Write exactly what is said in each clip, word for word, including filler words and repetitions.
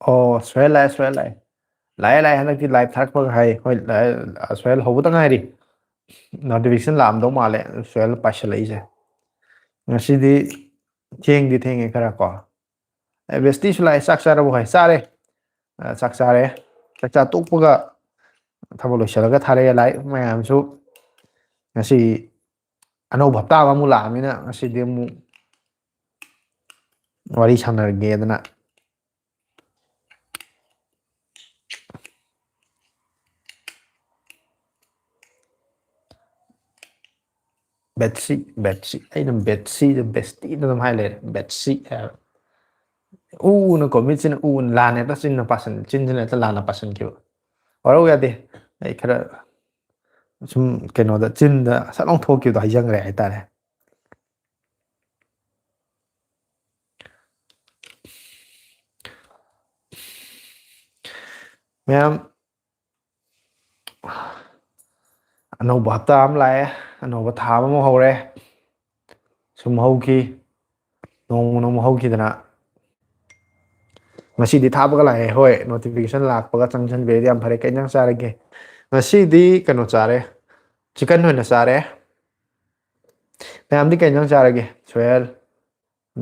ꯑꯣ, ꯁꯣꯍꯦꯜ ꯂꯥꯛꯑꯦ, ꯁꯣꯍꯦꯜ ꯂꯥꯛꯑꯦ꯫ ꯂꯥꯛꯑꯦ, ꯂꯥꯛꯑꯦ, ꯍꯟꯗꯛꯇꯤ ꯂꯥꯏꯚ ꯊꯥꯔꯛꯄꯒ ꯍꯥꯏ꯫ ꯍꯣꯏ, ꯂꯥꯛꯑꯦ, ꯁꯣꯍꯦꯜ ꯍꯧꯕꯇ ꯉꯥꯏꯔꯤ꯫ ꯅꯣꯇꯤꯐꯤꯀꯦꯁꯟ ꯂꯥꯛꯑꯝꯗꯧ ꯃꯥꯜꯂꯦ, ꯁꯣꯍꯦꯜ ꯄꯥꯏꯁꯜꯂꯛꯏꯁꯦ꯫ ꯉꯁꯤꯗꯤ ꯊꯦꯡꯗꯤ ꯊꯦꯡꯉꯦ ꯈꯔ ꯀꯣ꯫ ꯑꯦ, ꯕꯦꯁꯇꯤꯁꯨ ꯂꯥꯛꯑꯦ, ꯆꯥꯛ ꯆꯥꯔꯕꯣ ꯍꯥꯏ? ꯆꯥꯔꯦ꯫ ꯑ, ꯆꯥꯛ ꯆꯥꯔꯦ꯫ ꯆꯥꯛ ꯆꯥ ꯇꯣꯛꯄꯒ ꯊꯕꯛ ꯂꯣꯏꯁꯤꯜꯂꯒ ꯊꯥꯔꯛꯑꯦ ꯂꯥꯏꯛ ꯃꯌꯥꯝꯁꯨ꯫ ꯉꯁꯤ ꯑꯅꯧꯕ ꯍꯞꯇꯥ ꯑꯃꯃꯨꯛ ꯂꯥꯛꯑꯃꯤꯅ ꯉꯁꯤꯗꯤ ꯑꯃꯨꯛ ꯋꯥꯔꯤ ꯁꯥꯟꯅꯔꯒꯦꯗꯅ꯫ ꯕꯦꯠꯁꯤ, ꯕꯦꯠꯁꯤ꯫ ꯑꯩꯅ ꯕꯦꯠꯁꯤꯗ, ꯕꯦꯁꯇꯤꯗ ꯑꯗꯨꯝ ꯍꯥꯏ ꯂꯩꯔꯦ꯫ ꯕꯦꯠꯁꯤ ꯍꯥꯏꯕ꯫ ꯎꯅ ꯀꯣ, ꯃꯤꯠꯁꯤꯅ ꯎꯅ ꯂꯥꯟꯅ ꯍꯦꯛꯇ ꯆꯤꯟꯅ ꯄꯥꯁꯟ-, ꯆꯤꯟꯁꯤꯅ ꯍꯦꯛꯇ ꯂꯥꯟꯅ ꯄꯥꯁꯟꯈꯤꯕ꯫ ꯋꯥꯔꯧ ꯌꯥꯗꯦ꯫ ꯑꯩ ꯈꯔ ꯁꯨꯝ ꯀꯩꯅꯣꯗ, ꯆꯤꯟꯗ ꯁꯠ ꯂꯥꯎ ꯊꯣꯛꯈꯤꯕꯗꯣ ꯍꯩꯖꯈ꯭ꯔꯦ ꯍꯥꯏꯇꯥꯔꯦ꯫ ꯃꯌꯥꯝ, ꯑꯅꯧꯕ ꯍꯞꯇꯥ ꯑꯃ ꯂꯥꯛꯑꯦ, ꯑꯅꯧꯕ ꯊꯥ ꯑꯃꯃꯨꯛ ꯍꯧꯔꯦ꯫ ꯁꯨꯝ ꯍꯧꯈꯤ, ꯅꯣꯡꯃ ꯅꯣꯡꯃ ꯍꯧꯈꯤꯗꯅ꯫ ꯉꯁꯤꯗꯤ ꯊꯥꯕꯒ ꯂꯥꯛꯑꯦ꯫ ꯍꯣꯏ, ꯅꯣꯇꯤꯐꯤꯀꯦꯁꯟ ꯂꯥꯛꯄꯒ ꯆꯪꯁꯤꯟꯕꯤꯔꯗꯤ ꯌꯥꯝ ꯐꯔꯦ꯫ ꯀꯩ ꯏꯟꯖꯥꯡ ꯆꯥꯔꯒꯦ? ꯉꯁꯤꯗꯤ ꯀꯩꯅꯣ ꯆꯥꯔꯦ, ꯆꯤꯀꯟ ꯑꯣꯏꯅ ꯆꯥꯔꯦ꯫ ꯃꯌꯥꯝꯗꯤ ꯀꯩ ꯏꯟꯖꯥꯡ ꯆꯥꯔꯒꯦ? ꯁꯣꯍꯦꯜ,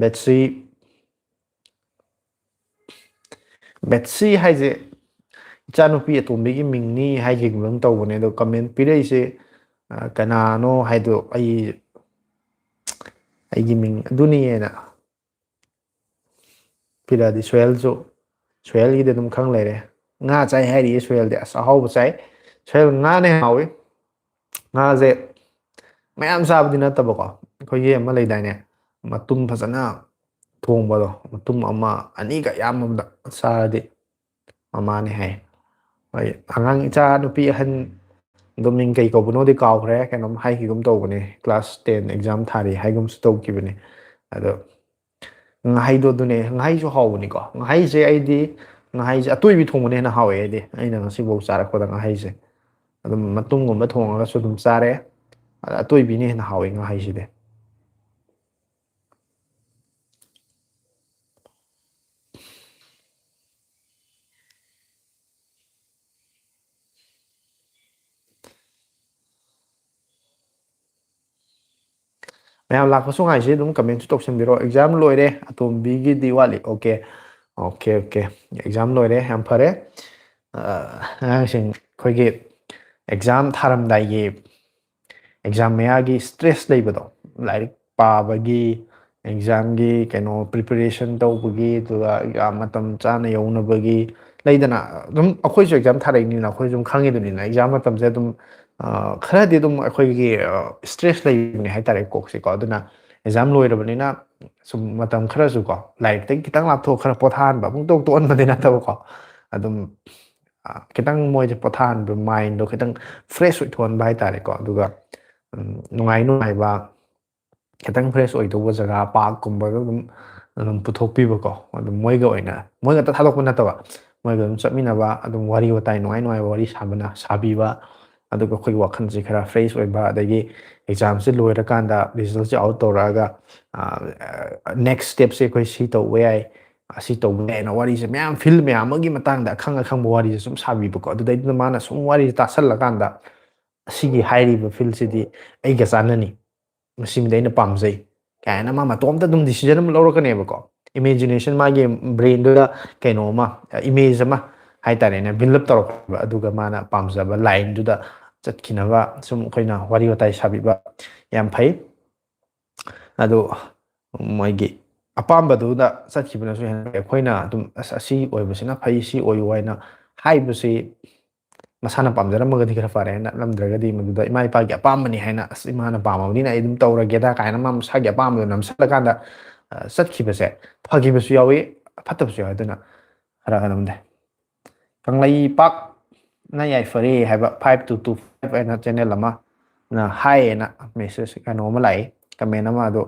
ꯕꯦꯠꯁꯤ꯫ ꯕꯦꯠꯁꯤ ꯍꯥꯏꯁꯦ ꯏꯆꯥꯅꯨꯄꯤ ꯑꯇꯣꯝꯕꯤꯒꯤ ꯃꯤꯡꯅꯤ ꯍꯥꯏꯈꯤꯒꯨꯝ ꯇꯧꯕꯅꯦ, ꯑꯗꯣ ꯀꯃꯦꯟ ꯄꯤꯔꯛꯏꯁꯦ, ꯑ, ꯀꯅꯥꯅꯣ ꯍꯥꯏꯗꯣ ꯑꯩ, ꯑꯩꯒꯤ ꯃꯤꯡ ꯑꯗꯨꯅꯤꯅ ꯄꯤꯔꯛꯑꯗꯤ ꯁꯣꯍꯦꯜꯁꯨ, ꯁꯣꯍꯦꯜꯒꯤꯗꯤ ꯑꯗꯨꯝ ꯈꯪ ꯂꯩꯔꯦ꯫ ꯉꯥ ꯆꯥꯏ ꯍꯥꯏꯔꯤꯌꯦ ꯁꯣꯍꯦꯜꯗꯤ, ꯑꯁ, ꯑꯍꯥꯎꯕ ꯆꯥꯏ꯫ ꯁꯣꯍꯦꯜ, ꯉꯥꯅ ꯍꯦꯟꯅ ꯍꯥꯎꯏ꯫ ꯉꯥꯁꯦ ꯃꯌꯥꯝ ꯆꯥꯕꯗꯤ ꯅꯠꯇꯕꯀꯣ, ꯑꯩꯈꯣꯏꯒꯤ ꯑꯃ ꯂꯩꯗꯥꯏꯅꯦ, ꯃꯇꯨꯝ ꯐꯖꯅ ꯊꯣꯡꯕꯗꯣ, ꯃꯇꯨꯝ ꯑꯃ ꯑꯅꯤꯒ ꯌꯥꯝꯃꯕꯗ ꯆꯥꯔꯗꯤ ꯃꯃꯥꯅꯦ ꯍꯥꯏ꯫ ꯍꯣꯏ, ꯑꯉꯥꯡ ꯏꯆꯥ ꯅꯨꯄꯤ ꯑꯍꯟ ꯑꯗꯣ ꯃꯤꯡ ꯀꯩ ꯀꯧꯕꯅꯣꯗꯤ ꯀꯥꯎꯈ꯭ꯔꯦ, ꯀꯩꯅꯣꯝ ꯍꯥꯏꯈꯤꯒꯨꯝ ꯇꯧꯕꯅꯦ, class ten exam ꯊꯥꯔꯤ ꯍꯥꯏꯒꯨꯝꯁꯨ ꯇꯧꯈꯤꯕꯅꯦ꯫ ꯑꯗꯣ ꯉꯥꯍꯩꯗꯣ ꯑꯗꯨꯅꯦ, ꯉꯥꯍꯩꯁꯨ ꯍꯥꯎꯕꯅꯤꯀꯣ꯫ ꯉꯥꯍꯩꯁꯦ ꯑꯩꯗꯤ, ꯉꯥꯍꯩꯁꯦ ꯑꯇꯣꯏꯕꯤ ꯊꯣꯡꯕꯅ ꯍꯦꯟꯅ ꯍꯥꯎꯋꯦ ꯑꯩꯗꯤ, ꯑꯩꯅ ꯉꯁꯤꯐꯥꯎ ꯆꯥꯔꯛꯄꯗ ꯉꯥꯍꯩꯁꯦ꯫ ꯑꯗꯨꯝ ꯃꯇꯨꯝꯒꯨꯝꯕ ꯊꯣꯡꯉꯒꯁꯨ ꯑꯗꯨꯝ ꯆꯥꯔꯦ꯫ ꯑꯗ ꯑꯇꯣꯏꯕꯤꯅ ꯍꯦꯟꯅ ꯍꯥꯎꯋꯦ ꯉꯥꯍꯩꯁꯤꯗꯤ꯫ ꯃꯌꯥꯝ ꯂꯥꯛꯄꯁꯨ ꯉꯥꯏꯁꯤ, ꯑꯗꯨꯝ commentꯁꯨ ꯇꯧꯁꯟꯕꯤꯔꯣ꯫ Exam ꯂꯣꯏꯔꯦ, ꯑꯇꯣꯝꯕꯤꯒꯤꯗꯤ ꯋꯥꯠꯂꯤ꯫ Okay, okay, okay, exam ꯂꯣꯏꯔꯦ, ꯌꯥꯝ ꯐꯔꯦ꯫ ꯑ, ꯑꯉꯥꯡꯁꯤꯡ ꯑꯩꯈꯣꯏꯒꯤ exam ꯊꯥꯔꯝꯗꯥꯏꯒꯤ, exam ꯃꯌꯥꯒꯤ stress ꯂꯩꯕꯗꯣ, ꯂꯥꯏꯔꯤꯛ ꯄꯥꯕꯒꯤ, examꯒꯤ ꯀꯩꯅꯣ preparation ꯇꯧꯕꯒꯤ, ꯑꯗꯨꯒ exam ꯃꯇꯝ ꯆꯥꯅ ꯌꯧꯅꯕꯒꯤ, ꯂꯩꯗꯅ, ꯑꯗꯨꯝ ꯑꯩꯈꯣꯏꯁꯨ exam ꯊꯥꯔꯛꯏꯅꯤꯅ ꯑꯩꯈꯣꯏꯁꯨ ꯑꯗꯨꯝ ꯈꯪꯉꯤꯗꯨꯅꯤꯅ, exam ꯃꯇꯝꯁꯦ ꯑꯗꯨꯝ, ꯑ, ꯈꯔꯗꯤ ꯑꯗꯨꯝ ꯑꯩꯈꯣꯏꯒꯤ, ꯑ, stress ꯂꯩꯕꯅꯦ ꯍꯥꯏꯇꯥꯔꯦ, ꯀꯣꯛꯁꯦꯀꯣ꯫ ꯑꯗꯨꯅ exam ꯂꯣꯏꯔꯕꯅꯤꯅ ꯁꯨꯝ ꯃꯇꯝ ꯈꯔꯁꯨ ꯀꯣ, ꯂꯥꯏꯔꯤꯛꯇꯒꯤ ꯈꯤꯇꯪ ꯂꯥꯞꯊꯣꯛꯑ ꯈꯔ ꯄꯣꯊꯥꯍꯟꯕ, ꯑꯃꯨꯛ ꯇꯣꯛ ꯇꯣꯛꯍꯟꯕꯗꯤ ꯅꯠꯇꯕꯀꯣ, ꯑꯗꯨꯝ, ꯑ, ꯈꯤꯇꯪ ꯃꯣꯏꯁꯦ ꯄꯣꯊꯥꯍꯟꯕ, mindꯗꯣ ꯈꯤꯇꯪ fresh ꯑꯣꯏꯊꯣꯛꯍꯟꯕ ꯍꯥꯏꯇꯥꯔꯦꯀꯣ꯫ ꯑꯗꯨꯒ, ꯎꯝ, ꯅꯨꯡꯉꯥꯏ ꯅꯨꯡꯉꯥꯏꯕ, ꯈꯤꯇꯪ fresh ꯑꯣꯏꯗꯧꯕ ꯖꯒꯥ, parkꯀꯨꯝꯕꯗ ꯑꯗꯨꯝ, ꯑꯗꯨꯝ ꯄꯨꯊꯣꯛꯄꯤꯕꯀꯣ꯫ ꯑꯗꯨꯝ ꯃꯣꯏꯒ ꯑꯣꯏꯅ, ꯃꯣꯏ ꯈꯛꯇ ꯊꯥꯗꯣꯛꯄ ꯅꯠꯇꯕ, ꯃꯣꯏꯒ ꯑꯗꯨꯝ ꯆꯠꯃꯤꯟꯅꯕ, ꯑꯗꯨꯝ ꯋꯥꯔꯤ ꯋꯥꯇꯥꯏ, ꯅꯨꯡꯉꯥꯏ ꯅꯨꯡꯉꯥꯏꯕ ꯋꯥꯔꯤ ꯁꯥꯕꯅ, ꯁꯥꯕꯤꯕ, ꯑꯗꯨꯒ ꯑꯩꯈꯣꯏꯒꯤ ꯋꯥꯈꯜꯁꯦ ꯈꯔ fresh ꯑꯣꯏꯕ, ꯑꯗꯒꯤ examꯁꯦ ꯂꯣꯏꯔꯀꯥꯟꯗ resultꯁꯦ out ꯇꯧꯔꯛꯑꯒ, ꯑ, next stepꯁꯦ ꯑꯩꯈꯣꯏ ꯁꯤ ꯇꯧꯕ ꯌꯥꯏ, ꯑꯁꯤ ꯇꯧꯕ ꯌꯥꯏꯅ ꯋꯥꯔꯤꯁꯦ ꯃꯌꯥꯝ, field ꯃꯌꯥꯝ ꯑꯃꯒꯤ ꯃꯇꯥꯡꯗ ꯑꯈꯪ ꯑꯈꯪꯕ ꯋꯥꯔꯤꯁꯦ ꯁꯨꯝ ꯁꯥꯕꯤꯕꯀꯣ꯫ ꯑꯗꯨꯗꯩꯗꯨꯗ ꯃꯥꯅ ꯁꯨꯝ ꯋꯥꯔꯤꯁꯦ ꯇꯥꯁꯜꯂꯀꯥꯟꯗ, "ꯑꯁꯤꯒꯤ ꯍꯥꯏꯔꯤꯕ fieldꯁꯤꯗꯤ ꯑꯩꯒ ꯆꯥꯟꯅꯅꯤ, ꯃꯁꯤꯃꯗꯤ ꯑꯩꯅ ꯄꯥꯝꯖꯩ" ꯀꯥꯏꯅ ꯃꯥ ꯃꯇꯣꯝꯇ ꯑꯗꯨꯝ decision ꯑꯃ ꯂꯧꯔꯛꯀꯅꯦꯕꯀꯣ꯫ Imagination, ꯃꯥꯒꯤ brainꯗꯨꯗ ꯀꯩꯅꯣ ꯑꯃ, image ꯑꯃ ꯍꯥꯏꯇꯥꯔꯦꯅꯦ, build up ꯇꯧꯔꯛꯄ, ꯑꯗꯨꯒ ꯃꯥꯅ ꯄꯥꯝꯖꯕ lineꯗꯨꯗ ꯆꯠꯈꯤꯅꯕ ꯁꯨꯝ ꯑꯩꯈꯣꯏꯅ ꯋꯥꯔꯤ ꯋꯥꯇꯥꯏ ꯁꯥꯕꯤꯕ ꯌꯥꯝ ꯐꯩ꯫ ꯑꯗꯨ ꯃꯣꯏꯒꯤ ꯑꯄꯥꯝꯕꯗꯨꯗ ꯆꯠꯈꯤꯕꯅꯁꯨ ꯍꯦꯟꯅ ꯐꯩ꯫ ꯑꯩꯈꯣꯏꯅ ꯑꯗꯨꯝ, "ꯑꯁ, ꯑꯁꯤ ꯑꯣꯏꯕꯁꯤꯅ ꯐꯩ, ꯁꯤ ꯑꯣꯏꯌꯨ" ꯍꯥꯏꯅ ꯍꯥꯏꯕꯁꯤ, ꯃꯁꯥꯅ ꯄꯥꯝꯖꯔꯝꯃꯒꯗꯤ ꯈꯔ ꯐꯔꯦ, ꯅꯠꯂꯝꯗ꯭ꯔꯒꯗꯤ ꯃꯗꯨꯗ ꯏꯃꯥ ꯏꯄꯥꯒꯤ ꯑꯄꯥꯝꯕꯅꯤ ꯍꯥꯏꯅ, "ꯑꯁ, ꯏꯃꯥꯅ ꯄꯥꯝꯃꯕꯅꯤꯅ ꯑꯩ ꯑꯗꯨꯝ ꯇꯧꯔꯒꯦꯗ" ꯀꯥꯏꯅ ꯃꯥ ꯃꯁꯥꯒꯤ ꯑꯄꯥꯝꯕꯗꯣ ꯅꯝꯁꯤꯜꯂꯀꯥꯟꯗ, ꯑ, ꯆꯠꯈꯤꯕꯁꯦ ꯐꯈꯤꯕꯁꯨ ꯌꯥꯎꯏ, ꯐꯠꯇꯕꯁꯨ ꯌꯥꯎꯏ꯫ ꯑꯗꯨꯅ ꯈꯔ ꯑꯗꯨꯝꯗꯤ ꯀꯪꯂꯩꯄꯥꯛꯅ ꯌꯥꯏꯐꯔꯦ ꯍꯥꯏꯕ five two two five ꯍꯥꯏꯅ channel ꯑꯃꯅ ꯍꯥꯏꯌꯦꯅ message ꯀꯩꯅꯣ ꯑꯃ ꯂꯥꯛꯏ, comment ꯑꯃ꯫ ꯑꯗꯣ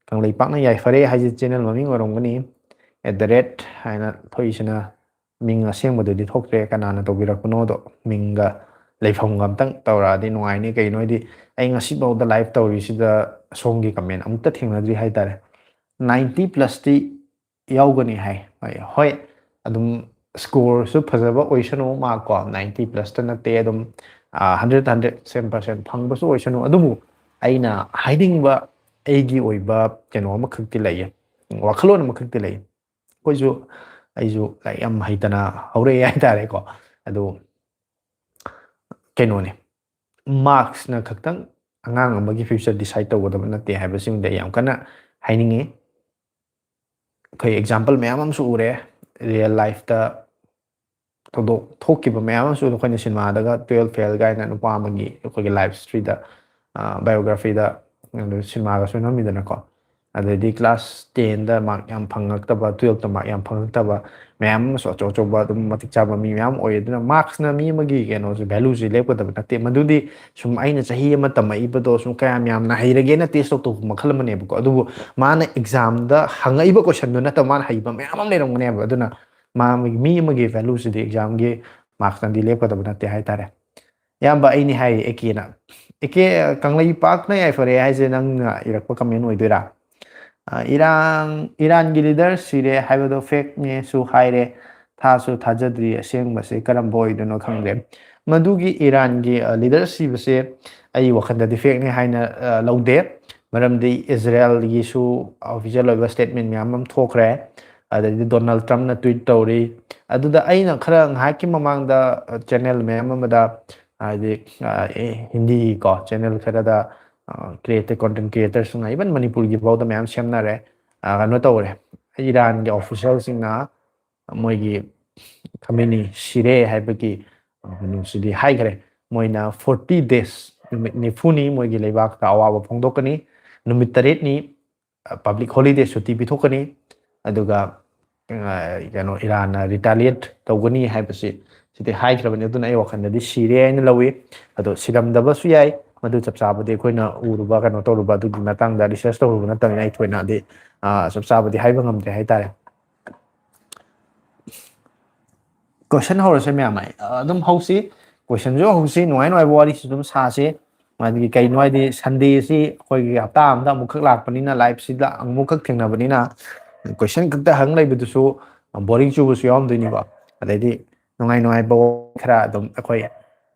ꯀꯪꯂꯩꯄꯥꯛꯅ ꯌꯥꯏꯐꯔꯦ ꯍꯥꯏꯁꯦ channel ꯃꯃꯤꯡ ꯑꯣꯏꯔꯝꯒꯅꯤ꯫ At the rate ꯍꯥꯏꯅ ꯊꯣꯛꯏꯁꯤꯅ ꯃꯤꯡ ꯑꯁꯦꯡꯕꯗꯨꯗꯤ ꯊꯣꯛꯇ꯭ꯔꯦ, ꯀꯅꯥꯅ ꯇꯧꯕꯤꯔꯛꯄꯅꯣꯗꯣ꯫ ꯃꯤꯡꯒ ꯂꯩꯐꯝꯒ ꯑꯝꯇꯪ ꯇꯧꯔꯛꯑꯗꯤ ꯅꯨꯡꯉꯥꯏꯅꯤ꯫ ꯀꯩꯒꯤꯅꯣ ꯍꯥꯏꯗꯤ ꯑꯩ ꯉꯁꯤꯐꯥꯎꯗ live ꯇꯧꯔꯤꯁꯤꯗ ꯁꯣꯝꯒꯤ comment ꯑꯃꯨꯛꯇ ꯊꯦꯡꯅꯗ꯭ꯔꯤ ꯍꯥꯏꯇꯥꯔꯦ꯫ Ninety plusꯇꯤ ꯌꯥꯎꯒꯅꯤ ꯍꯥꯏ꯫ ꯍꯣꯏ, ꯍꯣꯏ, ꯑꯗꯨꯝ scoreꯁꯨ ꯐꯖꯕ ꯑꯣꯏꯁꯅꯨ, ꯃꯥ ꯀꯣ, ninety plusꯇ ꯅꯠꯇꯦ, ꯑꯗꯨꯝ, ꯑ, hundred, hundred, cent percent ꯐꯪꯕꯁꯨ ꯑꯣꯏꯁꯅꯨ꯫ ꯑꯗꯨꯕꯨ ꯑꯩꯅ ꯍꯥꯏꯅꯤꯡꯕ ꯑꯩꯒꯤ ꯑꯣꯏꯕ ꯀꯩꯅꯣ ꯑꯃꯈꯛꯇꯤ ꯂꯩꯌꯦ, ꯋꯥꯈꯜꯂꯣꯟ ꯑꯃꯈꯛꯇꯤ ꯂꯩꯌꯦ꯫ ꯑꯩꯈꯣꯏꯁꯨ, ꯑꯩꯁꯨ ꯂꯥꯏꯔꯤꯛ ꯌꯥꯝ ꯍꯩꯇꯅ ꯍꯧꯔꯛꯑꯦ ꯍꯥꯏꯇꯥꯔꯦꯀꯣ꯫ ꯑꯗꯨ ꯀꯩꯅꯣꯅꯦ, ꯃꯥꯔꯛꯁꯅ ꯈꯛꯇꯪ ꯑꯉꯥꯡ ꯑꯃꯒꯤ ꯐ꯭ꯌꯨꯆꯔ ꯗꯤꯁꯥꯏꯠ ꯇꯧꯒꯗꯕ ꯅꯠꯇꯦ ꯍꯥꯏꯕꯁꯤꯃꯗꯤ ꯑꯩ ꯌꯥꯝ ꯀꯟꯅ ꯍꯥꯏꯅꯤꯡꯉꯤ꯫ ꯑꯩꯈꯣꯏ ꯑꯦꯛꯖꯥꯝꯄꯜ ꯃꯌꯥꯝ ꯑꯃꯁꯨ ꯎꯔꯦ, ꯔꯤꯌꯦꯜ ꯂꯥꯏꯐꯇ ꯊꯧꯗꯣꯛ ꯊꯣꯛꯈꯤꯕ ꯃꯌꯥꯝ ꯑꯃꯁꯨ ꯑꯩꯈꯣꯏꯅ ꯁꯤꯅꯦꯃꯥꯗꯒ ꯇꯨꯌꯦꯜꯐ ꯐꯦꯜ ꯀꯥꯏꯅ ꯅꯨꯄꯥ ꯑꯃꯒꯤ ꯑꯩꯈꯣꯏꯒꯤ ꯂꯥꯏꯐ ꯍꯤꯁꯇ꯭ꯔꯤꯗ, ꯕꯥꯏꯑꯣꯒ꯭ꯔꯥꯐꯤꯗ, ꯑꯗꯨ ꯁꯤꯅꯦꯃꯥꯒꯁꯨ ꯅꯝꯃꯤꯗꯅꯀꯣ꯫ ꯑꯗꯩꯗꯤ ꯀ꯭ꯂꯥꯁ ꯇꯦꯟꯗ ꯃꯥꯔꯛ ꯌꯥꯝ ꯐꯪꯉꯛꯇꯕ, ꯇꯨꯌꯦꯜꯐꯇ ꯃꯥꯔꯛ ꯌꯥꯝ ꯐꯪꯉꯛꯇꯕ ꯃꯌꯥꯝ ꯑꯃꯁꯨ ꯑꯆꯧ ꯑꯆꯧꯕ ꯑꯗꯨꯝ ꯃꯇꯤꯛ ꯆꯥꯕ ꯃꯤ ꯃꯌꯥꯝ ꯑꯣꯏ꯫ ꯑꯗꯨꯅ ꯃꯥꯔꯛꯁꯅ ꯃꯤ ꯑꯃꯒꯤ ꯀꯩꯅꯣꯁꯦ, ꯚꯦꯂꯨꯁꯦ ꯂꯦꯞꯀꯗꯕ ꯅꯠꯇꯦ꯫ ꯃꯗꯨꯗꯤ ꯁꯨꯝ ꯑꯩꯅ ꯆꯍꯤ ꯑꯃ ꯇꯝꯃꯛꯏꯕꯗꯣ ꯁꯨꯝ ꯀꯌꯥꯝ ꯌꯥꯝꯅ ꯍꯩꯔꯒꯦꯅ ꯇꯦꯁ ꯇꯧꯊꯣꯛꯄ ꯃꯈꯜ ꯑꯃꯅꯦꯕꯀꯣ꯫ ꯑꯗꯨꯕꯨ ꯃꯥꯅ ꯑꯦꯛꯖꯥꯝꯗ ꯍꯪꯉꯛꯏꯕ ꯀꯣꯏꯁꯟꯗꯨ ꯅꯠꯇꯕ, ꯃꯥꯅ ꯍꯩꯕ ꯃꯌꯥꯝ ꯑꯃ ꯂꯩꯔꯝꯒꯅꯦꯕ꯫ ꯑꯗꯨꯅ ꯃꯥ, ꯃꯤ ꯑꯃꯒꯤ ꯚꯦꯂꯨꯁꯤꯗꯤ ꯑꯦꯛꯖꯥꯝꯒꯤ ꯃꯥꯔꯛꯁꯅꯗꯤ ꯂꯦꯞꯀꯗꯕ ꯅꯠꯇꯦ ꯍꯥꯏꯇꯥꯔꯦ꯫ ꯏꯌꯥꯝꯕ, ꯑꯩꯅꯤ ꯍꯥꯏ ꯑꯦ ꯀꯦꯅ꯫ ꯑꯦ ꯀꯦ, ꯀꯪꯂꯩꯄꯥꯛꯅ ꯌꯥꯏꯐꯔꯦ ꯍꯥꯏꯁꯦ ꯅꯪꯅ ꯏꯔꯛꯄ ꯀꯃꯦꯟ ꯑꯣꯏꯗꯣꯏꯔꯥ? ꯑ, ꯏꯔꯥꯡ, ꯏꯔꯥꯟꯒꯤ ꯂꯤꯗꯔ ꯁꯤꯔꯦ ꯍꯥꯏꯕꯗꯣ ꯐꯦꯛꯅꯦꯁꯨ ꯍꯥꯏꯔꯦ, ꯊꯥꯁꯨ ꯊꯥꯖꯗ꯭ꯔꯤ, ꯑꯁꯦꯡꯕꯁꯦ ꯀꯔꯝꯕ ꯑꯣꯏꯗꯣꯏꯅꯣ ꯈꯪꯗꯦ꯫ ꯃꯗꯨꯒꯤ ꯏꯔꯥꯟꯒꯤ, ꯑ, ꯂꯤꯗꯔ ꯁꯤꯕꯁꯦ ꯑꯩ ꯋꯥꯈꯜꯗꯗꯤ ꯐꯦꯛꯅꯦ ꯍꯥꯏꯅ, ꯑ, ꯂꯧꯗꯦ꯫ ꯃꯔꯝꯗꯤ ꯏꯖꯔꯦꯜꯒꯤꯁꯨ ꯑꯣꯐꯤꯁꯤꯌꯦꯜ ꯑꯣꯏꯕ ꯁ꯭ꯇꯦꯠꯃꯦꯟ ꯃꯌꯥꯝ ꯑꯃ ꯊꯣꯛꯈ꯭ꯔꯦ꯫ ꯑꯗꯩꯗꯤ ꯗꯣꯅꯥꯜꯗ ꯇ꯭ꯔꯝꯞꯅ ꯇ꯭ꯋꯤꯠ ꯇꯧꯔꯤ꯫ ꯑꯗꯨꯗ ꯑꯩꯅ ꯈꯔ ꯉꯥꯏꯍꯥꯛꯀꯤ ꯃꯃꯥꯡꯗ, ꯑ, ꯆꯦꯅꯦꯜ ꯃꯌꯥꯝ ꯑꯃꯗ, ꯍꯥꯏꯗꯤ, ꯑ, ꯑꯦ, ꯍꯤꯟꯗꯤꯒꯤꯀꯣ ꯆꯦꯅꯦꯜ ꯈꯔꯗ, ꯑ, ꯀ꯭ꯔꯤꯌꯦꯇꯔ, ꯀꯣꯟꯇꯦꯟꯠ ꯀ꯭ꯔꯤꯌꯦꯇꯔꯁꯤꯡꯅ, ꯏꯚꯟ ꯃꯅꯤꯄꯨꯔꯒꯤ ꯐꯥꯎꯗ ꯃꯌꯥꯝ ꯁꯦꯝꯅꯔꯦ꯫ ꯑ, ꯀꯩꯅꯣ ꯇꯧꯔꯦ, ꯏꯔꯥꯟꯒꯤ ꯑꯣꯐꯤꯁꯤꯌꯦꯜꯁꯤꯡꯅ ꯃꯣꯏꯒꯤ ꯈꯃꯦꯅꯤ ꯁꯤꯔꯦ ꯍꯥꯏꯕꯒꯤ, ꯑ, ꯀꯩꯅꯣꯁꯤꯗꯤ ꯍꯥꯏꯈ꯭ꯔꯦ꯫ ꯃꯣꯏꯅ ꯐꯣꯔꯇꯤ ꯗꯦꯖ, ꯅꯨꯃꯤꯠ ꯅꯤꯐꯨꯅꯤ ꯃꯣꯏꯒꯤ ꯂꯩꯕꯥꯛꯇ ꯑꯋꯥꯕ ꯐꯣꯡꯗꯣꯛꯀꯅꯤ, ꯅꯨꯃꯤꯠ ꯇꯔꯦꯠꯅꯤ ꯄꯕ꯭ꯂꯤꯛ ꯍꯣꯂꯤꯗꯦ ꯁꯨꯇꯤ ꯄꯤꯊꯣꯛꯀꯅꯤ꯫ ꯑꯗꯨꯒ, ꯑ, ꯀꯩꯅꯣ, ꯏꯔꯥꯟꯅ ꯔꯤꯇꯥꯂꯤꯌꯦꯠ ꯇꯧꯒꯅꯤ ꯍꯥꯏꯕꯁꯤ ꯁꯤꯗꯤ ꯍꯥꯏꯈ꯭ꯔꯕꯅꯤ꯫ ꯑꯗꯨꯅ ꯑꯩ ꯋꯥꯈꯜꯗꯗꯤ ꯁꯤꯔꯦ ꯍꯥꯏꯅ ꯂꯧꯏ꯫ ꯑꯗꯣ ꯁꯤꯔꯝꯗꯕꯁꯨ ꯌꯥꯏ, ꯃꯗꯨ ꯆꯞ ꯆꯥꯕꯗꯤ ꯑꯩꯈꯣꯏꯅ ꯎꯔꯨꯕ, ꯀꯩꯅꯣ ꯇꯧꯔꯨꯕ ꯑꯗꯨꯒꯤ ꯃꯇꯥꯡꯗ ꯔꯤꯁꯔꯁ ꯇꯧꯔꯨꯕ ꯅꯠꯇꯕꯅꯤꯅ ꯑꯩ ꯊꯣꯏꯅꯗꯤ, ꯑ, ꯆꯞ ꯆꯥꯕꯗꯤ ꯍꯥꯏꯕ ꯉꯝꯗ꯭ꯔꯦ ꯍꯥꯏꯇꯥꯔꯦ꯫ ꯀꯣꯏꯁꯟ ꯍꯧꯔꯁꯦ ꯃꯌꯥꯝ, ꯑꯩ, ꯑ, ꯑꯗꯨꯝ ꯍꯧꯁꯤ꯫ ꯀꯣꯏꯁꯟꯁꯨ ꯍꯧꯁꯤ, ꯅꯨꯡꯉꯥꯏ ꯅꯨꯡꯉꯥꯏꯕ ꯋꯥꯔꯤꯁꯨ ꯑꯗꯨꯝ ꯁꯥꯁꯤ꯫ ꯃꯥꯒꯤ ꯀꯩꯅꯣ ꯍꯥꯏꯗꯤ, ꯁꯟꯗꯦꯁꯤ ꯑꯩꯈꯣꯏꯒꯤ ꯍꯞꯇꯥ ꯑꯃꯗ ꯑꯃꯨꯛꯈꯛ ꯂꯥꯛꯄꯅꯤꯅ, ꯂꯥꯏꯐꯁꯤꯗ ꯑꯃꯨꯛꯈꯛ ꯊꯦꯡꯅꯕꯅꯤꯅ, ꯀꯣꯏꯁꯟ ꯈꯛꯇ ꯍꯪ ꯂꯩꯕꯗꯨꯁꯨ ꯕꯣꯔꯤꯡ ꯆꯨꯕꯁꯨ ꯌꯥꯎꯔꯝꯗꯣꯏꯅꯤꯀꯣ꯫ ꯑꯗꯩꯗꯤ ꯅꯨꯡꯉꯥꯏ ꯅꯨꯡꯉꯥꯏꯕ ꯋꯥꯔꯤ ꯈꯔ ꯑꯗꯨꯝ ꯑꯩꯈꯣꯏ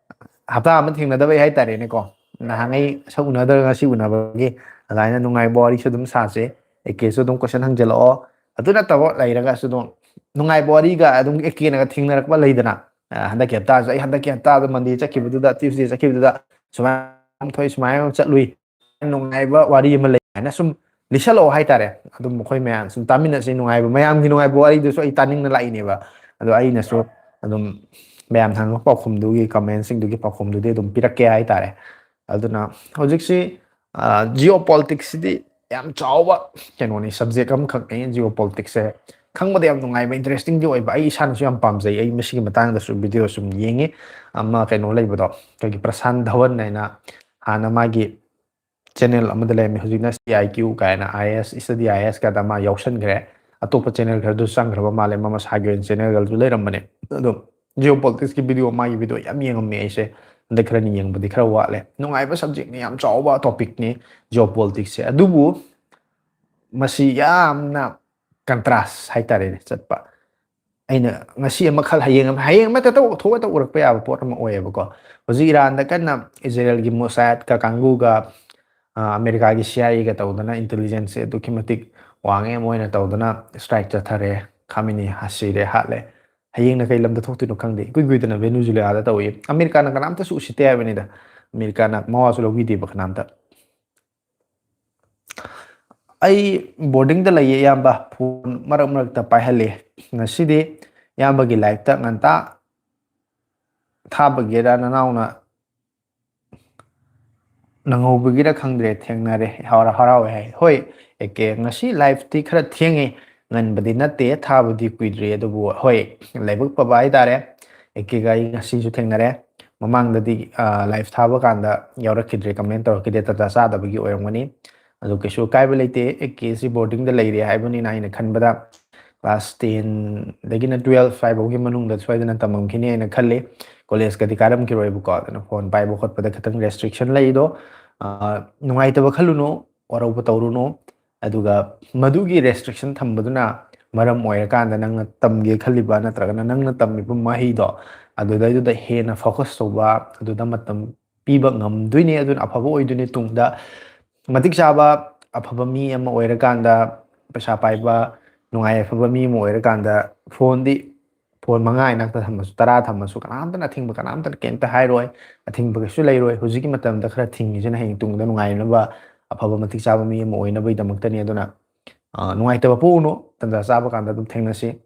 ꯍꯞꯇꯥ ꯑꯃ ꯊꯦꯡꯅꯗꯕꯩ ꯍꯥꯏꯇꯥꯔꯦꯅꯦꯀꯣ, ꯅꯍꯥꯟꯉꯩ ꯁꯛ ꯎꯅꯗ꯭ꯔꯒ ꯉꯁꯤ ꯎꯅꯕꯒꯤ ꯑꯗꯨꯃꯥꯏꯅ ꯅꯨꯡꯉꯥꯏꯕ ꯋꯥꯔꯤꯁꯨ ꯑꯗꯨꯝ ꯁꯥꯁꯦ꯫ ꯑꯦ ꯀꯦꯁꯨ ꯑꯗꯨꯝ ꯀꯣꯏꯁꯟ ꯍꯪꯖꯜꯂꯛꯑꯣ꯫ ꯑꯗꯨ ꯅꯠꯇꯕ ꯂꯩꯔꯒꯁꯨ ꯑꯗꯨꯝ ꯅꯨꯡꯉꯥꯏꯕ ꯋꯥꯔꯤꯒ ꯑꯗꯨꯝ ꯑꯦ ꯀꯦꯅꯒ ꯊꯦꯡꯅꯔꯛꯄ ꯂꯩꯗꯅ, ꯑ, ꯍꯟꯗꯛꯀꯤ ꯍꯞꯇꯥꯁꯨ ꯑꯩ ꯍꯟꯗꯛꯀꯤ ꯍꯞꯇꯥꯗ ꯃꯟꯗꯦ ꯆꯠꯈꯤꯕꯗꯨꯗ, ꯇ꯭ꯌꯨꯁꯗꯦ ꯆꯠꯈꯤꯕꯗꯨꯗ ꯁꯨꯃꯥꯏꯅ ꯊꯣꯛꯏ, ꯁꯨꯃꯥꯏꯅ ꯑꯃ ꯆꯠꯂꯨꯏ, ꯅꯨꯡꯉꯥꯏꯕ ꯋꯥꯔꯤ ꯑꯃ ꯂꯩ ꯍꯥꯏꯅ ꯁꯨꯝ ꯂꯤꯁꯜꯂꯛꯑꯣ ꯍꯥꯏꯇꯥꯔꯦ꯫ ꯑꯗꯨꯝ ꯑꯩꯈꯣꯏ ꯃꯌꯥꯝ ꯁꯨꯝ ꯇꯥꯃꯤꯟꯅꯁꯤ, ꯅꯨꯡꯉꯥꯏꯕ, ꯃꯌꯥꯝꯒꯤ ꯅꯨꯡꯉꯥꯏꯕ ꯋꯥꯔꯤꯗꯨꯁꯨ ꯑꯩ ꯇꯥꯅꯤꯡꯅ ꯂꯥꯛꯏꯅꯦꯕ꯫ ꯑꯗꯣ ꯑꯩꯅꯁꯨ ꯑꯗꯨꯝ ꯃꯌꯥꯝ ꯍꯪꯉꯛꯄ ꯄꯥꯎꯈꯨꯝꯗꯨꯒꯤ, ꯀꯃꯦꯟꯁꯤꯡꯗꯨꯒꯤ ꯄꯥꯎꯈꯨꯝꯗꯨꯗꯤ ꯑꯗꯨꯝ ꯄꯤꯔꯛꯀꯦ ꯍꯥꯏꯇꯥꯔꯦ꯫ ꯑꯗꯨꯅ ꯍꯧꯖꯤꯛꯁꯤ ꯖꯤꯑꯣ ꯄꯣꯂꯤꯇꯤꯛꯁꯁꯤꯗꯤ ꯌꯥꯝ ꯆꯥꯎꯕ ꯀꯩꯅꯣꯅꯤ, ꯁꯕꯖꯦꯛ ꯑꯃꯈꯛꯅꯤ ꯖꯤꯑꯣ ꯄꯣꯂꯤꯇꯤꯛꯁꯁꯦ꯫ ꯈꯪꯕꯗ ꯌꯥꯝ ꯅꯨꯡꯉꯥꯏꯕ, ꯏꯟꯇꯔꯦꯁꯇꯤꯡꯗꯤ ꯑꯣꯏꯕ꯫ ꯑꯩ ꯏꯁꯥꯅꯁꯨ ꯌꯥꯝ ꯄꯥꯝꯖꯩ꯫ ꯑꯩ ꯃꯁꯤꯒꯤ ꯃꯇꯥꯡꯗꯁꯨ ꯚꯤꯗꯤꯑꯣ ꯁꯨꯝ ꯌꯦꯡꯉꯤ꯫ ꯑꯃ ꯀꯩꯅꯣ ꯂꯩꯕꯗꯣ, ꯑꯩꯈꯣꯏꯒꯤ ꯄ꯭ꯔꯁꯥꯟ ꯙꯋꯟ ꯍꯥꯏꯅ, ꯍꯥꯟꯅ ꯃꯥꯒꯤ ꯆꯦꯅꯦꯜ ꯑꯃꯗ ꯂꯩꯔꯝꯃꯤ, ꯍꯧꯖꯤꯛꯅ ꯁꯤ ꯑꯥꯏ ꯀ꯭ꯌꯨ ꯀꯥꯏꯅ, ꯑꯥꯏ ꯑꯦꯁ ꯏꯁꯇꯗꯤ ꯑꯥꯏ ꯑꯦꯁ ꯀꯥꯏꯅ ꯃꯥ ꯌꯥꯎꯁꯟꯈ꯭ꯔꯦ꯫ ꯑꯇꯣꯞꯄ ꯆꯦꯅꯦꯜ ꯈꯔꯗꯨ ꯆꯪꯈ꯭ꯔꯕ ꯃꯥꯜꯂꯦ, ꯃꯥ ꯃꯁꯥꯒꯤ ꯑꯣꯏꯅ ꯆꯦꯅꯦꯜꯒꯁꯨ ꯂꯩꯔꯝꯕꯅꯦ꯫ ꯑꯗꯣ ꯖꯤꯑꯣ ꯄꯣꯂꯤꯇꯤꯛꯁꯀꯤ ꯚꯤꯗꯤꯑꯣ, ꯃꯥꯒꯤ ꯚꯤꯗꯤꯑꯣ ꯌꯥꯝ ꯌꯦꯡꯉꯝꯃꯦ ꯑꯩꯁꯦ꯫ ꯍꯟꯗꯛ ꯈꯔꯅꯤ ꯌꯦꯡꯕꯗꯤ ꯈꯔ ꯋꯥꯠꯂꯦ꯫ ꯅꯨꯡꯉꯥꯏꯕ ꯁꯕꯖꯦꯛꯅꯤ, ꯌꯥꯝ ꯆꯥꯎꯕ ꯇꯣꯄꯤꯛꯅꯤ ꯖꯤꯑꯣ ꯄꯣꯂꯤꯇꯤꯛꯁꯁꯦ꯫ ꯑꯗꯨꯕꯨ ꯃꯁꯤ ꯌꯥꯝꯅ ꯀꯟꯇ꯭ꯔꯥꯁ ꯍꯥꯏꯇꯥꯔꯦꯅꯦ ꯆꯠꯄ꯫ ꯑꯩꯅ ꯉꯁꯤ ꯑꯃ ꯈꯜ, ꯍꯌꯦꯡ ꯑꯃ, ꯍꯌꯦꯡ ꯑꯃ ꯍꯦꯛꯇ ꯊꯣꯛꯑ ꯊꯣꯛꯑ ꯎꯔꯛꯄ ꯌꯥꯕ ꯄꯣꯠ ꯑꯃ ꯑꯣꯏꯌꯦꯕꯀꯣ꯫ ꯍꯧꯖꯤꯛ ꯏꯔꯥꯟꯗ ꯀꯟꯅ ꯏꯖꯔꯦꯜꯒꯤ ꯃꯣꯁꯥꯗꯀ ꯀꯥꯡꯕꯨꯒ, ꯑ, ꯑꯃꯦꯔꯤꯀꯥꯒꯤ ꯁꯤ ꯑꯥꯏ ꯑꯦꯒ ꯇꯧꯗꯅ ꯏꯟꯇꯦꯂꯤꯖꯦꯟꯁꯁꯦ ꯑꯗꯨꯛꯀꯤ ꯃꯇꯤꯛ ꯋꯥꯡꯉꯦ꯫ ꯃꯣꯏꯅ ꯇꯧꯗꯅ ꯁ꯭ꯇ꯭ꯔꯥꯏꯛ ꯆꯠꯊꯔꯦ꯫ ꯈꯥꯃꯤꯅꯤ ꯁꯤꯔꯦ, ꯍꯥꯠꯂꯦ꯫ ꯍꯌꯦꯡꯅ ꯀꯩ ꯂꯝꯗ ꯊꯣꯛꯇꯣꯏꯅꯣ ꯈꯪꯗꯦ꯫ ꯏꯀꯨꯏ ꯀꯨꯏꯗꯅ ꯚꯦꯅꯨꯖꯨꯂꯥꯗ ꯇꯧꯏ꯫ ꯑꯃꯦꯔꯤꯀꯥꯅ ꯀꯅꯥꯝꯇꯁꯨ ꯎꯁꯤꯠꯇꯦ ꯍꯥꯏꯕꯅꯤꯗ꯫ ꯑꯃꯦꯔꯤꯀꯥꯅ ꯃꯋꯥꯁꯨ ꯂꯧꯕꯤꯗꯦꯕ ꯀꯅꯥꯝꯇ꯫ ꯑꯩ ꯕꯣꯔꯗꯤꯡꯗ ꯂꯩꯌꯦ ꯏꯌꯥꯝꯕ꯫ ꯐꯣꯟ ꯃꯔꯛ ꯃꯔꯛꯇ ꯄꯥꯏꯍꯜꯂꯤ꯫ ꯉꯁꯤꯗꯤ ꯏꯌꯥꯝꯕꯒꯤ ꯂꯥꯏꯐꯇ ꯉꯟꯇꯥ ꯊꯥꯕꯒꯤꯔ ꯅꯅꯥꯎꯅ ꯅꯪꯍꯧꯕꯒꯤꯔ ꯈꯪꯗ꯭ꯔꯦ, ꯊꯦꯡꯅꯔꯦ꯫ ꯍꯔꯥꯎ-, ꯍꯔꯥꯎꯋꯦ ꯍꯥꯏ꯫ ꯍꯣꯏ, ꯑꯦ ꯀꯦ, ꯉꯁꯤ ꯂꯥꯏꯐꯇꯤ ꯈꯔ ꯊꯦꯡꯉꯦ꯫ ꯉꯟꯕꯗꯤ ꯅꯠꯇꯦ, ꯊꯥꯕꯗꯤ ꯀꯨꯏꯗ꯭ꯔꯤ꯫ ꯑꯗꯨꯕꯨ ꯍꯣꯏ, ꯂꯥꯏꯕꯛ ꯐꯕ ꯍꯥꯏꯇꯥꯔꯦ꯫ ꯑꯦ ꯀꯦꯒ ꯑꯩ ꯉꯁꯤꯁꯨ ꯊꯦꯡꯅꯔꯦ꯫ ꯃꯃꯥꯡꯗꯗꯤ, ꯑ, ꯂꯥꯏꯐ ꯊꯥꯕ ꯀꯥꯟꯗ ꯌꯥꯎꯔꯛꯈꯤꯗ꯭ꯔꯦ, ꯀꯃꯦꯟ ꯇꯧꯔꯛꯈꯤꯗꯦ, ꯇꯥꯟꯖꯥ ꯆꯥꯗꯕꯒꯤ ꯑꯣꯏꯔꯝꯒꯅꯤ꯫ ꯑꯗꯨ ꯀꯩꯁꯨ ꯑꯀꯥꯏꯕ ꯂꯩꯇꯦ꯫ ꯑꯦ ꯀꯦꯁꯤ ꯕꯣꯔꯗꯤꯡꯗ ꯂꯩꯔꯦ ꯍꯥꯏꯕꯅꯤꯅ ꯑꯩꯅ ꯈꯟꯕꯗ ꯀ꯭ꯂꯥꯁ ꯇꯦꯟꯗꯒꯤꯅ ꯇꯨꯌꯦꯜꯐ ꯐꯥꯎꯕꯒꯤ ꯃꯅꯨꯡꯗ ꯁꯣꯏꯗꯅ ꯇꯝꯃꯝꯈꯤꯅꯤ ꯍꯥꯏꯅ ꯈꯜꯂꯤ꯫ ꯀꯣꯂꯦꯖꯀꯗꯤ ꯀꯥꯔꯝꯈꯤꯔꯣꯏꯕꯀꯣ꯫ ꯑꯗꯨꯅ ꯐꯣꯟ ꯄꯥꯏꯕ ꯈꯣꯠꯄꯗ ꯈꯤꯇꯪ ꯔꯦꯁꯇ꯭ꯔꯤꯛꯁꯟ ꯂꯩꯗꯣ, ꯑ, ꯅꯨꯡꯉꯥꯏꯇꯕ ꯈꯜꯂꯨꯅꯨ, ꯋꯥꯔꯧꯕ ꯇꯧꯔꯨꯅꯨ꯫ ꯑꯗꯨꯒ ꯃꯗꯨꯒꯤ ꯔꯦꯁꯇ꯭ꯔꯤꯛꯁꯟ ꯊꯝꯕꯗꯨꯅ ꯃꯔꯝ ꯑꯣꯏꯔꯀꯥꯟꯗ ꯅꯪꯅ ꯇꯝꯒꯦ ꯈꯜꯂꯤꯕ ꯅꯠꯇ꯭ꯔꯒꯅ ꯅꯪꯅ ꯇꯝꯃꯤꯕ ꯃꯍꯩꯗꯣ ꯑꯗꯨꯗꯩꯗꯨꯗ ꯍꯦꯟꯅ ꯐꯣꯀꯁ ꯇꯧꯕ, ꯑꯗꯨꯗ ꯃꯇꯝ ꯄꯤꯕ ꯉꯝꯗꯣꯏꯅꯦ꯫ ꯑꯗꯨꯅ ꯑꯐꯕ ꯑꯣꯏꯗꯣꯏꯅꯦ ꯇꯨꯡꯗ꯫ ꯃꯇꯤꯛ ꯆꯥꯕ ꯑꯐꯕ ꯃꯤ ꯑꯃ ꯑꯣꯏꯔꯀꯥꯟꯗ, ꯄꯩꯁꯥ ꯄꯥꯏꯕ, ꯅꯨꯡꯉꯥꯏ ꯑꯐꯕ ꯃꯤ ꯑꯃ ꯑꯣꯏꯔꯀꯥꯟꯗ, ꯐꯣꯟꯗꯤ, ꯐꯣꯟ ꯃꯉꯥ ꯏꯅꯥꯛꯇ ꯊꯝꯃꯁꯨ, ꯇꯔꯥ ꯊꯝꯃꯁꯨ, ꯀꯅꯥꯝꯇꯅ ꯑꯊꯤꯡꯕ, ꯀꯅꯥꯝꯇꯅ ꯀꯩꯝꯇ ꯍꯥꯏꯔꯣꯏ꯫ ꯑꯊꯤꯡꯕ ꯀꯩꯁꯨ ꯂꯩꯔꯣꯏ꯫ ꯍꯧꯖꯤꯛꯀꯤ ꯃꯇꯝꯗ ꯈꯔ ꯊꯤꯡꯉꯤꯁꯤꯅ ꯍꯌꯦꯡ ꯇꯨꯡꯗ ꯅꯨꯡꯉꯥꯏꯅꯕ, ꯑꯐꯕ ꯃꯇꯤꯛ ꯆꯥꯕ ꯃꯤ ꯑꯃ ꯑꯣꯏꯅꯕꯒꯤꯗꯃꯛꯇꯅꯤ꯫ ꯑꯗꯨꯅ, ꯑ, ꯅꯨꯡꯉꯥꯏꯇꯕ ꯄꯣꯛꯎꯅꯨ, ꯇꯟꯖꯥ ꯆꯥꯕ ꯀꯥꯟꯗ ꯑꯗꯨꯝ ꯊꯦꯡꯅꯁꯤ꯫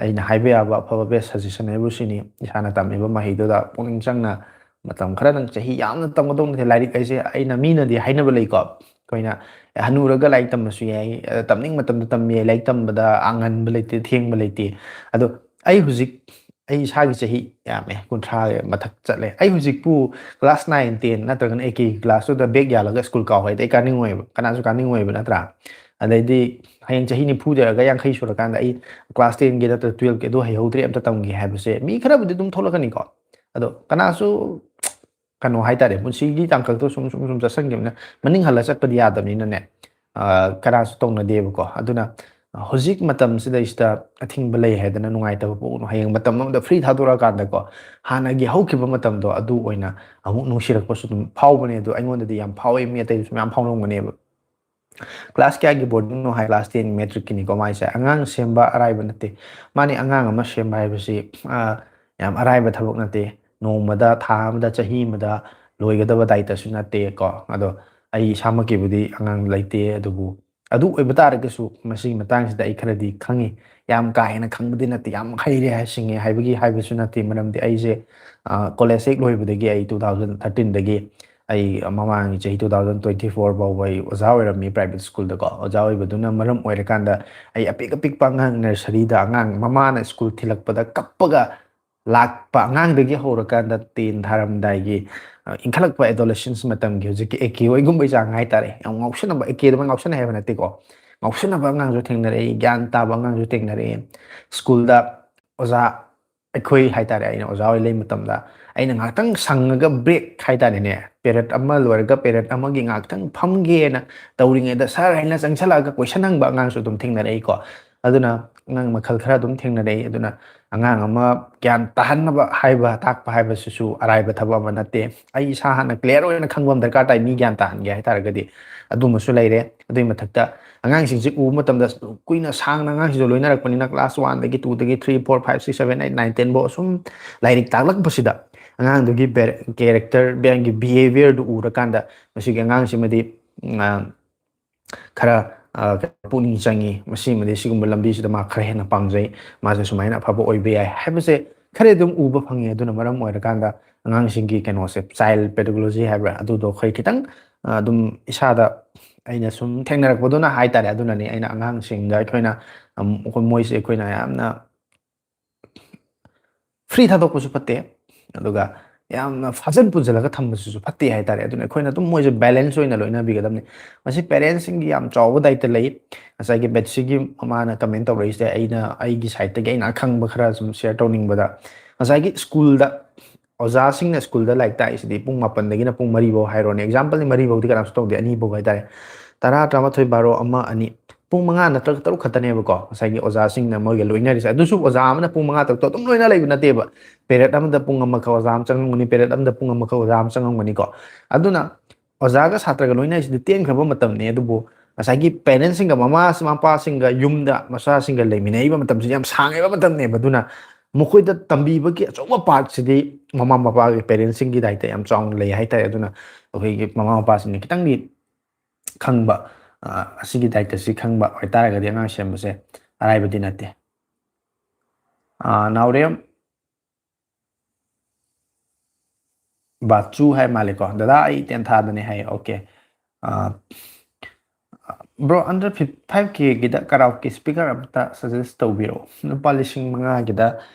ꯑꯩꯅ ꯍꯥꯏꯕ ꯌꯥꯕ ꯑꯐꯕ best suggestion ꯍꯥꯏꯕꯨ ꯁꯤꯅꯤ, ꯏꯁꯥꯅ ꯇꯝꯃꯤꯕ ꯃꯍꯩꯗꯨꯗ ꯄꯨꯛꯅꯤꯡ ꯆꯪꯅ, ꯃꯇꯝ ꯈꯔꯗꯪ, ꯆꯍꯤ ꯌꯥꯝꯅ ꯇꯝꯒꯗꯧ ꯅꯠꯇꯦ꯫ ꯂꯥꯏꯔꯤꯛ ꯍꯥꯏꯁꯦ, ꯑꯩꯅ, ꯃꯤꯅꯗꯤ ꯍꯥꯏꯅꯕ ꯂꯩꯀꯣ, ꯑꯩꯈꯣꯏꯅ, "ꯑꯦ, ꯍꯅꯨꯔꯒ ꯂꯥꯏꯔꯤꯛ ꯇꯝꯕꯁꯨ ꯌꯥꯏ, ꯑ, ꯇꯝꯅꯤꯡ ꯃꯇꯝꯗ ꯇꯝꯕ ꯌꯥꯏ, ꯂꯥꯏꯔꯤꯛ ꯇꯝꯕꯗ ꯉꯟꯕ ꯂꯩꯇꯦ, ꯊꯦꯡꯕ ꯂꯩꯇꯦ"꯫ ꯑꯗꯣ ꯑꯩ ꯍꯧꯖꯤꯛ, ꯑꯩ ꯏꯁꯥꯒꯤ ꯆꯍꯤ ꯌꯥꯝꯃꯦ, ꯀꯨꯟꯊ꯭ꯔꯥ ꯃꯊꯛ ꯆꯠꯂꯦ꯫ ꯑꯩ ꯍꯧꯖꯤꯛꯄꯨ class nine, ten ꯅꯠꯇ꯭ꯔꯒꯅ A K class ꯇꯨꯗ back ꯌꯥꯜꯂꯒ ꯁ꯭ꯀꯨꯜ ꯀꯥꯎ ꯍꯥꯏꯗꯤ ꯑꯩ ꯀꯥꯅꯤꯡꯉꯣꯏꯕ, ꯀꯅꯥꯁꯨ ꯀꯥꯅꯤꯡꯉꯣꯏꯕ, ꯅꯠꯇ꯭ꯔꯥ? ꯑꯗꯩꯗꯤ ꯍꯌꯦꯡ ꯆꯍꯤ ꯅꯤꯐꯨ ꯌꯧꯔꯒ ꯌꯥꯡꯈꯩ ꯁꯨꯔꯀꯥꯟꯗ ꯑꯩ class ten ꯒꯤ ꯅꯠꯇ꯭ꯔꯒ twelve ꯀꯤ ꯑꯗꯨ ꯍꯩꯍꯧꯗ꯭ꯔꯦ, ꯑꯝꯇ ꯇꯝꯒꯦ ꯍꯥꯏꯕꯁꯦ ꯃꯤ ꯈꯔꯕꯨꯗꯤ ꯑꯗꯨꯝ ꯊꯣꯛꯂꯛꯀꯅꯤꯀꯣ꯫ ꯑꯗꯣ ꯀꯅꯥꯁꯨ, ꯀꯩꯅꯣ ꯍꯥꯏꯇꯥꯔꯦ, ꯄꯨꯟꯁꯤꯒꯤ ꯇꯥꯡꯀꯛꯇꯣ ꯁꯨꯝ, ꯁꯨꯝ, ꯁꯨꯝ ꯆꯠꯁꯟꯈꯤꯕꯅ ꯃꯅꯤꯡ ꯍꯜꯂ ꯆꯠꯄꯗꯤ ꯌꯥꯗꯕꯅꯤꯅꯅꯦ, ꯑ, ꯀꯅꯥꯁꯨ ꯇꯧꯅꯗꯦꯕꯀꯣ꯫ ꯑꯗꯨꯅ ꯍꯧꯖꯤꯛ ꯃꯇꯝꯁꯤꯗꯩꯁꯤꯗ ꯑꯊꯤꯡꯕ ꯂꯩ ꯍꯥꯏꯗꯅ ꯅꯨꯡꯉꯥꯏꯇꯕ ꯄꯣꯛꯎꯅꯨ꯫ ꯍꯌꯦꯡ ꯃꯇꯝ ꯑꯃꯗ free ꯊꯥꯗꯣꯔꯛꯑꯀꯥꯟꯗꯀꯣ, ꯍꯥꯟꯅꯒꯤ ꯍꯧꯈꯤꯕ ꯃꯇꯝꯗꯣ ꯑꯗꯨ ꯑꯣꯏꯅ ꯑꯃꯨꯛ ꯅꯨꯡꯁꯤꯔꯛꯄꯁꯨ ꯑꯗꯨꯝ ꯐꯥꯎꯕꯅꯦ꯫ ꯑꯗꯣ ꯑꯩꯉꯣꯟꯗꯗꯤ ꯌꯥꯝ ꯐꯥꯎꯋꯦ, ꯃꯤ ꯑꯇꯩꯁꯨ ꯃꯌꯥꯝ ꯐꯥꯎꯔꯝꯒꯅꯦꯕ꯫ Class ꯀꯌꯥꯒꯤ boarding ꯅꯣ ꯍꯥꯏ? Class ten matric ꯀꯤꯅꯤꯀꯣ ꯃꯥꯏꯁꯦ꯫ ꯑꯉꯥꯡ ꯁꯦꯝꯕ ꯑꯔꯥꯏꯕ ꯅꯠꯇꯦ꯫ ꯃꯥꯅꯤ, ꯑꯉꯥꯡ ꯑꯃ ꯁꯦꯝꯕ ꯍꯥꯏꯕꯁꯤ, ꯑ, ꯌꯥꯝ ꯑꯔꯥꯏꯕ ꯊꯕꯛ ꯅꯠꯇꯦ꯫ ꯅꯣꯡꯃꯗ, ꯊꯥ ꯑꯃꯗ, ꯆꯍꯤ ꯑꯃꯗ ꯂꯣꯏꯒꯗꯕ ꯗꯥꯏꯇꯁꯨ ꯅꯠꯇꯦꯀꯣ꯫ ꯑꯗꯣ ꯑꯩ ꯏꯁꯥꯃꯛꯀꯤꯕꯨꯗꯤ ꯑꯉꯥꯡ ꯂꯩꯇꯦ, ꯑꯗꯨꯕꯨ ꯑꯗꯨ ꯑꯣꯏꯕ ꯇꯥꯔꯒꯁꯨ ꯃꯁꯤꯒꯤ ꯃꯇꯥꯡꯁꯤꯗ ꯑꯩ ꯈꯔꯗꯤ ꯈꯪꯉꯤ꯫ ꯌꯥꯝ ꯀꯥ ꯍꯦꯟꯅ ꯈꯪꯕꯗꯤ ꯅꯠꯇꯦ, ꯌꯥꯝ ꯍꯩꯔꯦ ꯍꯥꯏ, ꯁꯤꯡꯉꯦ ꯍꯥꯏꯕꯒꯤ ꯍꯥꯏꯕꯁꯨ ꯅꯠꯇꯦ꯫ ꯃꯔꯝꯗꯤ ꯑꯩꯁꯦ, ꯑ, college ꯍꯦꯛ ꯂꯣꯏꯕꯗꯒꯤ, ꯑꯩ two thousand thirteen ꯗꯒꯤ, ꯑꯩ ꯃꯃꯥꯡꯒꯤ ꯆꯍꯤ two thousand twenty four ꯐꯥꯎꯕ ꯑꯩ ꯑꯣꯖꯥ ꯑꯣꯏꯔꯝꯃꯤ private school ꯗꯀꯣ꯫ ꯑꯣꯖꯥ ꯑꯣꯏꯕꯗꯨꯅ ꯃꯔꯝ ꯑꯣꯏꯔꯀꯥꯟꯗ ꯑꯩ ꯑꯄꯤꯛ ꯑꯄꯤꯛꯄ ꯑꯉꯥꯡ nursery ꯗ, ꯑꯉꯥꯡ ꯃꯃꯥꯅ ꯁ꯭ꯀꯨꯜ ꯊꯤꯜꯂꯛꯄꯗ ꯀꯞꯄꯒ ꯂꯥꯛꯄ ꯑꯉꯥꯡꯗꯒꯤ ꯍꯧꯔꯀꯥꯟꯗ ten ꯊꯥꯔꯝꯗꯥꯏꯒꯤ, ꯑ, ꯏꯟꯈꯠꯂꯛꯄ adolescence ꯃꯇꯝꯒꯤ ꯍꯧꯖꯤꯛꯀꯤ A K ꯍꯣꯏꯒꯨꯝꯕꯩ ꯆꯥꯡ ꯍꯥꯏꯇꯥꯔꯦ꯫ ꯌꯥꯝ ꯉꯥꯎꯁꯟꯅꯕ, A K ꯑꯗꯨꯃꯥꯏꯅ ꯉꯥꯎꯁꯟꯅꯩ ꯍꯥꯏꯕ ꯅꯠꯇꯦꯀꯣ꯫ ꯉꯥꯎꯁꯟꯅꯕ ꯑꯉꯥꯡꯁꯨ ꯊꯦꯡꯅꯔꯛꯏ, ꯒ꯭ꯌꯥꯟ ꯇꯥꯕ ꯑꯉꯥꯡꯁꯨ ꯊꯦꯡꯅꯔꯛꯏ꯫ ꯁ꯭ꯀꯨꯜꯗ ꯑꯣꯖꯥ, ꯑꯩꯈꯣꯏ ꯍꯥꯏꯇꯥꯔꯦ, ꯑꯩꯅ ꯑꯣꯖꯥ ꯑꯣꯏ ꯂꯩ ꯃꯇꯝꯗ ꯑꯩꯅ ꯉꯥꯏꯍꯥꯛꯇꯪ ꯁꯪꯉꯒ break ꯍꯥꯏꯇꯥꯔꯦꯅꯦ, period ꯑꯃ ꯂꯣꯏꯔꯒ period ꯑꯃꯒꯤ ꯉꯥꯏꯍꯥꯛꯇꯪ ꯐꯝꯒꯦꯅ ꯇꯧꯔꯤꯉꯩꯗ sir ꯍꯥꯏꯅ ꯆꯪꯁꯜꯂꯛꯑꯒ question ꯍꯪꯕ ꯑꯉꯥꯡꯁꯨ ꯑꯗꯨꯝ ꯊꯦꯡꯅꯔꯛꯏꯀꯣ꯫ ꯑꯗꯨꯅ ꯑꯉꯥꯡ ꯃꯈꯜ ꯈꯔ ꯑꯗꯨꯝ ꯊꯦꯡꯅꯔꯛꯏ꯫ ꯑꯗꯨꯅ ꯑꯉꯥꯡ ꯑꯃ ꯒ꯭ꯌꯥꯟ ꯇꯥꯍꯟꯅꯕ ꯍꯥꯏꯕ, ꯇꯥꯛꯄ ꯍꯥꯏꯕꯁꯤꯁꯨ ꯑꯔꯥꯏꯕ ꯊꯕꯛ ꯑꯃ ꯅꯠꯇꯦ꯫ ꯑꯩ ꯏꯁꯥ ꯍꯥꯟꯅ clear ꯑꯣꯏꯅ ꯈꯪꯕ ꯑꯃ ꯗꯔꯀꯥꯔ ꯇꯥꯏ, ꯃꯤ ꯒ꯭ꯌꯥꯟ ꯇꯥꯍꯟꯒꯦ ꯍꯥꯏ ꯇꯥꯔꯒꯗꯤ꯫ ꯑꯗꯨꯃꯁꯨ ꯂꯩꯔꯦ꯫ ꯑꯗꯨꯒꯤ ꯃꯊꯛꯇ ꯑꯉꯥꯡꯁꯤꯡꯁꯤ ꯎꯕ ꯃꯇꯝꯗ ꯀꯨꯏꯅ ꯁꯥꯡꯅ ꯑꯉꯥꯡꯁꯤꯡꯁꯨ ꯂꯣꯏꯅꯔꯛꯄꯅꯤꯅ, class one ꯗꯒꯤ, two ꯗꯒꯤ, three, four, five, six, seven, eight, nine, ten ꯐꯥꯎ ꯑꯁꯨꯝ ꯂꯥꯏꯔꯤꯛ ꯇꯥꯛꯂꯛꯄꯁꯤꯗ, ꯑꯉꯥꯡꯗꯨꯒꯤ ꯕꯦ-, character, ꯃꯥꯒꯤ behaviour ꯗꯨ ꯎꯔꯀꯥꯟꯗ, ꯃꯁꯤꯒꯤ ꯑꯉꯥꯡꯁꯤꯃꯗꯤ, ꯎꯝ, ꯑ, ꯈꯔ, ꯑ, ꯄꯨꯛꯅꯤꯡ ꯆꯪꯉꯤ, ꯃꯁꯤꯃꯗꯤ ꯁꯤꯒꯨꯝꯕ ꯂꯝꯕꯤꯁꯤꯗ ꯃꯥ ꯈꯔ ꯍꯦꯟꯅ ꯄꯥꯝꯖꯩ, ꯃꯥꯁꯦ ꯁꯨꯃꯥꯏꯅ ꯑꯐꯕ ꯑꯣꯏꯕ ꯌꯥꯏ ꯍꯥꯏꯕꯁꯦ ꯈꯔ ꯑꯗꯨꯝ ꯎꯕ ꯐꯪꯉꯤ꯫ ꯑꯗꯨꯅ ꯃꯔꯝ ꯑꯣꯏꯔꯀꯥꯟꯗ ꯑꯉꯥꯡꯁꯤꯡꯒꯤ ꯀꯩꯅꯣꯁꯦ, child pedagogy ꯍꯥꯏꯕ꯭ꯔꯥ, ꯑꯗꯨꯗꯣ ꯑꯩꯈꯣꯏ ꯈꯤꯇꯪ, ꯑ, ꯑꯗꯨꯝ ꯏꯁꯥꯗ ꯑꯩꯅ ꯁꯨꯝ ꯊꯦꯡꯅꯔꯛꯄꯗꯨꯅ ꯍꯥꯏ ꯇꯥꯔꯦ꯫ ꯑꯗꯨꯅꯅꯤ ꯑꯩꯅ ꯑꯉꯥꯡꯁꯤꯡꯗ ꯑꯩꯈꯣꯏꯅ, ꯑꯝ, ꯑꯩꯈꯣꯏ, ꯃꯣꯏꯁꯦ ꯑꯩꯈꯣꯏꯅ ꯌꯥꯝꯅ free ꯊꯥꯗꯣꯛꯄꯁꯨ ꯐꯠꯇꯦ, ꯑꯗꯨꯒ ꯌꯥꯝꯅ ꯐꯥꯖꯤꯟ ꯄꯨꯟꯁꯤꯜꯂꯒ ꯊꯝꯕꯁꯤꯁꯨ ꯐꯠꯇꯦ ꯍꯥꯏꯇꯥꯔꯦ꯫ ꯑꯗꯨꯅ ꯑꯩꯈꯣꯏꯅ ꯑꯗꯨꯝ ꯃꯣꯏꯁꯦ balance ꯑꯣꯏꯅ ꯂꯣꯏꯅꯕꯤꯒꯗꯕꯅꯤ꯫ ꯃꯁꯤ parents ꯁꯤꯡꯒꯤ ꯌꯥꯝ ꯆꯥꯎꯕ ꯗꯥꯏꯇ ꯂꯩ꯫ ꯉꯁꯥꯏꯒꯤ ꯕꯦꯠꯁꯤꯒꯤ ꯃꯃꯥꯅ comment ꯇꯧꯔꯛꯏꯁꯦ, ꯑꯩꯅ ꯑꯩꯒꯤ side ꯇꯒꯤ ꯑꯩꯅ ꯑꯈꯪꯕ ꯈꯔ ꯁꯨꯝ share ꯇꯧꯅꯤꯡꯕꯗ, ꯉꯁꯥꯏꯒꯤ ꯁ꯭ꯀꯨꯜꯗ ꯑꯣꯖꯥꯁꯤꯡꯅ ꯁ꯭ꯀꯨꯜꯗ ꯂꯥꯏꯔꯤꯛ ꯇꯥꯛꯏꯁꯤꯗꯤ ꯄꯨꯡ ꯃꯥꯄꯟꯗꯒꯤꯅ ꯄꯨꯡ ꯃꯔꯤꯐꯥꯎ ꯍꯥꯏꯔꯣꯅꯦ, example ꯅꯤ, ꯃꯔꯤꯐꯥꯎꯗꯤ ꯀꯅꯥꯝꯁꯨ ꯇꯧꯗꯦ, ꯑꯅꯤꯐꯥꯎ ꯍꯥꯏꯇꯥꯔꯦ, ꯇꯔꯥ, ꯇꯔꯥꯃꯥꯊꯣꯏ, ꯕꯥꯔꯣ, ꯑꯃ, ꯑꯅꯤ, ꯄꯨꯡ ꯃꯉꯥ ꯅꯠꯇ꯭ꯔꯒ ꯇꯔꯨꯛ ꯈꯛꯇꯅꯦꯕꯀꯣ ꯉꯁꯥꯏꯒꯤ ꯑꯣꯖꯥꯁꯤꯡꯅ ꯃꯣꯏꯒ ꯂꯣꯏꯅꯔꯤꯁꯦ꯫ ꯑꯗꯨꯁꯨ ꯑꯣꯖꯥ ꯑꯃꯅ ꯄꯨꯡ ꯃꯉꯥ ꯇꯔꯨꯛꯇꯣ ꯑꯗꯨꯝ ꯂꯣꯏꯅ ꯂꯩꯕ ꯅꯠꯇꯦꯕ꯫ Period ꯑꯃꯗ ꯄꯨꯡ ꯑꯃꯈꯛ ꯑꯣꯖꯥ ꯑꯃ ꯆꯪꯉꯝꯒꯅꯤ, period ꯑꯃꯗ ꯄꯨꯡ ꯑꯃꯈꯛ ꯑꯣꯖꯥ ꯑꯃ ꯆꯪꯉꯝꯒꯅꯤꯀꯣ꯫ ꯑꯗꯨꯅ ꯑꯣꯖꯥꯒ ꯁꯥꯇ꯭ꯔꯒ ꯂꯣꯏꯅꯔꯤꯁꯤꯗꯤ ꯇꯦꯟꯈ꯭ꯔꯕ ꯃꯇꯝꯅꯤ꯫ ꯑꯗꯨꯕꯨ ꯉꯁꯥꯏꯒꯤ parents ꯁꯤꯡꯒ, ꯃꯃꯥ ꯃꯄꯥꯁꯤꯡꯒ, ꯌꯨꯝꯗ ꯃꯆꯥꯁꯤꯡꯒ ꯂꯩꯃꯤꯟꯅꯔꯤꯕ ꯃꯇꯝꯁꯤꯗꯤ ꯌꯥꯝ ꯁꯥꯡꯉꯤꯕ ꯃꯇꯝꯅꯦꯕ꯫ ꯑꯗꯨꯅ ꯃꯈꯣꯏꯗ ꯇꯝꯕꯤꯕꯒꯤ ꯑꯆꯧꯕ part ꯁꯤꯗꯤ ꯃꯃꯥ ꯃꯄꯥꯒꯤ, parents ꯁꯤꯡꯒꯤ ꯗꯥꯏꯇ ꯌꯥꯝ ꯆꯥꯎꯅ ꯂꯩ ꯍꯥꯏꯇꯥꯔꯦ꯫ ꯑꯗꯨꯅ ꯑꯩꯈꯣꯏꯒꯤ ꯃꯃꯥ ꯃꯄꯥꯁꯤꯡꯅ ꯈꯤꯇꯪꯗꯤ ꯈꯪꯕ, ꯑ, ꯑꯁꯤꯒꯤ ꯗꯥꯏꯇꯁꯤ ꯈꯪꯕ ꯑꯣꯏꯇꯥꯔꯒꯗꯤ ꯑꯉꯥꯡ ꯁꯦꯝꯕꯁꯦ ꯑꯔꯥꯏꯕꯗꯤ ꯅꯠꯇꯦ꯫ ꯑ, ꯅꯥꯎꯔꯦꯝ ꯕꯥꯆꯨ ꯍꯥꯏ ꯃꯥꯜꯂꯦꯀꯣ꯫ "ꯗꯗꯥ, ꯑꯩ ꯇꯦꯟꯊꯥꯗꯅꯦ" ꯍꯥꯏ꯫ Okay꯫ ꯑ, bro, under five K ꯒꯤꯗ karaoke speaker ꯑꯝꯇ suggest ꯇꯧꯕꯤꯔꯛꯑꯣ꯫ ꯂꯨꯄꯥ ꯂꯤꯁꯤꯡ ꯃꯉꯥꯒꯤꯗ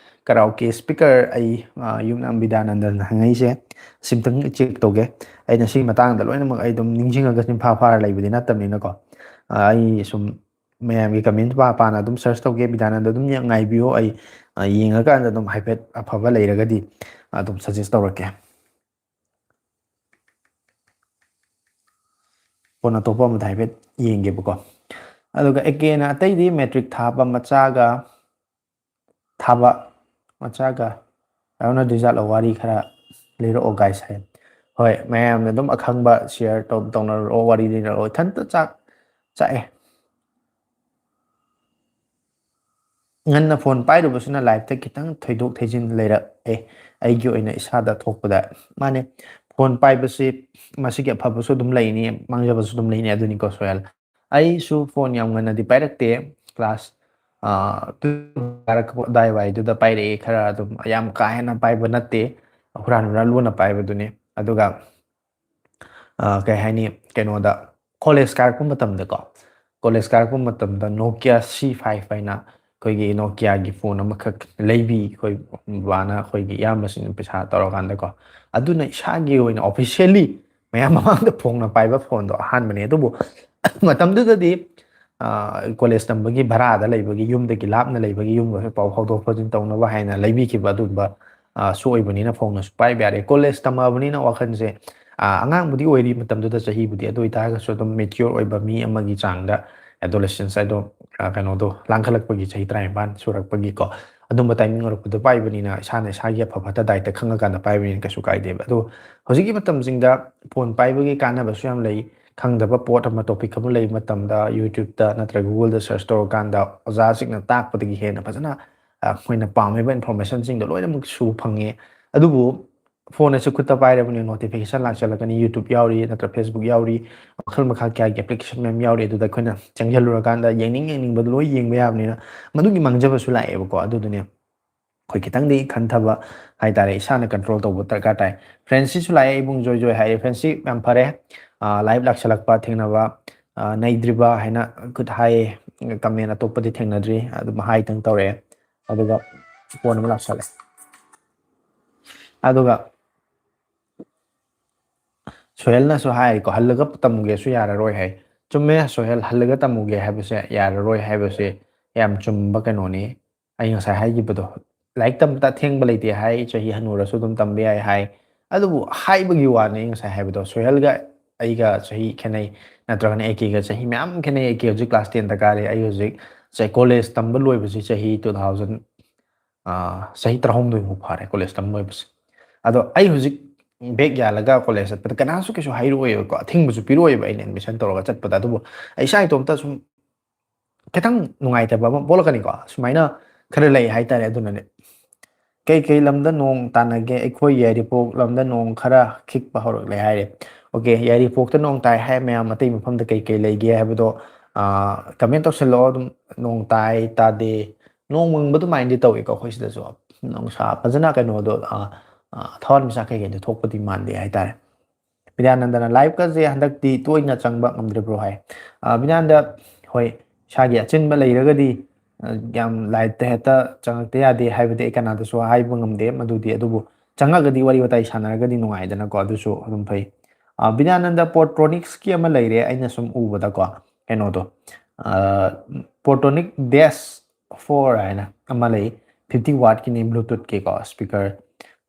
karaoke speaker ꯑꯩ, ꯑ, ꯌꯨꯝꯅꯥꯝ ꯕꯤꯗ꯭ꯌꯥꯅꯟꯗꯟ ꯍꯪꯉꯛꯏꯁꯦ, ꯁꯤꯝꯇꯪ check ꯇꯧꯒꯦ꯫ ꯑꯩꯅ ꯁꯤꯒꯤ ꯃꯇꯥꯡꯗ ꯂꯣꯏꯅꯃꯛ ꯑꯩ ꯑꯗꯨꯝ ꯅꯤꯡꯁꯤꯡꯉꯒ ꯆꯤꯟꯐꯥ ꯐꯥꯔ ꯂꯩꯕꯗꯤ ꯅꯠꯇꯕꯅꯤꯅꯀꯣ꯫ ꯑ, ꯑꯩ ꯁꯨꯝ ꯃꯌꯥꯝꯒꯤ comment ꯄꯥ ꯄꯥꯅ ꯑꯗꯨꯝ search ꯇꯧꯒꯦ꯫ ꯕꯤꯗ꯭ꯌꯥꯅꯟꯗ ꯑꯗꯨꯝ ꯌꯦꯡ-, ꯉꯥꯏꯕꯤꯌꯣ꯫ ꯑꯩ, ꯑ, ꯌꯦꯡꯉꯀꯥꯟꯗ ꯑꯗꯨꯝ ꯍꯥꯏꯐꯦꯠ ꯑꯐꯕ ꯂꯩꯔꯒꯗꯤ ꯑꯗꯨꯝ suggest ꯇꯧꯔꯛꯀꯦ꯫ ꯐꯣꯟ ꯑꯇꯣꯞꯄ ꯑꯃꯗ ꯍꯥꯏꯐꯦꯠ ꯌꯦꯡꯒꯦꯕꯀꯣ꯫ ꯑꯗꯨꯒ ꯑꯦꯀꯦꯅ ꯑꯇꯩꯗꯤ ꯃꯦꯇ꯭ꯔꯤꯛ ꯊꯥꯕ ꯃꯆꯥꯒ ꯊꯥꯕ ꯃꯆꯥꯒ ꯀꯔꯝꯅ ꯗꯤꯖꯥꯠꯂꯣ ꯋꯥꯔꯤ ꯈꯔ ꯂꯤꯔꯛꯑꯣ ꯒꯥꯏꯁ ꯍꯥꯏ꯫ ꯍꯣꯏ, ꯃꯌꯥꯝꯅ ꯑꯗꯨꯝ ꯑꯈꯪꯕ ꯁꯤꯌꯔ ꯇꯧꯅꯔꯛꯑꯣ, ꯋꯥꯔꯤ ꯂꯤꯅꯔꯛꯑꯣ꯫ ꯏꯊꯟꯇ ꯆꯥꯛ ꯆꯥꯛꯑꯦ꯫ ꯉꯟꯅ ꯐꯣꯟ ꯄꯥꯏꯔꯨꯕꯁꯤꯅ ꯂꯥꯏꯐꯇ ꯈꯤꯇꯪ ꯊꯣꯏꯗꯣꯛ ꯊꯩꯖꯤꯟ ꯂꯩꯔꯛꯑꯦ ꯑꯩꯒꯤ ꯑꯣꯏꯅ ꯏꯁꯥꯗ ꯊꯣꯛꯄꯗ꯫ ꯃꯥꯅꯦ, ꯐꯣꯟ ꯄꯥꯏꯕꯁꯤ ꯃꯁꯤꯒꯤ ꯑꯐꯕꯁꯨ ꯑꯗꯨꯝ ꯂꯩꯅꯤ, ꯃꯥꯡꯖꯕꯁꯨ ꯑꯗꯨꯝ ꯂꯩꯅꯤ, ꯑꯗꯨꯅꯤꯀꯣ ꯁꯣꯍꯦꯜ꯫ ꯑꯩꯁꯨ ꯐꯣꯟ ꯌꯥꯝ ꯉꯟꯅꯗꯤ ꯄꯥꯏꯔꯛꯇꯦ꯫ ꯀ꯭ꯂꯥꯁ ꯇꯨ ꯀꯥꯔꯛꯄ ꯑꯗꯥꯏꯋꯥꯏꯗꯨꯗ ꯄꯥꯏꯔꯛꯑꯦ꯫ ꯈꯔ ꯑꯗꯨꯝ ꯌꯥꯝ ꯀꯥ ꯍꯦꯟꯅ ꯄꯥꯏꯕ ꯅꯠꯇꯦ, ꯍꯨꯔꯥꯟ ꯍꯨꯔꯥꯟ ꯂꯣꯟꯅ ꯄꯥꯏꯕꯗꯨꯅꯤ꯫ ꯑꯗꯨꯒ ꯀꯩ ꯍꯥꯏꯅꯤ, ꯀꯩꯅꯣꯗ ꯀꯣꯂꯦꯖ ꯀꯥꯔꯛꯄ ꯃꯇꯝꯗꯀꯣ, ꯀꯣꯂꯦꯖ ꯀꯥꯔꯛꯄ ꯃꯇꯝꯗ ꯅꯣꯀꯤꯌꯥ ꯁꯤ ꯐꯥꯏꯚ ꯍꯥꯏꯅ ꯑꯩꯈꯣꯏꯒꯤ ꯅꯣꯀꯤꯌꯥꯒꯤ ꯐꯣꯟ ꯑꯃꯈꯛ ꯂꯩꯕꯤ ꯑꯩꯈꯣꯏ ꯕꯕꯥꯅ ꯑꯩꯈꯣꯏꯒꯤ ꯏꯌꯥꯝꯕꯁꯤꯡꯅ ꯄꯩꯁꯥ ꯇꯧꯔꯀꯥꯟꯗꯀꯣ꯫ ꯑꯗꯨꯅ ꯏꯁꯥꯒꯤ ꯑꯣꯏꯅ ꯑꯣꯐꯤꯁꯤꯌꯦꯜꯂꯤ ꯃꯌꯥꯝ ꯃꯃꯥꯡꯗ ꯐꯣꯡꯅ ꯄꯥꯏꯕ ꯐꯣꯟꯗꯣ ꯑꯍꯥꯟꯕꯅꯦ꯫ ꯑꯗꯨꯕꯨ ꯃꯇꯝꯗꯨꯗꯗꯤ ꯀꯣꯂꯦꯖ ꯇꯝꯕꯒꯤ ꯚꯔꯥꯗ ꯂꯩꯕꯒꯤ, ꯌꯨꯝꯗꯒꯤ ꯂꯥꯞꯅ ꯂꯩꯕꯒꯤ, ꯌꯨꯝꯒꯁꯨ ꯄꯥꯎ ꯐꯥꯎꯗꯣꯛ ꯐꯥꯎꯖꯤꯟ ꯇꯧꯅꯕ ꯍꯥꯏꯅ ꯂꯩꯕꯤꯈꯤꯕ ꯑꯗꯨꯒꯨꯝꯕ ꯁꯨ ꯑꯣꯏꯕꯅꯤꯅ ꯐꯣꯟꯅꯁꯨ ꯄꯥꯏꯕ ꯌꯥꯔꯦ꯫ ꯀꯣꯂꯦꯖ ꯇꯝꯃꯛꯑꯕꯅꯤꯅ ꯋꯥꯈꯜꯁꯦ ꯑꯉꯥꯡꯕꯨꯗꯤ ꯑꯣꯏꯔꯤ ꯃꯇꯝꯗꯨꯗ ꯆꯍꯤꯕꯨꯗꯤ, ꯑꯗꯨ ꯑꯣꯏꯇꯥꯔꯒꯁꯨ ꯑꯗꯨꯝ ꯃꯦꯆꯤꯌꯣꯔ ꯑꯣꯏꯕ ꯃꯤ ꯑꯃꯒꯤ ꯆꯥꯡꯗ, ꯑꯦꯗꯣꯂꯦꯁꯦꯟꯁ ꯍꯥꯏꯗꯣ, ꯀꯩꯅꯣꯗꯣ, ꯂꯥꯡꯈꯠꯂꯛꯄꯒꯤ ꯆꯍꯤ ꯇꯔꯥꯅꯤꯄꯥꯟ ꯁꯨꯔꯛꯄꯒꯤꯀꯣ, ꯑꯗꯨꯝꯕ ꯇꯥꯏꯃꯤꯡ ꯑꯣꯏꯔꯛꯄꯗ ꯄꯥꯏꯕꯅꯤꯅ ꯏꯁꯥꯅ ꯏꯁꯥꯒꯤ ꯑꯐ ꯐꯠꯇ ꯗꯥꯏꯠꯇ ꯈꯪꯉꯀꯥꯟꯗ ꯄꯥꯏꯕꯅꯤꯅ ꯀꯩꯁꯨ ꯀꯥꯏꯗꯦꯕ꯫ ꯑꯗꯣ ꯍꯧꯖꯤꯛꯀꯤ ꯃꯇꯝꯁꯤꯡꯗ ꯐꯣꯟ ꯄꯥꯏꯕꯒꯤ ꯀꯥꯟꯅꯕꯁꯨ ꯌꯥꯝ ꯂꯩ꯫ ꯈꯪꯗꯕ ꯄꯣꯠ ꯑꯃ, ꯇꯣꯄꯤꯛ ꯑꯃ ꯂꯩꯕ ꯃꯇꯝꯗ YouTube ꯅꯠꯇ꯭ꯔꯒ Google ꯗ ꯁꯔꯆ ꯇꯧꯔꯀꯥꯟꯗ ꯑꯣꯖꯥꯁꯤꯡꯅ ꯇꯥꯛꯄꯗꯒꯤ ꯍꯦꯟꯅ ꯐꯖꯅ ꯑꯩꯈꯣꯏꯅ ꯄꯥꯝꯃꯤꯕ ꯏꯟꯐꯣꯔꯃꯦꯁꯟꯁꯤꯡꯗꯣ ꯂꯣꯏꯅꯃꯛ ꯁꯨ ꯐꯪꯉꯦ꯫ ꯑꯗꯨꯕꯨ ꯐꯣꯟ ꯑꯁꯤ ꯈꯨꯠꯇ ꯄꯥꯏꯔꯕꯅꯤꯅ ꯅꯣꯇꯤꯐꯤꯀꯦꯁꯟ ꯂꯥꯛꯆꯜꯂꯛꯀꯅꯤ, YouTube ꯌꯥꯎꯔꯤ, ꯅꯠꯇ꯭ꯔꯒ Facebook ꯌꯥꯎꯔꯤ, ꯃꯈꯜ ꯃꯈꯥ ꯀꯌꯥꯒꯤ ꯑꯦꯄ꯭ꯂꯤꯀꯦꯁꯟ ꯃꯌꯥꯝ ꯌꯥꯎꯔꯤ꯫ ꯑꯗꯨꯗ ꯑꯩꯈꯣꯏꯅ ꯆꯪꯁꯤꯜꯂꯨꯔꯀꯥꯟꯗ ꯌꯦꯡꯅꯤꯡ ꯌꯦꯡꯅꯤꯡꯕꯗꯣ ꯂꯣꯏ ꯌꯦꯡꯕ ꯌꯥꯕꯅꯤꯅ ꯃꯗꯨꯒꯤ ꯃꯥꯡꯖꯕꯁꯨ ꯂꯥꯛꯑꯦꯕꯀꯣ꯫ ꯑꯗꯨꯗꯨꯅꯦ ꯑꯩꯈꯣꯏ ꯈꯤꯇꯪꯗꯤ ꯈꯟꯊꯕ ꯍꯥꯏꯇꯥꯔꯦ, ꯏꯁꯥꯅ ꯀꯟꯇ꯭ꯔꯣꯜ ꯇꯧꯕ ꯗꯔꯀꯥꯔ ꯇꯥꯏ꯫ ꯐ꯭ꯔꯦꯟꯁꯤꯁꯨ ꯂꯥꯛꯑꯦ, ꯏꯕꯨꯡ ꯖꯣꯏ ꯖꯣꯏ ꯍꯥꯏꯔꯦ꯫ ꯐ꯭ꯔꯦꯟꯁꯤ ꯌꯥꯝ ꯐꯔꯦ, ꯂꯥꯏꯚ ꯂꯥꯛꯁꯜꯂꯛꯄ ꯊꯦꯡꯅꯕ, ꯅꯩꯗ꯭ꯔꯤꯕ ꯍꯥꯏꯅ ꯈꯨꯠ ꯍꯥꯏꯌꯦ꯫ ꯀꯃꯦꯟ ꯑꯇꯣꯞꯄꯗꯤ ꯊꯦꯡꯅꯗ꯭ꯔꯤ, ꯑꯗꯨꯝ ꯍꯥꯏꯇꯪ ꯇꯧꯔꯛꯑꯦ꯫ ꯑꯗꯨꯒ ꯐꯣꯟ ꯑꯃ ꯂꯥꯛꯁꯜꯂꯦ꯫ ꯑꯗꯨꯒ ꯁꯣꯍꯦꯜꯅꯁꯨ ꯍꯥꯏꯀꯣ, "ꯍꯜꯂꯒ ꯇꯝꯃꯨꯒꯦꯁꯨ ꯌꯥꯔꯔꯣꯏ" ꯍꯥꯏ꯫ ꯆꯨꯝꯃꯦ, ꯁꯣꯍꯦꯜ, ꯍꯜꯂꯒ ꯇꯝꯃꯨꯒꯦ ꯍꯥꯏꯕꯁꯦ ꯌꯥꯔꯔꯣꯏ ꯍꯥꯏꯕꯁꯦ ꯌꯥꯝ ꯆꯨꯝꯕ ꯀꯩꯅꯣꯅꯤ꯫ ꯑꯩ ꯉꯁꯥꯏ ꯍꯥꯏꯈꯤꯕꯗꯣ, ꯂꯥꯏꯔꯤꯛ ꯇꯝꯕꯗ ꯑꯊꯦꯡꯕ ꯂꯩꯇꯦ ꯍꯥꯏ, ꯆꯍꯤ ꯍꯟꯅꯨꯔꯁꯨ ꯑꯗꯨꯝ ꯇꯝꯕ ꯌꯥꯏ ꯍꯥꯏ꯫ ꯑꯗꯨꯕꯨ ꯍꯥꯏꯕꯒꯤ ꯋꯥꯅꯤ, ꯑꯩ ꯉꯁꯥꯏ ꯍꯥꯏꯕꯗꯣ, ꯁꯣꯍꯦꯜꯒ ꯑꯩꯒ ꯆꯍꯤ ꯈꯦꯠꯅꯩ, ꯅꯠꯇ꯭ꯔꯒꯅ ꯑꯦ ꯀꯦꯒ ꯆꯍꯤ ꯃꯌꯥꯝ ꯈꯦꯠꯅꯩ꯫ ꯑꯦ ꯀꯦ ꯍꯧꯖꯤꯛ class ten ꯗ ꯀꯥꯔꯦ, ꯑꯩ ꯍꯧꯖꯤꯛ ꯆꯍꯤ, college ꯇꯝꯕ ꯂꯣꯏꯕꯁꯤ ꯆꯍꯤ two thousand, ꯑꯥ, ꯆꯍꯤ ꯇꯔꯥꯍꯨꯝꯗꯣꯏꯃꯨꯛ ꯐꯥꯔꯦ college ꯇꯝꯕ ꯂꯣꯏꯕꯁꯦ꯫ ꯑꯗꯣ ꯑꯩ ꯍꯧꯖꯤꯛ bag ꯌꯥꯜꯂꯒ college ꯆꯠꯄꯗ ꯀꯅꯥꯁꯨ ꯀꯩꯁꯨ ꯍꯥꯏꯔꯛꯑꯣꯏꯕꯀꯣ, ꯑꯊꯤꯡꯕꯁꯨ ꯄꯤꯔꯛꯑꯣꯏꯕ ꯑꯩꯅ admission ꯇꯧꯔꯒ ꯆꯠꯄꯗ꯫ ꯑꯗꯨꯕꯨ ꯑꯩ ꯏꯁꯥ ꯏꯇꯣꯝꯇ ꯁꯨꯝ ꯈꯤꯇꯪ ꯅꯨꯡꯉꯥꯏꯇꯕ ꯑꯃ ꯄꯣꯛꯂꯛꯀꯅꯤꯀꯣ, ꯁꯨꯃꯥꯏꯅ ꯈꯔ ꯂꯩ ꯍꯥꯏꯇꯥꯔꯦ꯫ ꯑꯗꯨꯅꯅꯦ, "ꯀꯩ ꯀꯩ ꯂꯝꯗ ꯅꯣꯡ ꯇꯥꯅꯒꯦ?" "ꯑꯩꯈꯣꯏ ꯌꯥꯏꯔꯤꯄꯣꯛ ꯂꯝꯗ ꯅꯣꯡ ꯈꯔ ꯈꯤꯛꯄ ꯍꯧꯔꯛꯂꯦ" ꯍꯥꯏꯔꯦ꯫ Okay, ꯌꯥꯏꯔꯤꯄꯣꯛꯇ ꯅꯣꯡ ꯇꯥꯏ ꯍꯥꯏ ꯃꯌꯥꯝ, ꯑꯇꯩ ꯃꯐꯝꯗ ꯀꯩ ꯀꯩ ꯂꯩꯒꯦ ꯍꯥꯏꯕꯗꯣ, ꯑꯥ, comment ꯇꯧꯁꯜꯂꯛꯑꯣ꯫ ꯑꯗꯨꯝ ꯅꯣꯡ ꯇꯥꯏ ꯇꯥꯗꯦ, ꯅꯣꯡ ꯃꯪꯕ ꯑꯗꯨꯃꯥꯏꯅꯗꯤ ꯇꯧꯏꯀꯣ ꯑꯩꯈꯣꯏ ꯁꯤꯗꯁꯨ꯫ ꯅꯨꯡꯁꯥ ꯐꯖꯅ ꯀꯩꯅꯣꯗꯣ, ꯑꯥ, ꯑꯥ, ꯊꯋꯥꯟꯃꯤꯆꯥꯛ ꯀꯩꯀꯩꯗꯣ ꯊꯣꯛꯄꯗꯤ ꯃꯥꯟꯗꯦ ꯍꯥꯏꯇꯥꯔꯦ꯫ ꯕꯤꯗ꯭ꯌꯥꯅꯟꯗꯅ, "Live ꯀꯁꯦ ꯍꯟꯗꯛꯇꯤ ꯇꯣꯏꯅ ꯆꯪꯕ ꯉꯝꯗ꯭ꯔꯤꯕ꯭ꯔꯣ?" ꯍꯥꯏ꯫ ꯑꯥ, ꯕꯤꯗ꯭ꯌꯥꯅꯟꯗ, ꯍꯣꯏ, ꯏꯁꯥꯒꯤ ꯑꯆꯤꯟꯕ ꯂꯩꯔꯒꯗꯤ, ꯑ, ꯌꯥꯝ live ꯇ ꯍꯦꯛꯇ ꯆꯪꯉꯛꯇ ꯌꯥꯗꯦ ꯍꯥꯏꯕꯗꯤ ꯑꯩ ꯀꯅꯥꯗꯁꯨ ꯍꯥꯏꯕ ꯉꯝꯗꯦ꯫ ꯃꯗꯨꯗꯤ, ꯑꯗꯨꯕꯨ ꯆꯪꯉꯒꯗꯤ ꯋꯥꯔꯤ ꯋꯥꯇꯥꯏ ꯁꯥꯟꯅꯔꯒꯗꯤ ꯅꯨꯡꯉꯥꯏꯗꯅꯀꯣ, ꯑꯗꯨꯁꯨ ꯑꯗꯨꯝ ꯐꯩ꯫ ꯑ, ꯕꯤꯗ꯭ꯌꯥꯅꯟꯗ, Portronics ꯀꯤ ꯑꯃ ꯂꯩꯔꯦ ꯑꯩꯅ ꯁꯨꯝ ꯎꯕꯗꯀꯣ, ꯀꯩꯅꯣꯗꯣ, ꯑ, Portronic Dash four ꯍꯥꯏꯅ ꯑꯃ ꯂꯩ, fifty watt ꯀꯤꯅꯤ, Bluetooth ꯀꯤꯀꯣ, speaker,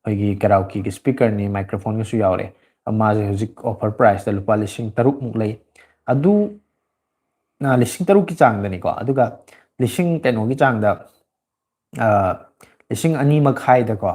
ꯑꯩꯈꯣꯏꯒꯤ karaoke ꯒꯤ speaker ꯅꯤ, microphone ꯒꯁꯨ ꯌꯥꯎꯔꯦ꯫ ꯃꯥꯁꯦ ꯍꯧꯖꯤꯛ offer price ꯇ ꯂꯨꯄꯥ ꯂꯤꯁꯤꯡ ꯇꯔꯨꯛ ꯃꯨꯛ ꯂꯩ꯫ ꯑꯗꯨ, ꯑ, ꯂꯤꯁꯤꯡ ꯇꯔꯨꯛ ꯀꯤ ꯆꯥꯡꯗꯅꯤꯀꯣ, ꯑꯗꯨꯒ ꯂꯤꯁꯤꯡ ꯀꯩꯅꯣꯒꯤ ꯆꯥꯡꯗ, ꯑ, ꯂꯤꯁꯤꯡ ꯑꯅꯤ ꯃꯈꯥꯏꯗꯀꯣ,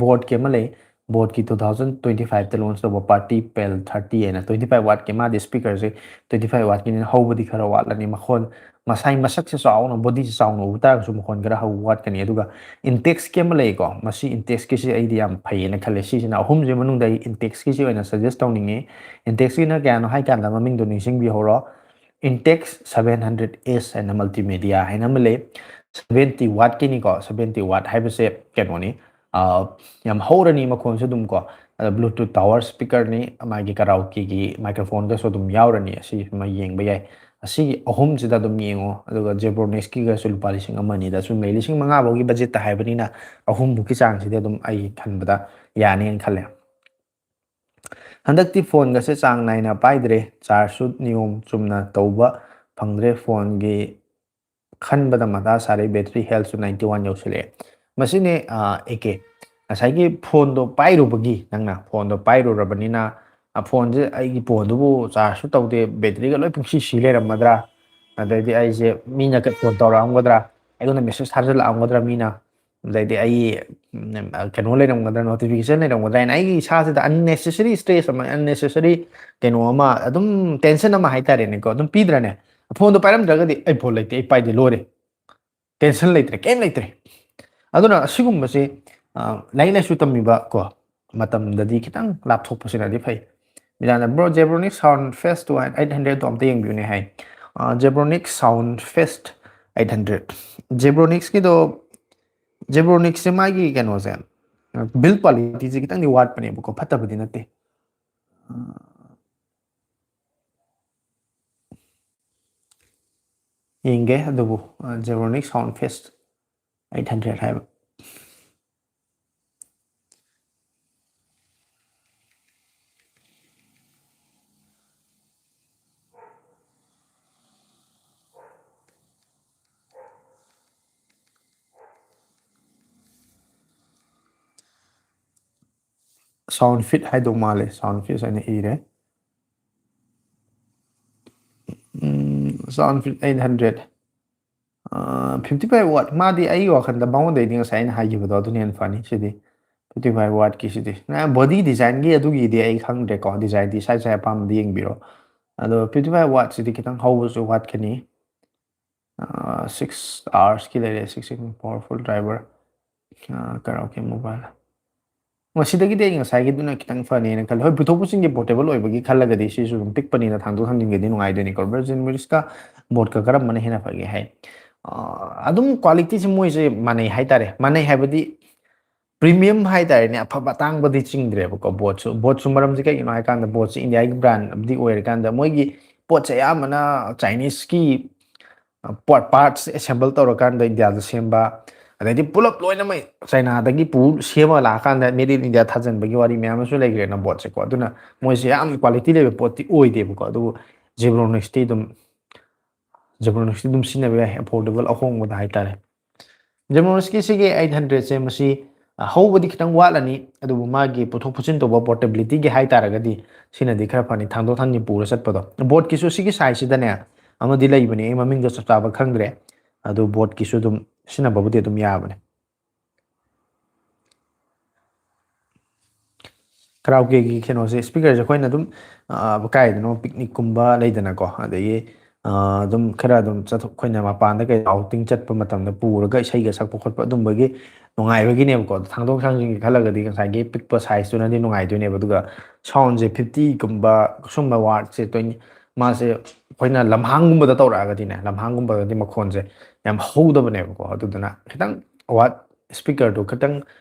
Boat ꯀꯤ ꯑꯃ ꯂꯩ, Boat ꯀꯤ two thousand twenty five ꯇ launch ꯇꯧꯕ Party Pal thirty ꯍꯥꯏꯅ, twenty five watt ꯀꯤ, ꯃꯥꯗꯤ speaker ꯁꯦ twenty five watt ꯀꯤꯅꯤꯅ ꯍꯧꯕꯗꯤ ꯈꯔ ꯋꯥꯠꯂꯅꯤ꯫ ꯃꯈꯣꯟ ꯃꯁꯥꯏ ꯃꯁꯛꯁꯦ ꯆꯥꯎꯅ, body ꯁꯦ ꯆꯥꯎꯅ ꯎꯕ ꯇꯥꯔꯒꯁꯨ ꯃꯈꯣꯟ ꯈꯔ ꯍꯧꯕ ꯋꯥꯠꯀꯅꯤ꯫ ꯑꯗꯨꯒ Intex ꯀꯤ ꯑꯃ ꯂꯩꯀꯣ, ꯃꯁꯤ Intex ꯀꯤꯁꯤ ꯑꯩꯗꯤ ꯌꯥꯝ ꯐꯩꯌꯦꯅ ꯈꯜꯂꯦ꯫ ꯁꯤꯁꯤꯅ ꯑꯍꯨꯝꯁꯤ ꯃꯅꯨꯡꯗ ꯑꯩ Intex ꯀꯤꯁꯤ ꯑꯣꯏꯅ suggest ꯇꯧꯅꯤꯡꯉꯤ꯫ Intex ꯀꯤꯅ ꯀꯌꯥꯅꯣ ꯍꯥꯏ ꯀꯥꯟꯗ ꯃꯃꯤꯡꯗꯣ ꯅꯤꯡꯁꯤꯡꯕꯤꯍꯧꯔꯣ, Intex seven hundred S ꯍꯥꯏꯅ multimedia ꯍꯥꯏꯅ ꯑꯃ ꯂꯩ꯫ Seventy watt ꯀꯤꯅꯤꯀꯣ, seventy watt ꯍꯥꯏꯕꯁꯦ ꯀꯩꯅꯣꯅꯤ, ꯑ, ꯌꯥꯝ ꯍꯧꯔꯅꯤ ꯃꯈꯣꯟꯁꯨ ꯑꯗꯨꯝ ꯀꯣ꯫ ꯑꯗ Bluetooth tower speaker ꯅꯤ, ꯃꯥꯒꯤ karaoke ꯒꯤ microphone ꯒꯁꯨ ꯑꯗꯨꯝ ꯌꯥꯎꯔꯅꯤ, ꯑꯁꯤ ꯑꯃ ꯌꯦꯡꯕ ꯌꯥꯏ꯫ ꯑꯁꯤꯒꯤ ꯑꯍꯨꯝꯁꯤꯗ ꯑꯗꯨꯝ ꯌꯦꯡꯉꯣ꯫ ꯑꯗꯨꯒ Zebronics ꯀꯤꯒꯁꯨ ꯂꯨꯄꯥ ꯂꯤꯁꯤꯡ ꯑꯃ ꯑꯅꯤꯗ ꯁꯨꯝ ꯂꯩ꯫ ꯂꯤꯁꯤꯡ ꯃꯉꯥ ꯐꯥꯎꯒꯤ budget ꯇ ꯍꯥꯏꯕꯅꯤꯅ ꯑꯍꯨꯝ ꯐꯥꯎꯒꯤ ꯆꯥꯡꯁꯤꯗꯤ ꯑꯗꯨꯝ ꯑꯩ ꯈꯟꯕꯗ ꯌꯥꯅꯤꯅ ꯈꯜꯂꯦ꯫ ꯍꯟꯗꯛꯇꯤ phone ꯒꯁꯦ ꯆꯥꯡ ꯅꯥꯏꯅ ꯄꯥꯏꯗ꯭ꯔꯦ, charge ꯁꯨ ꯅꯤꯌꯣꯝ ꯆꯨꯝꯅ ꯇꯧꯕ ꯐꯪꯗ꯭ꯔꯦ, phone ꯒꯤ ꯈꯟꯕꯗ ꯃꯊꯥ ꯁꯥꯔꯦ, battery health ꯁꯨ ninety one ꯌꯧꯁꯤꯜꯂꯛꯑꯦ꯫ ꯃꯁꯤꯅꯦ, ꯑ, ꯑꯦ ꯀꯦ, ꯉꯁꯥꯏꯒꯤ phone ꯗꯣ ꯄꯥꯏꯔꯨꯕꯒꯤ, ꯅꯪꯅ phone ꯗꯣ ꯄꯥꯏꯔꯨꯔꯕꯅꯤꯅ ꯐꯣꯟꯁꯦ, ꯑꯩꯒꯤ ꯐꯣꯟꯗꯨꯕꯨ ꯆꯥꯔꯖꯁꯨ ꯇꯧꯗꯦ, ꯕꯦꯇ꯭ꯔꯤꯒ ꯂꯣꯏ ꯄꯨꯡꯁꯤ ꯁꯤ ꯂꯩꯔꯝꯃꯗ꯭ꯔꯥ? ꯑꯗꯩꯗꯤ ꯑꯩꯁꯦ ꯃꯤꯅ ꯐꯣꯟ ꯇꯧꯔꯛꯑꯝꯒꯗ꯭ꯔꯥ? ꯑꯩꯉꯣꯟꯗ ꯃꯦꯁꯦꯖ ꯊꯥꯖꯤꯜꯂꯛꯑꯝꯒꯗ꯭ꯔꯥ ꯃꯤꯅ? ꯑꯗꯩꯗꯤ ꯑꯩ ꯀꯩꯅꯣ ꯂꯩꯔꯝꯒꯗ꯭ꯔꯥ, ꯅꯣꯇꯤꯐꯤꯀꯦꯁꯟ ꯂꯩꯔꯝꯒꯗ꯭ꯔꯥ ꯍꯥꯏꯅ ꯑꯩꯒꯤ ꯏꯁꯥꯁꯤꯗ ꯑꯟꯅꯦꯁꯦꯁꯔꯤ ꯁ꯭ꯇ꯭ꯔꯦꯁ ꯑꯃ, ꯑꯟꯅꯦꯁꯦꯁꯔꯤ ꯀꯩꯅꯣ ꯑꯃ, ꯑꯗꯨꯝ ꯇꯦꯟꯁꯟ ꯑꯃ ꯍꯥꯏꯇꯥꯔꯦꯅꯦꯀꯣ, ꯑꯗꯨꯝ ꯄꯤꯗ꯭ꯔꯅꯦ? ꯐꯣꯟꯗꯣ ꯄꯥꯏꯔꯝꯗ꯭ꯔꯒꯗꯤ ꯑꯩ ꯐꯣꯟ ꯂꯩꯇꯦ, ꯑꯩ ꯄꯥꯏꯗꯦ, ꯂꯣꯏꯔꯦ꯫ ꯇꯦꯟꯁꯟ ꯂꯩꯇ꯭ꯔꯦ, ꯀꯩꯝ ꯂꯩꯇ꯭ꯔꯦ꯫ ꯑꯗꯨꯅ ꯑꯁꯤꯒꯨꯝꯕꯁꯤ, ꯑ, ꯂꯥꯏꯔꯤꯛ ꯂꯥꯏꯁꯨ ꯇꯝꯃꯤꯕ ꯀꯣ ꯃꯇꯝꯗꯗꯤ ꯈꯤꯇꯪ ꯂꯥꯞꯊꯣꯛꯄꯁꯤꯅꯗꯤ ꯐꯩ꯫ ꯃꯤꯂꯥꯅ, "Bro, Zebronics Sound Fest two eight hundred ꯗꯣ ꯑꯝꯇ ꯌꯦꯡꯕꯤꯌꯨꯅꯦ" ꯍꯥꯏ꯫ ꯑ, Zebronics Sound Fest eight hundred꯫ Zebronicsꯀꯤꯗꯣ, Zebronicsꯁꯦ ꯃꯥꯒꯤ ꯀꯩꯅꯣꯁꯦ, build qualityꯁꯦ ꯈꯤꯇꯪꯗꯤ ꯋꯥꯠꯄꯅꯦꯕꯀꯣ, ꯐꯠꯇꯕꯗꯤ ꯅꯠꯇꯦ꯫ ꯑ, ꯌꯦꯡꯒꯦ ꯑꯗꯨꯕꯨ, ꯑ, Zebronics Sound Fest eight hundred ꯍꯥꯏꯕ꯫ Sound Fit ꯍꯥꯏꯗꯧ ꯃꯥꯜꯂꯦ, Sound Fit ꯍꯥꯏꯅ ꯏꯔꯦ꯫ ꯎꯝ, Sound Fit eight hundred꯫ ꯑ, fifty five watt꯫ ꯃꯥꯗꯤ ꯑꯩꯒꯤ ꯋꯥꯈꯜꯗ ꯃꯉꯣꯟꯗꯩꯗꯤ ꯉꯁꯥꯏ ꯑꯩꯅ ꯍꯥꯏꯈꯤꯕꯗꯣ ꯑꯗꯨꯅ ꯍꯦꯟꯅ ꯐꯅꯤ꯫ ꯁꯤꯗꯤ fifty five wattꯀꯤꯁꯤꯗꯤ꯫ ꯅ body designꯒꯤ ꯑꯗꯨꯒꯤꯗꯤ ꯑꯩ ꯈꯪꯗ꯭ꯔꯦꯀꯣ꯫ Designꯗꯤ ꯏꯁꯥ ꯏꯁꯥꯒꯤ ꯑꯄꯥꯝꯕꯗ ꯌꯦꯡꯕꯤꯔꯣ꯫ ꯑꯗꯣ fifty five wattꯁꯤꯗꯤ ꯈꯤꯇꯪ ꯍꯧꯕꯁꯨ ꯋꯥꯠꯀꯅꯤ꯫ ꯑ, six hoursꯀꯤ ꯂꯩꯔꯦ, six powerful driver꯫ ꯑ, karaoke mobile꯫ ꯃꯁꯤꯗꯒꯤꯗꯤ ꯑꯩ ꯉꯁꯥꯏꯒꯤꯗꯨꯅ ꯈꯤꯇꯪ ꯐꯅꯤꯅ ꯈꯜꯂꯤ꯫ ꯍꯣꯏ, ꯄꯨꯊꯣꯛ ꯄꯨꯁꯤꯟꯒꯤ portable ꯑꯣꯏꯕꯒꯤ ꯈꯜꯂꯒꯗꯤ ꯁꯤꯁꯨ ꯑꯗꯨꯝ ꯄꯤꯛꯄꯅꯤꯅ ꯊꯥꯡꯗꯣꯛ ꯊꯥꯡꯖꯤꯟꯒꯗꯤ ꯅꯨꯡꯉꯥꯏꯗꯣꯏꯅꯤꯀꯣ꯫ Virgin Voiceꯀ Bodeꯀ ꯀꯔꯝꯕꯅ ꯍꯦꯟꯅ ꯐꯒꯦ ꯍꯥꯏ, ꯑ, ꯑꯗꯨꯝ qualityꯁꯦ ꯃꯣꯏꯁꯦ ꯃꯥꯟꯅꯩ ꯍꯥꯏꯇꯥꯔꯦ꯫ ꯃꯥꯟꯅꯩ ꯍꯥꯏꯕꯗꯤ premium ꯍꯥꯏꯇꯥꯔꯦꯅꯦ, ꯑꯐꯕ ꯑꯇꯥꯡꯕꯗꯤ ꯆꯤꯡꯗ꯭ꯔꯦꯕꯀꯣ꯫ Bodeꯁꯨ, Bodeꯁꯨ ꯃꯔꯝꯁꯦ ꯀꯩꯒꯤꯅꯣ ꯍꯥꯏꯀꯥꯟꯗ, Bodeꯁꯦ Indiaꯒꯤ brand ꯑꯃꯗꯤ ꯑꯣꯏꯔꯀꯥꯟꯗ ꯃꯣꯏꯒꯤ ꯄꯣꯠꯁꯦ ꯑꯌꯥꯝꯕꯅ Chineseꯀꯤ, ꯑ, ꯄꯣꯠ, parts assemble ꯇꯧꯔꯀꯥꯟꯗ Indiaꯗ ꯁꯦꯝꯕ, ꯑꯗꯩꯗꯤ ꯄꯨꯂꯞ ꯂꯣꯏꯅꯃꯛ Chinaꯗꯒꯤ ꯄꯨ ꯁꯦꯝꯃ ꯂꯥꯛꯑꯀꯥꯟꯗ Made in India ꯊꯥꯖꯟꯕꯒꯤ ꯋꯥꯔꯤ ꯃꯌꯥꯝ ꯑꯃꯁꯨ ꯂꯩꯈ꯭ꯔꯦꯅ Bodeꯁꯦꯀꯣ꯫ ꯑꯗꯨꯅ ꯃꯣꯏꯁꯦ ꯌꯥꯝ quality ꯂꯩꯕ ꯄꯣꯠꯇꯤ ꯑꯣꯏꯗꯦꯕꯀꯣ꯫ ꯑꯗꯨꯕꯨ Zebronicsꯇꯤ ꯑꯗꯨꯝ, Zebronicsꯇꯤ ꯑꯗꯨꯝ ꯁꯤꯖꯤꯟꯅꯕ ꯌꯥꯏ, affordable, ꯑꯍꯣꯡꯕꯗ ꯍꯥꯏꯇꯥꯔꯦ꯫ Zebronicsꯀꯤ ꯁꯤꯒꯤ eight hundredꯁꯦ ꯃꯁꯤ, ꯑ, ꯍꯧꯕꯗꯤ ꯈꯤꯇꯪ ꯋꯥꯠꯂꯅꯤ, ꯑꯗꯨꯕꯨ ꯃꯥꯒꯤ ꯄꯨꯊꯣꯛ ꯄꯨꯁꯤꯟ ꯇꯧꯕ portabilityꯒꯤ ꯍꯥꯏ ꯇꯥꯔꯒꯗꯤ ꯁꯤꯅꯗꯤ ꯈꯔ ꯐꯅꯤ, ꯊꯥꯡꯗꯣꯛ ꯊꯥꯡꯖꯤꯟ ꯄꯨꯔ ꯆꯠꯄꯗꯣ꯫ Boardꯀꯤꯁꯨ ꯁꯤꯒꯤ sizeꯁꯤꯗꯅꯦ ꯑꯃꯗꯤ ꯂꯩꯕꯅꯦ, ꯑꯩ ꯃꯃꯤꯡꯗꯣ ꯆꯞ ꯆꯥꯕ ꯈꯪꯗ꯭ꯔꯦ꯫ ꯑꯗꯨ boardꯀꯤꯁꯨ ꯑꯗꯨꯝ ꯁꯤꯖꯤꯟꯅꯕꯕꯨꯗꯤ ꯑꯗꯨꯝ ꯌꯥꯕꯅꯦ꯫ Karaokeꯒꯤ ꯀꯩꯅꯣꯁꯦ, speakerꯁꯦ ꯑꯩꯈꯣꯏꯅ ꯑꯗꯨꯝ, ꯑ, ꯀꯥꯏꯗꯅꯣ picnicꯀꯨꯝꯕ ꯂꯩꯗꯅꯀꯣ, ꯑꯗꯒꯤ, ꯑ, ꯑꯗꯨꯝ ꯈꯔ ꯑꯗꯨꯝ ꯆꯠꯊꯣꯛ-, ꯑꯩꯈꯣꯏꯅ ꯃꯄꯥꯟꯗ ꯀꯩ outing ꯆꯠꯄ ꯃꯇꯝꯗ ꯄꯨꯔꯒ ꯏꯁꯩꯒ ꯁꯛꯄ ꯈꯣꯠꯄ ꯑꯗꯨꯝꯕꯒꯤ ꯅꯨꯡꯉꯥꯏꯕꯒꯤꯅꯦꯕꯀꯣ꯫ ꯊꯥꯡꯗꯣꯛ ꯊꯥꯡꯖꯤꯟꯒꯤ ꯈꯜꯂꯒꯗꯤ ꯉꯁꯥꯏꯒꯤ ꯄꯤꯛꯄ sizeꯇꯨꯅꯗꯤ ꯅꯨꯡꯉꯥꯏꯗꯣꯏꯅꯦꯕ꯫ ꯑꯗꯨꯒ soundꯁꯦ fiftyꯒꯨꯝꯕ ꯁꯨꯝꯕ wattꯁꯦ twenty, ꯃꯥꯁꯦ ꯑꯩꯈꯣꯏꯅ ꯂꯝꯍꯥꯡꯒꯨꯝꯕꯗ ꯇꯧꯔꯛꯑꯒꯗꯤꯅꯦ, ꯂꯝꯍꯥꯡꯒꯨꯝꯕꯗꯗꯤ ꯃꯈꯣꯟꯁꯦ ꯌꯥꯝ ꯍꯧꯗꯕꯅꯦꯕꯀꯣ꯫ ꯑꯗꯨꯗꯨꯅ ꯈꯤꯇꯪ watt speakerꯗꯨ ꯈꯤꯇꯪ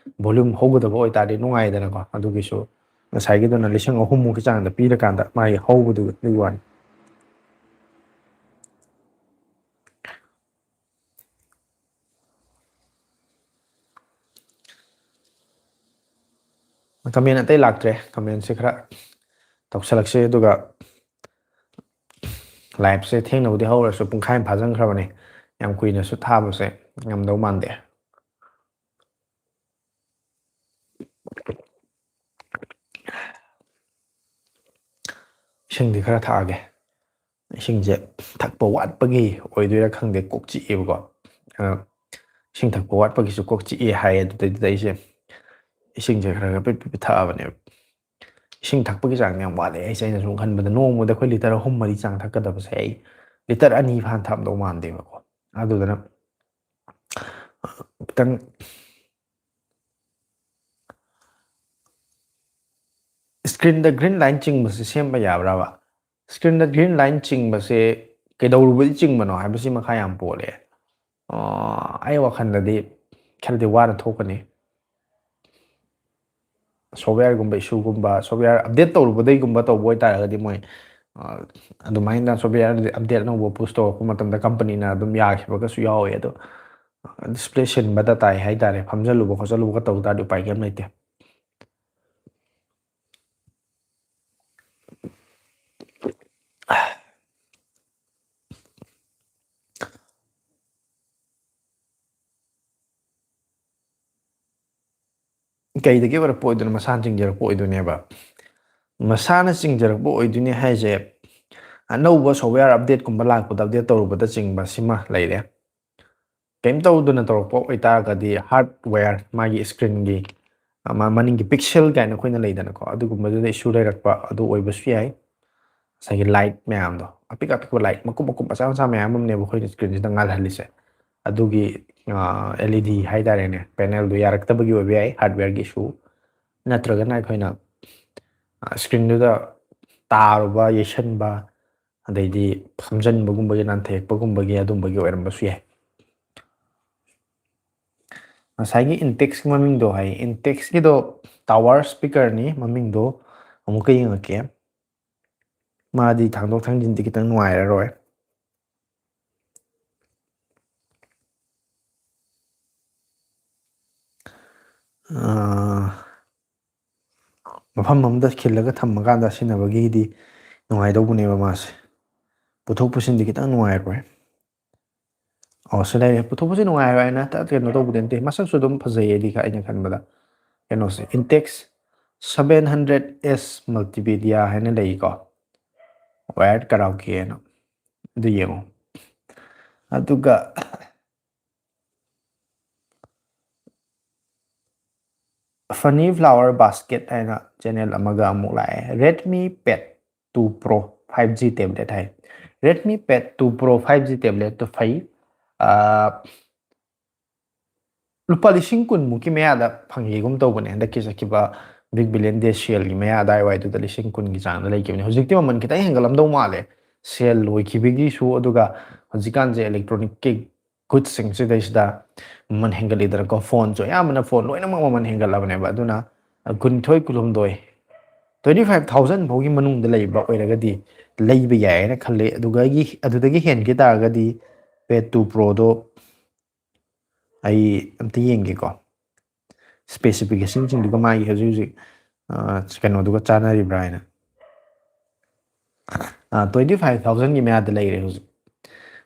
volume ꯍꯧꯒꯗꯕ ꯑꯣꯏꯇꯥꯔꯗꯤ ꯅꯨꯡꯉꯥꯏꯗꯅꯀꯣ꯫ ꯑꯗꯨꯒꯤꯁꯨ ꯉꯁꯥꯏꯒꯤꯗꯨꯅ ꯂꯤꯁꯤꯡ ꯑꯍꯨꯝꯃꯨꯛꯀꯤ ꯆꯥꯡꯗ ꯄꯤꯔꯀꯥꯟꯗ ꯃꯥꯒꯤ ꯍꯧꯕꯗꯨ ꯑꯗꯨꯒꯤ ꯋꯥꯅꯤ꯫ Comment ꯑꯇꯩ ꯂꯥꯛꯇ꯭ꯔꯦ꯫ Commentꯁꯦ ꯈꯔ ꯇꯧꯁꯜꯂꯛꯁꯦ, ꯑꯗꯨꯒ liveꯁꯦ ꯊꯦꯡꯅꯕꯨꯗꯤ ꯍꯧꯔꯁꯨ ꯄꯨꯡꯈꯥꯏ ꯑꯃ ꯐꯥꯖꯤꯟꯈ꯭ꯔꯕꯅꯦ꯫ ꯌꯥꯝ ꯀꯨꯏꯅꯁꯨ ꯊꯥꯕꯁꯦ ꯉꯝꯗꯧ ꯃꯥꯟꯗꯦ꯫ ꯏꯁꯤꯡꯗꯤ ꯈꯔ ꯊꯛꯑꯒꯦ꯫ ꯏꯁꯤꯡꯁꯦ ꯊꯛꯄ ꯋꯥꯠꯄꯒꯤ ꯑꯣꯏꯗꯣꯏꯔꯥ ꯈꯪꯗꯦ, ꯀꯣꯛ ꯆꯤꯛꯑꯦꯕꯀꯣ꯫ ꯑ, ꯏꯁꯤꯡ ꯊꯛꯄ ꯋꯥꯠꯄꯒꯤꯁꯨ ꯀꯣꯛ ꯆꯤꯛꯑꯦ ꯍꯥꯏꯌꯦ꯫ ꯑꯗꯨꯗꯩꯗꯨꯗ ꯑꯩꯁꯦ ꯏꯁꯤꯡꯁꯦ ꯈꯔ ꯈꯔ ꯄꯤꯠ ꯄꯤꯠ ꯄꯤꯠ ꯊꯛꯑꯕꯅꯦꯕ꯫ ꯏꯁꯤꯡ ꯊꯛꯄꯒꯤ ꯆꯥꯡ ꯌꯥꯝ ꯋꯥꯠꯂꯦ ꯑꯩꯁꯦ꯫ ꯑꯩꯅ ꯁꯨꯝ ꯈꯟꯕꯗ ꯅꯣꯡꯃꯗ ꯑꯩꯈꯣꯏ litre ꯑꯍꯨꯝ ꯃꯔꯤ ꯆꯥꯡ ꯊꯛꯀꯗꯕꯁꯦ ꯑꯩ litre ꯑꯅꯤ ꯐꯥꯅ ꯊꯛꯑꯝꯗꯧ ꯃꯥꯟꯗꯦꯕꯀꯣ꯫ ꯑꯗꯨꯗꯨꯅ, ꯑ, ꯈꯤꯇꯪ screenꯗ green line ꯆꯤꯡꯕꯁꯦ ꯁꯦꯝꯕ ꯌꯥꯕ꯭ꯔꯕ? Screenꯗ green line ꯆꯤꯡꯕꯁꯦ ꯀꯩꯗꯧꯔꯨꯕꯗꯤ ꯆꯤꯡꯕꯅꯣ ꯍꯥꯏꯕꯁꯤ ꯃꯈꯥ ꯌꯥꯝ ꯄꯣꯜꯂꯦ꯫ ꯑ, ꯑꯩ ꯋꯥꯈꯜꯗꯗꯤ ꯈꯔꯗꯤ ꯋꯥꯅ ꯊꯣꯛꯀꯅꯤ꯫ Softwareꯒꯨꯝꯕ issueꯒꯨꯝꯕ, software update ꯇꯧꯔꯨꯕꯗꯩꯒꯨꯝꯕ ꯇꯧꯕ ꯑꯣꯏꯇꯥꯔꯒꯗꯤ ꯃꯣꯏ, ꯑ, ꯑꯗꯨꯃꯥꯏꯅ software update ꯑꯅꯧꯕ push ꯇꯧꯔꯛꯄ ꯃꯇꯝꯗ companyꯅ ꯑꯗꯨꯝ ꯌꯥꯈꯤꯕꯒꯁꯨ ꯌꯥꯎꯋꯦ꯫ ꯑꯗꯣ display ꯁꯤꯟꯕꯗ ꯇꯥꯏ ꯍꯥꯏꯇꯥꯔꯦ, ꯐꯝꯖꯜꯂꯨꯕ ꯈꯣꯠꯆꯜꯂꯨꯕꯒ ꯇꯧ ꯇꯥꯔꯗꯤ ꯎꯄꯥꯏ ꯀꯩꯝ ꯂꯩꯇꯦ꯫ ꯀꯩꯗꯒꯤ ꯑꯣꯏꯔꯛꯄ ꯑꯣꯏꯗꯣꯏꯅꯣ? ꯃꯁꯥꯅ ꯆꯤꯡꯖꯔꯛꯄ ꯑꯣꯏꯗꯣꯏꯅꯦꯕ꯫ ꯃꯁꯥꯅ ꯆꯤꯡꯖꯔꯛꯄ ꯑꯣꯏꯗꯣꯏꯅꯦ ꯍꯥꯏꯁꯦ, ꯑꯅꯧꯕ software updateꯀꯨꯝꯕ ꯂꯥꯛꯄꯗ update ꯇꯧꯔꯨꯕꯗ ꯆꯤꯡꯕ ꯁꯤꯃ ꯂꯩꯔꯦ꯫ ꯀꯩꯝ ꯇꯧꯗꯅ ꯇꯧꯔꯛꯄ ꯑꯣꯏꯇꯥꯔꯒꯗꯤ hardware, ꯃꯥꯒꯤ screenꯒꯤ, ꯑ, ꯃꯥ ꯃꯅꯤꯡꯒꯤ pixel ꯀꯥꯏꯅ ꯑꯩꯈꯣꯏꯅ ꯂꯩꯗꯅꯀꯣ, ꯑꯗꯨꯒꯨꯝꯕꯗꯨꯗ issue ꯂꯩꯔꯛꯄ ꯑꯗꯨ ꯑꯣꯏꯕꯁꯨ ꯌꯥꯏ꯫ ꯉꯁꯥꯏꯒꯤ light ꯃꯌꯥꯝꯗꯣ, ꯑꯄꯤꯛ ꯑꯄꯤꯛꯄ light ꯃꯀꯨꯞ ꯃꯀꯨꯞ ꯃꯆꯥ ꯃꯆꯥ ꯃꯌꯥꯝ ꯑꯃꯅꯦꯕ ꯑꯩꯈꯣꯏꯅ screenꯁꯤꯗ ꯉꯥꯜꯍꯜꯂꯤꯁꯦ꯫ ꯑꯗꯨꯒꯤ, ꯑ, LED ꯍꯥꯏꯇꯥꯔꯦꯅꯦ, panelꯗꯨ ꯌꯥꯔꯛꯇꯕꯒꯤ ꯑꯣꯏꯕ ꯌꯥꯏ, hardwareꯒꯤ issue, ꯅꯠꯇ꯭ꯔꯒꯅ ꯑꯩꯈꯣꯏꯅ, ꯑ, screenꯗꯨꯗ ꯇꯥꯔꯨꯕ, ꯌꯩꯁꯟꯕ, ꯑꯗꯩꯗꯤ ꯐꯝꯖꯟꯕꯒꯨꯝꯕꯒꯤ, ꯅꯥꯟꯊꯦꯛꯄꯒꯨꯝꯕꯒꯤ, ꯑꯗꯨꯝꯕꯒꯤ ꯑꯣꯏꯔꯝꯕꯁꯨ ꯌꯥꯏ꯫ ꯉꯁꯥꯏꯒꯤ Intexꯀꯤ ꯃꯃꯤꯡꯗꯣ ꯍꯥꯏ, Intexꯀꯤꯗꯣ tower speakerꯅꯤ, ꯃꯃꯤꯡꯗꯣ ꯑꯃꯨꯛꯀ ꯌꯦꯡꯉꯛꯀꯦ꯫ ꯃꯥꯗꯤ ꯊꯥꯡꯗꯣꯛ ꯊꯥꯡꯖꯤꯟꯗꯤ ꯈꯤꯇꯪ ꯅꯨꯡꯉꯥꯏꯔꯔꯣꯏ꯫ ꯑꯥ, ꯃꯐꯝ ꯑꯃꯗ ꯈꯤꯜꯂꯒ ꯊꯝꯃꯀꯥꯟꯗ ꯁꯤꯖꯤꯟꯅꯕꯒꯤꯗꯤ ꯅꯨꯡꯉꯥꯏꯗꯧꯕꯅꯦꯕ ꯃꯥꯁꯦ꯫ ꯄꯨꯊꯣꯛ ꯄꯨꯁꯤꯟꯗꯤ ꯈꯤꯇꯪ ꯅꯨꯡꯉꯥꯏꯔꯣꯏ꯫ ꯑꯣ, ꯁꯤ ꯂꯩꯔꯦ꯫ ꯄꯨꯊꯣꯛ ꯄꯨꯁꯤꯟ ꯅꯨꯡꯉꯥꯏꯔꯣꯏ ꯍꯥꯏꯅ ꯇ-, ꯀꯩꯅꯣ ꯇꯧꯕꯗꯤ ꯅꯠꯇꯦ꯫ ꯃꯁꯛꯁꯨ ꯑꯗꯨꯝ ꯐꯖꯩꯌꯦꯗꯤ ꯑꯩꯅ ꯈꯟꯕꯗ꯫ ꯀꯩꯅꯣꯁꯦ, Intex seven hundred S Multimedia ꯍꯥꯏꯅ ꯂꯩꯀꯣ꯫ Wired Karaoke ꯍꯥꯏꯅ꯫ ꯑꯗꯨ ꯌꯦꯡꯉꯣ꯫ ꯑꯗꯨꯒ Funny Flower Basket ꯍꯥꯏꯅ channel ꯑꯃꯒ ꯑꯃꯨꯛ ꯂꯥꯛꯑꯦ꯫ Redmi Pad two Pro five G tablet ꯍꯥꯏ꯫ Redmi Pad two Pro five G tabletꯇꯣ ꯐꯩ꯫ ꯑꯥ, ꯂꯨꯄꯥ ꯂꯤꯁꯤꯡ ꯀꯨꯟ ꯃꯨꯛꯀꯤ ꯃꯌꯥꯗ ꯐꯪꯈꯤꯒꯨꯝ ꯇꯧꯕꯅꯦ, ꯍꯟꯗꯛꯀꯤ ꯆꯠꯈꯤꯕ Big Billion Day saleꯒꯤ ꯃꯌꯥ ꯑꯗꯥꯏꯋꯥꯏꯗꯨꯗ ꯂꯤꯁꯤꯡ ꯀꯨꯟꯒꯤ ꯆꯥꯡꯗ ꯂꯩꯈꯤꯕꯅꯦ꯫ ꯍꯧꯖꯤꯛꯇꯤ ꯃꯃꯜ ꯈꯤꯇꯪ ꯍꯦꯟꯒꯠꯂꯝꯗꯧ ꯃꯥꯜꯂꯦ, sale ꯂꯣꯏꯈꯤꯕꯒꯤꯁꯨ, ꯑꯗꯨꯒ ꯍꯧꯖꯤꯛꯀꯥꯟꯁꯦ electronicꯀꯤ goodsꯁꯤꯡꯁꯤꯗꯩꯁꯤꯗ ꯃꯃꯜ ꯍꯦꯟꯒꯠꯂꯤꯗꯅꯀꯣ꯫ Phoneꯁꯨ ꯑꯌꯥꯝꯕꯅ phone ꯂꯣꯏꯅꯃꯛ ꯃꯃꯜ ꯍꯦꯟꯒꯠꯂꯕꯅꯦꯕ꯫ ꯑꯗꯨꯅ ꯀꯨꯟꯅꯤꯊꯣꯏ, ꯀꯨꯟꯍꯨꯝꯗꯣꯏ, twenty five thousand ꯐꯥꯎꯒꯤ ꯃꯅꯨꯡꯗ ꯂꯩꯕ ꯑꯣꯏꯔꯒꯗꯤ ꯂꯩꯕ ꯌꯥꯏ ꯍꯥꯏꯅ ꯈꯜꯂꯤ꯫ ꯑꯗꯨꯒ ꯑꯩꯒꯤ, ꯑꯗꯨꯗꯒꯤ ꯍꯦꯟꯈꯤ ꯇꯥꯔꯒꯗꯤ Pad two Proꯗꯣ ꯑꯩ ꯑꯝꯇ ꯌꯦꯡꯒꯦꯀꯣ, specificationꯁꯤꯡꯗꯨꯒ ꯃꯥꯒꯤ ꯍꯧꯖꯤꯛ ꯍꯧꯖꯤꯛ, ꯑ, ꯀꯩꯅꯣꯗꯨꯒ ꯆꯥꯟꯅꯔꯤꯕ꯭ꯔꯥ ꯍꯥꯏꯅ꯫ ꯑ, twenty five thousandꯒꯤ ꯃꯌꯥꯗ ꯂꯩꯔꯦ ꯍꯧꯖꯤꯛ꯫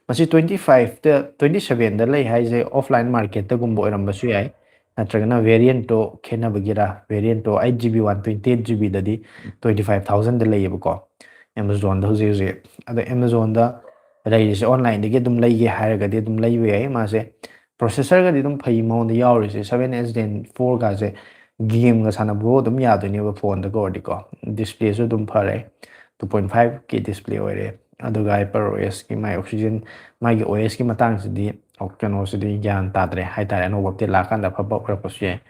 ꯃꯁꯤ twenty fiveꯇ, twenty sevenꯗ ꯂꯩ ꯍꯥꯏꯁꯦ offline marketꯇꯒꯨꯝꯕ ꯑꯣꯏꯔꯝꯕꯁꯨ ꯌꯥꯏ꯫ ꯅꯠꯇ꯭ꯔꯒꯅ ꯚꯦꯔꯤꯌꯦꯟꯠꯇꯣ ꯈꯦꯠꯅꯕꯒꯤꯔ? ꯚꯦꯔꯤꯌꯦꯟꯠꯇꯣ eight GB, one twenty eight GBꯗꯗꯤ twenty five thousandꯗ ꯂꯩꯌꯦꯕꯀꯣ, ꯑꯦꯃꯥꯖꯣꯟꯗ ꯍꯧꯖꯤꯛ ꯍꯧꯖꯤꯛ꯫ ꯑꯗꯣ ꯑꯦꯃꯥꯖꯣꯟꯗ ꯂꯩꯔꯤꯁꯦ ꯑꯣꯟꯂꯥꯏꯟꯗꯒꯤ ꯑꯗꯨꯝ ꯂꯩꯒꯦ ꯍꯥꯏꯔꯒꯗꯤ ꯑꯗꯨꯝ ꯂꯩꯕ ꯌꯥꯏ꯫ ꯃꯥꯁꯦ ꯄ꯭ꯔꯣꯁꯦꯁꯔꯒꯗꯤ ꯑꯗꯨꯝ ꯐꯩ ꯃꯉꯣꯟꯗ ꯌꯥꯎꯔꯤꯁꯦ, seven S Gen fourꯒꯁꯦ ꯒꯦꯝꯒ ꯁꯥꯟꯅꯕ ꯑꯗꯨꯝ ꯌꯥꯗꯣꯏꯅꯦꯕ ꯐꯣꯟꯗꯒ ꯑꯣꯏꯔꯗꯤꯀꯣ꯫ ꯗꯤꯁꯄ꯭ꯂꯦꯁꯨ ꯑꯗꯨꯝ ꯐꯔꯦ, two point five K display ꯑꯣꯏꯔꯦ꯫ ꯑꯗꯨꯒ ꯍꯥꯏꯄꯔ OSꯀꯤ ꯃꯥꯏ ꯑꯣꯛꯁꯤꯖꯦꯟ, ꯃꯥꯒꯤ OSꯀꯤ ꯃꯇꯥꯡꯁꯤꯗꯤ, ꯑꯣ, ꯀꯩꯅꯣꯁꯤꯗꯤ ꯒ꯭ꯌꯥꯟ ꯇꯥꯗ꯭ꯔꯦ ꯍꯥꯏꯇꯥꯔꯦ, ꯑꯅꯧꯕ ꯑꯞꯗꯦꯠ ꯂꯥꯛꯑꯀꯥꯟꯗ ꯑꯐꯕ ꯑꯣꯏꯔꯛꯄꯁꯨ ꯌꯥꯏ꯫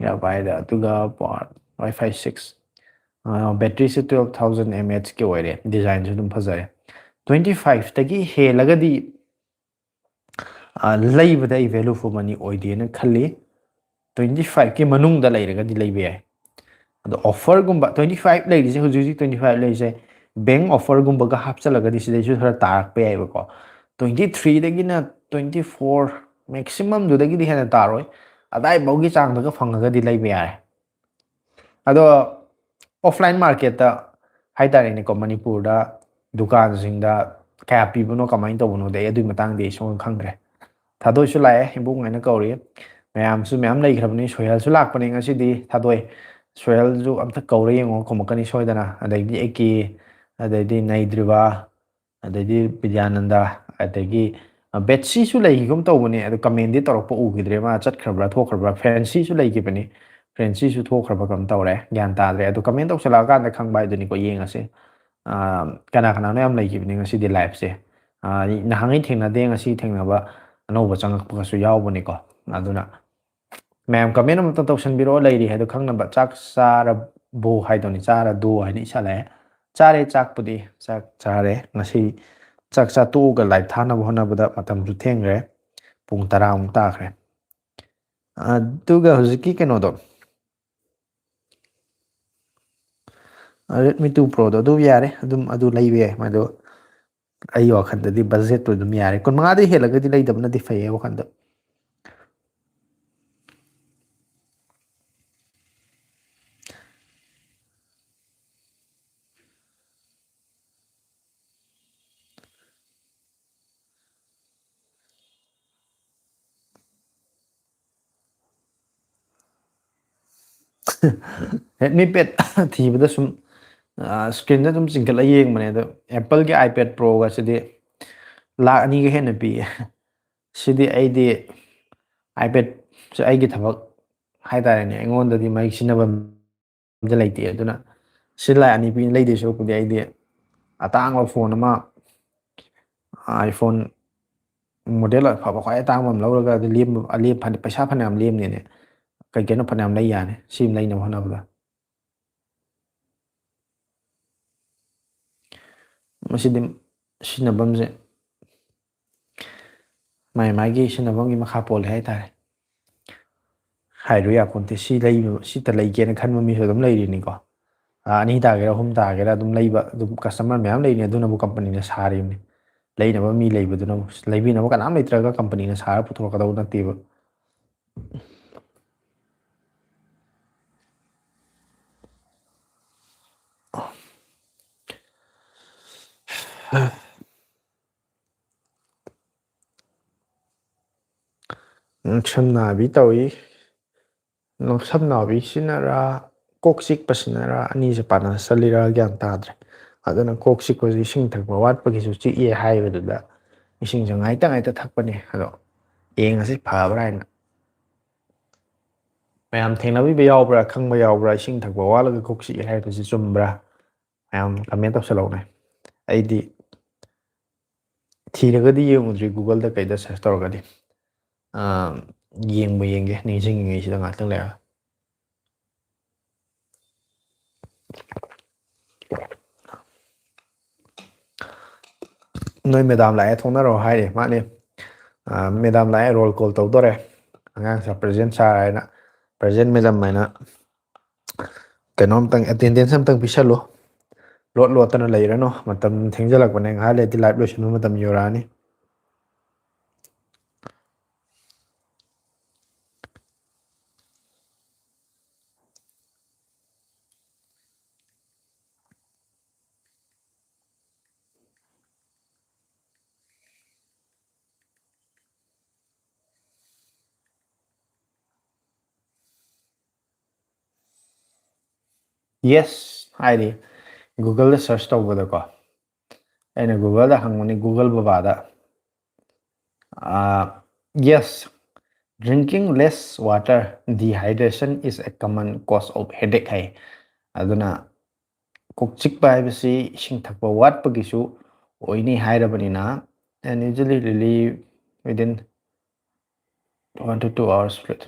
ꯌꯥꯕ ꯍꯥꯏꯗ꯫ ꯑꯗꯨꯒ power Wi-Fi six, ꯕꯦꯇ꯭ꯔꯤꯁꯦ twelve thousand mAhꯀꯤ ꯑꯣꯏꯔꯦ, ꯗꯤꯖꯥꯏꯟꯁꯨ ꯑꯗꯨꯝ ꯐꯖꯔꯦ꯫ Twenty fiveꯇꯒꯤ ꯍꯦꯜꯂꯒꯗꯤ ꯑ, ꯂꯩꯕꯗ ꯑꯩ value for money ꯑꯣꯏꯗꯦꯅ ꯈꯜꯂꯤ꯫ Twenty fiveꯀꯤ ꯃꯅꯨꯡꯗ ꯂꯩꯔꯒꯗꯤ ꯂꯩꯕ ꯌꯥꯏ꯫ ꯑꯗꯣ ꯑꯣꯐꯔꯒꯨꯝꯕ, twenty five ꯂꯩꯔꯤꯁꯦ, ꯍꯧꯖꯤꯛ ꯍꯧꯖꯤꯛ twenty five ꯂꯩꯔꯤꯁꯦ, ꯕꯦꯡ ꯑꯣꯐꯔꯒꯨꯝꯕꯒ ꯍꯥꯞꯆꯜꯂꯒꯗꯤ ꯁꯤꯗꯩꯁꯨ ꯈꯔ ꯇꯥꯔꯛꯄ ꯌꯥꯏꯕꯀꯣ꯫ Twenty threeꯗꯒꯤꯅ twenty four, maximumꯗꯨꯗꯒꯤꯗꯤ ꯍꯦꯟꯅ ꯇꯥꯔꯣꯏ, ꯑꯗꯥꯏꯐꯥꯎꯒꯤ ꯆꯥꯡꯗꯒ ꯐꯪꯉꯒꯗꯤ ꯂꯩꯕ ꯌꯥꯔꯦ꯫ ꯑꯗꯣ ꯑꯣꯐꯂꯥꯏꯟ ꯃꯥꯔꯀꯦꯠꯇ ꯍꯥꯏꯇꯥꯔꯦꯅꯦꯀꯣ, ꯃꯅꯤꯄꯨꯔꯗ ꯗꯨꯀꯥꯟꯁꯤꯡꯗ ꯀꯌꯥ ꯄꯤꯕꯅꯣ, ꯀꯃꯥꯏꯅ ꯇꯧꯕꯅꯣꯗꯤ ꯑꯩ ꯑꯗꯨꯒꯤ ꯃꯇꯥꯡꯗꯤ ꯑꯩ ꯁꯨꯡꯈꯪ ꯈꯪꯗ꯭ꯔꯦ꯫ ꯊꯥꯗꯣꯏꯁꯨ ꯂꯥꯛꯑꯦ, ꯏꯕꯨꯡ ꯍꯥꯏꯅ ꯀꯧꯔꯤ꯫ ꯃꯌꯥꯝꯁꯨ ꯃꯌꯥꯝ ꯂꯩꯈ꯭ꯔꯕꯅꯤ, ꯁꯣꯍꯦꯜꯁꯨ ꯂꯥꯛꯄꯅꯦ ꯉꯁꯤꯗꯤ꯫ ꯊꯥꯗꯣꯏ, ꯁꯣꯍꯦꯜꯁꯨ ꯑꯝꯇ ꯀꯧꯔ ꯌꯦꯡꯉꯣ, ꯈꯨꯝꯃꯛꯀꯅꯤ ꯁꯣꯏꯗꯅ꯫ ꯑꯗꯩꯗꯤ ꯑꯦ ꯀꯦ, ꯑꯗꯩꯗꯤ ꯅꯩꯗ꯭ꯔꯤꯕ, ꯑꯗꯩꯗꯤ ꯕꯤꯗ꯭ꯌꯥꯅꯟꯗ, ꯑꯗꯒꯤ, ꯑ, ꯕꯦꯠꯁꯤꯁꯨ ꯂꯩꯈꯤꯒꯨꯝ ꯇꯧꯕꯅꯦ, ꯑꯗꯣ ꯀꯃꯦꯟꯗꯤ ꯇꯧꯔꯛꯄ ꯎꯈꯤꯗ꯭ꯔꯦ, ꯃꯥ ꯆꯠꯈ꯭ꯔꯕ꯭ꯔꯥ ꯊꯣꯛꯈ꯭ꯔꯕ꯭ꯔꯥ꯫ ꯐ꯭ꯔꯦꯟꯁꯤꯁꯨ ꯂꯩꯈꯤꯕꯅꯤ, ꯐ꯭ꯔꯦꯟꯁꯤꯁꯨ ꯊꯣꯛꯈ꯭ꯔꯕ ꯀꯩꯅꯣꯝ ꯇꯧꯔꯦ, ꯒ꯭ꯌꯥꯟ ꯇꯥꯗ꯭ꯔꯦ꯫ ꯑꯗꯣ ꯀꯃꯦꯟ ꯇꯧꯁꯜꯂꯛꯑꯀꯥꯟꯗ ꯈꯪꯕ ꯍꯥꯏꯗꯨꯅꯤꯀꯣ, ꯌꯦꯡꯉꯁꯤ꯫ ꯑ, ꯀꯅꯥ ꯀꯅꯥꯅꯣ ꯌꯥꯝ ꯂꯩꯈꯤꯕꯅꯤ ꯉꯁꯤꯗꯤ ꯂꯥꯏꯞꯁꯦ꯫ ꯑ, ꯅꯍꯥꯟꯉꯩ ꯊꯦꯡꯅꯗꯦ, ꯉꯁꯤ ꯊꯦꯡꯅꯕ ꯑꯅꯧꯕ ꯆꯪꯉꯛꯄꯒꯁꯨ ꯌꯥꯎꯕꯅꯤꯀꯣ꯫ ꯑꯗꯨꯅ ꯃꯌꯥꯝ ꯀꯃꯦꯟ ꯑꯃꯇ ꯇꯧꯁꯟꯕꯤꯔꯛꯑꯣ, ꯂꯩꯔꯤ ꯍꯥꯏꯗꯣ ꯈꯪꯅꯕ꯫ ꯆꯥꯛ ꯆꯥꯔꯕꯣ ꯍꯥꯏꯗꯧꯅꯤ, ꯆꯥꯔꯗꯣ ꯍꯥꯏꯅ ꯏꯁꯥꯜꯂꯛꯑꯦ꯫ ꯆꯥꯔꯦ, ꯆꯥꯛꯄꯨꯗꯤ ꯆꯥꯛ ꯆꯥꯔꯦ꯫ ꯉꯁꯤ ꯆꯥꯛ ꯆꯥ ꯇꯣꯛꯑꯒ ꯂꯥꯏꯞ ꯊꯥꯅꯕ ꯍꯣꯠꯅꯕꯗ ꯃꯇꯝꯁꯨ ꯊꯦꯡꯈ꯭ꯔꯦ, ꯄꯨꯡ ꯇꯔꯥꯃꯨꯛ ꯇꯥꯈ꯭ꯔꯦ꯫ ꯑꯗꯨꯒ ꯍꯧꯖꯤꯛꯀꯤ ꯀꯩꯅꯣꯗꯣ, Redmi two Proꯗꯣ, ꯑꯗꯨ ꯌꯥꯔꯦ, ꯑꯗꯨꯝ ꯑꯗꯨ ꯂꯩꯕ ꯌꯥꯏ꯫ ꯃꯗꯨ ꯑꯩ ꯋꯥꯈꯜꯗꯗꯤ ꯕꯖꯦꯠꯇꯣ ꯑꯗꯨꯝ ꯌꯥꯔꯦ, ꯀꯨꯟꯃꯉꯥꯗꯩ ꯍꯦꯜꯂꯒꯗꯤ ꯂꯩꯗꯕꯅꯗꯤ ꯐꯩꯌꯦ ꯋꯥꯈꯜꯗ꯫ Redmi Pad ꯊꯤꯕꯗ ꯁꯨꯝ ꯁ꯭ꯀ꯭ꯔꯤꯟꯗ ꯑꯗꯨꯝ ꯆꯤꯡꯈꯠꯂ ꯌꯦꯡꯕꯅꯦ, ꯑꯗꯣ ꯑꯦꯄꯜꯒꯤ iPad Proꯒꯁꯤꯗꯤ ꯂꯥꯛ ꯑꯅꯤꯒ ꯍꯦꯟꯅ ꯄꯤꯌꯦ꯫ ꯁꯤꯗꯤ ꯑꯩꯗꯤ iPadꯁꯦ ꯑꯩꯒꯤ ꯊꯕꯛ ꯍꯥꯏꯇꯥꯔꯦꯅꯦ, ꯑꯩꯉꯣꯟꯗꯗꯤ ꯃꯍꯤꯛ ꯁꯤꯖꯤꯟꯅꯐꯝꯗ ꯂꯩꯇꯦ꯫ ꯑꯗꯨꯅ ꯁꯤ ꯂꯥꯛ ꯑꯅꯤ ꯄꯤ ꯂꯩꯗꯣꯏ ꯁꯔꯨꯛꯄꯨꯗꯤ ꯑꯩꯗꯤ ꯑꯇꯥꯡꯕ ꯐꯣꯟ ꯑꯃ, iPhone model ꯑꯐꯕ ꯈ꯭ꯋꯥꯏ ꯑꯇꯥꯡꯕ ꯑꯃ ꯂꯧꯔꯒ ꯑꯗꯨ ꯂꯦꯝꯕ, ꯑꯂꯦꯝ-, ꯐꯅ-, ꯄꯩꯁꯥ ꯐꯅꯌꯥꯝ ꯂꯦꯝꯅꯦꯅꯦ, ꯀꯩ ꯀꯩꯅꯣ ꯐꯅꯌꯥꯝ ꯂꯩ ꯌꯥꯅꯤ꯫ ꯁꯤ ꯑꯃ ꯂꯩꯅꯕ ꯍꯣꯠꯅꯕꯗ꯫ ꯃꯁꯤꯗꯤ ꯁꯤꯖꯤꯟꯅꯐꯝꯁꯦ ꯃꯥꯏ ꯃꯥꯏꯒꯤ ꯁꯤꯖꯤꯟꯅꯐꯝꯒꯤ ꯃꯈꯥ ꯄꯣꯜꯂꯦ ꯍꯥꯏꯇꯥꯔꯦ꯫ ꯍꯥꯏꯔꯨ ꯌꯥꯄꯣꯟꯇꯦ꯫ ꯁꯤ ꯂꯩꯕ, ꯁꯤꯇ ꯂꯩꯒꯦꯅ ꯈꯟꯕ ꯃꯤꯁꯨ ꯑꯗꯨꯝ ꯂꯩꯔꯤꯅꯤꯀꯣ꯫ ꯑꯥ, ꯑꯅꯤ ꯇꯥꯒꯦꯔꯥ, ꯑꯍꯨꯝ ꯇꯥꯒꯦꯔꯥ, ꯑꯗꯨꯝ ꯂꯩꯕ, ꯑꯗꯨꯝ customer ꯃꯌꯥꯝ ꯂꯩꯔꯤꯅꯤ꯫ ꯑꯗꯨꯅꯕꯨ ꯀꯝꯄꯅꯤꯅ ꯁꯥꯔꯤꯕꯅꯤ꯫ ꯂꯩꯅꯕ ꯃꯤ ꯂꯩꯕꯗꯨꯅꯕꯨ꯫ ꯂꯩꯕꯤꯅꯕ ꯀꯅꯥꯝ ꯂꯩꯇ꯭ꯔꯒ ꯀꯝꯄꯅꯤꯅ ꯁꯥꯔꯒ ꯄꯨꯊꯣꯔꯛꯀꯗꯧꯕ ꯅꯠꯇꯦꯕ꯫ ꯎꯝ, ꯁꯝ ꯅꯥꯕꯤ ꯇꯧꯏ꯫ ꯎꯝ, ꯁꯝ ꯅꯥꯕꯤꯁꯤꯅꯔꯥ, ꯀꯣꯛ ꯆꯤꯛꯄꯁꯤꯅꯔꯥ, ꯑꯅꯤꯁꯦ ꯄꯥꯟꯅ ꯆꯠꯂꯤꯔꯥ ꯒ꯭ꯌꯥꯟ ꯇꯥꯗ꯭ꯔꯦ꯫ ꯑꯗꯨꯅ ꯀꯣꯛ ꯆꯤꯛꯄꯁꯨ ꯏꯁꯤꯡ ꯊꯛꯄ ꯋꯥꯠꯄꯒꯤꯁꯨ ꯆꯤꯛꯑꯦ ꯍꯥꯏꯕꯗꯨꯗ ꯏꯁꯤꯡꯁꯨ ꯉꯥꯏꯇ ꯉꯥꯏꯇ ꯊꯛꯄꯅꯦ꯫ ꯑꯗꯣ ꯌꯦꯡꯉꯁꯤ ꯐꯕ꯭ꯔꯥ ꯍꯥꯏꯅ꯫ ꯃꯌꯥꯝ ꯊꯦꯡꯅꯕꯤꯕ ꯌꯥꯎꯕ꯭ꯔꯥ, ꯈꯪꯕ ꯌꯥꯎꯕ꯭ꯔꯥ, ꯏꯁꯤꯡ ꯊꯛꯄ ꯋꯥꯠꯂꯒ ꯀꯣꯛ ꯆꯤꯛꯑꯦ ꯍꯥꯏꯕꯁꯤ ꯆꯨꯝꯕ꯭ꯔꯥ? ꯃꯌꯥꯝ comment ꯇꯧꯁꯜꯂꯛꯎꯅꯦ꯫ ꯑꯩꯗꯤ ꯊꯤꯔꯒꯗꯤ ꯌꯦꯡꯉꯨꯗ꯭ꯔꯤ Googleꯗ ꯀꯩꯗ search ꯇꯧꯔꯒꯗꯤ꯫ ꯑꯥ, ꯌꯦꯡꯕ ꯌꯦꯡꯒꯦ, ꯅꯤꯡꯁꯤꯡꯉꯤꯉꯩꯁꯤꯗ ꯉꯥꯛꯇꯪ ꯂꯩꯔꯒ꯫ ꯅꯣꯏ madam ꯂꯥꯛꯑꯦ, ꯊꯣꯛꯅꯔꯣ ꯍꯥꯏꯔꯤ꯫ ꯃꯥꯅꯤ꯫ ꯑꯥ, madam ꯂꯥꯛꯑꯦ, roll call ꯇꯧꯗꯣꯔꯦ꯫ ꯑꯉꯥꯡꯁꯦ present sir ꯍꯥꯏꯅ, present madam ꯍꯥꯏꯅ ꯀꯩꯅꯣꯝꯇꯪ, attendance ꯑꯝꯇꯪ ꯄꯤꯁꯜꯂꯨ꯫ ꯂꯣꯠ ꯂꯣꯠꯇꯅ ꯂꯩꯔꯅꯨ꯫ ꯃꯇꯝ ꯊꯦꯡꯖꯜꯂꯛꯄꯅꯦ, ꯉꯥꯏꯍꯥꯛ ꯂꯩꯔꯗꯤ live ꯂꯣꯏꯁꯤꯟꯕ ꯃꯇꯝ ꯌꯧꯔꯛꯑꯅꯤ꯫ Yes ꯍꯥꯏꯔꯤ꯫ Google ꯗ search ꯇꯧꯕꯗꯀꯣ, ꯑꯩꯅ Google the ꯍꯪꯕꯅꯤ, Google ꯕꯕꯥꯗ꯫ Yes, drinking less water, dehydration is a common cause of headache ꯍꯥꯏ꯫ ꯑꯗꯨꯅ ꯀꯣꯛ ꯆꯤꯛꯄ ꯍꯥꯏꯕꯁꯤ ꯏꯁꯤꯡ ꯊꯛꯄ ꯋꯥꯠꯄꯒꯤꯁꯨ ꯑꯣꯏꯅꯤ ꯍꯥꯏꯔꯕꯅꯤꯅ, and usually relieve within one to two hours fluid.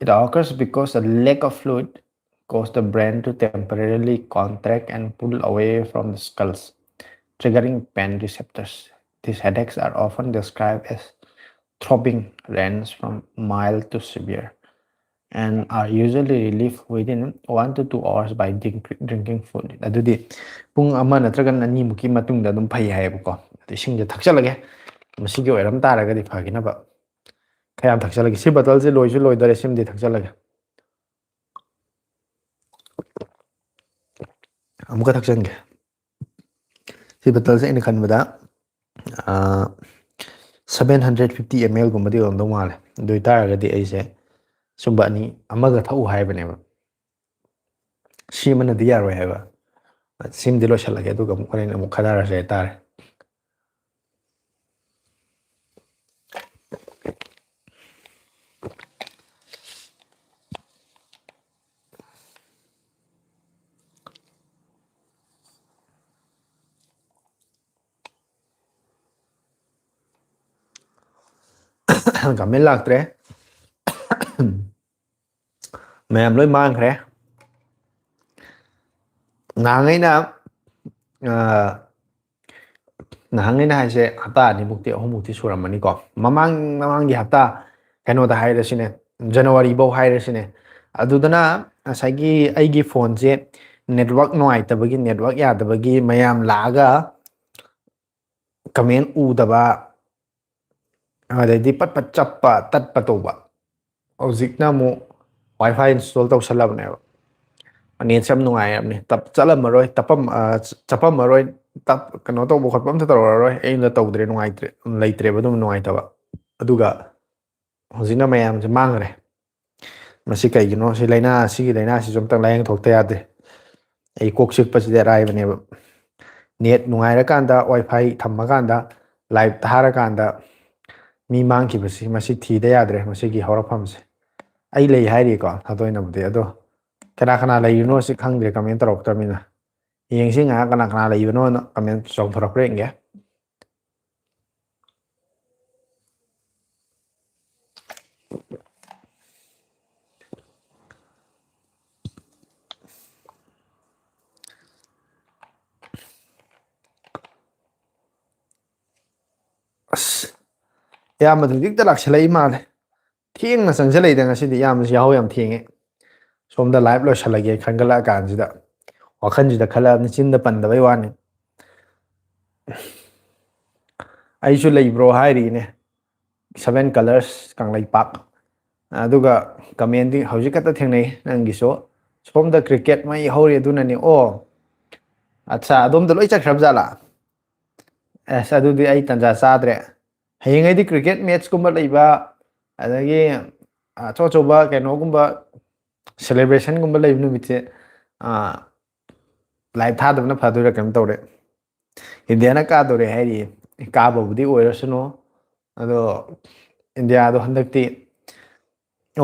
It occurs because a lack of fluid cause the brain to temporarily contract and pull away from the skulls, triggering pain receptors. These headaches are often described as throbbing, range from mild to severe, and are usually relieved within one to two hours by drink, drinking fluid. ꯑꯗꯨꯗꯤ ꯄꯨꯡ ꯑꯃ ꯅꯠꯇ꯭ꯔꯒ ꯑꯅꯤꯃꯨꯛꯀꯤ ꯃꯇꯨꯡꯗ ꯑꯗꯨꯝ ꯐꯩ ꯍꯥꯏꯌꯦꯕꯀꯣ꯫ ꯑꯗꯨ ꯏꯁꯤꯡꯁꯦ ꯊꯛꯆꯜꯂꯒꯦ, ꯃꯁꯤꯒꯤ ꯑꯣꯏꯔꯝ ꯇꯥꯔꯒꯗꯤ ꯐꯒꯤꯅꯕ꯫ ꯈꯔ ꯌꯥꯝ ꯊꯛꯆꯜꯂꯒꯦ꯫ ꯁꯤ ꯕꯇꯜꯁꯦ ꯂꯣꯏꯁꯨ ꯂꯣꯏꯗꯣꯔꯦ, ꯁꯤꯃꯗꯤ ꯊꯛꯆꯜꯂꯒꯦ꯫ ꯑꯃꯨꯛꯀ ꯊꯛꯆꯟꯒꯦ꯫ ꯁꯤ ꯕꯇꯜꯁꯦ ꯑꯩꯅ ꯈꯟꯕꯗ seven hundred fifty ml ꯒꯨꯝꯕꯗꯤ ꯑꯣꯏꯔꯝꯗꯧ ꯃꯥꯜꯂꯦ꯫ ꯑꯗꯨ ꯑꯣꯏꯇꯥꯔꯒꯗꯤ ꯑꯩꯁꯦ ꯁꯨꯝꯕ ꯑꯅꯤ, ꯑꯃꯒ ꯊꯛꯎ ꯍꯥꯏꯕꯅꯦꯕ꯫ ꯁꯤ ꯑꯃꯅꯗꯤ ꯌꯥꯔꯣꯏ ꯍꯥꯏꯕ꯫ ꯁꯤꯃꯗꯤ ꯂꯣꯏꯁꯤꯜꯂꯒꯦ, ꯑꯗꯨꯒ ꯑꯃꯨꯛ ꯍꯣꯔꯦꯟ ꯑꯃꯨꯛ ꯈꯟꯅꯔꯁꯦ ꯍꯥꯏꯇꯥꯔꯦ꯫ Comment ꯂꯥꯛꯇ꯭ꯔꯦ꯫ ꯃꯌꯥꯝ ꯂꯣꯏ ꯃꯥꯡꯈ꯭ꯔꯦ꯫ ꯅꯍꯥꯟꯉꯩꯅ, ꯑ, ꯅꯍꯥꯟꯉꯩꯅ ꯍꯥꯏꯁꯦ ꯍꯞꯇꯥ ꯑꯅꯤꯃꯨꯛꯇꯤ, ꯑꯍꯨꯝꯃꯨꯛꯇꯤ ꯁꯨꯔꯝꯃꯅꯤꯀꯣ꯫ ꯃꯃꯥꯡ, ꯃꯃꯥꯡꯒꯤ ꯍꯞꯇꯥ, ꯀꯩꯅꯣꯗ ꯍꯥꯏꯔꯁꯤꯅꯦ, ꯖꯅꯋꯥꯔꯤꯐꯧ ꯍꯥꯏꯔꯁꯤꯅꯦ꯫ ꯑꯗꯨꯗꯅ ꯉꯁꯥꯏꯒꯤ ꯑꯩꯒꯤ ꯐꯣꯟꯁꯦ network ꯅꯨꯡꯉꯥꯏꯇꯕꯒꯤ, network ꯌꯥꯗꯕꯒꯤ ꯃꯌꯥꯝ ꯂꯥꯛꯑꯒ comment ꯎꯗꯕ, ꯑꯗꯩꯗꯤ ꯄꯠ ꯄꯠ ꯆꯞꯄ, ꯇꯠꯄ ꯇꯧꯕ꯫ ꯍꯧꯖꯤꯛꯅ ꯑꯃꯨꯛ WiFi install ꯇꯧꯁꯜꯂꯕꯅꯦꯕ꯫ Net ꯁꯦ ꯌꯥꯝ ꯅꯨꯡꯉꯥꯏꯔꯕꯅꯦ꯫ ꯇꯞ-, ꯆꯠꯂꯝꯃꯔꯣꯏ, ꯇꯞꯄꯝ-, ꯑ, ꯆ-, ꯆꯞꯄꯝꯃꯔꯣꯏ, ꯇꯞ-, ꯀꯩꯅꯣ ꯇꯧꯕ ꯈꯣꯠꯄ ꯑꯝꯇ ꯇꯧꯔꯔꯣꯏ꯫ ꯑꯩ ꯌꯨꯝꯗ ꯇꯧꯗ꯭ꯔꯦ, ꯅꯨꯡꯉꯥꯏꯇ꯭ꯔꯦ, ꯂꯩꯇ꯭ꯔꯦꯕ ꯑꯗꯨꯝ ꯅꯨꯡꯉꯥꯏꯇꯕ꯫ ꯑꯗꯨꯒ ꯍꯧꯖꯤꯛꯅ ꯃꯌꯥꯝꯁꯦ ꯃꯥꯡꯈ꯭ꯔꯦ꯫ ꯃꯁꯤ ꯀꯩꯒꯤꯅꯣ? ꯁꯤ ꯂꯥꯏꯅꯥ, ꯁꯤꯒꯤ ꯂꯥꯏꯅꯥꯁꯤꯁꯨ ꯑꯝꯇꯪ ꯂꯥꯏꯌꯦꯡ ꯊꯣꯛꯇ ꯌꯥꯗꯦ꯫ ꯑꯩ ꯀꯣꯛ ꯆꯤꯛꯄꯁꯤꯗꯤ ꯑꯔꯥꯏꯕꯅꯦꯕ꯫ ꯅꯦꯠ ꯅꯨꯡꯉꯥꯏꯔꯀꯥꯟꯗ, ꯋꯥꯏ ꯐꯥꯏ ꯊꯝꯃꯀꯥꯟꯗ, ꯂꯥꯏꯞ ꯊꯥꯔꯀꯥꯟꯗ ꯃꯤ ꯃꯥꯡꯈꯤꯕꯁꯤ, ꯃꯁꯤ ꯊꯤꯗ ꯌꯥꯗ꯭ꯔꯦ, ꯃꯁꯤꯒꯤ ꯍꯧꯔꯛꯐꯝꯁꯦ꯫ ꯑꯩ ꯂꯩ ꯍꯥꯏꯔꯤꯀꯣ, ꯊꯥꯗꯣꯛꯅꯕꯨꯗꯤ꯫ ꯑꯗꯣ ꯀꯅꯥ ꯀꯅꯥ ꯂꯩꯔꯤꯅꯣ ꯁꯤ ꯈꯪꯗ꯭ꯔꯦ, ꯀꯃꯦꯟ ꯇꯧꯔꯛꯇ꯭ꯔꯕꯅꯤꯅ꯫ ꯌꯦꯡꯁꯤ ꯉꯥꯏꯍꯥꯛ ꯀꯅꯥ ꯀꯅꯥ ꯂꯩꯕꯅꯣꯅ, ꯀꯃꯦꯟ ꯆꯣꯡꯊꯣꯔꯛꯄ꯭ꯔꯥ ꯌꯦꯡꯒꯦ꯫ ꯑꯁ, ꯏꯌꯥꯝꯕꯗꯨ ꯍꯧꯖꯤꯛꯇ ꯂꯥꯛꯁꯜꯂꯛꯏ ꯃꯥꯜꯂꯦ꯫ ꯊꯦꯡꯅ ꯆꯪꯁꯤꯜꯂꯛꯏꯗ ꯉꯁꯤꯗꯤ꯫ ꯏꯌꯥꯝꯕꯁꯤ ꯌꯥꯍꯧ ꯌꯥꯝ ꯊꯦꯡꯉꯦ꯫ ꯁꯣꯝꯗ ꯂꯥꯏꯞ ꯂꯣꯏꯁꯤꯜꯂꯒꯦ ꯈꯟꯒꯠꯂꯛꯑ ꯀꯥꯟꯁꯤꯗ, ꯋꯥꯈꯜꯁꯤꯗ ꯈꯜꯂꯛꯑꯕꯅꯤ, ꯆꯤꯟꯗ ꯄꯟꯗꯕꯩ ꯋꯥꯅꯤ꯫ ꯑꯩꯁꯨ ꯂꯩꯕ꯭ꯔꯣ ꯍꯥꯏꯔꯤꯅꯦ, ꯁꯚꯦꯟ ꯀꯂꯔꯁ ꯀꯪꯂꯩꯄꯥꯛ꯫ ꯑꯗꯨꯒ ꯀꯃꯦꯟꯗꯤ ꯍꯧꯖꯤꯛ ꯈꯛꯇ ꯊꯦꯡꯅꯩ ꯅꯪꯒꯤꯁꯨ꯫ ꯁꯣꯝꯗ ꯀ꯭ꯔꯤꯀꯦꯠ ꯃꯩ ꯍꯧꯔꯤ, ꯑꯗꯨꯅꯅꯤ꯫ ꯑꯣ, ꯑꯠꯆꯥ, ꯑꯗꯣꯝꯗ ꯂꯣꯏ ꯆꯠꯈ꯭ꯔꯕ ꯖꯥꯠꯂꯥ? ꯑꯁ, ꯑꯗꯨꯗꯤ ꯑꯩ ꯇꯟꯖꯥ ꯆꯥꯗ꯭ꯔꯦ꯫ ꯍꯌꯦꯡꯉꯩꯗꯤ ꯀ꯭ꯔꯤꯀꯦꯠ ꯃꯦꯠꯆꯀꯨꯝꯕ ꯂꯩꯕ, ꯑꯗꯒꯤ ꯑꯆꯧ ꯑꯆꯧꯕ ꯀꯩꯅꯣꯒꯨꯝꯕ, ꯁꯦꯂꯦꯕ꯭ꯔꯦꯁꯟꯒꯨꯝꯕ ꯂꯩꯕ ꯅꯨꯃꯤꯠꯁꯦ, ꯂꯥꯏꯞ ꯊꯥꯗꯕꯅ ꯐꯗꯣꯏꯔꯥ ꯀꯩꯅꯣꯝ ꯇꯧꯔꯦ꯫ ꯏꯟꯗꯤꯌꯥꯅ ꯀꯥꯗꯣꯔꯦ ꯍꯥꯏꯔꯤꯌꯦ꯫ ꯀꯥꯕꯕꯨꯗꯤ ꯑꯣꯏꯔꯁꯅꯨ, ꯑꯗꯣ ꯏꯟꯗꯤꯌꯥꯗꯣ ꯍꯟꯗꯛꯇꯤ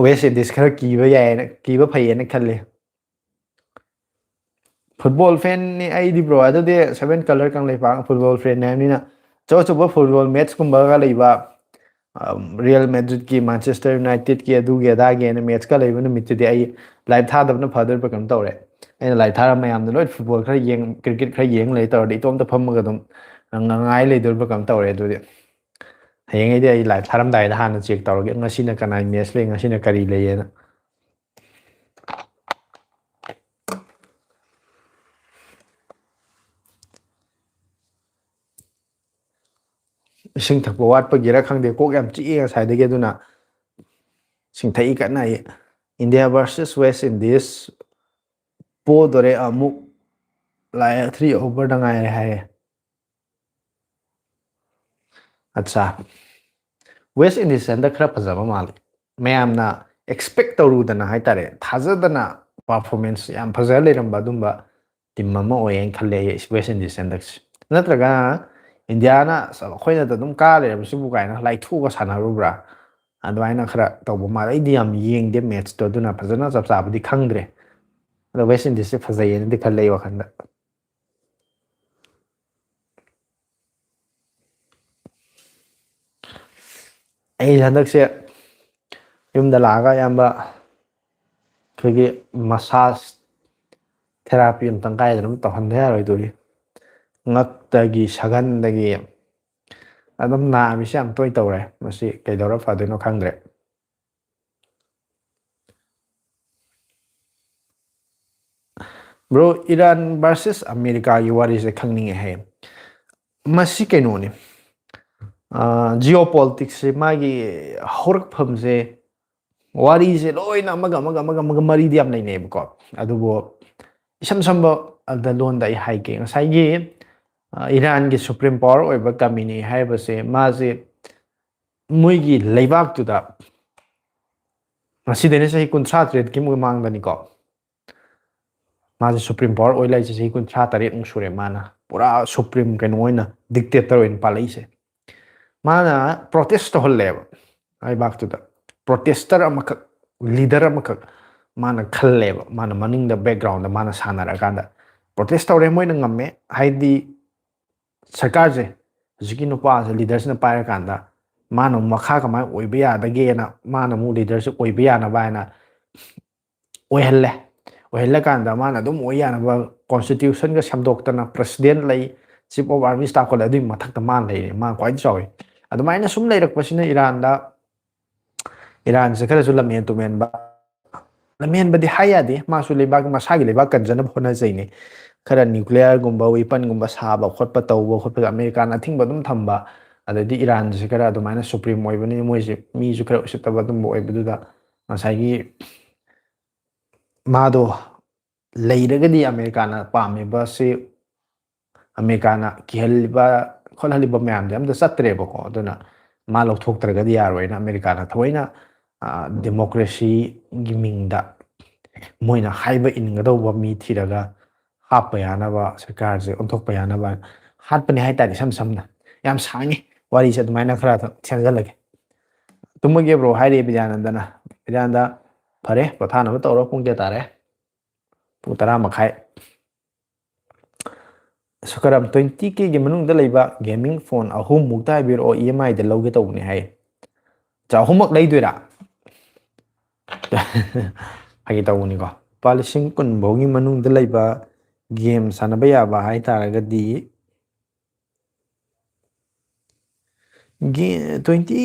ꯋꯦꯁ ꯏꯟꯗꯤꯁ ꯈꯔ ꯀꯤꯕ ꯌꯥꯏꯌꯦꯅ, ꯀꯤꯕ ꯐꯩꯌꯦꯅ ꯈꯜꯂꯤ꯫ ꯐꯨꯠꯕꯣꯜ ꯐꯦꯟꯅꯤ ꯑꯩꯗꯤ, ꯕ꯭ꯔꯣ꯫ ꯑꯗꯨꯗꯤ ꯁꯚꯦꯟ ꯀꯂꯔ ꯀꯪꯂꯩꯄꯥꯛ ꯐꯨꯠꯕꯣꯜ ꯐꯦꯟꯅꯤ ꯍꯥꯏꯕꯅꯤꯅ, ꯑꯆꯧ ꯑꯆꯧꯕ ꯐꯨꯠꯕꯣꯜ ꯃꯦꯠꯆꯀꯨꯝꯕꯒ ꯂꯩꯕ, ꯔꯤꯌꯦꯜ ꯃꯦꯗ꯭ꯔꯤꯠꯀꯤ, ꯃꯥꯟꯆꯦꯁꯇꯔ ꯌꯨꯅꯥꯏꯇꯦꯠꯀꯤ, ꯑꯗꯨꯒꯤ ꯑꯗꯥꯒꯤ ꯍꯥꯏꯅ ꯃꯦꯠꯆꯀ ꯂꯩꯕ ꯅꯨꯃꯤꯠꯇꯨꯗꯤ ꯑꯩ ꯂꯥꯏꯞ ꯊꯥꯗꯕꯅ ꯐꯗꯣꯏꯕ꯭ꯔꯥ ꯀꯩꯅꯣꯝ ꯇꯧꯔꯦ꯫ ꯑꯩꯅ ꯂꯥꯏꯞ ꯊꯥꯔ ꯃꯌꯥꯝꯗ ꯂꯣꯏ ꯐꯨꯠꯕꯣꯜ ꯈꯔ ꯌꯦꯡ, ꯀ꯭ꯔꯤꯀꯦꯠ ꯈꯔ ꯌꯦꯡ ꯂꯩ ꯇꯧꯔꯗꯤ, ꯏꯇꯣꯝꯇ ꯐꯝꯃꯒ ꯑꯗꯨꯝ ꯉ-, ꯉꯥꯏ ꯂꯩꯗꯣꯏꯕ꯭ꯔꯥ ꯀꯩꯅꯣꯝ ꯇꯧꯔꯦ꯫ ꯑꯗꯨꯗꯤ ꯍꯌꯦꯡꯉꯩꯗꯤ ꯑꯩ ꯂꯥꯏꯞ ꯊꯥꯔꯝꯗꯥꯏꯗ ꯍꯥꯟꯅ ꯆꯦꯛ ꯇꯧꯔꯒꯦ, ꯉꯁꯤꯅ ꯀꯅꯥꯏ ꯃꯦꯠꯆ ꯂꯩ, ꯉꯁꯤꯅ ꯀꯔꯤ ꯂꯩꯌꯦꯅ꯫ ꯏꯁꯤꯡ ꯊꯛꯄ ꯋꯥꯠꯄꯒꯤꯔ ꯈꯪꯗꯦ, ꯀꯣꯛ ꯌꯥꯝ ꯆꯤꯛꯑꯦ ꯉꯁꯥꯏꯗꯒꯤ, ꯑꯗꯨꯅ ꯏꯁꯤꯡ ꯊꯛꯏ ꯀꯟꯅ ꯑꯩ꯫ ꯏꯟꯗꯤꯌꯥ ꯚꯔꯁꯦꯁ ꯋꯦꯁ ꯏꯟꯗꯤꯁ ꯄꯣꯗꯣꯔꯦ ꯑꯃꯨꯛ, ꯂꯥꯛꯑꯦ, ꯊ꯭ꯔꯤ ꯑꯣꯚꯔꯗ ꯉꯥꯏꯔꯦ ꯍꯥꯏꯌꯦ꯫ ꯑꯠꯆꯥ, ꯋꯦꯁ ꯏꯟꯗꯤꯁ ꯍꯟꯗꯛ ꯈꯔ ꯐꯖꯕ ꯃꯥꯜꯂꯦ꯫ ꯃꯌꯥꯝꯅ ꯑꯦꯛꯁꯄꯦꯛ ꯇꯧꯔꯨꯗꯅ ꯍꯥꯏꯇꯥꯔꯦ, ꯊꯥꯖꯗꯅ ꯄꯔꯐꯣꯔꯃꯦꯟꯁ ꯌꯥꯝ ꯐꯖ ꯂꯩꯔꯝꯕ ꯑꯗꯨꯝꯕ ꯇꯤꯝ ꯑꯃ ꯑꯣꯏꯌꯦꯅ ꯈꯜꯂꯦ ꯑꯩ ꯋꯦꯁ ꯏꯟꯗꯤꯁ ꯍꯟꯗꯛꯁꯦ꯫ ꯅꯠꯇ꯭ꯔꯒ ꯏꯟꯗꯤꯌꯥꯅ ꯑꯁ ꯑꯩꯈꯣꯏꯅꯗ ꯑꯗꯨꯝ ꯀꯥ ꯂꯩꯔꯕꯁꯤꯕꯨ ꯀꯥꯏꯅ ꯂꯥꯏꯊꯣꯛꯑꯒ ꯁꯥꯟꯅꯔꯨꯕ꯭ꯔꯥ? ꯑꯗꯨꯃꯥꯏꯅ ꯈꯔ ꯇꯧꯕ ꯃꯥꯜꯂꯦ꯫ ꯑꯩꯗꯤ ꯌꯥꯝ ꯌꯦꯡꯗꯦ ꯃꯦꯠꯁꯇꯣ, ꯑꯗꯨꯅ ꯐꯖꯅ ꯆꯞ ꯆꯥꯕꯗꯤ ꯈꯪꯗ꯭ꯔꯦ꯫ ꯑꯗꯣ ꯋꯦꯁ ꯏꯟꯗꯤꯁꯁꯦ ꯐꯖꯩꯌꯦꯅꯗꯤ ꯈꯜꯂꯦ ꯑꯩ ꯋꯥꯈꯜꯗ꯫ ꯑꯩ ꯍꯟꯗꯛꯁꯦ ꯌꯨꯝꯗ ꯂꯥꯛꯑꯒ ꯑꯌꯥꯝꯕ ꯑꯩꯈꯣꯏꯒꯤ ꯃꯁꯥꯖ ꯊꯦꯔꯥꯄꯤ ꯑꯝꯇꯪ ꯀꯥꯏꯗꯅ ꯑꯗꯨꯝ ꯇꯧꯍꯟꯗ ꯌꯥꯔꯣꯏꯗꯣꯔꯤ꯫ ꯉꯛꯇꯒꯤ, ꯁꯒꯟꯗꯒꯤ ꯑꯗꯨꯝ ꯅꯥꯕꯤꯁꯦ ꯌꯥꯝ ꯇꯣꯏ ꯇꯧꯔꯦ꯫ ꯃꯁꯤ ꯀꯩꯗꯧꯔ ꯐꯗꯣꯏꯅꯣ ꯈꯪꯗ꯭ꯔꯦ꯫ ꯕ꯭ꯔꯣ, ꯏꯔꯥꯟ ꯚꯔꯁꯦꯁ ꯑꯃꯦꯔꯤꯀꯥꯒꯤ ꯋꯥꯔꯤꯁꯦ ꯈꯪꯅꯤꯡꯉꯦ ꯍꯥꯏꯌꯦ꯫ ꯃꯁꯤ ꯀꯩꯅꯣꯅꯤ, ꯖꯤꯑꯣ ꯄꯣꯂꯤꯇꯤꯛꯁꯁꯦ ꯃꯥꯒꯤ ꯍꯧꯔꯛꯐꯝꯁꯦ ꯋꯥꯔꯤꯁꯦ ꯂꯣꯏꯅ ꯑꯃꯒ ꯑꯃꯒ ꯑꯃꯒ ꯑꯃꯒ ꯃꯔꯤꯗꯤ ꯌꯥꯝ ꯂꯩꯅꯩꯕꯀꯣ꯫ ꯑꯗꯨꯕꯨ ꯏꯁꯝ ꯁꯝꯕ ꯑꯗ ꯂꯣꯟꯗ ꯑꯩ ꯍꯥꯏꯒꯦ꯫ ꯉꯁꯥꯏꯒꯤ ꯑ, ꯏꯔꯥꯟꯒꯤ ꯁꯨꯄ꯭ꯔꯤꯝ ꯄꯥꯋꯔ ꯑꯣꯏꯕ ꯀꯃꯤꯅꯤ ꯍꯥꯏꯕꯁꯦ, ꯃꯥꯁꯦ ꯃꯣꯏꯒꯤ ꯂꯩꯕꯥꯛꯇꯨꯗ ꯉꯁꯤꯗꯩꯅ ꯆꯍꯤ ꯀꯨꯟꯊ꯭ꯔꯥ ꯇꯔꯦꯠꯀꯤ ꯃꯃꯥꯡꯗꯅꯤꯀꯣ, ꯃꯥꯁꯦ ꯁꯨꯄ꯭ꯔꯤꯝ ꯄꯥꯋꯔ ꯑꯣꯏ ꯂꯩꯔꯤꯁꯦ ꯆꯍꯤ ꯀꯨꯟꯊ꯭ꯔꯥ ꯇꯔꯦꯠꯃꯨꯛ ꯁꯨꯔꯦ꯫ ꯃꯥꯅ ꯄꯨꯔꯥ ꯁꯨꯄ꯭ꯔꯤꯝ ꯀꯩꯅꯣ ꯑꯣꯏꯅ, ꯗꯤꯛꯇꯦꯇꯔ ꯑꯣꯏꯅ ꯄꯥꯜꯂꯛꯏꯁꯦ꯫ ꯃꯥꯅ ꯄ꯭ꯔꯣꯇꯦꯁ ꯇꯧꯍꯜꯂꯦꯕ ꯂꯩꯕꯥꯛꯇꯨꯗ꯫ ꯄ꯭ꯔꯣꯇꯦꯁꯇꯔ ꯑꯃꯈꯛ, ꯂꯤꯗꯔ ꯑꯃꯈꯛ ꯃꯥꯅ ꯈꯜꯂꯦꯕ꯫ ꯃꯥꯅ ꯃꯅꯤꯡꯗ, ꯕꯦꯛꯒ꯭ꯔꯥꯎꯟꯗ ꯃꯥꯅ ꯁꯥꯟꯅꯔꯀꯥꯟꯗ ꯄ꯭ꯔꯣꯇꯦꯁ ꯇꯧꯔꯦ, ꯃꯣꯏꯅ ꯉꯝꯃꯦ꯫ ꯍꯥꯏꯗꯤ ꯁꯔꯀꯥꯔꯁꯦ, ꯍꯧꯖꯤꯛꯀꯤ ꯅꯨꯄꯥꯁꯦ, ꯂꯤꯗꯔꯁꯤꯅ ꯄꯥꯏꯔꯀꯥꯟꯗ ꯃꯥꯅ ꯑꯃꯨꯛ ꯃꯈꯥ ꯀꯃꯥꯏꯅ ꯑꯣꯏꯕ ꯌꯥꯗꯒꯦꯅ, ꯃꯥꯅ ꯑꯃꯨꯛ ꯂꯤꯗꯔꯁꯤꯞ ꯑꯣꯏꯕ ꯌꯥꯅꯕ ꯍꯥꯏꯅ ꯑꯣꯏꯍꯜꯂꯦ꯫ ꯑꯣꯏꯍꯜꯂꯀꯥꯟꯗ ꯃꯥꯅ ꯑꯗꯨꯝ ꯑꯣꯏ ꯌꯥꯅꯕ ꯀꯣꯟꯁꯇꯤꯇ꯭ꯌꯨꯁꯟꯒ ꯁꯦꯝꯗꯣꯛꯇꯅ, ꯄ꯭ꯔꯦꯁꯤꯗꯦꯟ ꯂꯩ, ꯆꯤꯐ ꯑꯣꯐ ꯑꯥꯔꯃꯤ ꯁ꯭ꯇꯥꯐꯀ ꯂꯩ, ꯑꯗꯨꯒꯤ ꯃꯊꯛꯇ ꯃꯥꯅ ꯂꯩꯔꯦ꯫ ꯃꯥꯅ ꯈ꯭ꯋꯥꯏꯗꯒꯤ ꯆꯥꯎꯋꯤ꯫ ꯑꯗꯨꯃꯥꯏꯅ ꯁꯨꯝ ꯂꯩꯔꯛꯄꯁꯤꯅ ꯏꯔꯥꯟꯗ, ꯏꯔꯥꯟꯁꯦ ꯈꯔꯁꯨ ꯂꯝꯍꯦꯟ ꯇꯨꯝꯍꯦꯟꯕ, ꯂꯝꯍꯦꯟꯕꯗꯤ ꯍꯥꯏ ꯌꯥꯗꯦ, ꯃꯥꯁꯨ ꯂꯩꯕꯥꯛ, ꯃꯁꯥꯒꯤ ꯂꯩꯕꯥꯛ ꯀꯟꯖꯅꯕ ꯍꯣꯠꯅꯖꯩꯅꯦ꯫ ꯈꯔ ꯅ꯭ꯌꯨꯀ꯭ꯂꯤꯌꯔꯒꯨꯝꯕ ꯋꯦꯄꯟꯒꯨꯝꯕ ꯁꯥꯕ ꯈꯣꯠꯄ ꯇꯧꯕ ꯈꯣꯠꯄꯗ ꯑꯃꯦꯔꯤꯀꯥꯅ ꯑꯊꯤꯡꯕ ꯑꯗꯨꯝ ꯊꯝꯕ, ꯑꯗꯩꯗꯤ ꯏꯔꯥꯟꯁꯦ ꯈꯔ ꯑꯗꯨꯃꯥꯏꯅ ꯁꯨꯄ꯭ꯔꯤꯝ ꯑꯣꯏꯕꯅꯤꯅ ꯃꯣꯏꯁꯦ ꯃꯤꯁꯨ ꯈꯔ ꯎꯁꯤꯠꯇꯕ ꯑꯗꯨꯝꯕ ꯑꯣꯏꯕꯗꯨꯗ ꯉꯁꯥꯏꯒꯤ ꯃꯥꯗꯣ ꯂꯩꯔꯒꯗꯤ ꯑꯃꯦꯔꯤꯀꯥꯅ ꯄꯥꯝꯃꯤꯕꯁꯤ, ꯑꯃꯦꯔꯤꯀꯥꯅ ꯀꯤꯍꯜꯂꯤꯕ ꯈꯣꯠꯍꯜꯂꯤꯕ ꯃꯌꯥꯝꯁꯦ ꯑꯝꯇ ꯆꯠꯇ꯭ꯔꯦꯕꯀꯣ꯫ ꯑꯗꯨꯅ ꯃꯥ ꯂꯧꯊꯣꯛꯇ꯭ꯔꯒꯗꯤ ꯌꯥꯔꯣꯏꯅ ꯑꯃꯦꯔꯤꯀꯥꯅ ꯊꯑꯣꯏꯅ ꯗꯦꯃꯣꯀ꯭ꯔꯦꯁꯤꯒꯤ ꯃꯤꯡꯗ ꯃꯣꯏꯅ ꯍꯥꯏꯕ ꯏꯟꯒꯗꯧꯕ ꯃꯤ ꯊꯤꯔꯒ ꯍꯥꯞꯄ ꯌꯥꯅꯕ, ꯁꯔꯀꯥꯔꯁꯦ ꯑꯣꯟꯊꯣꯛꯄ ꯌꯥꯅꯕ ꯍꯥꯠꯄꯅꯤ ꯍꯥꯏꯇꯥꯔꯦ, ꯏꯁꯝ ꯁꯝꯅ꯫ ꯌꯥꯝ ꯁꯥꯡꯉꯤ ꯋꯥꯔꯤꯁꯦ, ꯑꯗꯨꯃꯥꯏꯅ ꯈꯔ ꯁꯦꯝꯖꯜꯂꯒꯦ꯫ "ꯇꯨꯝꯃꯒꯦ bro" ꯍꯥꯏꯔꯦ ꯕꯤꯗ꯭ꯌꯥꯅꯟꯗꯅ꯫ ꯕꯤꯗ꯭ꯌꯥꯅꯟꯗ, "ꯐꯔꯦ, ꯄꯣꯊꯥꯅꯕ ꯇꯧꯔꯣ, ꯄꯨꯡ ꯀꯌꯥ ꯇꯥꯔꯦ?" "ꯄꯨꯡ ꯇꯔꯥ ꯃꯈꯥꯏ"꯫ "ꯁꯨꯀꯔꯝ, twenty K ꯒꯤ ꯃꯅꯨꯡꯗ ꯂꯩꯕ ꯒꯦꯃꯤꯡ ꯐꯣꯟ ꯑꯍꯨꯝꯃꯨꯛꯇ ꯍꯥꯏꯕꯤꯔꯛꯑꯣ, EMI ꯗ ꯂꯧꯒꯦ ꯇꯧꯕꯅꯦ" ꯍꯥꯏ꯫ "ꯆꯥ ꯑꯍꯨꯝꯃꯛ ꯂꯩꯗꯣꯏꯔꯥ?" ꯐꯥꯒꯤ ꯇꯧꯕꯅꯤꯀꯣ꯫ "ꯂꯨꯄꯥ ꯂꯤꯁꯤꯡ ꯀꯨꯟ ꯐꯥꯎꯒꯤ ꯃꯅꯨꯡꯗ ꯂꯩꯕ ꯒꯦꯝ ꯁꯥꯟꯅꯕ ꯌꯥꯕ ꯍꯥꯏꯇꯥꯔꯒꯗꯤ", ꯒꯦ-, twenty,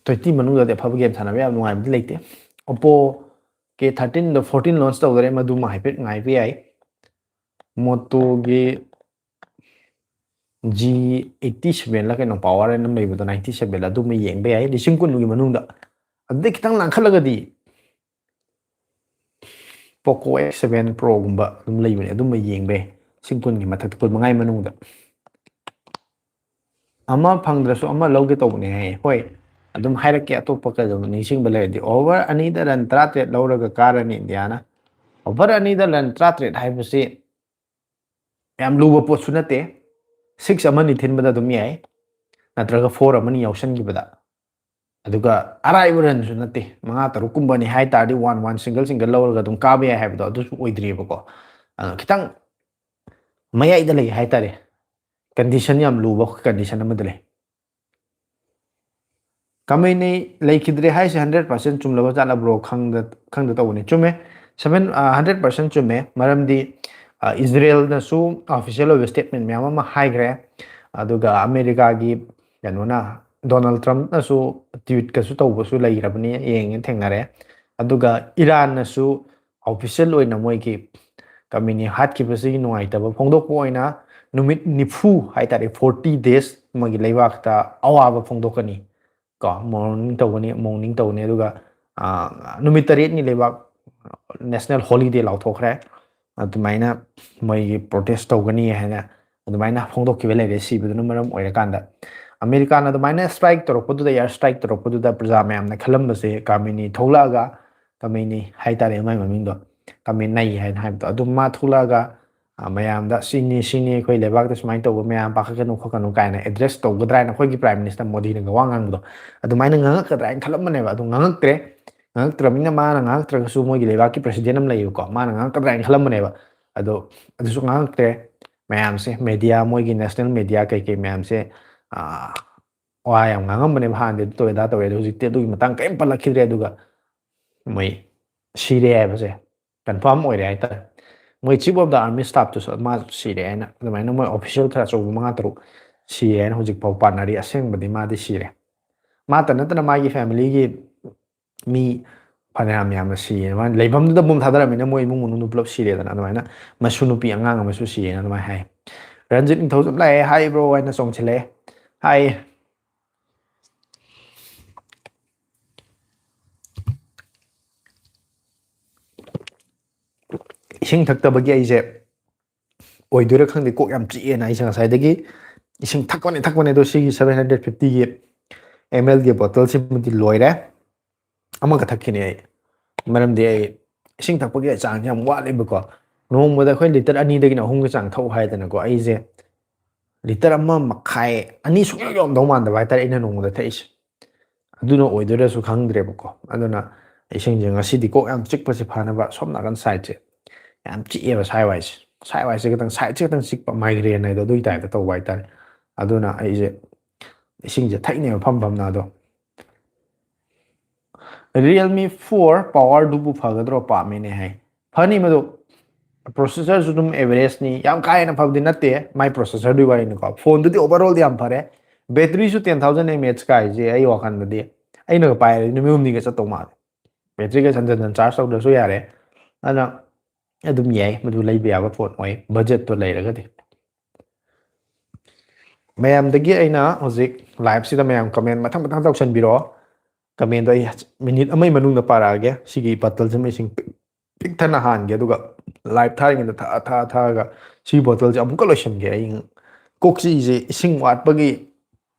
twenty ꯃꯅꯨꯡꯗꯗꯤ ꯑꯐꯕ ꯒꯦꯝ ꯁꯥꯟꯅꯕ ꯌꯥꯝ ꯅꯨꯡꯉꯥꯏꯕꯗꯤ ꯂꯩꯇꯦ꯫ Oppo K thirteen ꯗꯣ fourteen launch ꯇꯧꯗꯣꯔꯦ, ꯃꯗꯨꯃ ꯍꯥꯏꯐꯦꯠ ꯉꯥꯏꯕ ꯌꯥꯏ꯫ Moto ꯒꯤ G eighty seven ꯂ ꯀꯩꯅꯣ, power ꯑꯅ ꯂꯩꯕꯗꯣ, ninety seven ꯂ, ꯑꯗꯨꯃ ꯌꯦꯡꯕ ꯌꯥꯏ ꯂꯤꯁꯤꯡ ꯀꯨꯟꯒꯤ ꯃꯅꯨꯡꯗ꯫ ꯑꯗꯨꯗꯩ ꯈꯤꯇꯪ ꯂꯥꯡꯈꯠꯂꯒꯗꯤ Poco X seven Pro ꯒꯨꯝꯕ ꯑꯗꯨꯝ ꯂꯩꯕꯅꯦ, ꯑꯗꯨꯝꯕ ꯌꯦꯡꯕ ꯌꯥꯏ ꯂꯤꯁꯤꯡ ꯀꯨꯟꯒꯤ ꯃꯊꯛꯇ, ꯀꯨꯟ ꯃꯉꯥꯒꯤ ꯃꯅꯨꯡꯗ꯫ "ꯑꯃ ꯐꯪꯗ꯭ꯔꯁꯨ ꯑꯃ ꯂꯧꯒꯦ ꯇꯧꯕꯅꯦ" ꯍꯥꯏꯌꯦ꯫ ꯍꯣꯏ, ꯑꯗꯨꯝ ꯍꯥꯏꯔꯛꯀꯦ, ꯑꯇꯣꯞꯄ ꯀꯩꯗꯧꯕ ꯅꯤꯡꯁꯤꯡꯕ ꯂꯩꯔꯗꯤ꯫ Over ꯑꯅꯤꯗ run ꯇꯔꯥꯇꯔꯦꯠ ꯂꯧꯔꯒ ꯀꯥꯔꯅꯤ ꯏꯟꯗꯤꯌꯥꯅ꯫ Over ꯑꯅꯤꯗ run ꯇꯔꯥꯇꯔꯦꯠ ꯍꯥꯏꯕꯁꯤ ꯌꯥꯝ ꯂꯨꯕ ꯄꯣꯠꯁꯨ ꯅꯠꯇꯦ꯫ Six ꯑꯃꯅꯤ ꯊꯤꯟꯕꯗ ꯑꯗꯨꯝ ꯌꯥꯏ, ꯅꯠꯇ꯭ꯔꯒ four ꯑꯃꯅꯤ ꯌꯥꯎꯁꯟꯈꯤꯕꯗ꯫ ꯑꯗꯨꯒ ꯑꯔꯥꯏꯕ runꯁꯨ ꯅꯠꯇꯦ, ꯃꯉꯥ ꯇꯔꯨꯛ ꯀꯨꯝꯕꯅꯤ ꯍꯥꯏ ꯇꯥꯔꯗꯤ one one single single ꯂꯧꯔꯒ ꯑꯗꯨꯝ ꯀꯥꯕ ꯌꯥꯏ ꯍꯥꯏꯕꯗꯣ ꯑꯗꯨꯁꯨ ꯑꯣꯏꯗ꯭ꯔꯤꯕꯀꯣ꯫ ꯑꯗꯣ ꯈꯤꯇꯪ ꯃꯌꯥꯏꯗ ꯂꯩ ꯍꯥꯏꯇꯥꯔꯦ, condition ꯌꯥꯝ ꯂꯨꯕ condition ꯑꯃꯗ ꯂꯩ꯫ ꯀꯃꯦꯅꯤ ꯂꯩꯈꯤꯗ꯭ꯔꯦ ꯍꯥꯏꯁꯦ hundred percent ꯆꯨꯝꯂꯕ ꯖꯥꯠꯂ bro? ꯈꯪꯗ, ꯈꯪꯗ ꯇꯧꯕꯅꯤ꯫ ꯆꯨꯝꯃꯦ, seven, ꯑ, hundred percent ꯆꯨꯝꯃꯦ꯫ ꯃꯔꯝꯗꯤ, ꯑ, ꯏꯖꯔꯦꯜꯅꯁꯨ official ꯑꯣꯏꯕ statement ꯃꯌꯥꯝ ꯑꯃ ꯍꯥꯏꯈ꯭ꯔꯦ꯫ ꯑꯗꯨꯒ ꯑꯃꯦꯔꯤꯀꯥꯒꯤ ꯀꯩꯅꯣꯅ, ꯗꯣꯅꯥꯜꯗ ꯇ꯭ꯔꯝꯞꯅꯁꯨ tweetꯀꯁꯨ ꯇꯧꯕꯁꯨ ꯂꯩꯈ꯭ꯔꯕꯅꯤ, ꯌꯦꯡꯉꯦ, ꯊꯦꯡꯅꯔꯦ꯫ ꯑꯗꯨꯒ ꯏꯔꯥꯟꯅꯁꯨ official ꯑꯣꯏꯅ ꯃꯣꯏꯒꯤ ꯀꯃꯦꯅꯤ ꯍꯥꯠꯈꯤꯕꯁꯤꯒꯤ ꯅꯨꯡꯉꯥꯏꯇꯕ ꯐꯣꯡꯗꯣꯛꯄ ꯑꯣꯏꯅ ꯅꯨꯃꯤꯠ ꯅꯤꯐꯨ ꯍꯥꯏꯇꯥꯔꯦ, forty days ꯃꯣꯏꯒꯤ ꯂꯩꯕꯥꯛꯇ ꯑꯋꯥꯕ ꯐꯣꯡꯗꯣꯛꯀꯅꯤ꯫ ꯀꯣ, mourning ꯇꯧꯒꯅꯤ, mourning ꯇꯧꯒꯅꯤ꯫ ꯑꯗꯨꯒ, ꯑ, ꯅꯨꯃꯤꯠ ꯇꯔꯦꯠꯅꯤ ꯂꯩꯕꯥꯛ national holiday ꯂꯥꯎꯊꯣꯛꯈ꯭ꯔꯦ꯫ ꯑꯗꯨꯃꯥꯏꯅ ꯃꯣꯏꯒꯤ protest ꯇꯧꯒꯅꯤ ꯍꯥꯏꯅ ꯑꯗꯨꯃꯥꯏꯅ ꯐꯣꯡꯗꯣꯛꯈꯤꯕ ꯂꯩꯔꯦ꯫ ꯁꯤꯕꯗꯨꯅ ꯃꯔꯝ ꯑꯣꯏꯔꯀꯥꯟꯗ ꯑꯃꯦꯔꯤꯀꯥꯅ ꯑꯗꯨꯃꯥꯏꯅ ꯁ꯭ꯇ꯭ꯔꯥꯏꯛ ꯇꯧꯔꯛꯄꯗꯨꯗ, ꯏꯌꯥꯔ ꯁ꯭ꯇ꯭ꯔꯥꯏꯛ ꯇꯧꯔꯛꯄꯗꯨꯗ ꯄ꯭ꯔꯖꯥ ꯃꯌꯥꯝꯅ ꯈꯜꯂꯝꯕꯁꯦ, ꯀꯥꯃꯤꯅꯤ ꯊꯣꯛꯂꯛꯑꯒ, ꯀꯥꯃꯤꯅꯤ ꯍꯥꯏꯇꯥꯔꯦ ꯃꯥꯏ ꯃꯃꯤꯡꯗꯣ, ꯀꯥꯃꯤꯅꯤ ꯍꯥꯏꯅ ꯍꯥꯏꯕꯗꯣ, ꯑꯗꯨꯝ ꯃꯥ ꯊꯣꯛꯂꯛꯑꯒ, ꯑ, ꯃꯌꯥꯝꯗ "ꯁꯤꯅꯤ, ꯁꯤꯅꯤ, ꯑꯩꯈꯣꯏ ꯂꯩꯕꯥꯛꯇ ꯁꯨꯃꯥꯏꯅ ꯇꯧꯕ ꯃꯌꯥꯝ ꯄꯥꯈꯠꯀꯅꯨ ꯈꯣꯠꯀꯅꯨ" ꯀꯥꯏꯅ ꯑꯦꯗ꯭ꯔꯦꯁ ꯇꯧꯒꯗ꯭ꯔꯥ ꯍꯥꯏꯅ ꯑꯩꯈꯣꯏꯒꯤ ꯄ꯭ꯔꯥꯏꯝ ꯃꯤꯅꯤꯁꯇꯔ ꯃꯣꯗꯤꯅꯒ ꯋꯥ ꯉꯥꯡꯕꯗꯣ, ꯑꯗꯨꯃꯥꯏꯅ ꯉꯥꯡꯉꯛꯀꯗ꯭ꯔꯥ ꯍꯥꯏꯅ ꯈꯜꯂꯝꯕꯅꯦꯕ꯫ ꯑꯗꯨ ꯉꯥꯡꯉꯛꯇ꯭ꯔꯦ꯫ ꯉꯥꯡꯉꯛꯇ꯭ꯔꯕꯅꯤꯅ ꯃꯥꯅ ꯉꯥꯡꯉꯛꯇ꯭ꯔꯒꯁꯨ ꯃꯣꯏꯒꯤ ꯂꯩꯕꯥꯛꯀꯤ ꯄ꯭ꯔꯁꯤꯗꯦꯟ ꯑꯃ ꯂꯩꯌꯦꯕꯀꯣ, ꯃꯥꯅ ꯉꯥꯡꯉꯛꯀꯗ꯭ꯔꯥ ꯍꯥꯏꯅ ꯈꯜꯂꯝꯕꯅꯦꯕ꯫ ꯑꯗꯣ ꯑꯗꯨꯁꯨ ꯉꯥꯡꯉꯛꯇ꯭ꯔꯦ꯫ ꯃꯌꯥꯝꯁꯦ, ꯃꯦꯗꯤꯌꯥ, ꯃꯣꯏꯒꯤ ꯅꯦꯁꯅꯦꯜ ꯃꯦꯗꯤꯌꯥ ꯀꯩꯀꯩ ꯃꯌꯥꯝꯁꯦ, ꯑꯥ, ꯋꯥ ꯌꯥꯝ ꯉꯥꯡꯉꯝꯕꯅꯦꯕ ꯍꯥꯟꯅꯗꯤ, ꯑꯗꯨ ꯇꯧꯋꯦ, ꯑꯗꯥ ꯇꯧꯋꯦ꯫ ꯑꯗꯣ ꯍꯧꯖꯤꯛꯇꯤ ꯑꯗꯨꯒꯤ ꯃꯇꯥꯡ ꯀꯔꯤꯝ ꯄꯜꯂꯛꯈꯤꯗ꯭ꯔꯦ꯫ ꯑꯗꯨꯒ ꯃꯣꯏ ꯁꯤꯔꯦ ꯍꯥꯏꯕꯁꯦ ꯀꯟꯐꯥꯔꯝ ꯑꯣꯏꯔꯦ ꯍꯥꯏꯇꯥꯔꯦ꯫ ꯃꯣꯏ ꯆꯤꯐ ꯑꯣꯐ ꯗ ꯑꯥꯔꯃꯤ ꯁ꯭ꯇꯥꯐꯇꯨꯁꯨ ꯃꯥ ꯁꯤꯔꯦ ꯍꯥꯏꯅ, ꯑꯗꯨꯃꯥꯏꯅ ꯃꯣꯏ ꯑꯣꯐꯤꯁꯤꯌꯦꯜ ꯈꯔ ꯑꯆꯧꯕ ꯃꯉꯥ ꯇꯔꯨꯛ ꯁꯤꯔꯦ ꯍꯥꯏꯅ ꯍꯧꯖꯤꯛ ꯐꯥꯎ ꯄꯥꯅꯔꯤ꯫ ꯑꯁꯦꯡꯕꯗꯤ ꯃꯥꯗꯤ ꯁꯤꯔꯦ꯫ ꯃꯥꯇ ꯅꯠꯇꯅ ꯃꯥꯒꯤ ꯐꯦꯃꯤꯂꯤꯒꯤ ꯃꯤ ꯐꯅꯌꯥꯝ ꯌꯥꯝꯅ ꯁꯤꯌꯦ꯫ ꯃꯥꯅ ꯂꯩꯐꯝꯗꯨꯗ ꯕꯣꯝ ꯊꯥꯗꯔꯝꯃꯤꯅ ꯃꯣꯏ ꯏꯃꯨꯡ ꯃꯅꯨꯡꯗꯨ ꯄꯨꯂꯞ ꯁꯤꯔꯦꯗꯅ꯫ ꯑꯗꯨꯃꯥꯏꯅ ꯃꯁꯨ ꯅꯨꯄꯤ ꯑꯉꯥꯡ ꯑꯃꯁꯨ ꯁꯤꯌꯦꯅ ꯑꯗꯨꯃꯥꯏꯅ ꯍꯥꯏ꯫ ꯔꯟꯖꯤꯠ ꯅꯤꯡꯊꯧꯖꯝ ꯂꯥꯛꯑꯦ ꯍꯥꯏꯕ꯭ꯔꯣ ꯍꯥꯏꯅ ꯆꯣꯡꯁꯤꯜꯂꯛꯑꯦ꯫ ꯍꯥꯏ꯫ ꯏꯁꯤꯡ ꯊꯛꯇꯕꯒꯤ ꯑꯩꯁꯦ ꯑꯣꯏꯗꯣꯏꯔꯥ ꯈꯪꯗꯦ, ꯀꯣꯛ ꯌꯥꯝ ꯆꯤꯛꯑꯦꯅ ꯑꯩꯁꯦ ꯉꯁꯥꯏꯗꯒꯤ ꯏꯁꯤꯡ ꯊꯛꯄꯅꯦ, ꯊꯛꯄꯅꯦ꯫ ꯑꯗꯣ ꯁꯤꯒꯤ ꯁꯚꯦꯟ ꯍꯟꯗ꯭ꯔꯦꯠ ꯐꯤꯐꯇꯤꯒꯤ ꯑꯦꯝ ꯑꯦꯜꯒꯤ ꯕꯣꯇꯜꯁꯤꯃꯗꯤ ꯂꯣꯏꯔꯦ꯫ ꯑꯃꯒ ꯊꯛꯈꯤꯅꯤ ꯑꯩ, ꯃꯔꯝꯗꯤ ꯑꯩ ꯏꯁꯤꯡ ꯊꯛꯄꯒꯤ ꯆꯥꯡꯁꯦ ꯌꯥꯝ ꯋꯥꯠꯂꯦꯕꯀꯣ꯫ ꯅꯣꯡꯃꯗ ꯑꯩꯈꯣꯏ ꯂꯤꯇꯔ ꯑꯅꯤꯗꯒꯤꯅ ꯑꯍꯨꯝꯒꯤ ꯆꯥꯡ ꯊꯛꯎ ꯍꯥꯏꯗꯅꯀꯣ꯫ ꯑꯩꯁꯦ ꯂꯤꯇꯔ ꯑꯃ ꯃꯈꯥꯏ, ꯑꯅꯤ ꯁꯨꯡꯌꯧ ꯌꯧꯔꯝꯗꯧ ꯃꯥꯟꯗꯕ ꯍꯥꯏꯇꯥꯔꯦ ꯑꯩꯅ ꯅꯣꯡꯃꯗ ꯊꯛꯏꯁꯦ꯫ ꯑꯗꯨꯅ ꯑꯣꯏꯗꯣꯏꯔꯁꯨ ꯈꯪꯗ꯭ꯔꯦꯕꯀꯣ꯫ ꯑꯗꯨꯅ ꯏꯁꯤꯡꯁꯦ ꯉꯁꯤꯗꯤ ꯀꯣꯛ ꯌꯥꯝ ꯆꯤꯛꯄꯁꯦ ꯐꯅꯕ ꯁꯣꯝ ꯅꯥꯀꯟ ꯁꯥꯏꯠꯁꯦ ꯌꯥꯝ ꯆꯤꯛꯑꯦꯕ, ꯁꯥꯏ ꯋꯥꯏꯁꯦ꯫ ꯁꯥꯏ ꯋꯥꯏꯁꯦ ꯈꯤꯇꯪ, ꯁꯥꯏꯠꯁꯦ ꯈꯤꯇꯪ ꯆꯤꯛꯄ, ꯃꯥꯏꯒ꯭ꯔꯦꯟ ꯍꯥꯏꯗꯣ ꯑꯗꯨꯒꯤ ꯇꯥꯏꯞꯇ ꯇꯧꯕ ꯍꯥꯏꯇꯥꯔꯦ꯫ ꯑꯗꯨꯅ ꯑꯩꯁꯦ ꯏꯁꯤꯡꯁꯦ ꯊꯛꯏꯅꯦꯕ ꯐꯝ ꯐꯝꯅ꯫ ꯑꯗꯣ Realme four powerꯗꯨꯕꯨ ꯐꯒꯗ꯭ꯔꯣ? ꯄꯥꯝꯃꯤꯅꯦ ꯍꯥꯏ꯫ ꯐꯅꯤ ꯃꯗꯨ꯫ ꯄ꯭ꯔꯣꯁꯦꯁꯔꯁꯨ ꯑꯗꯨꯝ ꯑꯦꯚꯔꯦꯖꯅꯤ, ꯌꯥꯝ ꯀꯥ ꯍꯦꯟꯅ ꯐꯕꯗꯤ ꯅꯠꯇꯦ꯫ ꯃꯥꯏ ꯄ꯭ꯔꯣꯁꯦꯁꯔꯗꯨꯒꯤ ꯋꯥꯔꯤꯅꯤꯀꯣ꯫ ꯐꯣꯟꯗꯨꯗꯤ ꯑꯣꯚꯔꯑꯣꯜꯗꯤ ꯌꯥꯝ ꯐꯔꯦ꯫ ꯕꯦꯇ꯭ꯔꯤꯁꯨ ten thousand mAh ꯀꯥꯏꯁꯦ ꯑꯩ ꯋꯥꯈꯜꯗꯗꯤ, ꯑꯩꯅꯒ ꯄꯥꯏꯔꯗꯤ ꯅꯨꯃꯤꯠ ꯍꯨꯝꯅꯤꯒ ꯆꯠꯇꯧ ꯃꯥꯜꯂꯦ꯫ ꯕꯦꯇ꯭ꯔꯤꯒ ꯍꯟꯖꯟ ꯍꯟꯖꯟ ꯆꯥꯔꯖ ꯇꯧꯗ꯭ꯔꯁꯨ ꯌꯥꯔꯦ꯫ ꯑꯗꯨꯅ ꯑꯗꯨꯝ ꯌꯥꯏ, ꯃꯗꯨ ꯂꯩꯕ ꯌꯥꯕ ꯐꯣꯟ ꯑꯣꯏ, ꯕꯖꯦꯠꯇꯣ ꯂꯩꯔꯒꯗꯤ꯫ ꯃꯌꯥꯝꯗꯒꯤ ꯑꯩꯅ ꯍꯧꯖꯤꯛ ꯂꯥꯏꯞꯁꯤꯗ ꯃꯌꯥꯝ ꯀꯃꯦꯟ ꯃꯊꯪ ꯃꯊꯪ ꯇꯧꯁꯟꯕꯤꯔꯛꯑꯣ꯫ ꯀꯃꯦꯟꯗꯣ ꯑꯩ ꯃꯤꯅꯤꯠ ꯑꯃꯒꯤ ꯃꯅꯨꯡꯗ ꯄꯥꯔꯛꯑꯒꯦ꯫ ꯁꯤꯒꯤ ꯕꯇꯜꯁꯤꯃ ꯏꯁꯤꯡ ꯄꯤꯛ, ꯄꯤꯛ ꯊꯟꯅ ꯍꯥꯟꯒꯦ, ꯑꯗꯨꯒ ꯂꯥꯏꯞ ꯊꯥꯔꯤꯉꯩꯗ ꯊꯛꯑ ꯊꯛꯑ ꯊꯛꯑꯒ ꯁꯤ ꯕꯣꯇꯜꯁꯦ ꯑꯃꯨꯛꯀ ꯂꯣꯏꯁꯤꯟꯒꯦ꯫ ꯑꯩ ꯀꯣꯛ ꯆꯤꯛꯏꯁꯦ ꯏꯁꯤꯡ ꯋꯥꯠꯄꯒꯤ,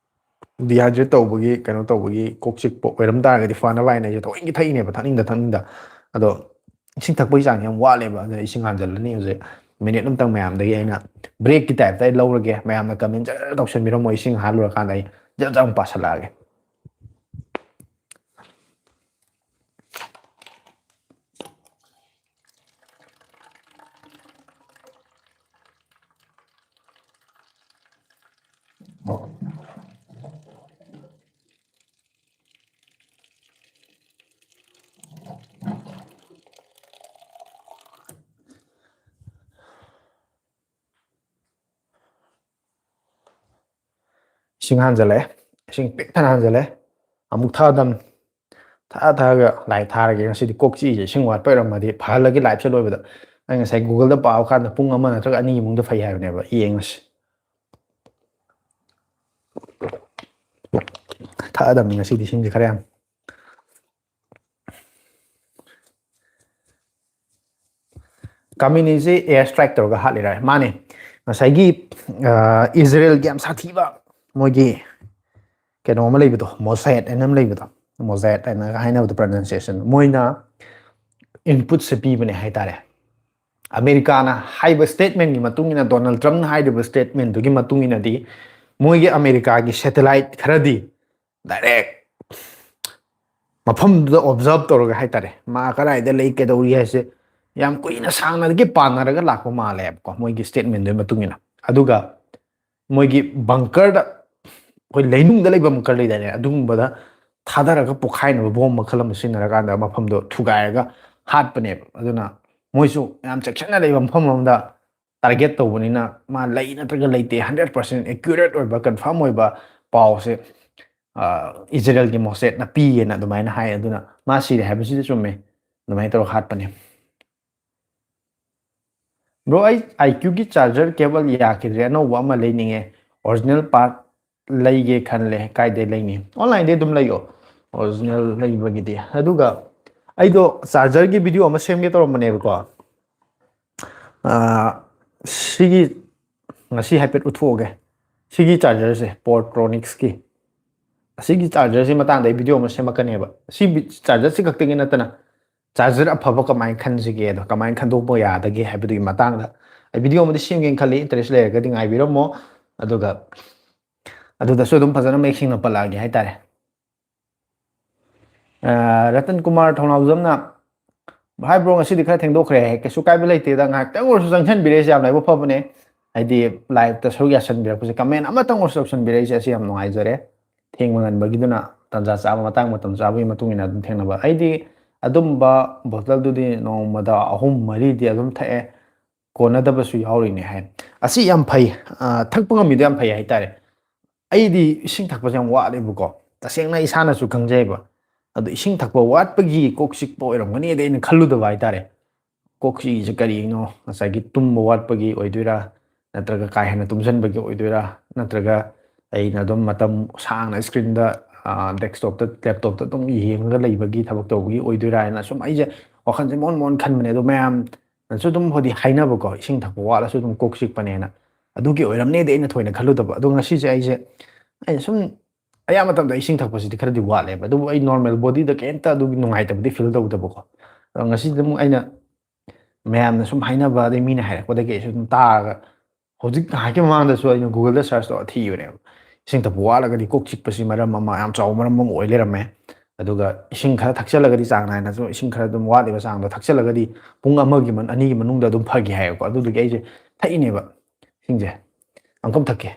ꯗꯤꯍꯥꯏꯗ꯭ꯔꯦꯠ ꯇꯧꯕꯒꯤ, ꯀꯩꯅꯣ ꯇꯧꯕꯒꯤ ꯀꯣꯛ ꯆꯤꯛꯄ ꯑꯣꯏꯔꯝ ꯇꯥꯔꯒꯗꯤ ꯐꯅꯕ ꯍꯥꯏꯅ ꯑꯩꯁꯦ ꯊꯑꯣꯏꯒꯤ ꯊꯛꯏꯅꯦꯕ, ꯊꯛꯅꯤꯡꯗ ꯊꯛꯅꯤꯡꯗ꯫ ꯑꯗꯣ ꯏꯁꯤꯡ ꯊꯛꯄꯒꯤ ꯆꯥꯡꯁꯦ ꯌꯥꯝ ꯋꯥꯠꯂꯦꯕ꯫ ꯑꯗꯨꯅ ꯏꯁꯤꯡ ꯍꯥꯟꯖꯜꯂꯅꯤ ꯍꯧꯖꯤꯛ꯫ ꯃꯤꯅꯤꯠ ꯑꯃꯇꯪ ꯃꯌꯥꯝꯗꯒꯤ ꯑꯩꯅ ꯕ꯭ꯔꯦꯛꯀꯤ ꯇꯥꯏꯞꯇ ꯑꯩ ꯂꯧꯔꯒꯦ꯫ ꯃꯌꯥꯝꯅ ꯀꯃꯦꯟ ꯖꯔ ꯇꯧꯁꯟꯕꯤꯔꯝꯃꯣ, ꯏꯁꯤꯡ ꯍꯥꯜꯂꯨꯔꯀꯥꯟꯗ ꯑꯩ ꯖꯔ ꯖꯔ ꯑꯃꯨꯛ ꯄꯥꯁꯜꯂꯛꯑꯒꯦ꯫ ꯏꯁꯤꯡ ꯍꯥꯟꯖꯜꯂꯛꯑꯦ, ꯏꯁꯤꯡ ꯄꯤꯛ ꯊꯟꯅ ꯍꯥꯟꯖꯜꯂꯛꯑꯦ꯫ ꯑꯃꯨꯛ ꯊꯛꯑꯗꯝ꯫ ꯊꯛꯑ ꯊꯛꯑꯒ ꯂꯥꯏ ꯊꯥꯔꯒꯦ꯫ ꯉꯁꯤꯗꯤ ꯀꯣꯛ ꯆꯤꯛꯏꯁꯦ ꯏꯁꯤꯡ ꯋꯥꯠꯄ ꯑꯣꯏꯔꯝꯃꯗꯤ ꯐꯍꯜꯂꯒꯦ ꯂꯥꯏꯐꯁꯦ ꯂꯣꯏꯕꯗ꯫ ꯑꯩ ꯉꯁꯥꯏ ꯒꯨꯒꯜꯗ ꯄꯥꯕ ꯀꯥꯟꯗ ꯄꯨꯡ ꯑꯃ ꯅꯠꯇ꯭ꯔꯒ ꯑꯅꯤꯒꯤ ꯃꯅꯨꯡꯗ ꯐꯩ ꯍꯥꯏꯕꯅꯦꯕ꯫ ꯌꯦꯡꯉꯁꯤ꯫ ꯊꯛꯑꯗꯝꯅꯤ ꯉꯁꯤꯗꯤ ꯏꯁꯤꯡꯁꯦ ꯈꯔ ꯌꯥꯝ꯫ ꯀꯥꯃꯤꯅꯤꯁꯦ ꯑꯦꯌꯔ ꯁ꯭ꯇ꯭ꯔꯥꯏꯛ ꯇꯧꯔꯒ ꯍꯥꯠꯂꯤꯔꯥ? ꯃꯥꯅꯦ꯫ ꯉꯁꯥꯏꯒꯤ, ꯑ, ꯏꯖꯔꯦꯜꯒꯤ ꯌꯥꯝ ꯁꯥꯊꯤꯕ ꯃꯣꯏꯒꯤ ꯀꯩꯅꯣ ꯑꯃ ꯂꯩꯕꯗꯣ, ꯃꯣꯁꯥꯏꯠ ꯍꯥꯏꯅ ꯑꯃ ꯂꯩꯕꯗꯣ, ꯃꯣꯁꯥꯏꯠ ꯍꯥꯏꯅ ꯍꯥꯏꯅꯕꯗꯣ ꯄ꯭ꯔꯅꯟꯁꯤꯌꯦꯁꯟ, ꯃꯣꯏꯅ ꯏꯟꯄꯨꯠꯁꯦ ꯄꯤꯕꯅꯦ ꯍꯥꯏꯇꯥꯔꯦ꯫ ꯑꯃꯦꯔꯤꯀꯥꯅ ꯍꯥꯏꯕ ꯁ꯭ꯇꯦꯠꯃꯦꯟꯒꯤ ꯃꯇꯨꯡ ꯏꯟꯅ, ꯗꯣꯅꯥꯜꯗ ꯇ꯭ꯔꯝꯞꯅ ꯍꯥꯏꯔꯤꯕ ꯁ꯭ꯇꯦꯠꯃꯦꯟꯗꯨꯒꯤ ꯃꯇꯨꯡ ꯏꯟꯅꯗꯤ, ꯃꯣꯏꯒꯤ ꯑꯃꯦꯔꯤꯀꯥꯒꯤ ꯁꯦꯇꯦꯂꯥꯏꯠ ꯈꯔꯗꯤ ꯗꯥꯏꯔꯦꯛ ꯃꯐꯝꯗꯨꯗ ꯑꯣꯕꯖꯥꯔꯕ ꯇꯧꯔꯒ ꯍꯥꯏꯇꯥꯔꯦ, ꯃꯥ ꯀꯗꯥꯏꯗ ꯂꯩ, ꯀꯩꯗꯧꯔꯤ ꯍꯥꯏꯁꯦ ꯌꯥꯝ ꯀꯨꯏꯅ ꯁꯥꯡꯅꯗꯒꯤ ꯄꯥꯟꯅꯔꯒ ꯂꯥꯛꯄ ꯃꯥꯜꯂꯦꯕꯀꯣ, ꯃꯣꯏꯒꯤ ꯁ꯭ꯇꯦꯠꯃꯦꯟꯗꯨꯒꯤ ꯃꯇꯨꯡ ꯏꯟꯅ꯫ ꯑꯗꯨꯒ ꯃꯣꯏꯒꯤ ꯕꯪꯀꯔꯗ, ꯑꯩꯈꯣꯏ ꯂꯩꯅꯨꯡꯗ ꯂꯩꯕ ꯕꯪꯀꯔ ꯂꯩꯗꯥꯏꯅꯦ, ꯑꯗꯨꯒꯨꯝꯕꯗ ꯊꯥꯗꯔꯒ ꯄꯣꯈꯥꯏꯅꯕ ꯕꯣꯝ ꯃꯈꯜ ꯑꯃ ꯁꯤꯖꯤꯟꯅꯔꯀꯥꯟꯗ ꯃꯐꯝꯗꯣ ꯊꯨꯒꯥꯏꯔꯒ ꯍꯥꯠꯄꯅꯦꯕ꯫ ꯑꯗꯨꯅ ꯃꯣꯏꯁꯨ ꯌꯥꯝ ꯆꯦꯛꯁꯤꯟꯅ ꯂꯩꯕ ꯃꯐꯝ ꯑꯃꯗ ꯇꯥꯔꯒꯦꯠ ꯇꯧꯕꯅꯤꯅ ꯃꯥ ꯂꯩ ꯅꯠꯇ꯭ꯔꯒ ꯂꯩꯇꯦ, ꯍꯟꯗ꯭ꯔꯦꯠ ꯄꯥꯔꯁꯦꯟ ꯑꯦꯀ꯭ꯌꯨꯔꯦꯠ ꯑꯣꯏꯕ, ꯀꯟꯐꯥꯔꯝ ꯑꯣꯏꯕ ꯄꯥꯎꯁꯦ, ꯑ, ꯏꯖꯔꯦꯜꯒꯤ ꯃꯣꯁꯦꯠꯅ ꯄꯤꯌꯦꯅ ꯑꯗꯨꯃꯥꯏꯅ ꯍꯥꯏ꯫ ꯑꯗꯨꯅ ꯃꯥ ꯁꯤꯔꯦ ꯍꯥꯏꯕꯁꯤꯗꯤ ꯆꯨꯝꯃꯦ, ꯑꯗꯨꯃꯥꯏꯅ ꯇꯧꯔꯒ ꯍꯥꯠꯄꯅꯦ꯫ ꯕ꯭ꯔꯣ, ꯑꯩ ꯑꯥꯏ ꯀ꯭ꯌꯨꯒꯤ ꯆꯥꯔꯖꯔ ꯀꯦꯕꯜ ꯌꯥꯈꯤꯗ꯭ꯔꯦ, ꯑꯅꯧꯕ ꯑꯃ ꯂꯩꯅꯤꯡꯉꯦ꯫ ꯑꯣꯔꯤꯖꯤꯅꯦꯜ ꯄꯥꯔꯠ ꯂꯩꯒꯦ ꯈꯜꯂꯦ, ꯀꯥꯏꯗꯩ ꯂꯩꯅꯤ? ꯑꯣꯟꯂꯥꯏꯟꯗꯩ ꯑꯗꯨꯝ ꯂꯩꯌꯣ, ꯑꯣꯔꯤꯖꯤꯅꯦꯜ ꯂꯩꯕꯒꯤꯗꯤ꯫ ꯑꯗꯨꯒ ꯑꯩꯗꯣ ꯆꯥꯔꯖꯔꯒꯤ ꯚꯤꯗꯤꯑꯣ ꯑꯃ ꯁꯦꯝꯒꯦ ꯇꯧꯔꯝꯕꯅꯦꯕꯀꯣ꯫ ꯑꯥ, ꯁꯤꯒꯤ ꯉꯁꯤ ꯍꯥꯏꯐꯦꯠ ꯎꯠꯊꯣꯛꯑꯒꯦ꯫ ꯁꯤꯒꯤ ꯆꯥꯔꯖꯔꯁꯦ, ꯄꯣꯔꯇ꯭ꯔꯣꯅꯤꯛꯁꯀꯤ, ꯑꯁꯤꯒꯤ ꯆꯥꯔꯖꯔꯁꯤ ꯃꯇꯥꯡꯗ ꯑꯩ ꯚꯤꯗꯤꯑꯣ ꯑꯃ ꯁꯦꯝꯃꯛꯀꯅꯦꯕ꯫ ꯁꯤ ꯆꯥꯔꯖꯔꯁꯤ ꯈꯛꯇꯒꯤ ꯅꯠꯇꯅ ꯆꯥꯔꯖꯔ ꯑꯐꯕ ꯀꯃꯥꯏꯅ ꯈꯟꯁꯤꯒꯦ, ꯑꯗꯣ ꯀꯃꯥꯏꯅ ꯈꯟꯗꯣꯛꯄ ꯌꯥꯗꯒꯦ ꯍꯥꯏꯕꯗꯨꯒꯤ ꯃꯇꯥꯡꯗ ꯑꯩ ꯚꯤꯗꯤꯑꯣ ꯑꯃꯗꯤ ꯁꯦꯝꯒꯦꯅ ꯈꯜꯂꯤ꯫ ꯏꯟꯇꯔꯦꯁ ꯂꯩꯔꯒꯗꯤ ꯉꯥꯏꯕꯤꯔꯝꯃꯣ, ꯑꯗꯨꯒ ꯑꯗꯨꯗꯁꯨ ꯑꯗꯨꯝ ꯐꯖꯅ ꯃꯌꯦꯛ ꯁꯦꯡꯅ ꯄꯜꯂꯛꯑꯒꯦ ꯍꯥꯏꯇꯥꯔꯦ꯫ ꯑ, ꯔꯇꯟ ꯀꯨꯃꯥꯔ ꯊꯧꯅꯥꯎꯖꯝꯅ, "ꯍꯥꯏ ꯕ꯭ꯔꯣ, ꯉꯁꯤꯗꯤ ꯈꯔ ꯊꯦꯡꯗꯣꯛꯈ꯭ꯔꯦ, ꯀꯩꯁꯨ ꯀꯥꯏꯕ ꯂꯩꯇꯦꯗ, ꯉꯥꯏꯍꯥꯛꯇꯪ ꯑꯣꯏꯔꯁꯨ ꯆꯪꯁꯟꯕꯤꯔꯛꯏꯁꯦ ꯌꯥꯝ ꯂꯥꯏꯕꯛ ꯐꯕꯅꯦ꯫ ꯍꯥꯏꯗꯤ ꯂꯥꯏꯞꯇ ꯁꯔꯨꯛ ꯌꯥꯁꯟꯕꯤꯔꯛꯄꯁꯦ, ꯀꯃꯦꯟ ꯑꯃꯇꯪ ꯑꯣꯏꯔꯁꯨ ꯇꯧꯁꯟꯕꯤꯔꯛꯏꯁꯦ, ꯑꯁꯤ ꯌꯥꯝ ꯅꯨꯡꯉꯥꯏꯖꯔꯦ꯫ ꯊꯦꯡꯕ ꯉꯟꯕꯒꯤꯗꯨꯅ ꯇꯥꯟꯖꯥ ꯆꯥꯕ, ꯃꯇꯥꯡ ꯃꯇꯝ ꯆꯥꯕꯒꯤ ꯃꯇꯨꯡ ꯏꯟꯅ ꯑꯗꯨꯝ ꯊꯦꯡꯅꯕ꯫ ꯑꯩꯗꯤ ꯑꯗꯨꯝꯕ ꯕꯣꯇꯜꯗꯨꯗꯤ ꯅꯣꯡꯃꯗ ꯑꯍꯨꯝ ꯃꯔꯤꯗꯤ ꯑꯗꯨꯝ ꯊꯛꯑꯦ, ꯀꯣꯟꯅꯗꯕꯁꯨ ꯌꯥꯎꯔꯤꯅꯦ" ꯍꯥꯏ꯫ ꯑꯁꯤ ꯌꯥꯝ ꯐꯩ, ꯑ, ꯊꯛꯄ ꯉꯝꯃꯤꯗꯣ ꯌꯥꯝ ꯐꯩ ꯍꯥꯏꯇꯥꯔꯦ꯫ ꯑꯩꯗꯤ ꯏꯁꯤꯡ ꯊꯛꯄꯁꯦ ꯌꯥꯝ ꯋꯥꯠꯂꯦꯕꯀꯣ, ꯇꯁꯦꯡꯅ ꯏꯁꯥꯅꯁꯨ ꯈꯪꯖꯩꯕ꯫ ꯑꯗꯣ ꯏꯁꯤꯡ ꯊꯛꯄ ꯋꯥꯠꯄꯒꯤ ꯀꯣꯛ ꯆꯤꯛꯄ ꯑꯣꯏꯔꯝꯒꯅꯤꯗꯤ ꯑꯩꯅ ꯈꯜꯂꯨꯗꯕ ꯍꯥꯏꯇꯥꯔꯦ꯫ ꯀꯣꯛ ꯆꯤꯛꯏꯁꯦ ꯀꯔꯤꯒꯤꯅꯣ? ꯉꯁꯥꯏꯒꯤ ꯇꯨꯝꯕ ꯋꯥꯠꯄꯒꯤ ꯑꯣꯏꯗꯣꯏꯔꯥ, ꯅꯠꯇ꯭ꯔꯒ ꯀꯥ ꯍꯦꯟꯅ ꯇꯨꯝꯁꯤꯟꯕꯒꯤ ꯑꯣꯏꯗꯣꯏꯔꯥ, ꯅꯠꯇ꯭ꯔꯒ ꯑꯩꯅ ꯑꯗꯨꯝ ꯃꯇꯝ ꯁꯥꯡꯅ ꯁ꯭ꯀ꯭ꯔꯤꯟꯗ, ꯑ, ꯗꯦꯁꯛꯇꯣꯞꯇ, ꯂꯦꯞꯇꯣꯞꯇ ꯑꯗꯨꯝ ꯌꯦꯡꯉꯒ ꯂꯩꯕꯒꯤ ꯊꯕꯛ ꯇꯧꯕꯒꯤ ꯑꯣꯏꯗꯣꯏꯔꯥ ꯍꯥꯏꯅ ꯁꯨꯝ ꯑꯩꯁꯦ ꯋꯥꯈꯜꯁꯦ ꯃꯣꯟ ꯃꯣꯟ ꯈꯟꯕꯅꯦ꯫ ꯑꯗꯣ ꯃꯌꯥꯝꯅꯁꯨ ꯑꯗꯨꯝ ꯍꯥꯏꯗꯤ ꯍꯥꯏꯅꯕꯀꯣ, ꯏꯁꯤꯡ ꯊꯛꯄ ꯋꯥꯠꯂꯁꯨ ꯑꯗꯨꯝ ꯀꯣꯛ ꯆꯤꯛꯄꯅꯦꯅ꯫ ꯑꯗꯨꯒꯤ ꯑꯣꯏꯔꯝꯅꯦꯗꯤ ꯑꯩꯅ ꯊꯣꯏꯅ ꯈꯜꯂꯨꯗꯕ꯫ ꯑꯗꯣ ꯉꯁꯤꯁꯦ ꯑꯩꯁꯦ, ꯑꯩꯅ ꯁꯨꯝ ꯑꯌꯥꯝꯕ ꯃꯇꯝꯗ ꯏꯁꯤꯡ ꯊꯛꯄꯁꯤꯗꯤ ꯈꯔꯗꯤ ꯋꯥꯠꯂꯦꯕ, ꯑꯗꯨꯕꯨ ꯑꯩ ꯅꯣꯔꯃꯦꯜ ꯕꯣꯗꯤꯗ ꯀꯩꯝꯇ ꯑꯗꯨꯒꯤ ꯅꯨꯡꯉꯥꯏꯇꯕꯗꯤ ꯐꯤꯜ ꯇꯧꯗꯕꯀꯣ꯫ ꯑꯗꯣ ꯉꯁꯤꯗꯤ ꯑꯃꯨꯛ ꯑꯩꯅ ꯃꯌꯥꯝꯅ ꯁꯨꯝ ꯍꯥꯏꯅꯕ, ꯑꯗꯩ ꯃꯤꯅ ꯍꯥꯏꯔꯛꯄꯗꯒꯤ ꯑꯩꯁꯨ ꯑꯗꯨꯝ ꯇꯥꯔꯒ, ꯍꯧꯖꯤꯛ ꯉꯥꯏꯍꯥꯛꯀꯤ ꯃꯃꯥꯡꯗꯁꯨ ꯑꯩꯅ ꯒꯨꯒꯜꯗ ꯁꯔꯆ ꯇꯧꯔ ꯊꯤꯕꯅꯦꯕ, ꯏꯁꯤꯡ ꯊꯛꯄ ꯋꯥꯠꯂꯒꯗꯤ ꯀꯣꯛ ꯆꯤꯛꯄꯁꯤ ꯃꯔꯝ ꯑꯃ, ꯌꯥꯝ ꯆꯥꯎꯕ ꯃꯔꯝ ꯑꯃ ꯑꯣꯏ ꯂꯩꯔꯝꯃꯦ꯫ ꯑꯗꯨꯒ ꯏꯁꯤꯡ ꯈꯔ ꯊꯛꯆꯜꯂꯒꯗꯤ, ꯆꯥꯡ ꯅꯥꯏꯅꯁꯨ ꯏꯁꯤꯡ ꯈꯔ ꯑꯗꯨꯝ ꯋꯥꯠꯂꯤꯕ ꯆꯥꯡꯗꯣ ꯊꯛꯆꯜꯂꯒꯗꯤ, ꯄꯨꯡ ꯑꯃꯒꯤ ꯃꯟ-, ꯑꯅꯤꯒꯤ ꯃꯅꯨꯡꯗ ꯑꯗꯨꯝ ꯐꯒꯤ ꯍꯥꯏꯌꯦꯕꯀꯣ꯫ ꯑꯗꯨꯗꯨꯒꯤ ꯑꯩꯁꯦ ꯊꯛꯏꯅꯦꯕ ꯏꯁꯤꯡꯁꯦ꯫ ꯑꯃꯨꯛꯇꯪ ꯊꯛꯀꯦ꯫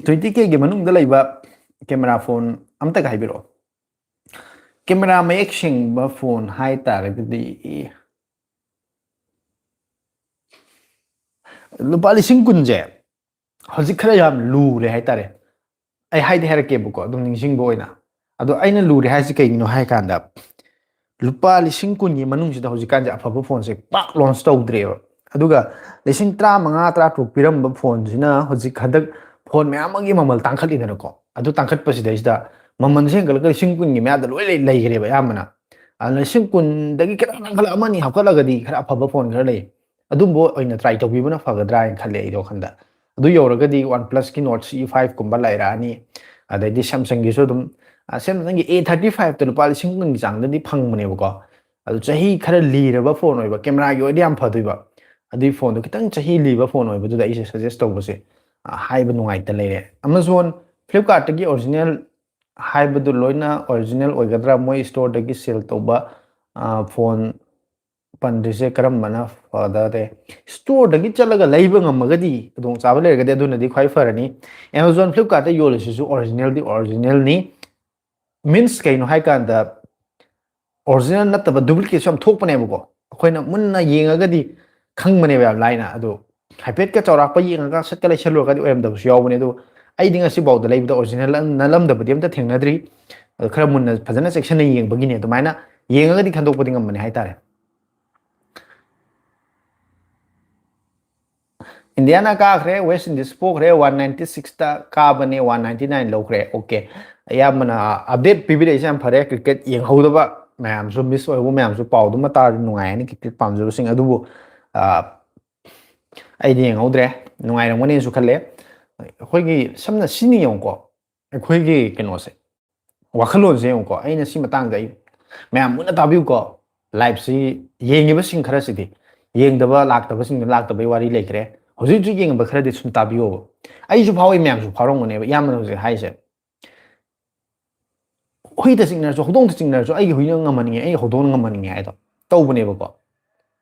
ꯇ꯭ꯋꯦꯟꯇꯤ ꯀꯦꯒꯤ ꯃꯅꯨꯡꯗ ꯂꯩꯕ ꯀꯦꯃꯦꯔꯥ ꯐꯣꯟ ꯑꯝꯇꯒ ꯍꯥꯏꯕꯤꯔꯛꯑꯣ꯫ ꯀꯦꯃꯦꯔꯥ ꯃꯌꯦꯛ ꯁꯦꯡꯕ ꯐꯣꯟ ꯍꯥꯏ ꯇꯥꯔꯒꯗꯤ, ꯂꯨꯄꯥ ꯂꯤꯁꯤꯡ ꯀꯨꯟꯁꯦ ꯍꯧꯖꯤꯛ ꯈꯔ ꯌꯥꯝ ꯂꯨꯔꯦ ꯍꯥꯏꯇꯥꯔꯦ꯫ ꯑꯩ ꯍꯥꯏꯗꯤ ꯍꯥꯏꯔꯛꯀꯦꯕꯀꯣ, ꯑꯗꯨꯝ ꯅꯤꯡꯁꯤꯡꯕ ꯑꯣꯏꯅ꯫ ꯑꯗꯣ ꯑꯩꯅ ꯂꯨꯔꯦ ꯍꯥꯏꯁꯦ ꯀꯩꯒꯤꯅꯣ ꯍꯥꯏ ꯀꯥꯟꯗ, ꯂꯨꯄꯥ ꯂꯤꯁꯤꯡ ꯀꯨꯟꯒꯤ ꯃꯅꯨꯡꯁꯤꯗ ꯍꯧꯖꯤꯛꯀꯥꯟꯁꯦ ꯑꯐꯕ ꯐꯣꯟꯁꯦ ꯄꯥꯛ ꯂꯣꯟꯆ ꯇꯧꯗ꯭ꯔꯦꯕ꯫ ꯑꯗꯨꯒ ꯂꯤꯁꯤꯡ ꯇꯔꯥꯃꯉꯥ, ꯇꯔꯥꯇꯔꯨꯛ ꯄꯤꯔꯝꯕ ꯐꯣꯟꯁꯤꯅ ꯍꯧꯖꯤꯛ ꯍꯟꯗꯛ ꯐꯣꯟ ꯃꯌꯥꯝ ꯑꯃꯒꯤ ꯃꯃꯜ ꯇꯥꯡꯈꯠꯂꯤꯗꯅꯀꯣ꯫ ꯑꯗꯨ ꯇꯥꯡꯈꯠꯄꯁꯤꯗꯩꯁꯤꯗ ꯃꯃꯜꯁꯦ ꯍꯦꯟꯒꯠꯂꯒ ꯂꯤꯁꯤꯡ ꯀꯨꯟꯒꯤ ꯃꯌꯥꯗ ꯂꯣꯏ ꯂꯩ- ꯂꯩꯈ꯭ꯔꯦꯕ ꯑꯌꯥꯝꯕꯅ꯫ ꯑꯗꯨꯅ ꯂꯤꯁꯤꯡ ꯀꯨꯟꯗꯒꯤ ꯈꯤꯇꯪ ꯈꯔ ꯑꯃꯅꯤ ꯍꯥꯞꯀꯠꯂꯒꯗꯤ ꯈꯔ ꯑꯐꯕ ꯐꯣꯟ ꯈꯔ ꯂꯩ꯫ ꯑꯗꯨꯝꯕ ꯑꯣꯏꯅ ꯇ꯭ꯔꯥꯏ ꯇꯧꯕꯤꯕꯅ ꯐꯒꯗ꯭ꯔꯥ ꯍꯥꯏꯅ ꯈꯜꯂꯦ ꯑꯩꯗꯣ ꯋꯥꯈꯟꯗ꯫ ꯑꯗꯨ ꯌꯧꯔꯒꯗꯤ ꯋꯥꯟ ꯄ꯭ꯂꯁꯀꯤ ꯅꯣꯠ ꯁꯤ ꯐꯥꯏꯚ ꯀꯨꯝꯕ ꯂꯩꯔꯛꯑꯅꯤ꯫ ꯑꯗꯩꯗꯤ ꯁꯦꯝꯁꯪꯒꯤꯁꯨ ꯑꯗꯨꯝ, ꯁꯦꯝꯁꯪꯒꯤ ꯑꯦ ꯊꯥꯔꯇꯤ ꯐꯥꯏꯚꯇ ꯂꯨꯄꯥ ꯂꯤꯁꯤꯡ ꯀꯨꯟꯒꯤ ꯆꯥꯡꯗꯗꯤ ꯐꯪꯕꯅꯦꯕꯀꯣ꯫ ꯑꯗꯨ ꯆꯍꯤ ꯈꯔ ꯂꯤꯔꯕ ꯐꯣꯟ ꯑꯣꯏꯕ, ꯀꯦꯃꯦꯔꯥꯒꯤ ꯑꯣꯏꯔꯗꯤ ꯌꯥꯝ ꯐꯗꯣꯏꯕ꯫ ꯑꯗꯨꯒꯤ ꯐꯣꯟꯗꯣ ꯈꯤꯇꯪ ꯆꯍꯤ ꯂꯤꯕ ꯐꯣꯟ ꯑꯣꯏꯕꯗꯨꯗ ꯑꯩꯁꯦ ꯁꯖꯦꯁ ꯇꯧꯕꯁꯦ, ꯑ, ꯍꯥꯏꯕ ꯅꯨꯡꯉꯥꯏꯇ ꯂꯩꯔꯦ꯫ ꯑꯦꯃꯥꯖꯣꯟ, ꯐ꯭ꯂꯤꯞꯀꯥꯔꯠꯇꯒꯤ ꯑꯣꯔꯤꯖꯤꯅꯦꯜ ꯍꯥꯏꯕꯗꯨ ꯂꯣꯏꯅ ꯑꯣꯔꯤꯖꯤꯅꯦꯜ ꯑꯣꯏꯒꯗ꯭ꯔꯥ? ꯃꯣꯏ ꯁ꯭ꯇꯣꯔꯗꯒꯤ ꯁꯦꯜ ꯇꯧꯕ, ꯑ, ꯐꯣꯟ ꯄꯟꯗ꯭ꯔꯤꯁꯦ ꯀꯔꯝꯕꯅ ꯐꯗꯔꯦ? ꯁ꯭ꯇꯣꯔꯗꯒꯤ ꯆꯠꯂꯒ ꯂꯩꯕ ꯉꯝꯃꯒꯗꯤ, ꯈꯨꯗꯣꯡꯆꯥꯕ ꯂꯩꯔꯒꯗꯤ ꯑꯗꯨꯅꯗꯤ ꯈ꯭ꯋꯥꯏ ꯐꯔꯅꯤ꯫ ꯑꯦꯃꯥꯖꯣꯟ, ꯐ꯭ꯂꯤꯞꯀꯥꯔꯠꯇ ꯌꯣꯜꯂꯤꯁꯤꯁꯨ ꯑꯣꯔꯤꯖꯤꯅꯦꯜꯗꯤ ꯑꯣꯔꯤꯖꯤꯅꯦꯜꯅꯤ꯫ ꯃꯤꯟꯁ ꯀꯩꯅꯣ ꯍꯥꯏꯀꯥꯟꯗ, ꯑꯣꯔꯤꯖꯤꯅꯦꯜ ꯅꯠꯇꯕ ꯗꯨꯄ꯭ꯂꯤꯀꯦꯠꯁꯨ ꯌꯥꯝ ꯊꯣꯛꯄꯅꯦꯕꯀꯣ꯫ ꯑꯩꯈꯣꯏꯅ ꯃꯨꯟꯅ ꯌꯦꯡꯉꯒꯗꯤ ꯈꯪꯕꯅꯦꯕ ꯌꯥꯝ ꯂꯥꯏꯅ꯫ ꯑꯗꯣ ꯍꯥꯏꯐꯦꯠꯀ ꯆꯥꯎꯔꯥꯛꯄ ꯌꯦꯡꯉꯒ ꯁꯠꯀ ꯂꯩꯁꯜꯂꯨꯔꯒꯗꯤ ꯑꯣꯏꯔꯝꯗꯕꯁꯨ ꯌꯥꯎꯕꯅꯦ꯫ ꯑꯗꯣ ꯑꯩꯗꯤ ꯉꯁꯤ ꯐꯥꯎꯗ ꯂꯩꯕꯗ ꯑꯣꯔꯤꯖꯤꯅꯦꯜ ꯅꯠꯂꯝꯗꯕꯗꯤ ꯑꯝꯇ ꯊꯦꯡꯅꯗ꯭ꯔꯤ꯫ ꯑꯗꯣ ꯈꯔ ꯃꯨꯟꯅ ꯐꯖꯅ ꯆꯦꯛꯁꯤꯟꯅ ꯌꯦꯡꯕꯒꯤꯅꯦ꯫ ꯑꯗꯨꯃꯥꯏꯅ ꯌꯦꯡꯉꯒꯗꯤ ꯈꯟꯗꯣꯛꯄꯗꯤ ꯉꯝꯕꯅꯦ ꯍꯥꯏꯇꯥꯔꯦ꯫ ꯏꯟꯗꯤꯌꯥꯅ ꯀꯥꯈ꯭ꯔꯦ, ꯋꯦꯁ ꯏꯟꯗꯤꯁ ꯄꯣꯈ꯭ꯔꯦ, ꯋꯥꯟ ꯅꯥꯏꯟꯇꯤ ꯁꯤꯛꯁꯇ ꯀꯥꯕꯅꯦ, ꯋꯥꯟ ꯅꯥꯏꯟꯇꯤ ꯅꯥꯏꯟ ꯂꯧꯈ꯭ꯔꯦ꯫ ꯑꯣꯀꯦ, ꯑꯌꯥꯝꯕꯅ ꯑꯞꯗꯦꯠ ꯄꯤꯕꯤꯔꯛꯏꯁꯦ ꯌꯥꯝ ꯐꯔꯦ꯫ ꯀ꯭ꯔꯤꯀꯦꯠ ꯌꯦꯡꯍꯧꯗꯕ ꯃꯌꯥꯝꯁꯨ, ꯃꯤꯁ ꯑꯣꯏꯍꯧꯕ ꯃꯌꯥꯝꯁꯨ ꯄꯥꯎꯗꯨꯃ ꯇꯥꯔꯗꯤ ꯅꯨꯡꯉꯥꯏꯔꯅꯤ, ꯀ꯭ꯔꯤꯀꯦꯠ ꯄꯥꯝꯖꯕꯁꯤꯡ ꯑꯗꯨꯕꯨ꯫ ꯑ, ꯑꯩꯗꯤ ꯌꯦꯡꯍꯧꯗ꯭ꯔꯦ, ꯅꯨꯡꯉꯥꯏꯔꯝꯒꯅꯤꯅꯁꯨ ꯈꯜꯂꯦ꯫ ꯑꯩꯈꯣꯏꯒꯤ ꯁꯝꯅ ꯁꯤꯅꯤ ꯌꯦꯡꯉꯨꯀꯣ, ꯑꯩꯈꯣꯏꯒꯤ ꯀꯩꯅꯣꯁꯦ, ꯋꯥꯈꯜꯂꯣꯟꯁꯦ ꯌꯦꯡꯉꯨꯀꯣ꯫ ꯑꯩꯅ ꯁꯤ ꯃꯇꯥꯡꯗ ꯑꯩ, ꯃꯌꯥꯝ ꯃꯨꯟꯅ ꯇꯥꯕꯤꯌꯨꯀꯣ꯫ ꯂꯥꯏꯞꯁꯤ ꯌꯦꯡꯉꯤꯕꯁꯤꯡ ꯈꯔꯁꯤꯗꯤ, ꯌꯦꯡꯗꯕ ꯂꯥꯛꯇꯕꯁꯤꯡꯗꯨ ꯂꯥꯛꯇꯕꯩ ꯋꯥꯔꯤ ꯂꯩꯈ꯭ꯔꯦ꯫ ꯍꯧꯖꯤꯛ ꯍꯧꯖꯤꯛ ꯌꯦꯡꯕ ꯈꯔꯗꯤ ꯁꯨꯝ ꯇꯥꯕꯤꯌꯣꯕ꯫ ꯑꯩꯁꯨ ꯐꯥꯎꯏ, ꯃꯌꯥꯝꯁꯨ ꯐꯥꯎꯔꯝꯒꯅꯦꯕ, ꯏꯌꯥꯝꯕꯅ ꯍꯧꯖꯤꯛ ꯍꯥꯏꯁꯦ꯫ ꯍꯨꯏꯗ ꯆꯤꯛꯅꯔꯁꯨ, ꯍꯧꯗꯣꯡꯗ ꯆꯤꯛꯅꯔꯁꯨ, "ꯑꯩꯒꯤ ꯍꯨꯏꯅ ꯉꯝꯍꯟꯅꯤꯡꯉꯦ, ꯑꯩꯒꯤ ꯍꯧꯗꯣꯡꯅ ꯉꯝꯍꯟꯅꯤꯡꯉꯦ" ꯍꯥꯏꯗꯣ ꯇꯧꯕꯅꯦꯕꯀꯣ꯫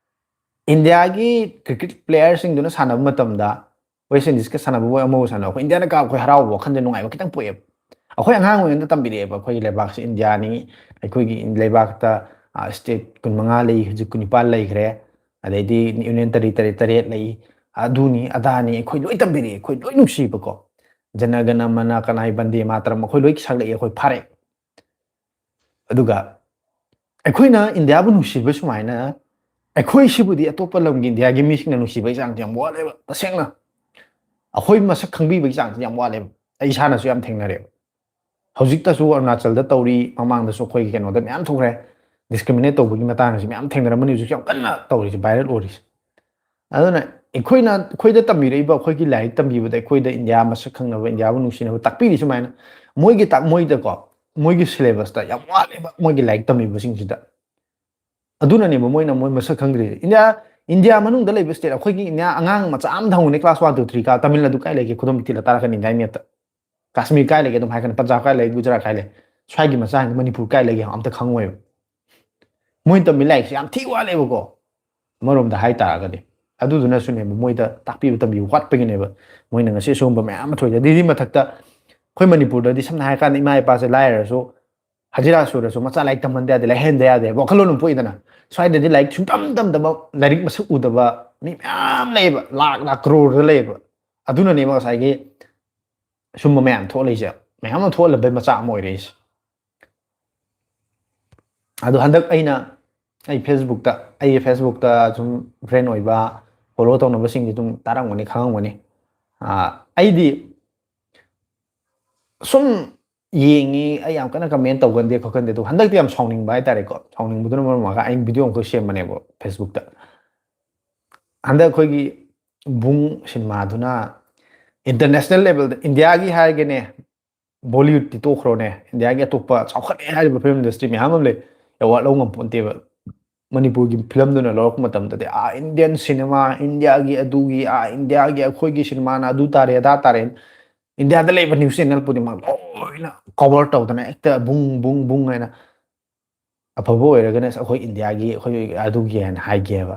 ꯏꯟꯗꯤꯌꯥꯒꯤ ꯀ꯭ꯔꯤꯀꯦꯠ ꯄ꯭ꯂꯦꯌꯔꯁꯤꯡꯗꯨꯅ ꯁꯥꯟꯅꯕ ꯃꯇꯝꯗ, ꯋꯦꯁ ꯏꯟꯗꯤꯁꯀ ꯁꯥꯟꯅꯕꯕꯨ ꯑꯃꯕꯨ ꯁꯥꯟꯅꯕ, ꯑꯩꯈꯣꯏ ꯏꯟꯗꯤꯌꯥꯅ ꯀꯥꯕ, ꯑꯩꯈꯣꯏ ꯍꯔꯥꯎꯕ ꯋꯥꯈꯜꯗ ꯅꯨꯡꯉꯥꯏꯕ ꯈꯤꯇꯪ ꯄꯣꯛꯑꯦꯕ꯫ ꯑꯩꯈꯣꯏ ꯑꯉꯥꯡ ꯑꯣꯏꯔꯤꯉꯩꯗ ꯇꯝꯕꯤꯔꯛꯑꯦꯕ, ꯑꯩꯈꯣꯏꯒꯤ ꯂꯩꯕꯥꯛꯁꯦ ꯏꯟꯗꯤꯌꯥꯅꯤ, ꯑꯩꯈꯣꯏꯒꯤ ꯂꯩꯕꯥꯛꯇ, ꯑ, ꯁ꯭ꯇꯦꯠ ꯀꯨꯟꯃꯉꯥ ꯂꯩ, ꯍꯧꯖꯤꯛ ꯀꯨꯟꯅꯤꯄꯥꯜ ꯂꯩꯈ꯭ꯔꯦ, ꯑꯗꯩꯗꯤ ꯌꯨꯅꯤꯌꯟ ꯇꯔꯤ-, ꯇꯔꯤ-, ꯇꯔꯦꯠ ꯂꯩ, ꯑꯗꯨꯅꯤ ꯑꯗꯥꯅꯤ, ꯑꯩꯈꯣꯏ ꯂꯣꯏ ꯇꯝꯕꯤꯔꯛꯑꯦ, ꯑꯩꯈꯣꯏ ꯂꯣꯏ ꯅꯨꯡꯁꯤꯕꯀꯣ꯫ ꯖꯅ ꯒꯅ ꯃꯅ ꯀꯅꯥꯏ ꯕꯟꯗꯦ ꯃꯥꯇꯔꯝ ꯑꯩꯈꯣꯏ ꯂꯣꯏ ꯁꯛꯂꯛꯑꯦ, ꯑꯩꯈꯣꯏ ꯐꯥꯔꯛꯑꯦ꯫ ꯑꯗꯨꯒ ꯑꯩꯈꯣꯏꯅ ꯏꯟꯗꯤꯌꯥꯕꯨ ꯅꯨꯡꯁꯤꯕ ꯁꯨꯃꯥꯏꯅ, ꯑꯩꯈꯣꯏ ꯁꯤꯕꯨꯗꯤ ꯑꯇꯣꯞꯄ ꯂꯝꯒꯤ ꯏꯟꯗꯤꯌꯥꯒꯤ ꯃꯤꯁꯤꯡꯅ ꯅꯨꯡꯁꯤꯕꯒꯤ ꯆꯥꯡꯁꯦ ꯌꯥꯝ ꯋꯥꯠꯂꯦꯕ꯫ ꯇꯁꯦꯡꯅ ꯑꯩꯈꯣꯏ ꯃꯁꯛ ꯈꯪꯕꯤꯕꯒꯤ ꯆꯥꯡꯁꯦ ꯌꯥꯝ ꯋꯥꯠꯂꯦꯕ꯫ ꯑꯩ ꯏꯁꯥꯅꯁꯨ ꯌꯥꯝ ꯊꯦꯡꯅꯔꯦꯕ꯫ ꯍꯧꯖꯤꯛꯇꯁꯨ ꯑꯔꯨꯅꯥꯆꯜꯗ ꯇꯧꯔꯤ, ꯃꯃꯥꯡꯗꯁꯨ ꯑꯩꯈꯣꯏꯒꯤ ꯀꯩꯅꯣꯗ ꯃꯌꯥꯝ ꯊꯣꯛꯈ꯭ꯔꯦ, ꯗꯤꯁꯀ꯭ꯔꯤꯃꯤꯅꯦꯠ ꯇꯧꯕꯒꯤ ꯃꯇꯥꯡ ꯑꯁꯤ ꯃꯌꯥꯝ ꯊꯦꯡꯅꯔꯝꯃꯅꯤ꯫ ꯍꯧꯖꯤꯛꯁꯨ ꯌꯥꯝ ꯀꯟꯅ ꯇꯧꯔꯤꯁꯦ, ꯚꯥꯏꯔꯦꯜ ꯑꯣꯏꯔꯤꯁꯦ꯫ ꯑꯗꯨꯅ ꯑꯩꯈꯣꯏꯅ, ꯑꯩꯈꯣꯏꯗ ꯇꯝꯕꯤꯔꯛꯏꯕ, ꯑꯩꯈꯣꯏꯒꯤ ꯂꯥꯏꯔꯤꯛ ꯇꯝꯕꯤꯕꯗ ꯑꯩꯈꯣꯏꯗ ꯏꯟꯗꯤꯌꯥ ꯃꯁꯛ ꯈꯪꯅꯕ, ꯏꯟꯗꯤꯌꯥꯕꯨ ꯅꯨꯡꯁꯤꯅꯕ ꯇꯥꯛꯄꯤꯔꯤ ꯁꯨꯃꯥꯏꯅ꯫ ꯃꯣꯏꯒꯤ ꯇꯥꯛ-, ꯃꯣꯏꯗꯀꯣ, ꯃꯣꯏꯒꯤ ꯁꯤꯂꯦꯕꯁꯇ ꯌꯥꯝ ꯋꯥꯠꯂꯦꯕ ꯃꯣꯏꯒꯤ ꯂꯥꯏꯔꯤꯛ ꯇꯝꯕꯤꯕꯁꯤꯡꯁꯤꯗ꯫ ꯑꯗꯨꯅꯅꯦꯕ ꯃꯣꯏꯅ ꯃꯣꯏ ꯃꯁꯛ ꯈꯪꯗ꯭ꯔꯤꯁꯦ꯫ ꯏꯟꯗꯤꯌꯥ, ꯏꯟꯗꯤꯌꯥ ꯃꯅꯨꯡꯗ ꯂꯩꯕ ꯁ꯭ꯇꯦꯠ, ꯑꯩꯈꯣꯏꯒꯤ ꯏꯟꯗꯤꯌꯥ ꯑꯉꯥꯡ ꯃꯆꯥ ꯑꯃꯗ ꯍꯪꯉꯨꯅꯦ, ꯀ꯭ꯂꯥꯁ ꯋꯥꯟ, ꯇꯨ, ꯊ꯭ꯔꯤ ꯀꯥ, ꯇꯥꯃꯤꯜ ꯅꯥꯗꯨ ꯀꯥꯏ ꯂꯩꯒꯦ? ꯈꯨꯗꯝ ꯊꯤꯜꯂ ꯇꯥꯔꯛꯀꯅꯤ ꯏꯟꯗꯤꯌꯥ ꯃꯦꯞꯇ꯫ ꯀꯥꯁꯃꯤꯔ ꯀꯥꯏ ꯂꯩꯒꯦ ꯑꯗꯨꯝ ꯍꯥꯏꯔꯛꯀꯅꯤ, ꯄꯟꯖꯥꯕ ꯀꯥꯏ ꯂꯩ, ꯒꯨꯖꯔꯥꯠ ꯀꯥꯏ ꯂꯩ꯫ ꯁ꯭ꯋꯥꯏꯒꯤ ꯃꯆꯥꯁꯤꯡꯗꯤ ꯃꯅꯤꯄꯨꯔ ꯀꯥꯏ ꯂꯩꯒꯦ ꯑꯝꯇ ꯈꯪꯉꯣꯏꯕ꯫ ꯃꯣꯏꯅ ꯇꯝꯃꯤ ꯂꯥꯏꯔꯤꯛꯁꯦ ꯌꯥꯝ ꯊꯤ ꯋꯥꯠꯂꯦꯕꯀꯣ, ꯑꯃꯔꯣꯝꯗ ꯍꯥꯏ ꯇꯥꯔꯒꯗꯤ꯫ ꯑꯗꯨꯗꯨꯅꯁꯨꯅꯦꯕ ꯃꯣꯏꯗ ꯇꯥꯛꯄꯤꯕ ꯇꯝꯕꯤꯕ ꯋꯥꯠꯄꯒꯤꯅꯦꯕ ꯃꯣꯏꯅ ꯉꯁꯤ ꯑꯁꯤꯒꯨꯝꯕ ꯃꯌꯥꯝ ꯑꯃ ꯊꯣꯛꯏꯁꯦ꯫ ꯑꯗꯨꯗꯤ ꯃꯊꯛꯇ ꯑꯩꯈꯣꯏ ꯃꯅꯤꯄꯨꯔꯗꯗꯤ ꯁꯝꯅ ꯍꯥꯏꯔꯀꯥꯟꯗ ꯏꯃꯥ ꯏꯄꯥꯁꯦ ꯂꯥꯏꯔꯔꯁꯨ, ꯍꯖꯤꯔꯥ ꯁꯨꯔꯁꯨ ꯃꯆꯥ ꯂꯥꯏꯔꯤꯛ ꯇꯝꯍꯟꯗ ꯌꯥꯗꯦ, ꯂꯥꯏꯔꯤꯛ ꯍꯩꯍꯟꯗ ꯌꯥꯗꯦ ꯍꯥꯏꯕ ꯋꯥꯈꯜꯂꯣꯟ ꯑꯃ ꯄꯣꯛꯏꯗꯅ꯫ ꯁ꯭ꯋꯥꯏꯗꯗꯤ ꯂꯥꯏꯔꯤꯛ ꯁꯨꯡꯇꯝ ꯇꯝꯗꯕ, ꯂꯥꯏꯔꯤꯛ ꯃꯁꯛ ꯎꯗꯕ ꯃꯤ ꯃꯌꯥꯝ ꯂꯩꯌꯦꯕ, ꯂꯥꯛ ꯂꯥꯛ ꯀ꯭ꯔꯣꯔꯗ ꯂꯩꯌꯦꯕ꯫ ꯑꯗꯨꯅꯅꯦꯕ ꯉꯁꯥꯏꯒꯤ ꯁꯨꯝꯕ ꯃꯌꯥꯝ ꯊꯣꯛꯍꯜꯂꯤꯁꯦ, ꯃꯌꯥꯝ ꯑꯃ ꯊꯣꯛꯍꯜꯂꯕꯩ ꯃꯆꯥꯛ ꯑꯃ ꯑꯣꯏꯔꯛꯏꯁꯦ꯫ ꯑꯗꯣ ꯍꯟꯗꯛ ꯑꯩꯅ, ꯑꯩ ꯐꯦꯁꯕꯨꯛꯇ, ꯑꯩꯒꯤ ꯐꯦꯁꯕꯨꯛꯇ ꯁꯨꯝ ꯐ꯭ꯔꯦꯟ ꯑꯣꯏꯕ, ꯐꯣꯂꯣ ꯇꯧꯅꯕꯁꯤꯡꯗꯤ ꯑꯗꯨꯝ ꯇꯥꯔꯝꯒꯅꯤ, ꯈꯪꯉꯝꯒꯅꯤ꯫ ꯑꯥ, ꯑꯩꯗꯤ ꯁꯨꯝ ꯌꯦꯡꯉꯤ, ꯑꯩ ꯌꯥꯝ ꯀꯟꯅ ꯀꯃꯦꯟ ꯇꯧꯒꯟꯗꯦ ꯈꯣꯠꯀꯟꯗꯦ, ꯑꯗꯣ ꯍꯟꯗꯛꯇꯤ ꯌꯥꯝ ꯁꯥꯎꯅꯤꯡꯕ ꯍꯥꯏꯇꯥꯔꯦꯀꯣ꯫ ꯁꯥꯎꯅꯤꯡꯕꯗꯨꯅ ꯃꯔꯝ ꯑꯣꯏꯔꯒ ꯑꯩꯅ ꯚꯤꯗꯤꯑꯣ ꯑꯃꯈꯛ ꯁꯦꯝꯕꯅꯦꯕ ꯐꯦꯁꯕꯨꯛꯇ꯫ ꯍꯟꯗꯛ ꯑꯩꯈꯣꯏꯒꯤ ꯕꯨꯡ ꯁꯤꯅꯦꯃꯥꯗꯨꯅ ꯏꯟꯇꯔꯅꯦꯁꯅꯦꯜ ꯂꯦꯚꯦꯜꯗ, ꯏꯟꯗꯤꯌꯥꯒꯤ ꯍꯥꯏꯔꯒꯅꯦ, ꯕꯣꯂꯤꯋꯨꯗꯇꯤ ꯇꯣꯛꯈ꯭ꯔꯣꯅꯦ, ꯏꯟꯗꯤꯌꯥꯒꯤ ꯑꯇꯣꯞꯄ ꯆꯥꯎꯈꯠꯂꯦ ꯍꯥꯏꯔꯤꯕ ꯐꯤꯂꯝ ꯏꯟꯗꯁꯇ꯭ꯔꯤ ꯃꯌꯥꯝ ꯑꯃ ꯂꯩ, ꯑꯦꯋꯥꯔꯗ ꯂꯧ ꯉꯝꯄꯣꯟꯇꯦꯕ꯫ ꯃꯅꯤꯄꯨꯔꯒꯤ ꯐꯤꯂꯝꯗꯨꯅ ꯂꯧꯔꯛꯄ ꯃꯇꯝꯗꯗꯤ, "ꯑꯥ, ꯏꯟꯗꯤꯌꯟ ꯁꯤꯅꯦꯃꯥ, ꯏꯟꯗꯤꯌꯥꯒꯤ ꯑꯗꯨꯒꯤ, ꯑꯥ, ꯏꯟꯗꯤꯌꯥꯒꯤ ꯑꯩꯈꯣꯏꯒꯤ ꯁꯤꯅꯦꯃꯥꯅ ꯑꯗꯨ ꯇꯥꯔꯦ, ꯑꯗꯥ ꯇꯥꯔꯦ"꯫ ꯏꯟꯗꯤꯌꯥꯗ ꯂꯩꯕ ꯅ꯭ꯌꯨꯁ ꯆꯦꯅꯦꯜ ꯈꯨꯗꯤꯡꯃꯛ ꯂꯣꯏꯅ ꯀꯣꯚꯔ ꯇꯧꯗꯅ ꯍꯦꯛꯇ ꯕꯨꯡ, ꯕꯨꯡ, ꯕꯨꯡ ꯍꯥꯏꯅ꯫ ꯑꯐꯕ ꯑꯣꯏꯔꯒꯅ ꯑꯩꯈꯣꯏ ꯏꯟꯗꯤꯌꯥꯒꯤ, ꯑꯩꯈꯣꯏ ꯑꯗꯨꯒꯤ ꯍꯥꯏꯅ ꯍꯥꯏꯒꯦꯕ꯫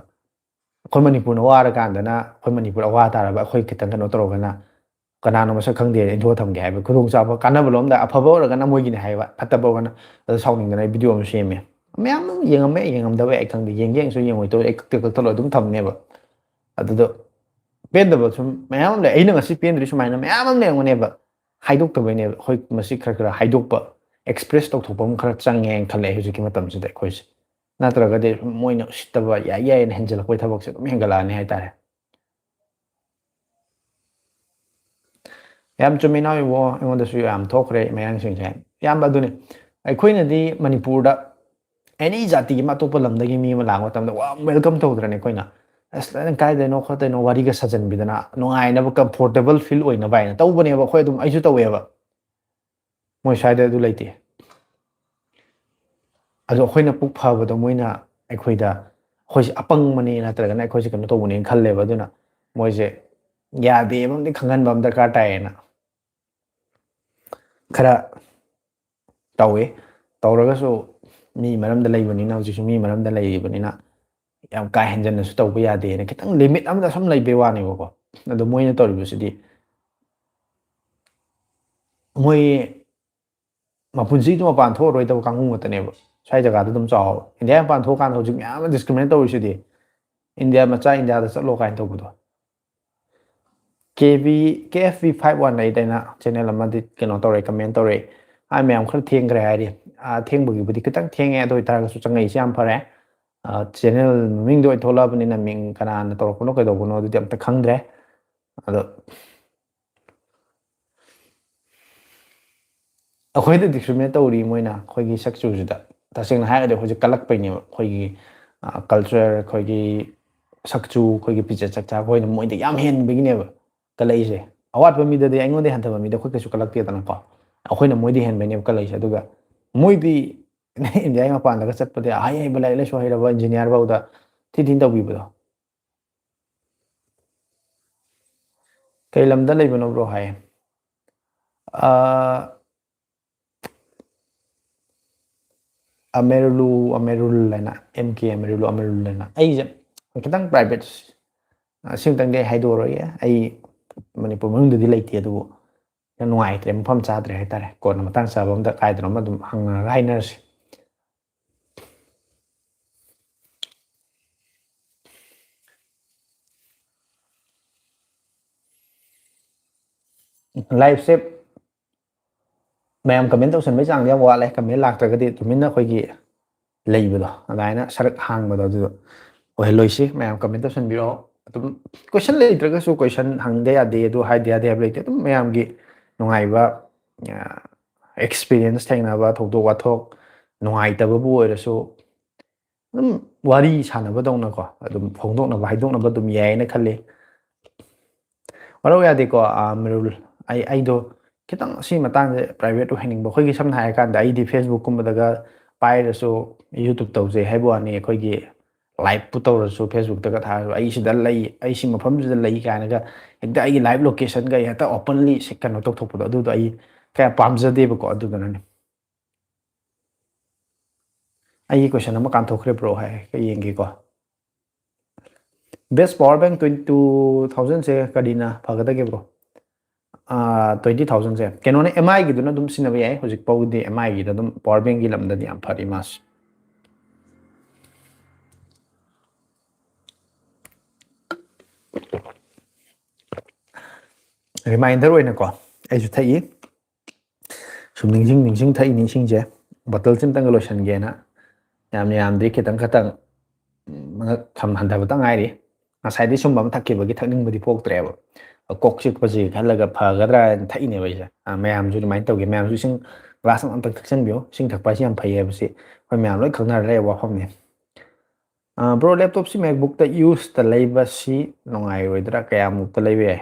ꯑꯩꯈꯣꯏ ꯃꯅꯤꯄꯨꯔꯅ ꯋꯥꯔꯀꯥꯟꯗꯅ, ꯑꯩꯈꯣꯏ ꯃꯅꯤꯄꯨꯔ ꯑꯋꯥ ꯇꯥꯔꯕ ꯑꯩꯈꯣꯏ ꯈꯤꯇꯪ ꯀꯩꯅꯣ ꯇꯧꯔꯒꯅ, ꯀꯅꯥꯅꯣ ꯃꯁꯛ ꯈꯪꯗꯦ ꯏꯟꯊꯣꯛꯑ ꯊꯝꯒꯦ ꯍꯥꯏꯕ ꯈꯨꯗꯣꯡꯆꯥꯕ, ꯀꯥꯟꯅꯕ ꯂꯣꯝꯗ ꯑꯐꯕ ꯑꯣꯏꯔꯒꯅ ꯃꯣꯏꯒꯤꯅꯦ ꯍꯥꯏꯕ, ꯐꯠꯇꯕ ꯑꯣꯏꯔꯒꯅ꯫ ꯑꯗꯨ ꯁꯥꯎꯅꯤꯡꯗꯅ ꯑꯩ ꯚꯤꯗꯤꯑꯣ ꯑꯃ ꯁꯦꯝꯃꯦ꯫ ꯃꯌꯥꯝ ꯑꯃ ꯌꯦꯡꯉꯝꯃꯦ, ꯌꯦꯡꯉꯝꯗꯕ ꯑꯩ ꯈꯪꯗꯦ, ꯌꯦꯡꯒꯦ ꯌꯦꯡꯉꯁꯨ ꯌꯦꯡꯉꯣꯏ ꯇꯧꯔ ꯑꯩ ꯀꯛꯇ ꯀꯛꯊꯠꯂ ꯑꯗꯨꯝ ꯊꯝꯅꯦꯕ꯫ ꯑꯗꯨꯗꯣ ꯄꯦꯟꯗꯕ ꯁꯨꯝ ꯃꯌꯥꯝ ꯑꯃ ꯂꯩ꯫ ꯑꯩꯅ ꯉꯁꯤ ꯄꯦꯟꯗ꯭ꯔꯤ ꯁꯨꯃꯥꯏꯅ ꯃꯌꯥꯝ ꯑꯃ ꯂꯩꯔꯝꯒꯅꯦꯕ꯫ ꯍꯥꯏꯗꯣꯛꯇꯕꯩꯅꯦꯕ꯫ ꯑꯩꯈꯣꯏ ꯃꯁꯤ ꯈꯔ ꯈꯔ ꯍꯥꯏꯗꯣꯛꯄ, ꯑꯦꯛꯁꯄ꯭ꯔꯦꯁ ꯇꯧꯊꯣꯛꯄ ꯑꯃ ꯈꯔ ꯆꯪꯉꯦꯅ ꯈꯜꯂꯦ ꯍꯧꯖꯤꯛꯀꯤ ꯃꯇꯝꯁꯤꯗ ꯑꯩꯈꯣꯏꯁꯦ꯫ ꯅꯠꯇ꯭ꯔꯒꯗꯤ ꯁꯨꯝ ꯃꯣꯏꯅ ꯎꯁꯤꯠꯇꯕ ꯌꯥꯏ ꯌꯥꯏꯅ ꯍꯦꯟꯖꯜꯂꯛꯄꯩ ꯊꯕꯛꯁꯦ ꯑꯗꯨꯝ ꯍꯦꯟꯒꯠꯂꯛꯑꯅꯤ ꯍꯥꯏꯇꯥꯔꯦ꯫ ꯌꯥꯝ ꯆꯨꯝꯃꯤ ꯏꯅꯥꯎ ꯏꯕꯣ, ꯑꯩꯉꯣꯟꯗꯁꯨ ꯌꯥꯝ ꯊꯣꯛꯈ꯭ꯔꯦ ꯃꯌꯥꯡꯁꯤꯡꯁꯦ꯫ ꯏꯌꯥꯝꯕ, ꯑꯗꯨꯅꯤ, ꯑꯩꯈꯣꯏꯅꯗꯤ ꯃꯅꯤꯄꯨꯔꯗ ꯑꯦꯅꯤ ꯖꯥꯇꯤꯒꯤ ꯑꯃ, ꯑꯇꯣꯞꯄ ꯂꯝꯗꯒꯤ ꯃꯤ ꯑꯃ ꯂꯥꯛꯄ ꯃꯇꯝꯗ ꯋꯥꯔꯝ ꯋꯦꯜꯀꯝ ꯇꯧꯗ꯭ꯔꯅꯦ ꯑꯩꯈꯣꯏꯅ? "ꯑꯁ, ꯅꯪ ꯀꯥꯏꯗꯩꯅꯣ ꯈꯣꯠꯇꯩꯅꯣ?" ꯋꯥꯔꯤꯒ ꯁꯥꯖꯟꯕꯤꯗꯅ, ꯅꯨꯡꯉꯥꯏꯅꯕ, ꯀꯝꯐꯣꯔꯇꯦꯕꯜ ꯐꯤꯜ ꯑꯣꯏꯅꯕ ꯍꯥꯏꯅ ꯇꯧꯕꯅꯦꯕ꯫ ꯑꯩꯈꯣꯏ ꯑꯗꯨꯝ, ꯑꯩꯁꯨ ꯇꯧꯋꯦꯕ꯫ ꯃꯣꯏ ꯁ꯭ꯋꯥꯏꯗ ꯑꯗꯨ ꯂꯩꯇꯦ꯫ ꯑꯗꯣ ꯑꯩꯈꯣꯏꯅ ꯄꯨꯛ ꯐꯕꯗꯣ ꯃꯣꯏꯅ ꯑꯩꯈꯣꯏꯗ, ꯑꯩꯈꯣꯏꯁꯦ ꯑꯄꯪꯕꯅꯤ ꯅꯠꯇ꯭ꯔꯒꯅ ꯑꯩꯈꯣꯏꯁꯦ ꯀꯩꯅꯣ ꯇꯧꯕꯅꯦꯅ ꯈꯜꯂꯦꯕ꯫ ꯑꯗꯨꯅ ꯃꯣꯏꯁꯦ ꯌꯥꯗꯦ ꯑꯃꯗꯤ ꯈꯪꯍꯟꯕ ꯑꯃ ꯗꯔꯀꯥꯔ ꯇꯥꯏꯌꯦꯅ ꯈꯔ ꯇꯧꯋꯤ꯫ ꯇꯧꯔꯒꯁꯨ ꯃꯤ ꯃꯔꯝꯗ ꯂꯩꯕꯅꯤꯅ, ꯍꯧꯖꯤꯛꯁꯨ ꯃꯤ ꯃꯔꯝꯗ ꯂꯩꯔꯤꯕꯅꯤꯅ, ꯌꯥꯝ ꯀꯥ ꯍꯦꯟꯖꯟꯅꯁꯨ ꯇꯧꯕ ꯌꯥꯗꯦꯅ ꯈꯤꯇꯪ ꯂꯤꯃꯤꯠ ꯑꯃꯗ ꯁꯨꯝ ꯂꯩꯕꯩ ꯋꯥꯅꯦꯕꯀꯣ꯫ ꯑꯗꯣ ꯃꯣꯏꯅ ꯇꯧꯔꯤꯕꯁꯤꯗꯤ, ꯃꯣꯏ ꯃꯄꯨꯟꯁꯤꯗꯨ ꯃꯄꯥꯟ ꯊꯣꯛꯑꯔꯣꯏꯗꯕ ꯀꯥꯡꯕꯨ ꯉꯥꯛꯇꯅꯦꯕ꯫ ꯁ꯭ꯋꯥꯏ ꯖꯒꯥꯗ ꯑꯗꯨꯝ ꯆꯥꯎꯕ꯫ ꯏꯟꯗꯤꯌꯥ ꯃꯄꯥꯟ ꯊꯣꯛꯑꯀꯥꯟꯗ ꯍꯧꯖꯤꯛ ꯃꯌꯥꯝ ꯑꯃ ꯗꯤꯁꯀ꯭ꯔꯤꯃꯤꯅꯦꯠ ꯇꯧꯔꯤꯁꯤꯗꯤ, "ꯏꯟꯗꯤꯌꯥ ꯃꯆꯥ ꯏꯟꯗꯤꯌꯥꯗ ꯆꯠꯂꯣ" ꯀꯥꯏꯅ ꯇꯧꯕꯗꯣ꯫ ꯀꯦ ꯕꯤ, ꯀꯦ ꯑꯦꯐ ꯕꯤ ꯐꯥꯏꯚ ꯋꯥꯟ ꯂꯩꯗꯅ ꯆꯦꯅꯦꯜ ꯑꯃꯗꯤ ꯀꯩꯅꯣ ꯇꯧꯔꯦ, ꯀꯃꯦꯟ ꯇꯧꯔꯦ꯫ ꯑꯥ, ꯃꯌꯥꯝ ꯈꯔ ꯊꯦꯡꯈ꯭ꯔꯦ ꯍꯥꯏꯔꯤ꯫ ꯑꯥ, ꯊꯦꯡꯕꯒꯤꯕꯨꯗꯤ ꯈꯤꯇꯪ ꯊꯦꯡꯉꯦ, ꯑꯗꯨ ꯑꯣꯏꯇꯥꯔꯒꯁꯨ ꯆꯪꯉꯛꯏꯁꯦ ꯌꯥꯝ ꯐꯔꯦ꯫ ꯑꯥ, ꯆꯦꯅꯦꯜ ꯃꯃꯤꯡꯗꯣ ꯑꯣꯏ ꯊꯣꯛꯂꯛꯑꯕꯅꯤꯅ ꯃꯤꯡ ꯀꯅꯥꯅ ꯇꯧꯔꯛꯄꯅꯣ ꯀꯩꯗꯧꯕꯅꯣ ꯑꯗꯨꯗꯤ ꯑꯝꯇ ꯈꯪꯗ꯭ꯔꯦ꯫ ꯑꯗꯣ ꯑꯩꯈꯣꯏꯗ ꯗꯤꯁꯀ꯭ꯔꯤꯃꯤꯅꯦꯠ ꯇꯧꯔꯤ ꯃꯣꯏꯅ ꯑꯩꯈꯣꯏꯒꯤ ꯁꯛ ꯆꯨꯁꯤꯗ꯫ ꯇꯁꯦꯡꯅ ꯍꯥꯏꯔꯒꯗꯤ ꯑꯩꯈꯣꯏꯁꯦ ꯀꯜꯂꯛꯄꯩꯅꯦꯕ꯫ ꯑꯩꯈꯣꯏꯒꯤ, ꯑ, ꯀꯜꯆꯔ, ꯑꯩꯈꯣꯏꯒꯤ ꯁꯛꯆꯨ, ꯑꯩꯈꯣꯏꯒꯤ ꯐꯤꯖꯦꯠ ꯆꯛꯆꯥ, ꯑꯩꯈꯣꯏꯅ ꯃꯣꯏꯗ ꯌꯥꯝ ꯍꯦꯟꯕꯒꯤꯅꯦꯕ ꯀꯜꯂꯛꯏꯁꯦ꯫ ꯑꯋꯥꯠꯄ ꯃꯤꯗꯗꯤ, ꯑꯩꯉꯣꯟꯗꯩ ꯍꯟꯊꯕ ꯃꯤꯗ ꯑꯩꯈꯣꯏ ꯀꯩꯁꯨ ꯀꯜꯂꯛꯇꯦꯗꯅꯀꯣ꯫ ꯑꯩꯈꯣꯏꯅ ꯃꯣꯏꯗꯩ ꯍꯦꯟꯕꯩꯅꯦꯕ ꯀꯜꯂꯛꯏꯁꯦ꯫ ꯑꯗꯨꯒ ꯃꯣꯏꯗꯤ ꯏꯟꯗꯤꯌꯥꯒꯤ ꯃꯄꯥꯟꯗꯒ ꯆꯠꯄꯗ ꯑꯍꯩ ꯍꯩꯕ, ꯂꯥꯏꯔꯤꯛ ꯂꯥꯏꯁꯨ ꯍꯩꯔꯕ ꯏꯟꯖꯤꯅꯤꯌꯥꯔ ꯐꯥꯎꯗ ꯊꯤ ꯊꯤꯅ ꯇꯧꯕꯤꯕꯗꯣ꯫ "ꯀꯩ ꯂꯝꯗ ꯂꯩꯕꯅꯣ ꯕ꯭ꯔꯣ?" ꯍꯥꯏꯌꯦ꯫ ꯑ, ꯑꯃꯦꯔꯨꯂꯨ, ꯑꯃꯦꯔꯨꯜ ꯍꯥꯏꯅ, ꯑꯦꯝ ꯀꯦ ꯑꯃꯦꯔꯨꯂꯨ, ꯑꯃꯦꯔꯨꯜ ꯍꯥꯏꯅ꯫ ꯑꯩꯁꯦ ꯈꯤꯇꯪ ꯄ꯭ꯔꯥꯏꯚꯦꯠ, ꯑꯁꯤꯃꯇꯪꯗꯤ ꯑꯩ ꯍꯥꯏꯗꯣꯛꯑꯔꯣꯏꯒꯦ꯫ ꯑꯩ ꯃꯅꯤꯄꯨꯔ ꯃꯅꯨꯡꯗꯗꯤ ꯂꯩꯇꯦ, ꯑꯗꯨꯕꯨ ꯌꯥꯝ ꯅꯨꯡꯉꯥꯏꯇ꯭ꯔꯦ, ꯃꯐꯝ ꯆꯥꯗ꯭ꯔꯦ ꯍꯥꯏꯇꯥꯔꯦ꯫ ꯀꯣꯟꯅ ꯃꯇꯥꯡ ꯆꯥꯕ ꯑꯝꯗ ꯀꯥꯏꯗꯅꯣꯝ ꯑꯗꯨꯝ ꯍꯪꯅꯔꯒ ꯍꯥꯏꯅꯔꯁꯤ꯫ ꯂꯥꯏꯐꯁꯦ ꯃꯌꯥꯝ ꯀꯃꯦꯟ ꯇꯧꯁꯟꯕꯩ ꯆꯥꯡꯗꯤ ꯌꯥꯝ ꯋꯥꯠꯂꯦ꯫ ꯀꯃꯦꯟ ꯂꯥꯛꯇ꯭ꯔꯒꯗꯤ ꯇꯨꯃꯤꯟꯅ ꯑꯩꯈꯣꯏꯒꯤ ꯂꯩꯕꯗꯣ, ꯑꯗꯨꯃꯥꯏꯅ ꯁꯔꯨꯛ ꯍꯥꯡꯕꯗꯣ, ꯑꯗꯨꯗꯣ ꯑꯣꯏꯍꯜꯂꯣꯏꯁꯤ꯫ ꯃꯌꯥꯝ ꯀꯃꯦꯟ ꯇꯧꯁꯟꯕꯤꯔꯛꯑꯣ꯫ ꯑꯗꯨꯝ ꯀꯣꯏꯁꯟ ꯂꯩꯇ꯭ꯔꯒꯁꯨ ꯀꯣꯏꯁꯟ ꯍꯪꯗ ꯌꯥꯗꯦ, ꯑꯗꯨ ꯍꯥꯏꯗ ꯌꯥꯗꯦ ꯍꯥꯏꯕ ꯂꯩꯇꯦ꯫ ꯑꯗꯨꯝ ꯃꯌꯥꯝꯒꯤ ꯅꯨꯡꯉꯥꯏꯕ ꯑꯦꯛꯁꯄꯤꯔꯤꯌꯦꯟꯁ ꯊꯦꯡꯅꯕ, ꯊꯧꯗꯣꯛ ꯋꯥꯊꯣꯛ ꯅꯨꯡꯉꯥꯏꯇꯕꯕꯨ ꯑꯣꯏꯔꯁꯨ ꯑꯗꯨꯝ ꯋꯥꯔꯤ ꯁꯥꯟꯅꯕꯗꯧꯅꯀꯣ, ꯑꯗꯨꯝ ꯐꯣꯡꯗꯣꯛꯅꯕ ꯍꯥꯏꯗꯣꯛꯅꯕ ꯑꯗꯨꯝ ꯌꯥꯏꯅ ꯈꯜꯂꯤ꯫ ꯋꯥꯔꯧ ꯌꯥꯗꯦꯀꯣ, ꯑꯥ, ꯃꯤꯔꯨꯜ꯫ ꯑꯩ, ꯑꯩꯗꯣ ꯈꯤꯇꯪ ꯁꯤ ꯃꯇꯥꯡꯁꯦ ꯄ꯭ꯔꯥꯏꯚꯦꯠ ꯑꯣꯏꯍꯟꯅꯤꯡꯕ꯫ ꯑꯩꯈꯣꯏꯒꯤ ꯁꯝꯅ ꯍꯥꯏꯔꯀꯥꯟꯗ ꯑꯩꯗꯤ Facebook ꯀꯨꯝꯕꯗꯒ ꯄꯥꯏꯔꯁꯨ, YouTube ꯇꯧꯖꯩ ꯍꯥꯏꯕ ꯋꯥꯅꯤ, ꯑꯩꯈꯣꯏꯒꯤ ꯂꯥꯏꯞꯄꯨ ꯇꯧꯔꯁꯨ, Facebook ꯇꯒ ꯊꯥꯔꯁꯨ, "ꯑꯩ ꯁꯤꯗ ꯂꯩ, ꯑꯩ ꯁꯤ ꯃꯐꯝꯁꯤꯗ ꯂꯩ" ꯀꯥꯏꯅꯒ ꯍꯦꯛꯇ ꯑꯩꯒꯤ ꯂꯥꯏꯞ ꯂꯣꯀꯦꯁꯟꯒ ꯍꯦꯛꯇ ꯑꯣꯄꯟꯂꯤ ꯀꯩꯅꯣ ꯇꯧꯊꯣꯛꯄꯗꯣ, ꯑꯗꯨꯗꯣ ꯑꯩ ꯀꯌꯥ ꯄꯥꯝꯖꯗꯦꯕꯀꯣ꯫ ꯑꯗꯨꯗꯨꯅꯅꯦ꯫ ꯑꯩꯒꯤ ꯀꯣꯏꯁꯟ ꯑꯃ ꯀꯥꯟꯊꯣꯛꯈ꯭ꯔꯦ ꯕ꯭ꯔꯣ, ꯍꯥꯏ ꯌꯦꯡꯒꯦꯀꯣ꯫ Best power bank twenty two thousand ꯁꯦ ꯀꯔꯤꯅ ꯐꯒꯗꯒꯦ ꯕ꯭ꯔꯣ? Twenty thousand ꯁꯦ ꯀꯩꯅꯣꯅꯦ, ꯑꯦꯝ ꯑꯥꯏꯒꯤꯗꯨꯅ ꯑꯗꯨꯝ ꯁꯤꯖꯤꯟꯅꯕ ꯌꯥꯏ꯫ ꯍꯧꯖꯤꯛ ꯐꯥꯎꯒꯤꯗꯤ ꯑꯦꯝ ꯑꯥꯏꯒꯤꯗ ꯑꯗꯨꯝ, ꯄꯋꯥꯔ ꯕꯦꯡꯒꯤ ꯂꯝꯗꯗꯤ ꯌꯥꯝ ꯐꯔꯤ ꯃꯥꯁꯦ꯫ ꯔꯤꯃꯥꯏꯟꯗꯔ ꯑꯣꯏꯅꯀꯣ, ꯑꯩꯁꯨ ꯊꯛꯏ꯫ ꯁꯨꯝ ꯅꯤꯡꯁꯤꯡ ꯅꯤꯡꯁꯤꯡ ꯊꯛꯏꯅꯤ ꯏꯁꯤꯡꯁꯦ꯫ ꯕꯣꯇꯜꯁꯦ ꯑꯝꯇꯪꯒ ꯂꯣꯏꯁꯤꯟꯒꯦꯅ꯫ ꯌꯥꯝ ꯌꯥꯝꯗ꯭ꯔꯤ, ꯈꯤꯇꯪ ꯈꯇꯪ, ꯎꯝ, ꯈꯝ ꯍꯟꯊꯕꯇ ꯉꯥꯏꯔꯤ꯫ ꯉꯁꯥꯏꯗꯤ ꯁꯨꯝꯕ ꯑꯃ ꯊꯛꯈꯤꯕꯒꯤ ꯊꯛꯅꯤꯡꯕꯗꯤ ꯄꯣꯛꯇ꯭ꯔꯦꯕ꯫ ꯀꯣꯛ ꯆꯤꯛꯄꯁꯤ ꯈꯜꯂꯒ ꯐꯒꯗ꯭ꯔꯥ ꯍꯥꯏꯅ ꯊꯛꯏꯅꯦꯕ ꯑꯩꯁꯦ꯫ ꯑ, ꯃꯌꯥꯝꯁꯨ ꯑꯗꯨꯃꯥꯏꯅ ꯇꯧꯒꯦ꯫ ꯃꯌꯥꯝꯁꯨ ꯏꯁꯤꯡ ꯒ꯭ꯂꯥꯁ ꯑꯃ ꯑꯝꯇꯪ ꯊꯛꯆꯟꯕꯤꯌꯨ꯫ ꯏꯁꯤꯡ ꯊꯛꯄ ꯍꯥꯏꯁꯤ ꯌꯥꯝ ꯐꯩ ꯍꯥꯏꯕꯁꯤ ꯑꯩꯈꯣꯏ ꯃꯌꯥꯝ ꯂꯣꯏ ꯈꯪꯅꯔ ꯂꯩꯔꯕ ꯋꯥꯐꯝꯅꯤ꯫ ꯑ, ꯕ꯭ꯔꯣ, ꯂꯦꯞꯇꯣꯞꯁꯤ MacBookꯇ ꯌꯨꯁꯇ ꯂꯩꯕꯁꯤ ꯅꯨꯡꯉꯥꯏꯔꯣꯏꯗ꯭ꯔꯥ? ꯀꯌꯥꯃꯨꯛꯇ ꯂꯩꯕ ꯌꯥꯏ?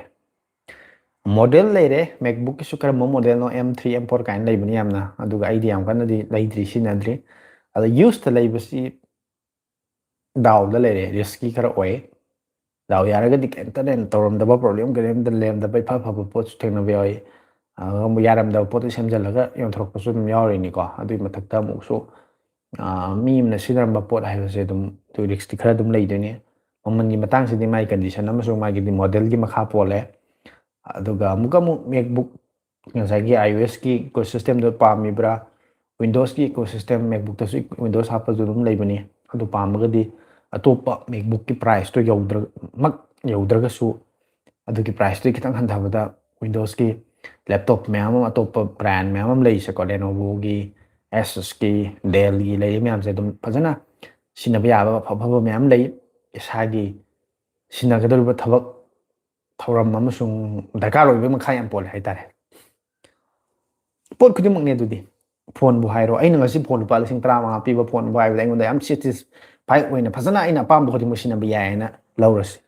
ꯃꯣꯗꯦꯜ ꯂꯩꯔꯦ, MacBookꯀꯤꯁꯨ ꯀꯔꯝꯕ ꯃꯣꯗꯦꯜꯅꯣ, M three, M four ꯀꯥꯏꯅ ꯂꯩꯕꯅꯤ ꯌꯥꯝꯅ꯫ ꯑꯗꯨꯒ ꯑꯩꯗꯤ ꯌꯥꯝ ꯀꯟꯅꯗꯤ ꯂꯩꯗ꯭ꯔꯤ, ꯁꯤꯖꯤꯟꯅꯗ꯭ꯔꯤ꯫ ꯑꯗ ꯌꯨꯁꯇ ꯂꯩꯕꯁꯤ ꯗꯥꯎꯗ ꯂꯩꯔꯦ, ꯔꯤꯁꯀꯤ ꯈꯔ ꯑꯣꯏ꯫ ꯗꯥꯎ ꯌꯥꯔꯒꯗꯤ ꯀꯩꯝꯇ ꯂꯩ-, ꯇꯧꯔꯝꯗꯕ, ꯄ꯭ꯔꯣꯕ꯭ꯂꯦꯝ ꯀꯔꯤꯝꯇ ꯂꯩꯔꯝꯗꯕ, ꯏꯐ ꯐꯕ ꯄꯣꯠꯁꯨ ꯊꯦꯡꯅꯕ ꯌꯥꯎꯏ꯫ ꯑꯗꯨꯒ ꯑꯃꯨꯛ ꯌꯥꯔꯝꯗꯕ ꯄꯣꯠꯇꯨ ꯁꯦꯝꯖꯤꯜꯂꯒ ꯌꯣꯟꯊꯣꯔꯛꯄꯁꯨ ꯑꯗꯨꯝ ꯌꯥꯎꯔꯤꯅꯤꯀꯣ꯫ ꯑꯗꯨꯒꯤ ꯃꯊꯛꯇ ꯑꯃꯨꯛꯁꯨ, ꯑ, ꯃꯤ ꯑꯃꯅ ꯁꯤꯖꯤꯟꯅꯔꯝꯕ ꯄꯣꯠ ꯍꯥꯏꯕꯁꯦ ꯑꯗꯨꯝ ꯔꯤꯁꯛꯇꯤ ꯈꯔ ꯑꯗꯨꯝ ꯂꯩꯗꯣꯏꯅꯤ꯫ ꯃꯃꯜꯒꯤ ꯃꯇꯥꯡꯁꯤꯗꯤ ꯃꯥꯒꯤ ꯀꯟꯗꯤꯁꯟ ꯑꯃꯁꯨꯡ ꯃꯥꯒꯤꯗꯤ ꯃꯣꯗꯦꯜꯒꯤ ꯃꯈꯥ ꯄꯣꯜꯂꯦ꯫ ꯑꯗꯨꯒ ꯑꯃꯨꯛꯀ ꯑꯃꯨꯛ MacBook ꯉꯁꯥꯏꯒꯤ iOSꯀꯤ ecosystemꯗꯣ ꯄꯥꯝꯃꯤꯕ꯭ꯔꯥ? Windowsꯀꯤ ecosystem, MacBookꯇꯁꯨ Windows ꯍꯥꯞꯄꯁꯨ ꯑꯗꯨꯝ ꯂꯩꯕꯅꯤ꯫ ꯑꯗꯨ ꯄꯥꯝꯃꯒꯗꯤ ꯑꯇꯣꯞꯄ MacBookꯀꯤ priceꯇꯣ ꯌꯧꯗ꯭ꯔ-, ꯃꯛ ꯌꯧꯗ꯭ꯔꯒꯁꯨ ꯑꯗꯨꯒꯤ priceꯇꯨ ꯈꯤꯇꯪ ꯍꯟꯊꯕꯗ Windowsꯀꯤ laptop ꯃꯌꯥꯝ ꯑꯃ, ꯑꯇꯣꯞꯄ brand ꯃꯌꯥꯝ ꯑꯃ ꯂꯩꯔꯤꯁꯦꯀꯣ, Lenovoꯒꯤ, Asusꯀꯤ, Dellꯒꯤ ꯂꯩꯔꯤ ꯃꯌꯥꯝꯁꯦ ꯑꯗꯨꯝ ꯐꯖꯅ ꯁꯤꯖꯤꯟꯅꯕ ꯌꯥꯕ ꯑꯐ ꯑꯐꯕ ꯃꯌꯥꯝ ꯂꯩ꯫ ꯏꯁꯥꯒꯤ ꯁꯤꯟꯅꯒꯗꯧꯔꯤꯕ ꯊꯕꯛ ꯊꯧꯔꯝ ꯑꯃꯁꯨꯡ ꯗꯔꯀꯥꯔ ꯑꯣꯏꯕ ꯃꯈꯥ ꯌꯥꯝ ꯄꯣꯜꯂꯦ ꯍꯥꯏꯇꯥꯔꯦ꯫ ꯄꯣꯠ ꯈꯨꯗꯤꯡꯃꯛꯅꯦ ꯑꯗꯨꯗꯤ꯫ ꯐꯣꯟꯕꯨ ꯍꯥꯏꯔꯣ, ꯑꯩꯅ ꯉꯁꯤ ꯐꯣꯟ ꯂꯨꯄꯥ ꯂꯤꯁꯤꯡ ꯇꯔꯥꯃꯉꯥ ꯄꯤꯕ ꯐꯣꯟꯕꯨ ꯍꯥꯏꯕꯗ ꯑꯩꯉꯣꯟꯗ ꯌꯥꯝ ꯁꯦꯇꯤꯁꯐꯥꯏ ꯑꯣꯏꯅ ꯐꯖꯅ ꯑꯩꯅ ꯑꯄꯥꯝꯕ ꯈꯨꯗꯤꯡꯃꯛ ꯁꯤꯖꯤꯟꯅꯕ ꯌꯥꯏ ꯍꯥꯏꯅ ꯂꯧꯔꯁꯤ꯫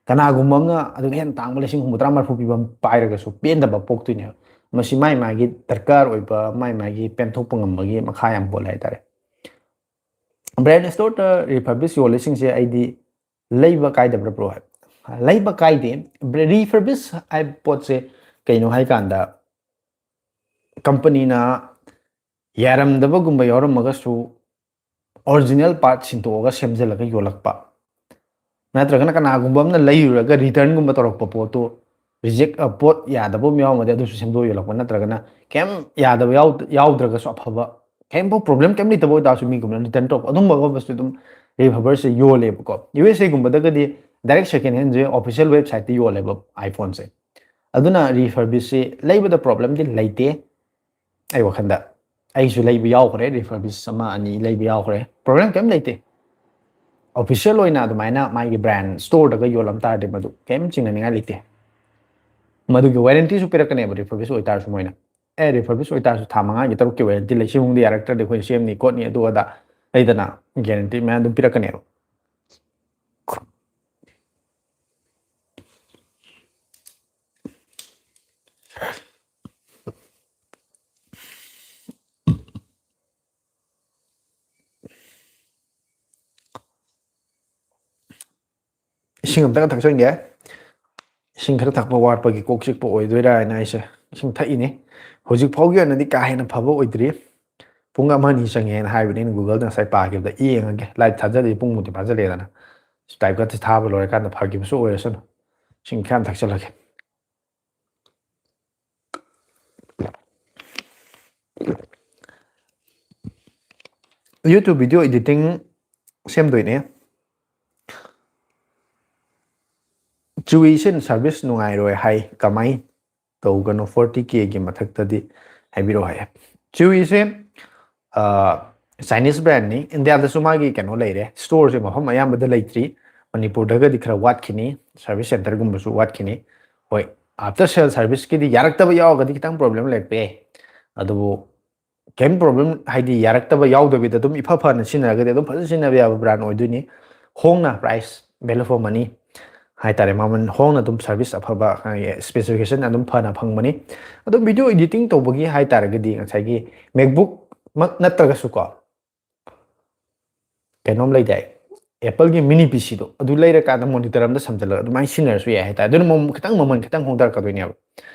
ꯀꯅꯥꯒꯨꯝꯕ ꯑꯃꯅ ꯑꯗꯨꯒ ꯍꯦꯟꯅ ꯇꯥꯡꯕ ꯂꯤꯁꯤꯡ ꯍꯨꯝꯐꯨꯇꯔꯥ ꯃꯔꯤꯐꯨ ꯄꯤꯕ ꯑꯃ ꯄꯥꯏꯔꯒꯁꯨ ꯄꯦꯟꯗꯕ ꯄꯣꯛꯇꯣꯏꯅꯦꯕ꯫ ꯃꯁꯤ ꯃꯥꯏ ꯃꯥꯒꯤ ꯗꯔꯀꯥꯔ ꯑꯣꯏꯕ, ꯃꯥꯏ ꯃꯥꯒꯤ ꯄꯦꯟꯊꯣꯛꯄ ꯉꯝꯕꯒꯤ ꯃꯈꯥ ꯌꯥꯝ ꯄꯣꯜꯂꯦ ꯍꯥꯏꯇꯥꯔꯦ꯫ ꯕ꯭ꯔꯦꯟ ꯁ꯭ꯇꯣꯔꯗ ꯔꯤꯐꯔꯕꯤꯁ ꯌꯣꯜꯂꯤꯁꯤꯡꯁꯦ ꯑꯩꯗꯤ ꯂꯩꯕ ꯀꯥꯏꯗꯕ꯭ꯔꯥ ꯕ꯭ꯔꯣ ꯍꯥꯏ? ꯂꯩꯕ ꯀꯥꯏꯗꯦ꯫ ꯔꯤꯐꯔꯕꯤꯁ ꯍꯥꯏꯕ ꯄꯣꯠꯁꯦ ꯀꯩꯅꯣ ꯍꯥꯏꯀꯥꯟꯗ, ꯀꯝꯄꯅꯤꯅ ꯌꯥꯔꯝꯗꯕꯒꯨꯝꯕ ꯌꯥꯎꯔꯝꯃꯒꯁꯨ ꯑꯣꯔꯤꯖꯤꯅꯦꯜ ꯄꯥꯔꯠ ꯁꯤꯟꯗꯣꯛꯑꯒ ꯁꯦꯝꯖꯤꯜꯂꯒ ꯌꯣꯜꯂꯛꯄ, ꯅꯠꯇ꯭ꯔꯒꯅ ꯀꯅꯥꯒꯨꯝꯕ ꯑꯃꯅ ꯂꯩꯔꯨꯔꯒ ꯔꯤꯇꯔꯟꯒꯨꯝꯕ ꯇꯧꯔꯛꯄ ꯄꯣꯠꯇꯨ, ꯔꯤꯖꯦꯛ, ꯄꯣꯠ ꯌꯥꯗꯕ ꯑꯃ ꯌꯥꯎꯔꯝꯃꯗꯤ ꯑꯗꯨꯁꯨ ꯁꯦꯝꯗꯣꯛ ꯌꯣꯜꯂꯛꯄ, ꯅꯠꯇ꯭ꯔꯒꯅ ꯀꯩꯝ ꯌꯥꯗꯕ ꯌꯥꯎ-, ꯌꯥꯎꯗ꯭ꯔꯒꯁꯨ ꯑꯐꯕ, ꯀꯩꯝꯐꯥꯎ ꯄ꯭ꯔꯣꯕ꯭ꯂꯦꯝ ꯀꯩꯝ ꯂꯩꯇꯕ ꯑꯣꯏꯇꯥꯔꯁꯨ ꯃꯤꯒꯨꯝꯕꯅ ꯔꯤꯇꯔꯟ ꯇꯧꯔꯛꯄ, ꯑꯗꯨꯝꯕꯒꯨꯝꯕꯁꯨ ꯑꯗꯨꯝ ꯔꯤꯐꯔꯕꯤꯁꯁꯦ ꯌꯣꯜꯂꯦꯕꯀꯣ꯫ ꯌꯨ ꯑꯦꯁ ꯑꯦꯒꯨꯝꯕꯗꯒꯗꯤ ꯗꯥꯏꯔꯦꯛ ꯁꯦꯀꯦꯟ ꯍꯦꯟꯁꯦ ꯑꯣꯐꯤꯁꯤꯌꯦꯜ ꯋꯦꯕꯁꯥꯏꯠꯇ ꯌꯣꯜꯂꯦꯕ ꯑꯥꯏꯐꯣꯟꯁꯦ꯫ ꯑꯗꯨꯅ ꯔꯤꯐꯔꯕꯤꯁꯁꯦ ꯂꯩꯕꯗ ꯄ꯭ꯔꯣꯕ꯭ꯂꯦꯝꯗꯤ ꯂꯩꯇꯦ꯫ ꯑꯩ ꯋꯥꯈꯟꯗ ꯑꯩꯁꯨ ꯂꯩꯕ ꯌꯥꯎꯈ꯭ꯔꯦ, ꯔꯤꯐꯔꯕꯤꯁ ꯑꯃ ꯑꯅꯤ ꯂꯩꯕ ꯌꯥꯎꯈ꯭ꯔꯦ, ꯄ꯭ꯔꯣꯕ꯭ꯂꯦꯝ ꯀꯩꯝ ꯂꯩꯇꯦ꯫ ꯑꯣꯐꯤꯁꯤꯌꯦꯜ ꯑꯣꯏꯅ ꯑꯗꯨꯃꯥꯏꯅ ꯃꯥꯒꯤ ꯕ꯭ꯔꯥꯟ ꯁ꯭ꯇꯣꯔꯗꯒ ꯌꯣꯜꯂꯝ ꯇꯥꯔꯗꯤ ꯃꯗꯨ ꯀꯩꯝ ꯆꯤꯡꯅꯅꯤꯡꯉꯥꯏ ꯂꯩꯇꯦ꯫ ꯃꯗꯨꯒꯤ ꯋꯥꯔꯦꯟꯇꯤꯁꯨ ꯄꯤꯔꯛꯀꯅꯦꯕ, ꯔꯤꯐꯔꯕꯤꯁ ꯑꯣꯏꯇꯥꯔꯁꯨ ꯃꯣꯏꯅ꯫ ꯑꯦ, ꯔꯤꯐꯔꯕꯤꯁ ꯑꯣꯏꯇꯥꯔꯁꯨ ꯊꯥ ꯃꯉꯥꯒꯤ, ꯇꯔꯨꯛꯀꯤ ꯋꯥꯔꯦꯟꯇꯤ ꯂꯩ, ꯁꯤ ꯃꯅꯨꯡꯗ ꯌꯥꯔꯛꯇ꯭ꯔꯗꯤ ꯑꯩꯈꯣꯏ ꯁꯦꯝꯅꯤ ꯈꯣꯠꯅꯤ ꯑꯗꯨ ꯑꯗꯥ ꯂꯩꯗꯅ, ꯒꯦꯔꯦꯟꯇꯤ ꯃꯌꯥꯝ ꯑꯗꯨꯝ ꯄꯤꯔꯛꯀꯅꯦꯕ꯫ ꯏꯁꯤꯡ ꯑꯝꯇꯒ ꯊꯛꯆꯟꯒꯦ꯫ ꯏꯁꯤꯡ ꯈꯔ ꯊꯛꯄ ꯋꯥꯠꯄꯒꯤ ꯀꯣꯛ ꯆꯤꯛꯄ ꯑꯣꯏꯗꯣꯏꯔꯥ ꯍꯥꯏꯅ ꯑꯩꯁꯦ ꯏꯁꯤꯡ ꯊꯛꯏꯅꯤ꯫ ꯍꯧꯖꯤꯛ ꯐꯥꯎꯒꯤ ꯑꯣꯏꯅꯗꯤ ꯀꯥ ꯍꯦꯟꯅ ꯐꯕ ꯑꯣꯏꯗ꯭ꯔꯤ꯫ ꯄꯨꯡ ꯑꯃ ꯑꯅꯤ ꯆꯪꯉꯦꯅ ꯍꯥꯏꯕꯅꯤ ꯑꯩꯅ Googleꯗ ꯉꯁꯥꯏ ꯄꯥꯈꯤꯕꯗ꯫ ꯌꯦꯡꯉꯒꯦ, ꯂꯥꯏꯚ ꯊꯥꯖꯤꯜꯂꯤ, ꯄꯨꯡꯕꯨꯗꯤ ꯐꯥꯖꯤꯜꯂꯛꯑꯦꯗꯅ꯫ ꯂꯥꯏꯚꯀ ꯊꯥꯕ ꯂꯣꯏꯔꯀꯥꯟꯗ ꯐꯈꯤꯕꯁꯨ ꯑꯣꯏꯔꯁꯅꯨ꯫ ꯏꯁꯤꯡ ꯈꯔ ꯌꯥꯝ ꯊꯛꯆꯜꯂꯒꯦ꯫ YouTube video editing ꯁꯦꯝꯗꯣꯏꯅꯦ꯫ ꯆꯨꯏꯁꯤꯟ ꯁꯥꯔꯚꯤꯁ ꯅꯨꯡꯉꯥꯏꯔꯣꯏ ꯍꯥꯏ, ꯀꯃꯥꯏ ꯇꯧꯒꯅꯣ? ꯐꯣꯔꯇꯤ ꯀꯦꯒꯤ ꯃꯊꯛꯇꯗꯤ ꯍꯥꯏꯕꯤꯔꯛꯑꯣ ꯍꯥꯏ꯫ ꯆꯨꯏꯁꯦ ꯆꯥꯏꯅꯤꯁ ꯕ꯭ꯔꯦꯟꯅꯤ꯫ ꯏꯟꯗꯤꯌꯥꯗꯁꯨ ꯃꯥꯒꯤ ꯀꯩꯅꯣ ꯂꯩꯔꯦ, ꯁ꯭ꯇꯣꯔꯁꯦ ꯃꯐꯝ ꯑꯌꯥꯝꯕꯗ ꯂꯩꯇ꯭ꯔꯤ꯫ ꯃꯅꯤꯄꯨꯔꯗꯒꯗꯤ ꯈꯔ ꯋꯥꯠꯈꯤꯅꯤ, ꯁꯔꯚꯤꯁ ꯁꯦꯟꯇꯔꯒꯨꯝꯕꯁꯨ ꯋꯥꯠꯈꯤꯅꯤ꯫ ꯍꯣꯏ, after sale serviceꯀꯤꯗꯤ ꯌꯥꯔꯛꯇꯕ ꯌꯥꯎꯔꯒꯗꯤ ꯈꯤꯇꯪ problem ꯂꯩꯔꯛꯄ ꯌꯥꯏ꯫ ꯑꯗꯨꯕꯨ ꯀꯩꯝ problem, ꯍꯥꯏꯗꯤ ꯌꯥꯔꯛꯇꯕ ꯌꯥꯎꯗꯕꯤꯗ ꯑꯗꯨꯝ ꯏꯐ ꯐꯅ ꯁꯤꯖꯤꯟꯅꯔꯒꯗꯤ ꯑꯗꯨꯝ ꯐꯖꯅ ꯁꯤꯖꯤꯟꯅꯕ ꯌꯥꯕ brand ꯑꯣꯏꯗꯣꯏꯅꯤ꯫ ꯍꯣꯡꯅ, price value for money ꯍꯥꯏꯇꯥꯔꯦ, ꯃꯃꯜ ꯍꯣꯡꯅ ꯑꯗꯨꯝ service ꯑꯐꯕ, specification ꯑꯗꯨꯝ ꯐꯅ ꯐꯪꯕꯅꯤ꯫ ꯑꯗꯨꯝ video editing ꯇꯧꯕꯒꯤ ꯍꯥꯏꯇꯥꯔꯒꯗꯤ ꯉꯁꯥꯏꯒꯤ MacBookꯃꯛ ꯅꯠꯇ꯭ꯔꯒꯁꯨꯀꯣ, ꯀꯩꯅꯣꯝ ꯂꯩꯗꯥꯏ, Appleꯒꯤ mini PCꯗꯣ, ꯑꯗꯨ ꯂꯩꯔꯀꯥꯟꯗ monitor ꯑꯝꯗ ꯁꯝꯖꯜꯂꯒ ꯑꯗꯨꯃꯥꯏꯅ ꯁꯤꯖꯤꯟꯅꯔꯁꯨ ꯌꯥꯏ ꯍꯥꯏꯇꯥꯔꯦ꯫ ꯑꯗꯨꯅ ꯃꯃꯜ ꯈꯤꯇꯪ, ꯃꯃꯜ ꯈꯤꯇꯪ ꯍꯣꯡꯊꯔꯛꯀꯗꯣꯏꯅꯦꯕ꯫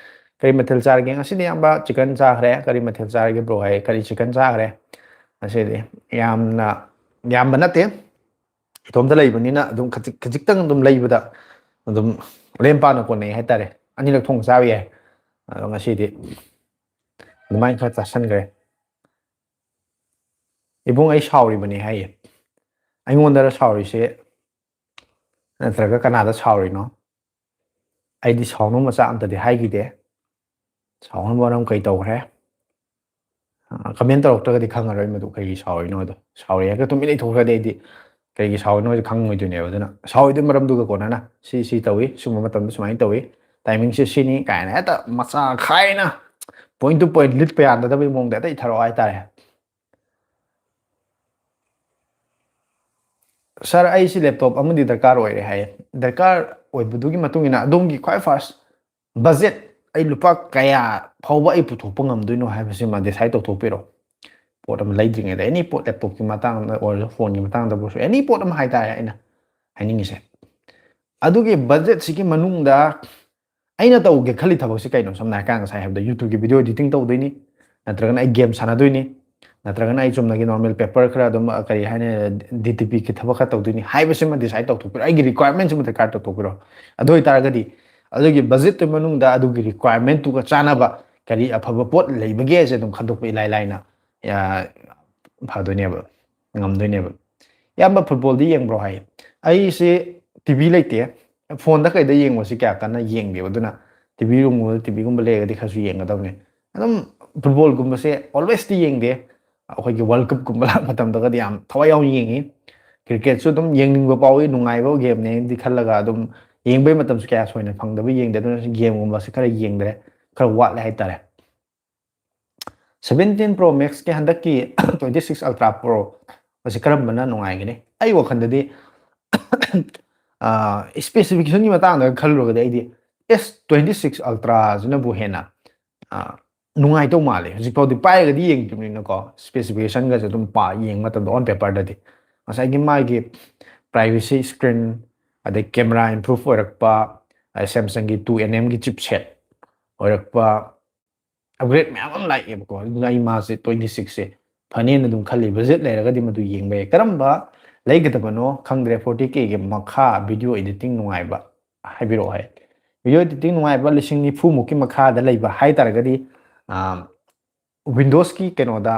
"ꯀꯔꯤ ꯃꯊꯦꯜ ꯆꯥꯔꯒꯦ?" "ꯉꯁꯤꯗꯤ, ꯏꯌꯥꯝꯕ, chicken ꯆꯥꯈ꯭ꯔꯦ꯫" "ꯀꯔꯤ ꯃꯊꯦꯜ ꯆꯥꯔꯒꯦ, bro?" ꯍꯥꯏ, "ꯀꯔꯤ chicken ꯆꯥꯈ꯭ꯔꯦ ꯉꯁꯤꯗꯤ?" ꯌꯥꯝꯅ, ꯌꯥꯝꯕ ꯅꯠꯇꯦ, ꯏꯇꯣꯝꯇ ꯂꯩꯕꯅꯤꯅ ꯑꯗꯨꯝ ꯈꯖꯤꯛ-, ꯈꯖꯤꯛꯇꯪ ꯑꯗꯨꯝ ꯂꯩꯕꯗ ꯑꯗꯨꯝ ꯂꯦꯝ ꯄꯥꯅ ꯀꯣꯟꯅꯩ ꯍꯥꯏꯇꯥꯔꯦ꯫ ꯑꯅꯤꯔꯛ ꯊꯣꯡ ꯆꯥꯕ ꯌꯥꯏ꯫ ꯑꯗꯣ ꯉꯁꯤꯗꯤ ꯑꯗꯨꯃꯥꯏꯅ ꯈꯔ ꯆꯥꯁꯟꯈ꯭ꯔꯦ꯫ "ꯏꯕꯨꯡ, ꯑꯩ ꯁꯥꯎꯔꯤꯕꯅꯤ" ꯍꯥꯏꯌꯦ꯫ "ꯑꯩꯉꯣꯟꯗꯔ ꯁꯥꯎꯔꯤꯁꯦ, ꯅꯠꯇ꯭ꯔꯒ ꯀꯅꯥꯗ ꯁꯥꯎꯔꯤꯅꯣ? ꯑꯩꯗꯤ ꯁꯥꯎꯅꯕ ꯃꯆꯥ ꯑꯝꯇꯗꯤ ꯍꯥꯏꯈꯤꯗꯦ꯫ ꯁꯥꯎꯅꯕ ꯃꯔꯝ ꯀꯩ ꯇꯧꯈ꯭ꯔꯦ?" ꯑ, comment ꯇꯧꯔꯛꯇ꯭ꯔꯒꯗꯤ ꯈꯪꯉꯔꯣꯏ ꯃꯗꯨ ꯀꯩꯒꯤ ꯁꯥꯎꯔꯤꯅꯣ ꯍꯥꯏꯗꯣ꯫ ꯁꯥꯎꯔꯦ ꯍꯥꯏꯔꯒ ꯇꯨꯃꯤꯟ ꯂꯩꯊꯣꯛꯈ꯭ꯔꯗꯤ ꯑꯩꯗꯤ ꯀꯩꯒꯤ ꯁꯥꯎꯔꯤꯅꯣ ꯍꯥꯏꯗꯣ ꯈꯪꯉꯣꯏꯗꯣꯏꯅꯦꯕ꯫ ꯑꯗꯨꯅ ꯁꯥꯎꯔꯤꯗꯨꯒꯤ ꯃꯔꯝꯗꯨꯒ ꯀꯣꯟꯅꯅ ꯁꯤ, ꯁꯤ ꯇꯧꯏ, ꯁꯨꯝꯕ ꯃꯇꯝꯗ ꯁꯨꯃꯥꯏꯅ ꯇꯧꯏ, timingꯁꯦ ꯁꯤꯅꯤ ꯀꯥꯏꯅ ꯍꯦꯛꯇ ꯃꯆꯥ ꯈꯥꯏꯅ point to point ꯂꯤꯠꯄ ꯌꯥꯅꯗꯕꯒꯤ ꯃꯑꯣꯡꯗ ꯍꯦꯛꯇ ꯏꯊꯔꯛꯑꯣ ꯍꯥꯏꯇꯥꯔꯦ꯫ "Sir, ꯑꯩꯁꯤ laptop ꯑꯃꯗꯤ ꯗꯔꯀꯥꯔ ꯑꯣꯏꯔꯦ" ꯍꯥꯏꯌꯦ꯫ ꯗꯔꯀꯥꯔ ꯑꯣꯏꯕꯗꯨꯒꯤ ꯃꯇꯨꯡ ꯏꯟꯅ ꯑꯗꯣꯝꯒꯤ ꯈ꯭ꯋꯥꯏ first budget, ꯑꯩ ꯂꯨꯄꯥ ꯀꯌꯥ ꯐꯥꯎꯕ ꯑꯩ ꯄꯨꯊꯣꯛꯄ ꯉꯝꯗꯣꯏꯅꯣ ꯍꯥꯏꯕꯁꯤꯃ decide ꯇꯧꯊꯣꯛꯄꯤꯔꯣ꯫ ꯄꯣꯠ ꯑꯃ ꯂꯩꯗ꯭ꯔꯤꯉꯩꯗ, any ꯄꯣꯠ, laptopꯀꯤ ꯃꯇꯥꯡꯗ ꯑꯣꯏꯔꯁꯨ, phoneꯒꯤ ꯃꯇꯥꯡꯗ ꯑꯣꯏꯔꯁꯨ, any ꯄꯣꯠ ꯑꯃ ꯍꯥꯏꯇꯥꯔꯦ, ꯑꯩꯅ ꯍꯥꯏꯅꯤꯡꯉꯤꯁꯦ꯫ ꯑꯗꯨꯒꯤ budgetꯁꯤꯒꯤ ꯃꯅꯨꯡꯗ ꯑꯩꯅ ꯇꯧꯒꯦ ꯈꯜꯂꯤ ꯊꯕꯛꯁꯦ ꯀꯩꯅꯣ? ꯁꯝꯅ ꯍꯥꯏꯔꯀꯥꯟꯗ ꯉꯁꯥꯏ ꯍꯥꯏꯕꯗ YouTubeꯀꯤ video editing ꯇꯧꯗꯣꯏꯅꯤ, ꯅꯠꯇ꯭ꯔꯒꯅ ꯑꯩ game ꯁꯥꯟꯅꯗꯣꯏꯅꯤ, ꯅꯠꯇ꯭ꯔꯒꯅ ꯑꯩ ꯆꯨꯝꯅꯒꯤ normal paper ꯈꯔ ꯑꯗꯨꯝ, ꯑ, ꯀꯔꯤ ꯍꯥꯏꯅꯤ, DTPꯒꯤ ꯊꯕꯛ ꯈꯔ ꯇꯧꯗꯣꯏꯅꯤ ꯍꯥꯏꯕꯁꯤꯃ decide ꯇꯧꯊꯣꯛꯄꯤꯔꯣ꯫ ꯑꯩꯒꯤ requirementꯁꯤꯃ ꯗꯔꯀꯥꯔ ꯇꯧꯊꯣꯛꯄꯤꯔꯣ꯫ ꯑꯗꯨ ꯑꯣꯏꯇꯥꯔꯒꯗꯤ ꯑꯗꯨꯒꯤ budgetꯇꯨꯒꯤ ꯃꯅꯨꯡꯗ ꯑꯗꯨꯒꯤ requirementꯇꯨꯒ ꯆꯥꯟꯅꯕ ꯀꯔꯤ ꯑꯐꯕ ꯄꯣꯠ ꯂꯩꯕꯒꯦꯁꯦ ꯑꯗꯨꯝ ꯈꯟꯗꯣꯛꯄ ꯏꯂꯥꯏ ꯂꯥꯏꯅ, ꯑ, ꯐꯗꯣꯏꯅꯦꯕ, ꯉꯝꯗꯣꯏꯅꯦꯕ꯫ "ꯏꯌꯥꯝꯕ, footballꯗꯤ ꯌꯦꯡꯕ꯭ꯔꯣ?" ꯍꯥꯏ꯫ ꯑꯩꯁꯦ TV ꯂꯩꯇꯦ, phoneꯗ ꯀꯩꯗ ꯌꯦꯡꯕꯁꯤ ꯀꯌꯥ ꯀꯟꯅ ꯌꯦꯡꯗꯦꯕ꯫ ꯑꯗꯨꯅ TV roomꯒꯨꯝꯕꯗ, TVꯒꯨꯝꯕ ꯂꯩꯔꯒꯗꯤ ꯈꯔꯁꯨ ꯌꯦꯡꯒꯗꯕꯅꯤ꯫ ꯑꯗꯨꯝ footballꯒꯨꯝꯕꯁꯦ alwaysꯇꯤ ꯌꯦꯡꯗꯦ, ꯑꯩꯈꯣꯏꯒꯤ World Cupꯀꯨꯝꯕ ꯂꯥꯛꯄ ꯃꯇꯝꯗꯒꯗꯤ ꯌꯥꯝ ꯊꯋꯥꯏ ꯌꯥꯎꯅ ꯌꯦꯡꯉꯤ꯫ ꯀ꯭ꯔꯤꯀꯦꯠꯁꯨ ꯑꯗꯨꯝ ꯌꯦꯡꯅꯤꯡꯕ ꯐꯥꯎꯏ, ꯅꯨꯡꯉꯥꯏꯕ ꯒꯦꯝꯅꯦꯗꯤ ꯈꯜꯂꯒ ꯑꯗꯨꯝ ꯌꯦꯡꯕꯩ ꯃꯇꯝꯁꯨ ꯀꯌꯥ ꯊꯣꯏꯅ ꯐꯪꯗꯕ, ꯌꯦꯡꯗꯦ꯫ ꯑꯗꯨꯅ ꯒꯦꯝꯒꯨꯝꯕꯁꯦ ꯈꯔ ꯌꯦꯡꯗ꯭ꯔꯦ, ꯈꯔ ꯋꯥꯠꯂꯦ ꯍꯥꯏꯇꯥꯔꯦ꯫ ꯁꯚꯦꯟꯇꯤꯟ ꯄ꯭ꯔꯣ ꯃꯦꯛꯁꯀꯤ ꯍꯟꯗꯛꯀꯤ ꯇ꯭ꯋꯦꯟꯇꯤ ꯁꯤꯛꯁ ꯑꯜꯇ꯭ꯔꯥ ꯄ꯭ꯔꯣ ꯑꯁꯤ ꯀꯔꯝꯕꯅ ꯅꯨꯡꯉꯥꯏꯒꯅꯤ? ꯑꯩ ꯋꯥꯈꯜꯗꯗꯤ ꯏꯁꯄꯦꯁꯤꯐꯤꯀꯦꯁꯟꯒꯤ ꯃꯇꯥꯡꯗ ꯈꯜꯂꯨꯔꯒꯗꯤ ꯑꯩꯗꯤ ꯑꯦꯁ ꯇ꯭ꯋꯦꯟꯇꯤ ꯁꯤꯛꯁ ꯑꯜꯇ꯭ꯔꯥꯁꯤꯅꯕꯨ ꯍꯦꯟꯅ ꯑ, ꯅꯨꯡꯉꯥꯏꯇꯧ ꯃꯥꯜꯂꯦ꯫ ꯍꯧꯖꯤꯛꯐꯥꯎꯗꯤ ꯄꯥꯏꯔꯒꯗꯤ ꯌꯦꯡꯗ꯭ꯔꯤꯕꯅꯤꯅꯀꯣ, ꯏꯁꯄꯦꯁꯤꯐꯤꯀꯦꯁꯟꯒꯁꯦ ꯑꯗꯨꯝ ꯄꯥ ꯌꯦꯡꯕ ꯃꯇꯝꯗ ꯑꯣꯟ ꯄꯦꯄꯔꯗꯗꯤ ꯉꯁꯥꯏꯒꯤ ꯃꯥꯒꯤ ꯄ꯭ꯔꯥꯏꯚꯦꯁꯤ ꯁ꯭ꯀ꯭ꯔꯤꯟ, ꯑꯗꯩ ꯀꯦꯃꯦꯔꯥ ꯏꯝꯄ꯭ꯔꯨꯞ ꯑꯣꯏꯔꯛꯄ, ꯁꯦꯝꯁꯪꯒꯤ ꯇꯨ ꯑꯦꯟ ꯑꯦꯝꯒꯤ ꯆꯤꯞꯁꯦꯠ ꯑꯣꯏꯔꯛꯄ, ꯑꯞꯒ꯭ꯔꯦꯗ ꯃꯌꯥꯝ ꯑꯃ ꯂꯥꯛꯑꯦꯕꯀꯣ꯫ ꯑꯗꯨꯅ ꯑꯩ ꯃꯥꯁꯦ ꯇ꯭ꯋꯦꯟꯇꯤ ꯁꯤꯛꯁꯁꯦ ꯐꯅꯦꯅ ꯑꯗꯨꯝ ꯈꯜꯂꯤ꯫ ꯕꯖꯦꯠ ꯂꯩꯔꯒꯗꯤ ꯃꯗꯨ ꯌꯦꯡꯕ ꯌꯥꯏ꯫ ꯀꯔꯝꯕ ꯂꯩꯒꯗꯕꯅꯣ ꯈꯪꯗ꯭ꯔꯦ꯫ ꯐꯣꯔꯇꯤ ꯀꯦꯒꯤ ꯃꯈꯥ ꯚꯤꯗꯤꯑꯣ ꯏꯗꯤꯇꯤꯡ ꯅꯨꯡꯉꯥꯏꯕ ꯍꯥꯏꯕꯤꯔꯛꯑꯣ ꯍꯥꯏ꯫ ꯚꯤꯗꯤꯑꯣ ꯏꯗꯤꯇꯤꯡ ꯅꯨꯡꯉꯥꯏꯕ ꯂꯤꯁꯤꯡ ꯅꯤꯐꯨ ꯃꯨꯛꯀꯤ ꯃꯈꯥꯗ ꯂꯩꯕ ꯍꯥꯏ ꯇꯥꯔꯒꯗꯤ, ꯋꯤꯟꯗꯣꯁꯀꯤ ꯀꯩꯅꯣꯗ,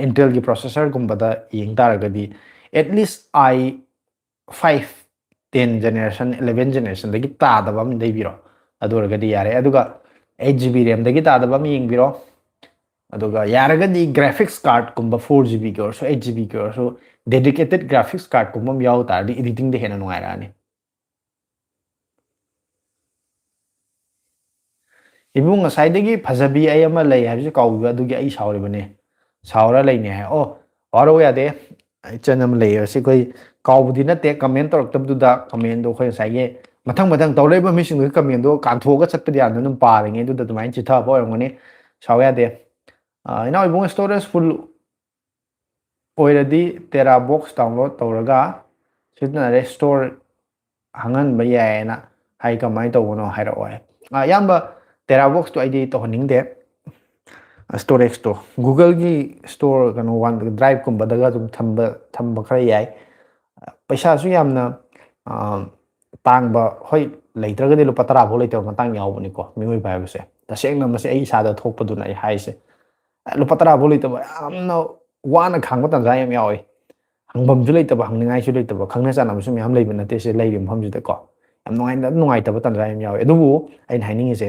ꯏꯟꯇꯦꯜꯒꯤ ꯄ꯭ꯔꯣꯁꯦꯁꯔꯒꯨꯝꯕꯗ ꯌꯦꯡ ꯇꯥꯔꯒꯗꯤ, at least i five, ten generation, eleven generationꯗꯒꯤ ꯇꯥꯗꯕ ꯑꯃ ꯂꯩꯕꯤꯔꯣ꯫ ꯑꯗꯨ ꯑꯣꯏꯔꯒꯗꯤ ꯌꯥꯔꯦ꯫ ꯑꯗꯨꯒ eight GB RAMꯗꯒꯤ ꯇꯥꯗꯕ ꯑꯃ ꯌꯦꯡꯕꯤꯔꯣ꯫ ꯑꯗꯨꯒ ꯌꯥꯔꯒꯗꯤ ꯒ꯭ꯔꯥꯐꯤꯛꯁ ꯀꯥꯔꯠꯀꯨꯝꯕ, ꯐꯣꯔ ꯖꯤ ꯕꯤꯒꯤ ꯑꯣꯏꯔꯁꯨ, ꯑꯩꯠ ꯖꯤ ꯕꯤꯒꯤ ꯑꯣꯏꯔꯁꯨ, ꯗꯦꯗꯤꯀꯦꯇꯦꯠ ꯒ꯭ꯔꯥꯐꯤꯛꯁ ꯀꯥꯔꯠꯀꯨꯝꯕ ꯑꯃ ꯌꯥꯎ ꯇꯥꯔꯗꯤ ꯏꯗꯤꯇꯤꯡꯗ ꯍꯦꯟꯅ ꯅꯨꯡꯉꯥꯏꯔꯛꯑꯅꯤ꯫ ꯏꯕꯨꯡ, ꯉꯁꯥꯏꯗꯒꯤ ꯐꯖꯕꯤ ꯑꯩ ꯑꯃ ꯂꯩ ꯍꯥꯏꯕꯁꯤ ꯀꯥꯎꯕꯤꯕ, ꯑꯗꯨꯒꯤ ꯑꯩ ꯁꯥꯎꯔꯤꯕꯅꯦ꯫ ꯁꯥꯎꯔ ꯂꯩꯅꯤ ꯍꯥꯏ꯫ ꯑꯣ, ꯋꯥꯔꯧ ꯌꯥꯗꯦ꯫ ꯏꯆꯟ ꯑꯃ ꯂꯩꯌꯦ꯫ ꯑꯁꯤ ꯑꯩꯈꯣꯏ ꯀꯥꯎꯕꯗꯤ ꯅꯠꯇꯦ, ꯀꯃꯦꯟ ꯇꯧꯔꯛꯇꯕꯗꯨꯗ ꯀꯃꯦꯟꯗꯣ ꯑꯩꯈꯣꯏ ꯉꯁꯥꯏꯒꯤ ꯃꯊꯪ ꯃꯊꯪ ꯇꯧꯔꯛꯏꯕ ꯃꯤꯁꯤꯡꯗꯨꯒꯤ ꯀꯃꯦꯟꯗꯣ ꯀꯥꯟꯊꯣꯛꯑꯒ ꯆꯠꯄꯗꯤ ꯌꯥꯗꯅ ꯑꯗꯨꯝ ꯄꯥꯔꯤꯉꯩꯗꯨꯗ ꯑꯗꯨꯃꯥꯏꯅ ꯆꯤꯊꯕ ꯑꯣꯏꯔꯝꯒꯅꯤ꯫ ꯁꯥꯎ ꯌꯥꯗꯦ꯫ ꯑ, ꯏꯅꯥꯎ ꯏꯕꯨꯡ, ꯁ꯭ꯇꯣꯔꯦꯖ ꯐꯨꯜ ꯑꯣꯏꯔꯗꯤ ꯇꯦꯔꯥ ꯕꯣꯛꯁ ꯗꯥꯎꯟꯂꯣꯗ ꯇꯧꯔꯒ ꯁꯤꯖꯤꯟꯅꯔꯦ, ꯁ꯭ꯇꯣꯔ ꯍꯥꯡꯍꯟꯕ ꯌꯥꯏꯌꯦꯅ ꯍꯥꯏ꯫ ꯀꯃꯥꯏꯅ ꯇꯧꯕꯅꯣ ꯍꯥꯏꯔꯛꯑꯣ ꯍꯥꯏ꯫ ꯑ, ꯑꯌꯥꯝꯕ ꯇꯦꯔꯥ ꯕꯣꯛꯁꯇꯣ ꯑꯩꯗꯤ ꯇꯧꯍꯟꯅꯤꯡꯗꯦ꯫ ꯁ꯭ꯇꯣꯔꯦꯖꯇꯣ Googleꯒꯤ ꯁ꯭ꯇꯣꯔ, ꯀꯩꯅꯣ, ꯋꯥꯟ ꯗ꯭ꯔꯥꯏꯚꯀꯨꯝꯕꯗꯒ ꯑꯗꯨꯝ ꯊꯝꯕ, ꯊꯝꯕ ꯈꯔ ꯌꯥꯏ꯫ ꯄꯩꯁꯥꯁꯨ ꯌꯥꯝꯅ, ꯑ, ꯇꯥꯡꯕ, ꯍꯣꯏ, ꯂꯩꯇ꯭ꯔꯒꯗꯤ ꯂꯨꯄꯥ ꯇꯔꯥ ꯐꯥꯎ ꯂꯩꯇꯕ ꯃꯇꯥꯡ ꯌꯥꯎꯕꯅꯤꯀꯣ, ꯃꯤꯑꯣꯏꯕ ꯍꯥꯏꯕꯁꯦ꯫ ꯇꯁꯦꯡꯅ ꯃꯁꯤ ꯑꯩ ꯏꯁꯥꯗ ꯊꯣꯛꯄꯗꯨꯅ ꯑꯩ ꯍꯥꯏꯁꯦ꯫ ꯂꯨꯄꯥ ꯇꯔꯥ ꯐꯥꯎ ꯂꯩꯇꯕ, ꯌꯥꯝꯅ ꯋꯥꯅ ꯈꯥꯡꯕ ꯇꯥꯟꯖꯥ ꯌꯥꯝ ꯌꯥꯎꯋꯤ꯫ ꯍꯪꯐꯝꯁꯨ ꯂꯩꯇꯕ, ꯍꯪꯅꯤꯡꯉꯥꯏꯁꯨ ꯂꯩꯇꯕ, ꯈꯪꯅ ꯆꯥꯟꯅꯕꯁꯨ ꯃꯌꯥꯝ ꯂꯩꯕ ꯅꯠꯇꯦ ꯁꯤ ꯂꯩꯔꯤꯕ ꯃꯐꯝꯁꯤꯗꯀꯣ꯫ ꯌꯥꯝ ꯅꯨꯡꯉꯥꯏꯅ, ꯅꯨꯡꯉꯥꯏꯇꯕ ꯇꯥꯟꯖꯥ ꯌꯥꯝ ꯌꯥꯎꯋꯤ꯫ ꯑꯗꯨꯕꯨ ꯑꯩꯅ ꯍꯥꯏꯅꯤꯡꯉꯤꯁꯦ,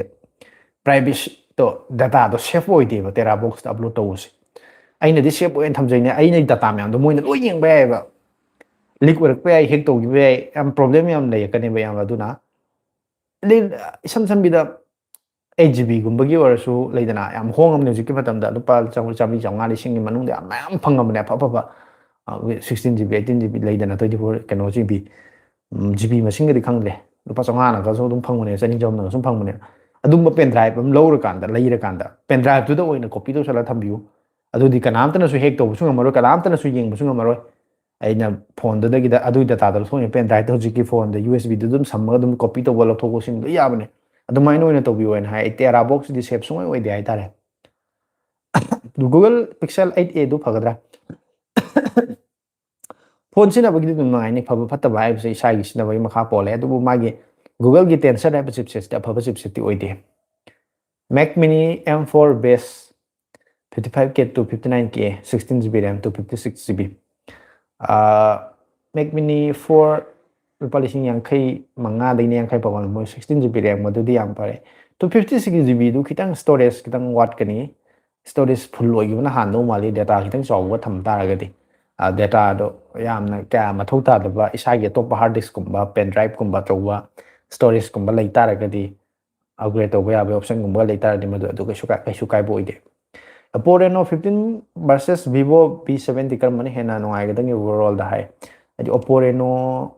ꯄ꯭ꯔꯥꯏꯚꯦꯁꯤꯗꯣ, ꯗꯇꯥꯗꯣ ꯁꯦꯐ ꯑꯣꯏꯗꯦꯕ ꯇꯦꯔꯥ ꯕꯣꯛꯁꯇ ꯑꯞꯂꯣꯗ ꯇꯧꯕꯁꯦ꯫ ꯑꯩꯅꯗꯤ ꯁꯦꯐ ꯑꯣꯏꯅ ꯊꯝꯖꯩꯅꯦ, ꯑꯩꯅ ꯗꯇꯥ ꯃꯌꯥꯝꯗꯣ ꯃꯣꯏꯅ ꯂꯣꯏ ꯌꯦꯡꯕ ꯌꯥꯏꯑꯕ꯫ ꯂꯤꯛ ꯑꯣꯏꯔꯛꯄ ꯌꯥꯏ, ꯍꯦꯛ ꯇꯧꯈꯤꯕ ꯌꯥꯏ, ꯌꯥꯝ ꯄ꯭ꯔꯣꯕ꯭ꯂꯦꯝ ꯌꯥꯝ ꯂꯩꯔꯛꯀꯅꯦꯕ ꯌꯥꯝꯅ꯫ ꯑꯗꯨꯅ ꯑꯗꯩ ꯏꯁꯝ ꯁꯝꯕꯤꯗ ꯑꯩꯠ ꯖꯤ ꯕꯤꯒꯨꯝꯕꯒꯤ ꯑꯣꯏꯔꯁꯨ ꯂꯩꯗꯅ, ꯌꯥꯝ ꯍꯣꯡꯉꯝꯅꯦ ꯍꯧꯖꯤꯛꯀꯤ ꯃꯇꯝꯗ꯫ ꯂꯨꯄꯥ ꯆꯥꯝꯃꯔꯤ ꯆꯥꯝꯃꯉꯥ ꯂꯤꯁꯤꯡꯒꯤ ꯃꯅꯨꯡꯗ ꯌꯥꯝ ꯃꯌꯥꯝ ꯐꯪꯉꯕꯅꯦ ꯑꯐ ꯑꯐꯕ꯫ Sixteen G B, eighteen G B ꯂꯩꯗꯅ, ꯇ꯭ꯋꯦꯟꯇꯤ ꯐꯣꯔ ꯀꯩꯅꯣ ꯖꯤ ꯕꯤ, ꯖꯤ ꯕꯤ ꯃꯁꯤꯡꯒꯗꯤ ꯈꯪꯗ꯭ꯔꯦ꯫ ꯂꯨꯄꯥ ꯆꯥꯝꯃꯉꯥꯅꯒꯁꯨ ꯑꯗꯨꯝ ꯐꯪꯕꯅꯦ, ꯆꯅꯤ ꯆꯍꯨꯝꯅꯒ ꯁꯨꯝ ꯐꯪꯕꯅꯦ꯫ ꯑꯗꯨꯝꯕ ꯄꯦꯟ ꯗ꯭ꯔꯥꯏꯚ ꯑꯃ ꯂꯧꯔꯀꯥꯟꯗ, ꯂꯩꯔꯀꯥꯟꯗ ꯄꯦꯟ ꯗ꯭ꯔꯥꯏꯚꯇꯨꯗ ꯑꯣꯏꯅ ꯀꯣꯄꯤ ꯇꯧꯁꯜꯂꯒ ꯊꯝꯕꯤꯌꯨ꯫ ꯑꯗꯨꯗꯤ ꯀꯅꯥꯝꯇꯅꯁꯨ ꯍꯦꯛ ꯇꯧꯕꯁꯨ ꯉꯝꯃꯔꯣꯏ, ꯀꯅꯥꯝꯇꯅꯁꯨ ꯌꯦꯡꯕꯁꯨ ꯉꯝꯃꯔꯣꯏ꯫ ꯑꯩꯅ ꯐꯣꯟꯗꯨꯗꯒꯤꯗ ꯑꯗꯨꯒꯤ ꯗꯇꯥꯗꯣ ꯂꯧꯊꯣꯛꯑꯒ ꯄꯦꯟ ꯗ꯭ꯔꯥꯏꯚꯇ ꯍꯧꯖꯤꯛꯀꯤ ꯐꯣꯟꯗ ꯌꯨ ꯑꯦꯁ ꯕꯤꯗ ꯑꯗꯨꯝ ꯁꯝꯃꯒ ꯑꯗꯨꯝ ꯀꯣꯄꯤ ꯇꯧꯕ ꯂꯧꯊꯣꯛꯄꯁꯤꯡ ꯂꯣꯏ ꯌꯥꯕꯅꯦ꯫ ꯑꯗꯨꯃꯥꯏꯅ ꯑꯣꯏꯅ ꯇꯧꯕꯤꯌꯣ ꯍꯥꯏꯅ ꯍꯥꯏ꯫ ꯑꯩ ꯇꯦꯔꯥ ꯕꯣꯛꯁꯁꯤꯗꯤ ꯁꯦꯐ ꯁꯨꯡꯑꯣꯏ ꯑꯣꯏꯗꯦ ꯍꯥꯏꯇꯥꯔꯦ꯫ Google Pixel eight A ꯗꯨ ꯐꯒꯗ꯭ꯔꯥ? ꯐꯣꯟ ꯁꯤꯖꯤꯟꯅꯕꯒꯤꯗꯤ ꯑꯗꯨꯝ ꯅꯨꯡꯉꯥꯏꯅꯤ, ꯐꯕ ꯐꯠꯇꯕ ꯍꯥꯏꯕꯁꯦ ꯏꯁꯥꯒꯤ ꯁꯤꯖꯤꯟꯅꯕꯒꯤ ꯃꯈꯥ ꯄꯣꯜꯂꯦ꯫ ꯑꯗꯨꯕꯨ ꯃꯥꯒꯤ Googleꯒꯤ Tensor ꯍꯥꯏꯕ chipsetꯁꯦ ꯑꯐꯕ chipsetꯇꯤ ꯑꯣꯏꯗꯦ꯫ Mac Mini M four base, fifty five K to fifty nine K, sixteen GB RAM to fifty six GB꯫ Mac Mini four ꯂꯨꯄꯥ ꯂꯤꯁꯤꯡ ꯌꯥꯡꯈꯩ ꯃꯉꯥꯗꯒꯤꯅ ꯌꯥꯡꯈꯩ ꯐꯥꯎꯕ ꯃꯣꯏ sixteen GB RAM, ꯃꯗꯨꯗꯤ ꯌꯥꯝ ꯐꯔꯦ꯫ Two fifty six GBꯗꯨ ꯈꯤꯇꯪ storage ꯈꯤꯇꯪ ꯋꯥꯠꯀꯅꯤ꯫ Storage full ꯑꯣꯏꯈꯤꯕꯅ ꯍꯥꯟꯗꯧ ꯃꯥꯜꯂꯤ, data ꯈꯤꯇꯪ ꯆꯥꯎꯕ ꯊꯝ ꯇꯥꯔꯒꯗꯤ꯫ Dataꯗꯣ ꯌꯥꯝꯅ ꯀꯌꯥ ꯃꯊꯧ ꯇꯥꯗꯕ, ꯏꯁꯥꯒꯤ ꯑꯇꯣꯞꯄ hard diskꯀꯨꯝꯕ, pen driveꯀꯨꯝꯕ ꯑꯆꯧꯕ storageꯀꯨꯝꯕ ꯂꯩ ꯇꯥꯔꯒꯗꯤ, upgrade ꯇꯧꯕ ꯌꯥꯕꯒꯤ optionꯒꯨꯝꯕ ꯂꯩ ꯇꯥꯔꯗꯤ, ꯃꯗꯨ ꯑꯗꯨ ꯀꯩꯁꯨ ꯀꯥꯏ-, ꯀꯩꯁꯨ ꯀꯥꯏꯕ ꯑꯣꯏꯗꯦ꯫ Oppo Reno fifteen versus Vivo V seventy ꯀꯔꯝꯕꯅ ꯍꯦꯟꯅ ꯅꯨꯡꯉꯥꯏꯒꯗꯒꯦ overallꯗ ꯍꯥꯏ? ꯍꯥꯏꯗꯤ Oppo Reno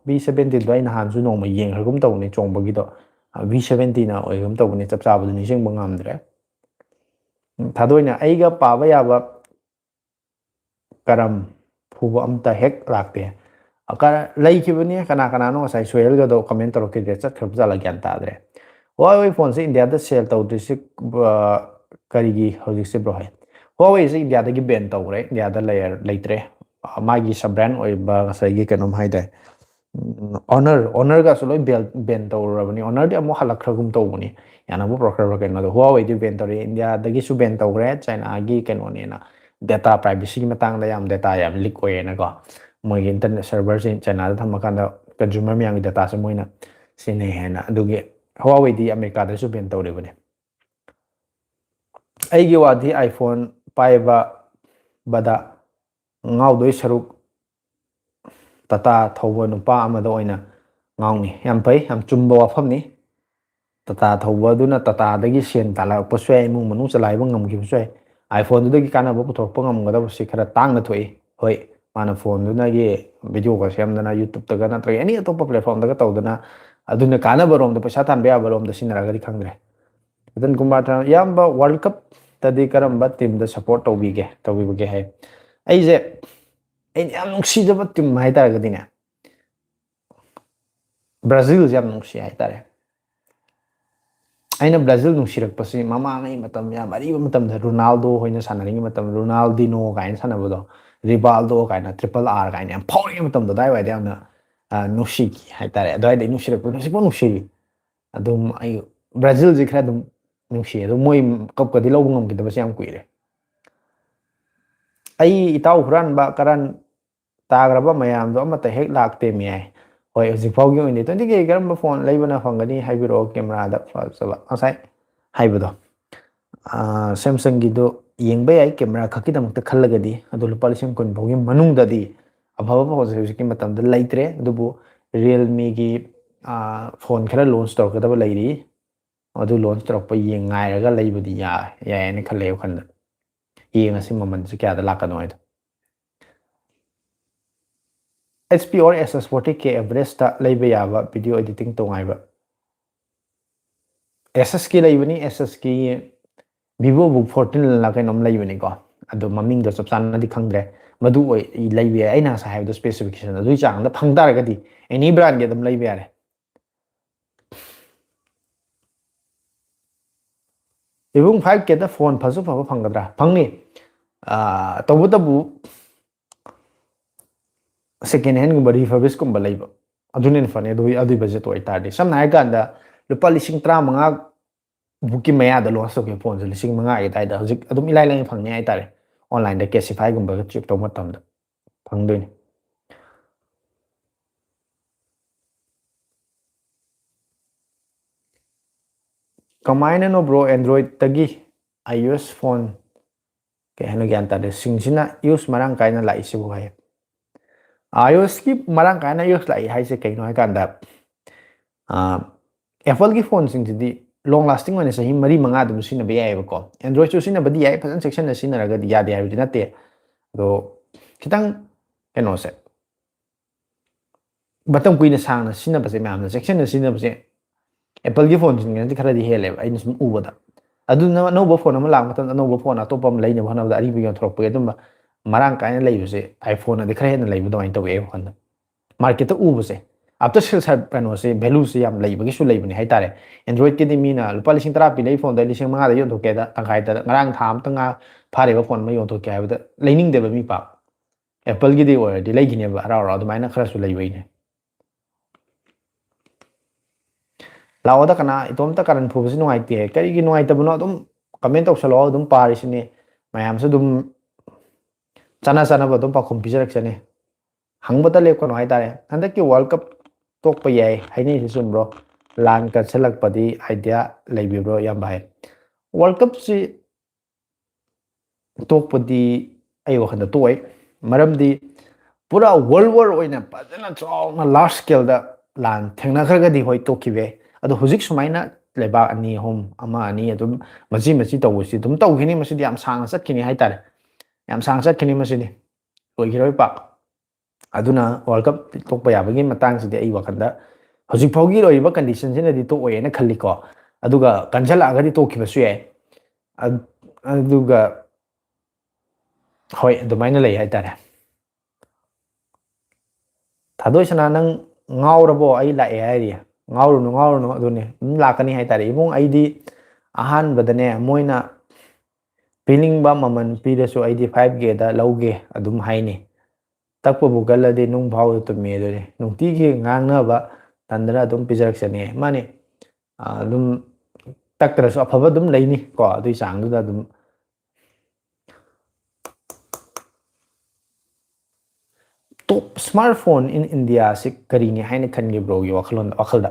V seventyꯗꯣ ꯑꯩ ꯅꯍꯥꯟꯁꯨ ꯅꯣꯡꯃ ꯌꯦꯡꯈ꯭ꯔꯒꯨꯝ ꯇꯧꯕꯅꯦ ꯆꯣꯡꯕꯒꯤꯗꯣ꯫ V seventyꯅ ꯑꯣꯏꯒꯨꯝ ꯇꯧꯕꯅꯦ, ꯆꯞ ꯆꯥꯕꯗꯨ ꯅꯤꯡꯁꯤꯡꯕ ꯉꯝꯗ꯭ꯔꯦ꯫ ꯎꯝ, ꯊꯥꯗꯣꯏꯅ ꯑꯩꯒ ꯄꯥꯕ ꯌꯥꯕ ꯀꯔꯝ ꯐꯨꯕ ꯑꯝꯇ ꯍꯦꯛ ꯂꯥꯛꯇꯦ꯫ ꯂꯩꯈꯤꯕꯅꯤ, ꯀꯅꯥ ꯀꯅꯥꯅꯣ ꯉꯁꯥꯏ ꯁꯣꯍꯦꯜꯒꯗꯣ comment ꯇꯧꯔꯛꯈꯤꯗ꯭ꯔꯦ, ꯆꯠꯈ꯭ꯔꯕ ꯖꯥꯠꯂ ꯒ꯭ꯌꯥꯟ ꯇꯥꯗ꯭ꯔꯦ꯫ Huawei ꯐꯣꯟꯁꯦ ꯏꯟꯗꯤꯌꯥꯗ sale ꯇꯧꯗ꯭ꯔꯤꯁꯤ ꯀꯔꯤꯒꯤ ꯍꯧꯖꯤꯛꯁꯦ bro ꯍꯥꯏ? Huaweiꯁꯦ ꯏꯟꯗꯤꯌꯥꯗꯒꯤ ban ꯇꯧꯈ꯭ꯔꯦ, ꯏꯟꯗꯤꯌꯥꯗ ꯂꯩꯔ-, ꯂꯩꯇ꯭ꯔꯦ꯫ ꯃꯥꯒꯤ sub brand ꯑꯣꯏꯕ ꯉꯁꯥꯏꯒꯤ ꯀꯩꯅꯣꯝ ꯍꯥꯏꯇꯥꯔꯦ, Honor, Honorꯒꯁꯨ ꯂꯣꯏ ban, ban ꯇꯧꯔꯨꯔꯕꯅꯤ꯫ Honorꯗꯤ ꯑꯃꯨꯛ ꯍꯜꯂꯛꯈ꯭ꯔꯒꯨꯝ ꯇꯧꯕꯅꯤ, ꯌꯥꯅꯕ ꯄꯨꯔꯛꯈ꯭ꯔꯕ ꯀꯩꯅꯣꯗꯣ꯫ Huaweiꯗꯤ ban ꯇꯧꯔꯦ, ꯏꯟꯗꯤꯌꯥꯗꯒꯤꯁꯨ ban ꯇꯧꯈ꯭ꯔꯦ, ꯆꯥꯏꯅꯥꯒꯤ ꯀꯩꯅꯣꯅꯦꯅ꯫ Data privacyꯒꯤ ꯃꯇꯥꯡꯗ ꯌꯥꯝ data ꯌꯥꯝ leak ꯑꯣꯏꯌꯦꯅꯀꯣ꯫ ꯃꯣꯏꯒꯤ internet serverꯁꯤ ꯆꯥꯏꯅꯥꯗ ꯊꯝꯃꯀꯥꯟꯗ consumer ꯃꯌꯥꯝꯒꯤ dataꯁꯦ ꯃꯣꯏꯅ ꯁꯤꯖꯤꯟꯅꯩ ꯍꯥꯏꯅ꯫ ꯑꯗꯨꯒꯤ Huaweiꯗꯤ ꯑꯃꯦꯔꯤꯀꯥꯗꯁꯨ ban ꯇꯧꯔꯤꯕꯅꯤ꯫ ꯑꯩꯒꯤ ꯋꯥꯗꯤ iPhone ꯄꯥꯏꯕꯗ ꯉꯥꯎꯗꯣꯏ ꯁꯔꯨꯛ ꯇꯥꯇꯥ ꯊꯧꯕ ꯅꯨꯄꯥ ꯑꯃꯗ ꯑꯣꯏꯅ ꯉꯥꯎꯅꯤ꯫ ꯌꯥꯝ ꯐꯩ, ꯌꯥꯝ ꯆꯨꯝꯕ ꯋꯥꯐꯝꯅꯤ꯫ ꯇꯥꯇꯥ ꯊꯧꯕ ꯑꯗꯨꯅ ꯇꯥꯇꯥꯗꯒꯤ ꯁꯦꯟ ꯇꯥꯜꯂꯛꯄꯁꯨ ꯌꯥꯏ, ꯏꯃꯨꯡ ꯃꯅꯨꯡ ꯆꯂꯥꯏꯕ ꯉꯝꯈꯤꯕꯁꯨ ꯌꯥꯏ꯫ iPhone-ꯗꯨꯗꯒꯤ ꯀꯥꯟꯅꯕ ꯄꯨꯊꯣꯔꯛꯄ ꯉꯝꯒꯗꯕꯁꯤ ꯈꯔ ꯇꯥꯡꯅ ꯊꯣꯛꯏ꯫ ꯍꯣꯏ, ꯃꯥꯅ phone-ꯗꯨꯅꯒꯤ video-ꯒ ꯁꯦꯝꯗꯅ YouTube-ꯇꯒ ꯅꯠꯇ꯭ꯔꯒ any ꯑꯇꯣꯞꯄ platform-ꯗꯒ ꯇꯧꯗꯅ ꯑꯗꯨꯅ ꯀꯥꯟꯅꯕ ꯔꯣꯝꯗ, ꯄꯩꯁꯥ ꯇꯥꯟꯕ ꯌꯥꯕ ꯔꯣꯝꯗ ꯁꯤꯖꯤꯟꯅꯔꯒꯗꯤ ꯈꯪꯗ꯭ꯔꯦ꯫ ꯔꯇꯟ ꯀꯨꯃꯥꯔ ꯊꯥ, ꯏꯌꯥꯝꯕ, World Cup-ꯇꯗꯤ ꯀꯔꯝꯕ team-ꯗ support ꯇꯧꯕꯤꯒꯦ, ꯇꯧꯕꯤꯕꯒꯦ ꯍꯥꯏ? ꯑꯩꯁꯦ, ꯑꯩꯅ ꯌꯥꯝ ꯅꯨꯡꯁꯤꯖꯕ team ꯍꯥꯏꯇꯥꯔꯒꯗꯤꯅꯦ, Brazil-ꯁꯦ ꯌꯥꯝ ꯅꯨꯡꯁꯤ ꯍꯥꯏꯇꯥꯔꯦ꯫ ꯑꯩꯅ Brazil ꯅꯨꯡꯁꯤꯔꯛꯄꯁꯤ ꯃꯃꯥꯡꯉꯩ ꯃꯇꯝ, ꯌꯥꯝ ꯑꯔꯤꯕ ꯃꯇꯝꯗ Ronaldo ꯍꯣꯏꯅ ꯁꯥꯟꯅꯔꯤꯉꯩ ꯃꯇꯝ, Ronaldinho ꯀꯥꯏꯅ ꯁꯥꯟꯅꯕꯗꯣ, Rivaldo ꯀꯥꯏꯅ, triple R ꯀꯥꯏꯅ ꯌꯥꯝ ꯐꯥꯎꯔꯤꯉꯩ ꯃꯇꯝꯗꯣ, ꯑꯗꯨꯋꯥꯏꯋꯥꯏꯗ ꯌꯥꯝꯅ, ꯑ, ꯅꯨꯡꯁꯤꯈꯤ ꯍꯥꯏꯇꯥꯔꯦ꯫ ꯑꯗꯨꯋꯥꯏꯗꯩ ꯅꯨꯡꯁꯤꯔꯛꯄꯗꯣ ꯍꯧꯖꯤꯛꯐꯥꯎ ꯅꯨꯡꯁꯤꯔꯤ꯫ ꯑꯗꯨꯝ ꯑꯩ Brazil-ꯁꯦ ꯈꯔ ꯑꯗꯨꯝ ꯅꯨꯡꯁꯤ꯫ ꯑꯗꯣ ꯃꯣꯏ cup-ꯀꯗꯤ ꯂꯧꯕ ꯉꯝꯈꯤꯗꯕꯁꯦ ꯌꯥꯝ ꯀꯨꯏꯔꯦ꯫ ꯑꯩ ꯏꯇꯥꯎ ꯍꯨꯔꯥꯟꯕ ꯀꯔꯟ ꯇꯥꯈ꯭ꯔꯕ ꯃꯌꯥꯝꯗꯣ ꯑꯃꯠꯇ ꯍꯦꯛ ꯂꯥꯛꯇꯦ ꯃꯌꯥꯏ꯫ ꯍꯣꯏ, ꯍꯧꯖꯤꯛ ꯐꯥꯎꯒꯤ ꯑꯣꯏꯅꯗꯤ twenty K ꯀꯔꯝꯕ phone ꯂꯩꯕꯅ ꯐꯪꯒꯅꯤ ꯍꯥꯏꯕꯤꯔꯛꯑꯣ, camera-ꯗ ꯐꯖꯕ ꯉꯁꯥꯏ ꯍꯥꯏꯕꯗꯣ꯫ ꯑꯥ, Samsung-ꯒꯤꯗꯣ ꯌꯦꯡꯕ ꯌꯥꯏ, camera ꯈꯛꯀꯤꯗꯃꯛꯇ ꯈꯜꯂꯒꯗꯤ꯫ ꯑꯗꯣ ꯂꯨꯄꯥ ꯂꯤꯁꯤꯡ ꯀꯨꯟ ꯐꯥꯎꯒꯤ ꯃꯅꯨꯡꯗꯗꯤ ꯑꯐꯕ ꯐꯣꯟꯁꯦ ꯍꯧꯖꯤꯛꯀꯤ ꯃꯇꯝꯗ ꯂꯩꯇ꯭ꯔꯦ꯫ ꯑꯗꯨꯕꯨ Realme-ꯒꯤ, ꯑꯥ, phone ꯈꯔ launch ꯇꯧꯔꯛꯀꯗꯕ ꯂꯩꯔꯤ꯫ ꯑꯗꯨ launch ꯇꯧꯔꯛꯄ ꯌꯦꯡ ꯉꯥꯏꯔꯒ ꯂꯩꯕꯗꯤ ꯌꯥ-, ꯌꯥꯏ ꯍꯥꯏꯅ ꯈꯜꯂꯦ ꯋꯥꯈꯜꯗ꯫ ꯌꯦꯡꯉꯁꯤ ꯃꯃꯜꯁꯦ ꯀꯌꯥꯗ ꯂꯥꯛꯀꯅꯣ ꯍꯥꯏꯗꯣ꯫ H P or Asus forty K average-ꯇ ꯂꯩꯕ ꯌꯥꯕ video editing ꯇꯧꯉꯥꯏꯕ꯫ Asus-ꯀꯤ ꯂꯩꯕꯅꯤ, Asus-ꯀꯤ VivoBook fourteen ꯂ ꯀꯩꯅꯣꯝ ꯂꯩꯕꯅꯤꯀꯣ꯫ ꯑꯗꯣ ꯃꯃꯤꯡꯗꯣ ꯆꯞ ꯆꯥꯅꯗꯤ ꯈꯪꯗ꯭ꯔꯦ꯫ ꯃꯗꯨ ꯑꯣꯏ, ꯂꯩꯕ ꯌꯥꯏ꯫ ꯑꯩꯅ ꯉꯁꯥꯏ ꯍꯥꯏꯕꯗꯣ specification ꯑꯗꯨꯒꯤ ꯆꯥꯡꯗ ꯐꯪ ꯇꯥꯔꯒꯗꯤ any brand-ꯒꯤ ꯑꯗꯨꯝ ꯂꯩꯕ ꯌꯥꯔꯦ꯫ ꯏꯕꯨꯡ, five K-ꯗ phone ꯐꯁꯨ ꯐꯕ ꯐꯪꯒꯗ꯭ꯔꯥ? ꯐꯪꯅꯤ꯫ ꯑꯥ, ꯇꯧꯕꯇꯕꯨ second hand-ꯒꯨꯝꯕ, refurbish-ꯀꯨꯝꯕ ꯂꯩꯕ, ꯑꯗꯨꯅ ꯍꯦꯟꯅ ꯐꯅꯤ꯫ ꯑꯗꯨ, ꯑꯗꯨꯒꯤ budget ꯑꯣꯏꯇꯥꯔꯗꯤ, ꯁꯝꯅ ꯍꯥꯏꯔꯀꯥꯟꯗ, ꯂꯨꯄꯥ ꯂꯤꯁꯤꯡ ꯇꯔꯥꯃꯉꯥ ꯕꯨꯛꯀꯤ ꯃꯌꯥꯗ launch ꯇꯧꯈꯤꯕ phone-ꯁꯦ ꯂꯤꯁꯤꯡ ꯃꯉꯥꯒꯤ ꯑꯗꯨꯋꯥꯏꯗ ꯍꯧꯖꯤꯛ ꯑꯗꯨꯝ ꯏꯂꯥꯏ ꯂꯥꯏꯅ ꯐꯪꯅꯤ ꯍꯥꯏꯇꯥꯔꯦ꯫ Online-ꯗ Casetify-ꯒꯨꯝꯕꯒ check ꯇꯧꯕ ꯃꯇꯝꯗ ꯐꯪꯗꯣꯏꯅꯤ꯫ ꯀꯃꯥꯏꯅꯅꯣ bro, Android-ꯇꯒꯤ iOS phone, ꯀꯩ ꯍꯥꯏꯅꯣ ꯒ꯭ꯌꯥꯟ ꯇꯥꯗꯦ, ꯁꯤꯡꯁꯤꯅ use ꯃꯔꯥꯡ ꯀꯥꯏꯅ ꯂꯥꯛꯏꯁꯤꯕꯨ ꯍꯥꯏ꯫ iOS ꯀꯤ ꯃꯔꯥꯡ ꯀꯥꯏꯅ iOS ꯂꯥꯛꯏ ꯍꯥꯏꯁꯦ ꯀꯩꯅꯣ ꯍꯥꯏꯀꯥꯟꯗ, ꯑꯦꯄꯜꯒꯤ ꯐꯣꯟꯁꯤꯡꯁꯤꯗꯤ ꯂꯣꯡ ꯂꯥꯁꯇꯤꯡ ꯑꯣꯏꯅ ꯆꯍꯤ ꯃꯔꯤ ꯃꯉꯥ ꯑꯗꯨꯝ ꯁꯤꯖꯤꯟꯅꯕ ꯌꯥꯏꯑꯕꯀꯣ꯫ ꯑꯦꯟꯗ꯭ꯔꯣꯏꯗꯁꯨ ꯁꯤꯖꯤꯟꯅꯕꯗꯤ ꯌꯥꯏ, ꯐꯖꯅ ꯆꯦꯛꯁꯤꯟꯅ ꯁꯤꯖꯤꯟꯅꯔꯒꯗꯤ ꯌꯥꯗꯦ ꯍꯥꯏꯕꯗꯤ ꯅꯠꯇꯦ꯫ ꯑꯗꯣ ꯈꯤꯇꯪ ꯀꯩꯅꯣꯁꯦ, ꯃꯇꯝ ꯀꯨꯏꯅ ꯁꯥꯡꯅ ꯁꯤꯖꯤꯟꯅꯕꯁꯦ, ꯃꯌꯥꯝꯅ ꯆꯦꯛꯁꯤꯟꯅ ꯁꯤꯖꯤꯟꯅꯕꯁꯦ, ꯑꯦꯄꯜꯒꯤ ꯐꯣꯟꯁꯤꯡꯁꯤꯅꯗꯤ ꯈꯔꯗꯤ ꯍꯦꯜꯂꯦꯕ ꯑꯩꯅ ꯁꯨꯝ ꯎꯕꯗ꯫ ꯑꯗꯨꯅ ꯑꯅꯧꯕ ꯐꯣꯟ ꯑꯃ ꯂꯥꯛꯄ ꯃꯇꯝꯗ ꯑꯅꯧꯕ ꯐꯣꯟ ꯑꯇꯣꯞꯄ ꯑꯃ ꯂꯩꯅꯕ ꯍꯣꯠꯅꯕꯗ ꯑꯔꯤꯕ ꯌꯣꯟꯊꯣꯔꯛꯄꯒꯤ ꯑꯗꯨꯝꯕ ꯃꯔꯥꯡ ꯀꯥꯏꯅ ꯂꯩꯕꯁꯦ iPhone ꯅꯗꯤ ꯈꯔ ꯍꯦꯟꯅ ꯂꯩꯕ ꯑꯗꯨꯃꯥꯏꯅ ꯇꯧꯋꯦ ꯑꯩ ꯋꯥꯈꯜꯗ꯫ ꯃꯥꯔꯀꯦꯠꯇ ꯎꯕꯁꯦ, after sales ꯍꯥꯏ-, ꯀꯩꯅꯣꯁꯦ, value ꯁꯦ ꯌꯥꯝ ꯂꯩꯕꯒꯤꯁꯨ ꯂꯩꯕꯅꯦ ꯍꯥꯏꯇꯥꯔꯦ꯫ ꯑꯦꯟꯗ꯭ꯔꯣꯏꯗꯀꯤꯗꯤ ꯃꯤꯅ ꯂꯨꯄꯥ ꯂꯤꯁꯤꯡ ꯇꯔꯥ ꯄꯤꯅ ꯑꯩ ꯐꯣꯟꯗꯣ ꯑꯩ ꯂꯤꯁꯤꯡ ꯃꯉꯥꯗ ꯌꯣꯟꯊꯣꯛꯀꯦꯗ, ꯇꯪꯈꯥꯏꯗ, ꯉꯔꯥꯡ ꯊꯥ ꯑꯃꯇ ꯉꯥ ꯐꯥꯔꯤꯕ ꯐꯣꯟ ꯑꯃ ꯌꯣꯟꯊꯣꯛꯀꯦ ꯍꯥꯏꯕꯗ ꯂꯩꯅꯤꯡꯗꯦꯕ ꯃꯤ ꯄꯥꯛ꯫ ꯑꯦꯄꯜꯒꯤꯗꯤ ꯑꯣꯏꯔꯗꯤ ꯂꯩꯈꯤꯅꯦꯕ ꯍꯔꯥꯎ ꯍꯔꯥꯎ, ꯑꯗꯨꯃꯥꯏꯅ ꯈꯔꯁꯨ ꯂꯩꯕꯩꯅꯦ꯫ ꯂꯥꯛꯑꯣꯗ ꯀꯅꯥ, ꯏꯇꯣꯝꯇ ꯀꯥꯔꯟ ꯐꯨꯕꯁꯤ ꯅꯨꯡꯉꯥꯏꯇꯦ꯫ ꯀꯔꯤꯒꯤ ꯅꯨꯡꯉꯥꯏꯇꯕꯅꯣ? ꯑꯗꯨꯝ ꯀꯃꯦꯟ ꯇꯧꯁꯜꯂꯛꯑꯣ, ꯑꯗꯨꯝ ꯄꯥꯔꯤꯁꯤꯅꯤ꯫ ꯃꯌꯥꯝꯁꯨ ꯑꯗꯨꯝ ꯆꯥꯅ ꯆꯥꯅꯕ ꯑꯗꯨꯝ ꯄꯥꯎꯈꯨꯝ ꯄꯤꯖꯔꯛꯆꯅꯤ꯫ ꯍꯪꯕꯇ ꯂꯦꯞꯀꯅꯨ ꯍꯥꯏꯇꯥꯔꯦ꯫ ꯍꯟꯗꯛꯀꯤ ꯋꯥꯔꯜ ꯀꯞ ꯇꯣꯛꯄ ꯌꯥꯏ ꯍꯥꯏꯅꯩꯁꯤ ꯆꯨꯝꯕ꯭ꯔꯣ? ꯂꯥꯟ ꯀꯟꯁꯤꯜꯂꯛꯄꯗꯤ idea ꯂꯩꯕꯤꯕ꯭ꯔꯣ, ꯏꯌꯥꯝꯕ ꯍꯥꯏ? ꯋꯥꯔꯜ ꯀꯞꯁꯤ ꯇꯣꯛꯄꯗꯤ ꯑꯩ ꯋꯥꯈꯜꯗ ꯇꯣꯛꯑꯣꯏ꯫ ꯃꯔꯝꯗꯤ ꯄꯨꯔꯥ world war ꯑꯣꯏꯅ ꯐꯖꯅ ꯆꯥꯎꯅ large scale ꯗ ꯂꯥꯟ ꯊꯦꯡꯅꯈ꯭ꯔꯒꯗꯤ ꯍꯣꯏ ꯇꯣꯛꯈꯤꯕ ꯌꯥꯏ꯫ ꯑꯗꯣ ꯍꯧꯖꯤꯛ ꯁꯨꯃꯥꯏꯅ ꯂꯩꯕꯥꯛ ꯑꯅꯤ ꯑꯍꯨꯝ, ꯑꯃ ꯑꯅꯤ ꯑꯗꯨꯝ ꯃꯆꯤ ꯃꯆꯤ ꯇꯧꯕꯁꯤ ꯑꯗꯨꯝ ꯇꯧꯈꯤꯅꯤ꯫ ꯃꯁꯤꯗꯤ ꯌꯥꯝ ꯁꯥꯡꯅ ꯆꯠꯈꯤꯅꯤ ꯍꯥꯏꯇꯥꯔꯦ꯫ ꯌꯥꯝ ꯁꯥꯡꯅ ꯆꯠꯈꯤꯅꯤ ꯃꯁꯤꯗꯤ꯫ ꯂꯣꯏꯈꯤꯔꯣꯏ ꯄꯥꯛ꯫ ꯑꯗꯨꯅ ꯋꯥꯔꯜ ꯀꯞ ꯇꯣꯛꯄ ꯌꯥꯕꯒꯤ ꯃꯇꯥꯡꯁꯤꯗꯤ ꯑꯩ ꯋꯥꯈꯜꯗ ꯍꯧꯖꯤꯛ ꯐꯥꯎꯒꯤ ꯂꯩꯔꯤꯕ ꯀꯟꯗꯤꯁꯟꯁꯤꯅꯗꯤ ꯇꯣꯛꯑꯣꯏꯅ ꯈꯜꯂꯤꯀꯣ꯫ ꯑꯗꯨꯒ ꯀꯟꯁꯤꯜꯂꯛꯑꯒꯗꯤ ꯇꯣꯛꯈꯤꯕꯁꯨ ꯌꯥꯏ꯫ ꯑ-, ꯑꯗꯨꯒ ꯍꯣꯏ, ꯑꯗꯨꯃꯥꯏꯅ ꯂꯩ ꯍꯥꯏꯇꯥꯔꯦ꯫ ꯊꯥꯗꯣꯏ ꯁꯅꯥ, ꯅꯪ ꯉꯥꯎꯔꯕꯣ? ꯑꯩ ꯂꯥꯛꯑꯦ ꯍꯥꯏꯔꯤ꯫ ꯉꯥꯎꯔꯨꯅꯨ, ꯉꯥꯎꯔꯨꯅꯨ, ꯑꯗꯨꯅꯦ ꯑꯗꯨꯝ ꯂꯥꯛꯀꯅꯤ ꯍꯥꯏꯇꯥꯔꯦ꯫ ꯏꯕꯨꯡ, ꯑꯩꯗꯤ ꯑꯍꯥꯟꯕꯗꯅꯦ, ꯃꯣꯏꯅ ꯄꯤꯅꯤꯡꯕ ꯃꯃꯜ ꯄꯤꯔꯁꯨ ꯑꯩꯗꯤ five K ꯗ ꯂꯧꯒꯦ ꯑꯗꯨꯝ ꯍꯥꯏꯅꯤ꯫ ꯇꯛꯄꯕꯨ ꯀꯜꯂꯗꯤ ꯅꯨꯡ ꯐꯥꯎꯗ ꯇꯨꯝꯃꯤ ꯑꯗꯨꯅꯤ꯫ ꯅꯨꯡꯇꯤꯒꯤ ꯉꯥꯡꯅꯕ ꯇꯟꯗꯅ ꯑꯗꯨꯝ ꯄꯤꯖꯔꯛꯆꯅꯤ꯫ ꯃꯥꯅꯤ, ꯑ, ꯑꯗꯨꯝ ꯇꯛꯇ꯭ꯔꯁꯨ ꯑꯐꯕ ꯑꯗꯨꯝ ꯂꯩꯅꯤ ꯀꯣ, ꯑꯗꯨꯒꯤ ꯆꯥꯡꯗꯨꯗ ꯑꯗꯨꯝ꯫ Top smartphone in India ꯁꯤ ꯀꯔꯤꯅꯤ ꯍꯥꯏꯅ ꯈꯟꯒꯦ ꯕ꯭ꯔꯣꯒꯤ ꯋꯥꯈꯜꯂꯣꯟꯗ, ꯋꯥꯈꯜꯗ?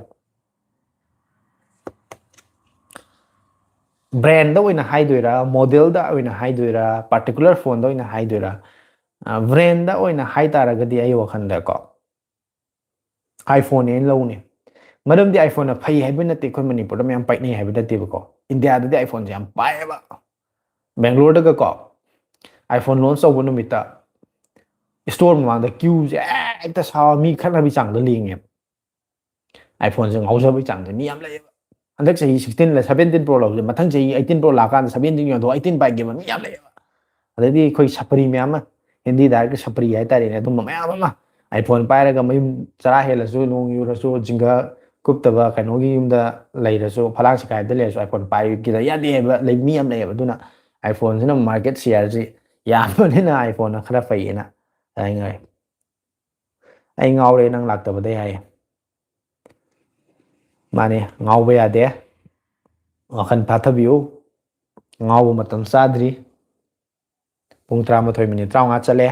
ꯕ꯭ꯔꯦꯟꯗ ꯑꯣꯏꯅ ꯍꯥꯏꯗꯣꯏꯔꯥ, ꯃꯣꯗꯦꯜꯗ ꯑꯣꯏꯅ ꯍꯥꯏꯗꯣꯏꯔꯥ, particular ꯐꯣꯟꯗ ꯑꯣꯏꯅ ꯍꯥꯏꯗꯣꯏꯔꯥ? ꯕ꯭ꯔꯦꯟꯗ ꯑꯣꯏꯅ ꯍꯥꯏꯇꯥꯔꯒꯗꯤ ꯑꯩ ꯋꯥꯈꯜꯗꯀꯣ iPhone ꯑꯩꯅ ꯂꯧꯅꯤ꯫ ꯃꯔꯝꯗꯤ iPhone ꯐꯩ ꯍꯥꯏꯕ ꯅꯠꯇꯦ, ꯑꯩꯈꯣꯏ ꯃꯅꯤꯄꯨꯔꯗ ꯃꯌꯥꯝ ꯄꯥꯏꯅꯩ ꯍꯥꯏꯕ ꯅꯠꯇꯦꯕꯀꯣ꯫ ꯏꯟꯗꯤꯌꯥꯗꯗꯤ iPhone ꯁꯦ ꯌꯥꯝ ꯄꯥꯏꯌꯦꯕ꯫ ꯕꯦꯡꯒ꯭ꯂꯣꯔꯗꯒꯀꯣ iPhone launch ꯇꯧꯕ ꯅꯨꯃꯤꯠꯇ store ꯃꯃꯥꯡꯗ queue ꯁꯦ ꯍꯦꯛꯇ ꯁꯥꯕ, ꯃꯤ ꯈꯠꯅꯕꯒꯤ ꯆꯥꯡꯗ ꯂꯦꯡꯉꯦꯕ꯫ iPhone ꯁꯦ ꯉꯥꯎꯖꯕꯒꯤ ꯆꯥꯡꯁꯦ ꯃꯤ ꯌꯥꯝ ꯂꯩꯌꯦꯕ꯫ ꯍꯟꯗꯛ ꯆꯍꯤ sixteen ꯂ seventeen Pro ꯂꯧꯁꯦ, ꯃꯊꯪ ꯆꯍꯤ eighteen Pro ꯂꯥꯛꯀꯥꯟꯗ seventeen ꯌꯣꯟꯊꯣꯛ eighteen ꯄꯥꯏꯒꯦꯕ ꯃꯤ ꯌꯥꯝ ꯂꯩꯌꯦꯕ꯫ ꯑꯗꯩꯗꯤ ꯑꯩꯈꯣꯏ ꯁꯄꯔꯤ ꯃꯌꯥꯝ ꯑꯃ, ꯍꯤꯟꯗꯤꯗ ꯍꯥꯏꯔꯒ ꯁꯄꯔꯤ ꯍꯥꯏꯇꯥꯔꯦꯅꯦ, ꯑꯗꯨꯝꯕ ꯃꯌꯥꯝ ꯑꯃ iPhone ꯄꯥꯏꯔꯒ ꯃꯌꯨꯝ ꯆꯔꯥ ꯍꯦꯜꯂꯁꯨ, ꯅꯣꯡ ꯌꯨꯔꯁꯨ, ꯖꯤꯡꯒ ꯀꯨꯞꯇꯕ ꯀꯩꯅꯣꯒꯤ ꯌꯨꯝꯗ ꯂꯩꯔꯁꯨ, ꯐꯂꯥꯡ ꯁꯤꯈꯥꯏꯕꯗ ꯂꯩꯔꯁꯨ iPhone ꯄꯥꯏꯒꯦꯗ ꯌꯥꯗꯦ ꯍꯥꯏꯕ ꯂꯩ, ꯃꯤ ꯌꯥꯝ ꯂꯩꯌꯦꯕ꯫ ꯑꯗꯨꯅ iPhone ꯁꯤꯅ market share ꯁꯤ ꯌꯥꯝꯕꯅꯤꯅ iPhone ꯅ ꯈꯔ ꯐꯩꯌꯦꯅ ꯍꯥꯏꯅꯤꯡꯉꯥꯏ꯫ ꯑꯩ ꯉꯥꯎꯔꯦ ꯅꯪ ꯂꯥꯛꯇꯕꯗꯩ ꯍꯥꯏꯌꯦ꯫ ꯃꯥꯅꯦ, ꯉꯥꯎꯕ ꯌꯥꯗꯦ, ꯋꯥꯈꯜ ꯐꯥꯊꯕꯤꯌꯨ꯫ ꯉꯥꯎꯕ ꯃꯇꯝ ꯆꯥꯗ꯭ꯔꯤ꯫ ꯄꯨꯡ ꯇꯔꯥꯃꯥꯊꯣꯏ minute ꯇꯔꯥꯃꯉꯥ ꯆꯠꯂꯦ꯫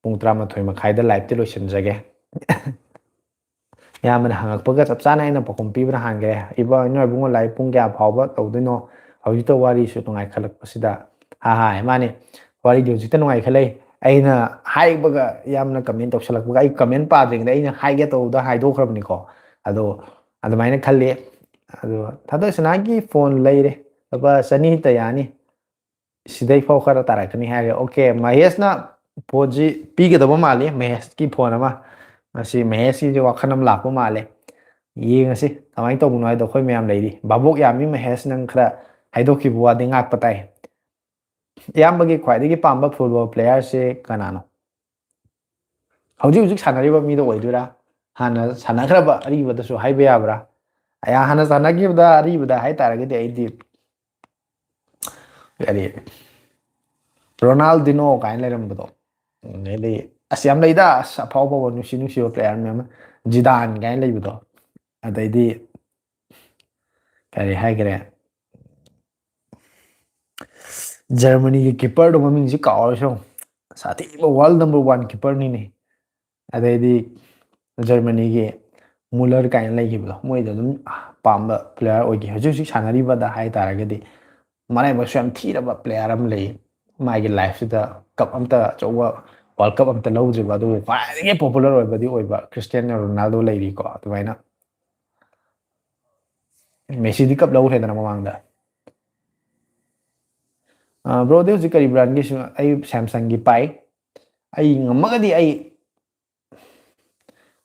ꯄꯨꯡ ꯇꯔꯥꯃꯥꯊꯣꯏ ꯃꯈꯥꯏꯗ live ꯇꯤ ꯂꯣꯏꯁꯤꯟꯖꯒꯦ꯫ ꯏꯌꯥꯝꯕꯅ ꯍꯪꯉꯛꯄꯒ ꯆꯞ ꯆꯥꯅ ꯑꯩꯅ ꯄꯥꯎꯈꯨꯝ ꯄꯤꯕꯅ ꯍꯥꯟꯈ꯭ꯔꯦ꯫ ꯏꯕꯨꯡꯉꯣ, ꯏꯕꯨꯡꯉꯣ, live ꯄꯨꯡ ꯀꯌꯥ ꯐꯥꯎꯕ ꯇꯧꯗꯣꯏꯅꯣ? ꯍꯧꯖꯤꯛꯇ ꯋꯥꯔꯤꯁꯨ ꯅꯨꯡꯉꯥꯏꯈꯠꯂꯛꯄꯁꯤꯗ꯫ ꯍꯥ ꯍꯥ, ꯃꯥꯅꯦ, ꯋꯥꯔꯤꯗꯤ ꯍꯧꯖꯤꯛꯇ ꯅꯨꯡꯉꯥꯏꯈꯠꯂꯛꯏ꯫ ꯑꯩꯅ ꯍꯥꯏꯕꯒ ꯌꯥꯝꯅ comment ꯇꯧꯁꯜꯂꯛꯄꯒ, ꯑꯩ comment ꯄꯥꯗ꯭ꯔꯤꯉꯩꯗ ꯑꯩꯅ ꯍꯥꯏꯒꯦ ꯇꯧꯕꯗ ꯍꯥꯏꯗꯣꯛꯈ꯭ꯔꯕꯅꯤꯀꯣ꯫ ꯑꯗꯣ ꯑꯗꯨꯃꯥꯏꯅ ꯈꯜꯂꯤ꯫ ꯑꯗꯣ ꯊꯥꯗꯣꯏ ꯁꯅꯥꯒꯤ phone ꯂꯩꯔꯦ, ꯂꯨꯄꯥ ꯆꯅꯤ ꯇ ꯌꯥꯅꯤ, ꯁꯤꯗꯩ ꯐꯥꯎ ꯈꯔ ꯇꯥꯔꯛꯀꯅꯤ ꯍꯥꯏꯔꯦ꯫ OK, ꯃꯍꯦꯁꯅ phone ꯁꯤ ꯄꯤꯒꯗꯕ ꯃꯥꯜꯂꯤ, ꯃꯍꯦꯁꯀꯤ phone ꯑꯃ꯫ ꯉꯁꯤ ꯃꯍꯦꯁꯀꯤꯁꯦ ꯋꯥꯈꯜ ꯑꯃ ꯂꯥꯛꯄ ꯃꯥꯜꯂꯦ꯫ ꯌꯦꯡꯉꯁꯤ ꯀꯃꯥꯏꯅ ꯇꯧꯕꯅꯣ ꯍꯥꯏꯗꯣ꯫ ꯑꯩꯈꯣꯏ ꯃꯌꯥꯝ ꯂꯩꯔꯤ꯫ ꯚꯥꯕꯣꯛ ꯌꯥꯝꯃꯤ ꯃꯍꯦꯁ, ꯅꯪ ꯈꯔ ꯍꯥꯏꯗꯣꯛꯈꯤꯕ ꯋꯥꯗꯤ ꯉꯥꯛꯄ ꯇꯥꯏ꯫ ꯏꯌꯥꯝꯕꯒꯤ ꯈ꯭ꯋꯥꯏꯗꯒꯤ ꯄꯥꯝꯕ football player ꯁꯦ ꯀꯅꯥꯅꯣ? ꯍꯧꯖꯤꯛ ꯍꯧꯖꯤꯛ ꯁꯥꯟꯅꯔꯤꯕ ꯃꯤꯗꯣ ꯑꯣꯏꯗꯣꯏꯔꯥ? ꯍꯥꯟꯅ ꯁꯥꯟꯅꯈ꯭ꯔꯕ ꯑꯔꯤꯕꯗꯁꯨ ꯍꯥꯏꯕ ꯌꯥꯕ꯭ꯔꯥ? ꯑꯩ ꯍꯥꯟꯅ ꯁꯥꯟꯅꯈꯤꯕꯗ ꯑꯔꯤꯕꯗ ꯍꯥꯏꯇꯥꯔꯒꯗꯤ ꯑꯩꯗꯤ ꯀꯔꯤ, ꯔꯣꯅꯥꯜꯗꯤꯅꯣ ꯀꯥꯏꯅ ꯂꯩꯔꯝꯕꯗꯣ, ꯑꯗꯩꯗꯤ ꯑꯁ ꯌꯥꯝ ꯂꯩꯗ, ꯑꯁ ꯑꯐꯥꯎ ꯑꯐꯥꯎꯕ ꯅꯨꯡꯁꯤ ꯅꯨꯡꯁꯤꯕ player ꯃꯌꯥꯝ ꯑꯃ, ꯖꯤꯗꯥꯟ ꯀꯥꯏꯅ ꯂꯩꯕꯗꯣ, ꯑꯗꯩꯗꯤ ꯀꯔꯤ ꯍꯥꯏꯈ꯭ꯔꯦ, ꯖꯔꯃꯅꯤꯒꯤ keeper ꯗꯣ ꯃꯃꯤꯡꯁꯤ ꯀꯥꯎꯔꯁꯨ, ꯁꯥꯊꯤꯕ world number one keeper ꯅꯤꯅꯦ꯫ ꯑꯗꯩꯗꯤ ꯖꯔꯃꯅꯤꯒꯤ ꯃꯨꯂꯔ ꯀꯥꯏꯅ ꯂꯩꯈꯤꯕꯗꯣ, ꯃꯣꯏꯗ ꯑꯗꯨꯝ ꯄꯥꯝꯕ player ꯑꯣꯏꯈꯤ꯫ ꯍꯧꯖꯤꯛ ꯍꯧꯖꯤꯛ ꯁꯥꯟꯅꯔꯤꯕꯗ ꯍꯥꯏ ꯇꯥꯔꯒꯗꯤ ꯃꯔꯥꯏꯕꯛꯁꯨ ꯌꯥꯝ ꯊꯤꯔꯕ player ꯑꯃ ꯂꯩ꯫ ꯃꯥꯒꯤ life ꯁꯤꯗ cup ꯑꯝꯇ ꯑꯆꯧꯕ ꯋꯥꯔꯜ ꯀꯞ ꯑꯝꯇ ꯂꯧꯗ꯭ꯔꯤꯕ, ꯑꯗꯨꯕꯨ ꯈ꯭ꯋꯥꯏꯗꯒꯤ ꯄꯣꯄꯨꯂꯔ ꯑꯣꯏꯕꯗꯤ ꯑꯣꯏꯕ ꯈ꯭ꯔꯤꯁꯇꯤꯌꯥꯅꯣ ꯔꯣꯅꯥꯜꯗꯣ ꯂꯩꯔꯤꯀꯣ꯫ ꯑꯗꯨꯃꯥꯏꯅ ꯃꯦꯁꯤꯗꯤ ꯀꯞ ꯂꯧꯈ꯭ꯔꯦꯗꯅ ꯃꯃꯥꯡꯗ꯫ ꯕ꯭ꯔꯣꯗꯤ ꯍꯧꯖꯤꯛ ꯀꯔꯤ ꯕ꯭ꯔꯥꯟꯒꯤꯁꯨ? ꯑꯩ ꯁꯦꯝꯁꯪꯒꯤ ꯄꯥꯏ꯫ ꯑꯩ ꯉꯝꯃꯒꯗꯤ ꯑꯩ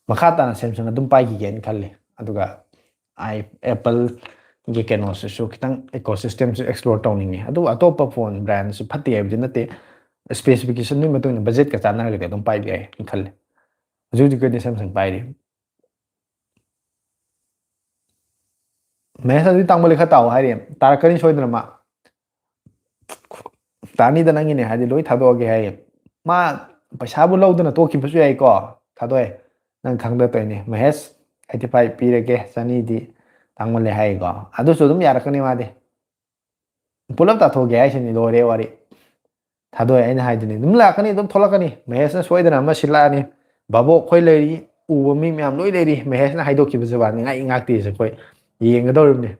ꯃꯈꯥ ꯇꯥꯅ ꯁꯦꯝꯁꯪ ꯑꯗꯨꯝ ꯄꯥꯏꯈꯤꯒꯦꯅ ꯈꯜꯂꯤ꯫ ꯑꯗꯨꯒ ꯑꯩ ꯑꯦꯄꯜꯒꯤ ꯀꯩꯅꯣꯁꯤꯁꯨ ꯈꯤꯇꯪ ꯏꯀꯣ ꯁꯤꯁꯇꯦꯝꯁꯨ ꯑꯦꯛꯁꯄ꯭ꯂꯣꯔ ꯇꯧꯅꯤꯡꯉꯤ꯫ ꯑꯗꯨꯕꯨ ꯑꯇꯣꯞꯄ ꯐꯣꯟ ꯕ꯭ꯔꯥꯟꯁꯨ ꯐꯠꯇꯦ ꯍꯥꯏꯕꯗꯤ ꯅꯠꯇꯦ, ꯏꯁꯄꯦꯁꯤꯐꯤꯀꯦꯁꯟꯗꯨꯒꯤ ꯃꯇꯨꯡ ꯏꯟꯅ ꯕꯖꯦꯠꯀ ꯆꯥꯟꯅꯔꯒꯗꯤ ꯑꯗꯨꯝ ꯄꯥꯏꯕ ꯌꯥꯏꯅ ꯈꯜꯂꯤ꯫ ꯍꯧꯖꯤꯛ ꯍꯧꯖꯤꯛꯀꯤꯗꯤ ꯁꯦꯝꯁꯪ ꯄꯥꯏꯔꯤ꯫ ꯃꯍꯦꯁ ꯑꯗꯨꯗꯤ ꯇꯥꯡꯃꯜꯂꯤ, ꯈꯔ ꯇꯥꯎ ꯍꯥꯏꯔꯤ꯫ ꯇꯥꯔꯛꯀꯅꯤ ꯁꯣꯏꯗꯅ ꯃꯥ꯫ ꯇꯥꯅꯤꯗ ꯅꯪꯒꯤꯅꯦ ꯍꯥꯏꯗꯤ ꯂꯣꯏ ꯊꯥꯗꯣꯛꯑꯒꯦ ꯍꯥꯏꯌꯦ꯫ ꯃꯥ ꯄꯩꯁꯥꯕꯨ ꯂꯧꯗꯅ ꯇꯣꯛꯈꯤꯕꯁꯨ ꯌꯥꯏꯀꯣ꯫ ꯊꯥꯗꯣꯛꯑꯦ꯫ ꯅꯪ ꯈꯪꯗ ꯇꯧꯔꯤꯅꯦ꯫ ꯃꯍꯦꯁ ꯑꯩꯠꯇꯤ ꯐꯥꯏꯚ ꯄꯤꯔꯒꯦ, ꯆꯅꯤꯗꯤ ꯇꯥꯡꯃꯜꯂꯦ ꯍꯥꯏꯌꯦꯀꯣ꯫ ꯑꯗꯨꯁꯨ ꯑꯗꯨꯝ ꯌꯥꯔꯛꯀꯅꯤ ꯃꯥꯗꯤ꯫ ꯄꯨꯂꯞ ꯇꯥꯊꯣꯛꯀꯦ ꯍꯥꯏꯁꯤꯅꯤ, ꯂꯣꯏꯔꯦ ꯋꯥꯔꯤ꯫ ꯊꯥꯗꯣꯛꯑꯦ, ꯑꯩꯅ ꯍꯥꯏꯗꯨꯅꯤ꯫ ꯑꯗꯨꯝ ꯂꯥꯛꯀꯅꯤ, ꯑꯗꯨꯝ ꯊꯣꯛꯂꯛꯀꯅꯤ꯫ ꯃꯍꯦꯁꯅ ꯁꯣꯏꯗꯅ ꯑꯃ ꯁꯤꯜꯂꯛꯑꯅꯤ꯫ ꯚꯥꯕꯣꯛ ꯑꯩꯈꯣꯏ ꯂꯩꯔꯤ, ꯎꯕ ꯃꯤ ꯃꯌꯥꯝ ꯂꯣꯏ ꯂꯩꯔꯤ꯫ ꯃꯍꯦꯁꯅ ꯍꯥꯏꯗꯣꯛꯈꯤꯕꯁꯦ ꯋꯥꯅꯤ, ꯉꯥꯛꯏ ꯉꯥꯛꯇꯦꯁꯦ ꯑꯩꯈꯣꯏ ꯌꯦꯡꯒꯗꯧꯔꯤꯕꯅꯤ꯫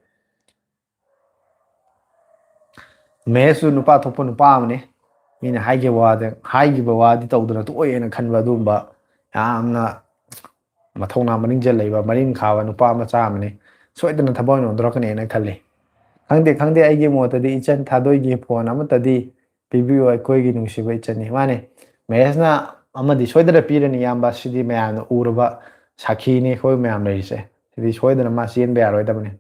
ꯃꯍꯦꯁꯁꯨ ꯅꯨꯄꯥ ꯊꯣꯛꯄ ꯅꯨꯄꯥ ꯑꯃꯅꯤ꯫ ꯃꯤꯅ ꯍꯥꯏꯈꯤꯕ ꯋꯥꯗ, ꯍꯥꯏꯈꯤꯕ ꯋꯥꯗꯤ ꯇꯧꯗꯅ ꯇꯣꯛꯑꯣꯏꯅ ꯈꯟꯕ ꯑꯗꯨꯒꯨꯝꯕ ꯌꯥꯝꯅ ꯃꯊꯧꯅꯥ ꯃꯅꯤꯡꯖ ꯂꯩꯕ, ꯃꯔꯤꯡ ꯈꯥꯕ ꯅꯨꯄꯥ ꯃꯆꯥ ꯑꯃꯅꯤ꯫ ꯁꯣꯏꯗꯅ ꯊꯕꯛ ꯑꯣꯏꯅ ꯑꯣꯟꯊꯣꯔꯛꯀꯅꯤꯅ ꯈꯜꯂꯤ꯫ ꯈꯪꯗꯦ, ꯈꯪꯗꯦ, ꯑꯩꯒꯤ ꯃꯣꯠꯇꯗꯤ ꯏꯆꯟ ꯊꯥꯗꯣꯏꯒꯤ ꯐꯣꯟ ꯑꯃꯠꯇꯗꯤ ꯄꯤꯕꯤꯌꯨ, ꯑꯩꯈꯣꯏꯒꯤ ꯅꯨꯡꯁꯤꯕ ꯏꯆꯟꯅꯤ꯫ ꯃꯥꯅꯦ, ꯃꯍꯦꯁꯅ ꯑꯃꯗꯤ ꯁꯣꯏꯗꯅ ꯄꯤꯔꯅꯤ, ꯏꯌꯥꯝꯕ꯫ ꯁꯤꯗꯤ ꯃꯌꯥꯝꯅ ꯎꯔꯕ ꯁꯥꯈꯤꯅꯤ, ꯑꯩꯈꯣꯏ ꯃꯌꯥꯝ ꯂꯩꯔꯤꯁꯦ꯫ ꯁꯤꯗꯤ ꯁꯣꯏꯗꯅ ꯃꯥ ꯆꯦꯟꯕ ꯌꯥꯔꯣꯏꯗꯕꯅꯤ꯫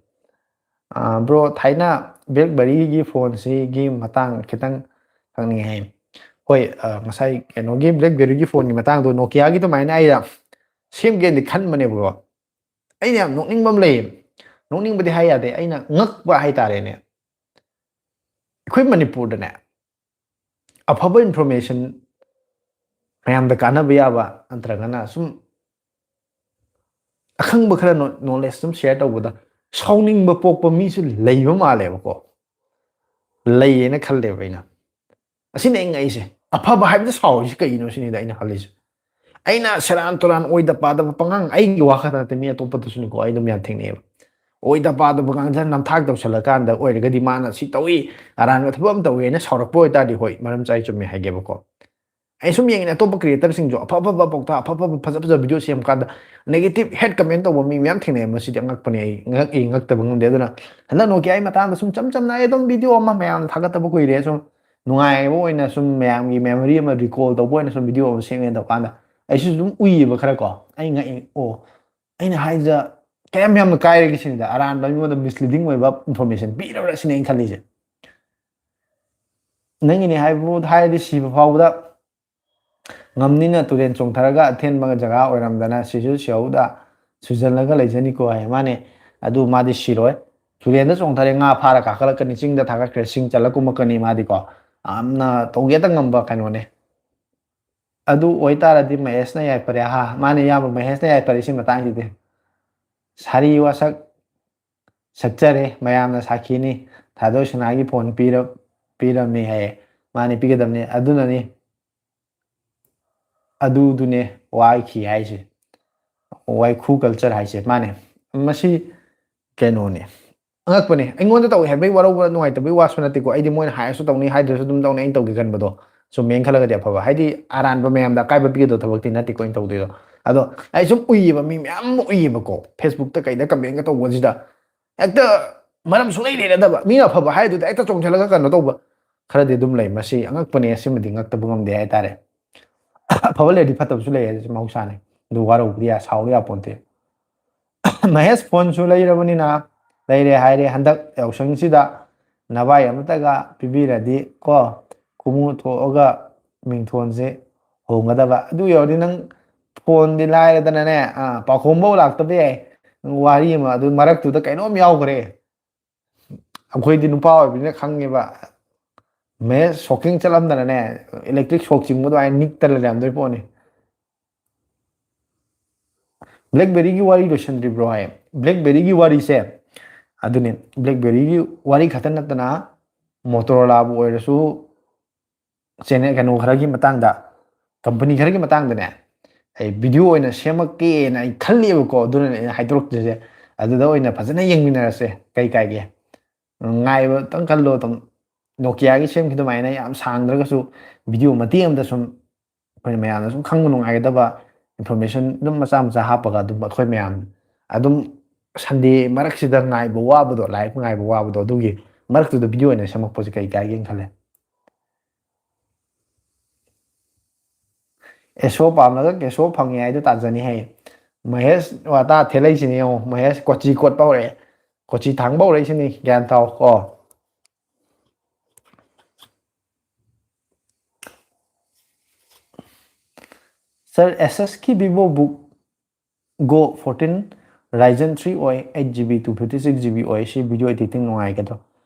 ꯑ, ꯕ꯭ꯔꯣ, ꯊꯥꯏꯅ ꯕ꯭ꯂꯦꯛꯕꯦꯔꯤꯒꯤ ꯐꯣꯟꯁꯤꯒꯤ ꯃꯇꯥꯡ ꯈꯤꯇꯪ ꯈꯪꯅꯤꯡꯉꯦ ꯍꯥꯏ꯫ ꯍꯣꯏ, ꯑ, ꯉꯁꯥꯏ ꯀꯩꯅꯣꯒꯤ ꯕ꯭ꯂꯦꯛꯕꯦꯔꯤꯒꯤ ꯐꯣꯟꯒꯤ ꯃꯇꯥꯡꯗꯣ, ꯅꯣꯀꯤꯌꯥꯒꯤ ꯑꯗꯨꯃꯥꯏꯅ ꯑꯩꯅ ꯁꯦꯝꯒꯦꯅꯗꯤ ꯈꯟꯕꯅꯦꯕꯀꯣ꯫ ꯑꯩꯅ ꯌꯥꯝ ꯅꯣꯛꯅꯤꯡꯕ ꯑꯃ ꯂꯩꯌꯦ꯫ ꯅꯣꯛꯅꯤꯡꯕꯗꯤ ꯍꯥꯏ ꯌꯥꯗꯦ, ꯑꯩꯅ ꯉꯛꯄ ꯍꯥꯏꯇꯥꯔꯦꯅꯦ꯫ ꯑꯩꯈꯣꯏ ꯃꯅꯤꯄꯨꯔꯗꯅꯦ, ꯑꯐꯕ ꯏꯟꯐꯣꯔꯃꯦꯁꯟ ꯃꯌꯥꯝꯗ ꯀꯥꯟꯅꯕ ꯌꯥꯕ ꯅꯠꯇ꯭ꯔꯒꯅ ꯁꯨꯝ ꯑꯈꯪꯕ ꯈꯔ ꯅꯣ-, ꯅꯣꯂꯦꯖ ꯁꯨꯝ ꯁꯤꯌꯔ ꯇꯧꯕꯗ ꯁꯥꯎꯅꯤꯡꯕ ꯄꯣꯛꯄ ꯃꯤꯁꯨ ꯂꯩꯕ ꯃꯥꯜꯂꯦꯕꯀꯣ꯫ ꯂꯩꯌꯦꯅ ꯈꯜꯂꯦꯕ ꯑꯩꯅ꯫ ꯑꯁꯤꯅꯦ ꯑꯩ ꯉꯛꯏꯁꯦ꯫ ꯑꯐꯕ ꯍꯥꯏꯕꯗ ꯁꯥꯎꯔꯤꯁꯤ ꯀꯩꯒꯤꯅꯣ ꯁꯤꯅꯤꯗ ꯑꯩꯅ ꯈꯜꯂꯤꯁꯦ꯫ ꯑꯩꯅ ꯁꯦꯔꯥꯟ ꯇꯨꯔꯥꯟ ꯑꯣꯏꯗ ꯄꯥꯗꯕ ꯄꯉꯥꯡ, ꯑꯩꯒꯤ ꯋꯥ ꯈꯛꯇ ꯅꯠꯇꯦ, ꯃꯤ ꯑꯇꯣꯞꯄꯗꯁꯨꯅꯤꯀꯣ, ꯑꯩ ꯑꯗꯨꯝ ꯌꯥꯝ ꯊꯦꯡꯅꯩꯑꯕ꯫ ꯑꯣꯏꯗ ꯄꯥꯗꯕ ꯉꯥꯡꯗꯅ ꯅꯝꯊꯥꯛ ꯇꯧꯁꯜꯂꯀꯥꯟꯗ ꯑꯣꯏꯔꯒꯗꯤ ꯃꯥꯅ ꯁꯤ ꯇꯧꯏ, ꯑꯔꯥꯟꯕ ꯊꯕꯛ ꯑꯃ ꯇꯧꯏ ꯍꯥꯏꯅ ꯁꯥꯎꯔꯛꯄ ꯑꯣꯏꯇꯥꯔꯗꯤ ꯍꯣꯏ, ꯃꯔꯝ ꯆꯥꯏ, ꯆꯨꯝꯃꯦ ꯍꯥꯏꯒꯦꯕꯀꯣ꯫ ꯑꯩ ꯁꯨꯝ ꯌꯦꯡꯉꯤꯅꯦ, ꯑꯇꯣꯞꯄ creator ꯁꯤꯡꯁꯨ ꯑꯐ ꯑꯐꯕ ꯄꯥꯎꯇꯥꯛ ꯑꯐ ꯑꯐꯕ ꯐꯖ ꯐꯖꯕ video ꯁꯦꯝꯕ ꯀꯥꯟꯗ negative hate comment ꯇꯧꯕ ꯃꯤ ꯃꯌꯥꯝ ꯊꯦꯡꯅꯩ꯫ ꯃꯁꯤꯗꯤ ꯑꯉꯛꯄꯅꯦ, ꯑꯩ ꯉꯛꯏ, ꯉꯛꯇꯕ ꯉꯝꯗꯦ꯫ ꯑꯗꯨꯅ ꯍꯟꯗꯛ Nokia ꯒꯤ ꯃꯇꯥꯡꯗ ꯁꯨꯝ ꯏꯆꯝ ꯆꯝꯅ ꯑꯩ ꯑꯗꯨꯝ video ꯑꯃ ꯃꯌꯥꯝꯅ ꯊꯥꯒꯠꯇꯕ ꯀꯨꯏꯔꯦ, ꯁꯨꯝ ꯅꯨꯡꯉꯥꯏꯕ ꯑꯣꯏꯅ ꯁꯨꯝ ꯃꯌꯥꯝꯒꯤ memory ꯑꯃ recall ꯇꯧꯕ ꯑꯣꯏꯅ ꯁꯨꯝ video ꯑꯃ ꯁꯦꯝꯒꯦ ꯇꯧꯀꯥꯟꯗ ꯑꯩꯁꯨ ꯑꯗꯨꯝ ꯎꯏꯌꯦꯕ ꯈꯔ ꯀꯣ꯫ ꯑꯩ ꯉꯛꯏ, ꯑꯣ, ꯑꯩꯅ ꯍꯥꯏꯖ ꯀꯌꯥꯝ ꯌꯥꯝꯅ ꯀꯥꯏꯔꯒꯦ ꯁꯤꯅꯤꯗ, ꯑꯔꯥꯟꯕ ꯃꯤꯉꯣꯟꯗ misleading ꯑꯣꯏꯕ information ꯄꯤꯔꯕ꯭ꯔꯥ ꯁꯤꯅꯤ ꯑꯩꯅ ꯈꯜꯂꯤꯁꯦ꯫ ꯅꯪꯒꯤꯅꯦ ꯍꯥꯏꯕꯨ ꯍꯥꯏꯔꯗꯤ ꯁꯤꯕ ꯐꯥꯎꯕꯗ ꯉꯝꯅꯤꯅ ꯇꯨꯔꯦꯟ ꯆꯣꯡꯊꯔꯒ ꯑꯊꯦꯟꯕ ꯖꯒꯥ ꯑꯣꯏꯔꯝꯗꯅ ꯁꯤꯁꯨ ꯁꯤꯍꯧꯗ ꯁꯨꯖꯜꯂꯒ ꯂꯩꯖꯅꯤꯀꯣ ꯍꯥꯏ꯫ ꯃꯥꯅꯦ, ꯑꯗꯨ ꯃꯥꯗꯤ ꯁꯤꯔꯣꯏ꯫ ꯇꯨꯔꯦꯟꯗ ꯆꯣꯡꯊꯔꯦ, ꯉꯥ ꯐꯥꯔ ꯀꯥꯈꯠꯂꯛꯀꯅꯤ, ꯆꯤꯡꯗ ꯊꯥꯒꯠꯈ꯭ꯔꯦ, ꯁꯤꯡ ꯆꯠꯂ ꯀꯨꯝꯃꯛꯀꯅꯤ꯫ ꯃꯥꯗꯤꯀꯣ ꯌꯥꯝꯅ ꯇꯧꯒꯦꯇ ꯉꯝꯕ ꯀꯩꯅꯣꯅꯦ꯫ ꯑꯗꯨ ꯑꯣꯏꯇꯥꯔꯗꯤ ꯃꯍꯦꯁꯅ ꯌꯥꯏꯐꯔꯦ ꯍꯥ꯫ ꯃꯥꯅꯦ ꯏꯌꯥꯝꯕ, ꯃꯍꯦꯁꯅ ꯌꯥꯏꯐꯔꯦ ꯁꯤ ꯃꯇꯥꯡꯁꯤꯗꯤ꯫ ꯁꯥꯔꯤ ꯋꯥꯁꯛ ꯁꯛꯆꯔꯦ, ꯃꯌꯥꯝꯅ ꯁꯥꯈꯤꯅꯤ꯫ ꯊꯥꯗꯣꯏ ꯁꯅꯥꯒꯤ phone ꯄꯤꯔ-, ꯄꯤꯔꯝꯃꯤ ꯍꯥꯏꯌꯦ꯫ ꯃꯥꯅꯤ, ꯄꯤꯒꯗꯕꯅꯤ꯫ ꯑꯗꯨꯅꯅꯤ, ꯑꯗꯨꯗꯨꯅꯦ ꯋꯥꯏꯈꯤ ꯍꯥꯏꯁꯦ, ꯋꯥꯏꯈꯨ culture ꯍꯥꯏꯁꯦ꯫ ꯃꯥꯅꯦ, ꯃꯁꯤ ꯀꯩꯅꯣꯅꯦ, ꯑꯉꯛꯄꯅꯦ꯫ ꯑꯩꯉꯣꯟꯗ ꯇꯧꯋꯦ ꯍꯥꯏꯕꯩ ꯋꯥꯔꯧꯕ ꯅꯨꯡꯉꯥꯏꯇꯕꯩ ꯋꯥꯁꯨ ꯅꯠꯇꯦꯀꯣ꯫ ꯑꯩꯗꯤ ꯃꯣꯏꯅ ꯍꯥꯏꯔꯁꯨ ꯇꯧꯅꯤ, ꯍꯥꯏꯗ꯭ꯔꯁꯨ ꯑꯗꯨꯝ ꯇꯧꯅꯤ, ꯑꯩꯅ ꯇꯧꯒꯦ ꯈꯟꯕꯗꯣ ꯆꯨꯝꯃꯦꯅ ꯈꯜꯂꯒꯗꯤ ꯑꯐꯕ꯫ ꯍꯥꯏꯗꯤ ꯑꯔꯥꯟꯕ ꯃꯌꯥꯝꯗ ꯑꯀꯥꯏꯕ ꯄꯤꯒꯗꯧꯕ ꯊꯕꯛꯇꯤ ꯅꯠꯇꯦꯀꯣ ꯑꯩꯅ ꯇꯧꯗꯣꯏꯗꯣ꯫ ꯑꯗꯣ ꯑꯩ ꯁꯨꯝ ꯎꯏꯌꯦꯕ, ꯃꯤ ꯃꯌꯥꯝ ꯑꯃ ꯎꯏꯌꯦꯕꯀꯣ, Facebook ꯇ ꯀꯩꯗ comment ꯀ ꯇꯧꯕꯁꯤꯗ ꯍꯦꯛꯇ ꯃꯔꯝ ꯁꯨꯡꯂꯩ ꯂꯩꯅꯗꯕ, ꯃꯤꯅ ꯑꯐꯕ ꯍꯥꯏꯗꯨꯗ ꯍꯦꯛꯇ ꯆꯣꯡꯁꯤꯜꯂꯒ ꯀꯩꯅꯣ ꯇꯧꯕ ꯈꯔꯗꯤ ꯑꯗꯨꯝ ꯂꯩ꯫ ꯃꯁꯤ ꯑꯉꯛꯄꯅꯦ, ꯑꯁꯤꯃꯗꯤ ꯉꯛꯇꯕ ꯉꯝꯗꯦ ꯍꯥꯏꯇꯥꯔꯦ꯫ ꯑꯐꯕ ꯂꯩꯔꯗꯤ ꯐꯠꯇꯕꯁꯨ ꯂꯩ ꯍꯥꯏꯕꯁꯤ ꯃꯍꯧꯁꯥꯅꯤ꯫ ꯑꯗꯨ ꯋꯥꯔꯧꯕꯗꯤ ꯌꯥ-, ꯁꯥꯎꯔꯨ ꯌꯥꯄꯣꯟꯇꯦ꯫ ꯃꯍꯦꯁ phone ꯁꯨ ꯂꯩꯔꯕꯅꯤꯅ, ꯂꯩꯔꯦ ꯍꯥꯏꯔꯦ, ꯍꯟꯗꯛ ꯌꯥꯎꯁꯪꯁꯤꯗ ꯅꯚꯥꯏ ꯑꯃꯇꯒ ꯄꯤꯕꯤꯔꯗꯤ ꯀꯣ, ꯈꯨꯃꯨ ꯊꯣꯛꯑꯒ ꯃꯤꯡꯊꯣꯟꯁꯦ ꯍꯣꯡꯒꯗꯕ꯫ ꯑꯗꯨ ꯌꯧꯔꯗꯤ ꯅꯪ phone ꯗꯤ ꯂꯥꯏꯔꯗꯅꯅꯦ, ꯑꯥ, ꯄꯥꯈꯣꯡꯐꯧ ꯂꯥꯛꯇꯕ ꯌꯥꯏ꯫ ꯋꯥꯔꯤ ꯑꯃ, ꯑꯗꯨ ꯃꯔꯛꯇꯨꯗ ꯀꯩꯅꯣꯝ ꯌꯥꯎꯈ꯭ꯔꯦ꯫ ꯑꯩꯈꯣꯏꯗꯤ ꯅꯨꯄꯥ ꯑꯣꯏꯕꯅꯤꯅ ꯈꯪꯉꯦꯕ꯫ ꯃꯦ shocking ꯆꯠꯂꯝꯗꯅꯅꯦ, electric shock ꯆꯤꯡꯕ ꯑꯗꯨꯃꯥꯏꯅ ꯅꯤꯛꯇꯅ ꯂꯩꯔꯝꯗꯣꯏ ꯄꯣꯠꯅꯤ꯫ BlackBerry ꯒꯤ ꯋꯥꯔꯤ ꯂꯣꯏꯁꯟꯗ꯭ꯔꯤꯕ꯭ꯔꯣ ꯍꯥꯏ꯫ BlackBerry ꯒꯤ ꯋꯥꯔꯤꯁꯦ ꯑꯗꯨꯅꯤ, BlackBerry ꯒꯤ ꯋꯥꯔꯤ ꯈꯛꯇ ꯅꯠꯇꯅ Motorola ꯕꯨ ꯑꯣꯏꯔꯁꯨ channel ꯀꯩꯅꯣ ꯈꯔꯒꯤ ꯃꯇꯥꯡꯗ, company ꯈꯔꯒꯤ ꯃꯇꯥꯡꯗꯅꯦ ꯑꯩ video ꯑꯣꯏꯅ ꯁꯦꯝꯃꯛꯀꯦꯅ ꯑꯩ ꯈꯜꯂꯤꯕꯀꯣ꯫ ꯑꯗꯨꯅꯅꯦ ꯑꯩꯅ ꯍꯥꯏꯗꯣꯔꯛꯇ꯭ꯔꯤꯁꯦ꯫ ꯑꯗꯨꯗ ꯑꯣꯏꯅ ꯐꯖꯅ ꯌꯦꯡꯃꯤꯟꯅꯔꯁꯦ꯫ ꯀꯩ ꯀꯥꯏꯒꯦ? ꯉꯥꯏꯕꯇꯪ ꯈꯜꯂꯣ ꯑꯗꯨꯝ꯫ Nokia ꯒꯤ ꯁꯦꯝꯈꯤꯕ ꯑꯗꯨꯃꯥꯏꯅ ꯌꯥꯝ ꯁꯥꯡꯗ꯭ꯔꯒꯁꯨ video ꯃꯇꯦꯛ ꯑꯃꯗ ꯁꯨꯝ ꯑꯩꯈꯣꯏ ꯃꯌꯥꯝꯅ ꯁꯨꯝ ꯈꯪꯕ ꯅꯨꯡꯉꯥꯏꯒꯗꯕ information ꯑꯗꯨꯝ ꯃꯆꯥ ꯃꯆꯥ ꯍꯥꯞꯄꯒ ꯑꯗꯨꯝ ꯑꯩꯈꯣꯏ ꯃꯌꯥꯝ ꯑꯗꯨꯝ Sunday ꯃꯔꯛꯁꯤꯗ ꯉꯥꯏꯕ ꯋꯥꯕꯗꯣ, live ꯉꯥꯏꯕ ꯋꯥꯕꯗꯣ, ꯑꯗꯨꯒꯤ ꯃꯔꯛꯇꯨꯗ video ꯑꯣꯏꯅ ꯁꯦꯝꯃꯛꯄꯁꯦ ꯀꯩ ꯀꯥꯏꯒꯦꯅ ꯈꯜꯂꯦ꯫ ꯑꯦꯁꯣ ꯄꯥꯝꯂꯒ ꯀꯦꯁꯣ ꯐꯪꯉꯦ ꯍꯥꯏꯗꯣ ꯇꯥꯖꯅꯤ ꯍꯥꯏꯌꯦ꯫ ꯃꯍꯦꯁ ꯋꯥꯇꯥ ꯊꯦꯂꯛꯏꯁꯤꯅꯤ ꯌꯦꯡꯉꯣ, ꯃꯍꯦꯁ ꯀꯣꯆꯤ ꯀꯣꯠꯄ ꯍꯧꯔꯛꯑꯦ, ꯀꯣꯆꯤ ꯊꯥꯡꯕ ꯍꯧꯔꯛꯏꯁꯤꯅꯤ, ꯒ꯭ꯌꯥꯟ ꯇꯥꯎ ꯀꯣ꯫ Sir, Asus ꯀꯤ Vivo Book Go fourteen Ryzen three ꯑꯣꯏ, eight GB two fifty six GB ꯑꯣꯏ, ꯁꯤ video editing ꯅꯨꯡꯉꯥꯏꯒꯗ꯭ꯔꯣ?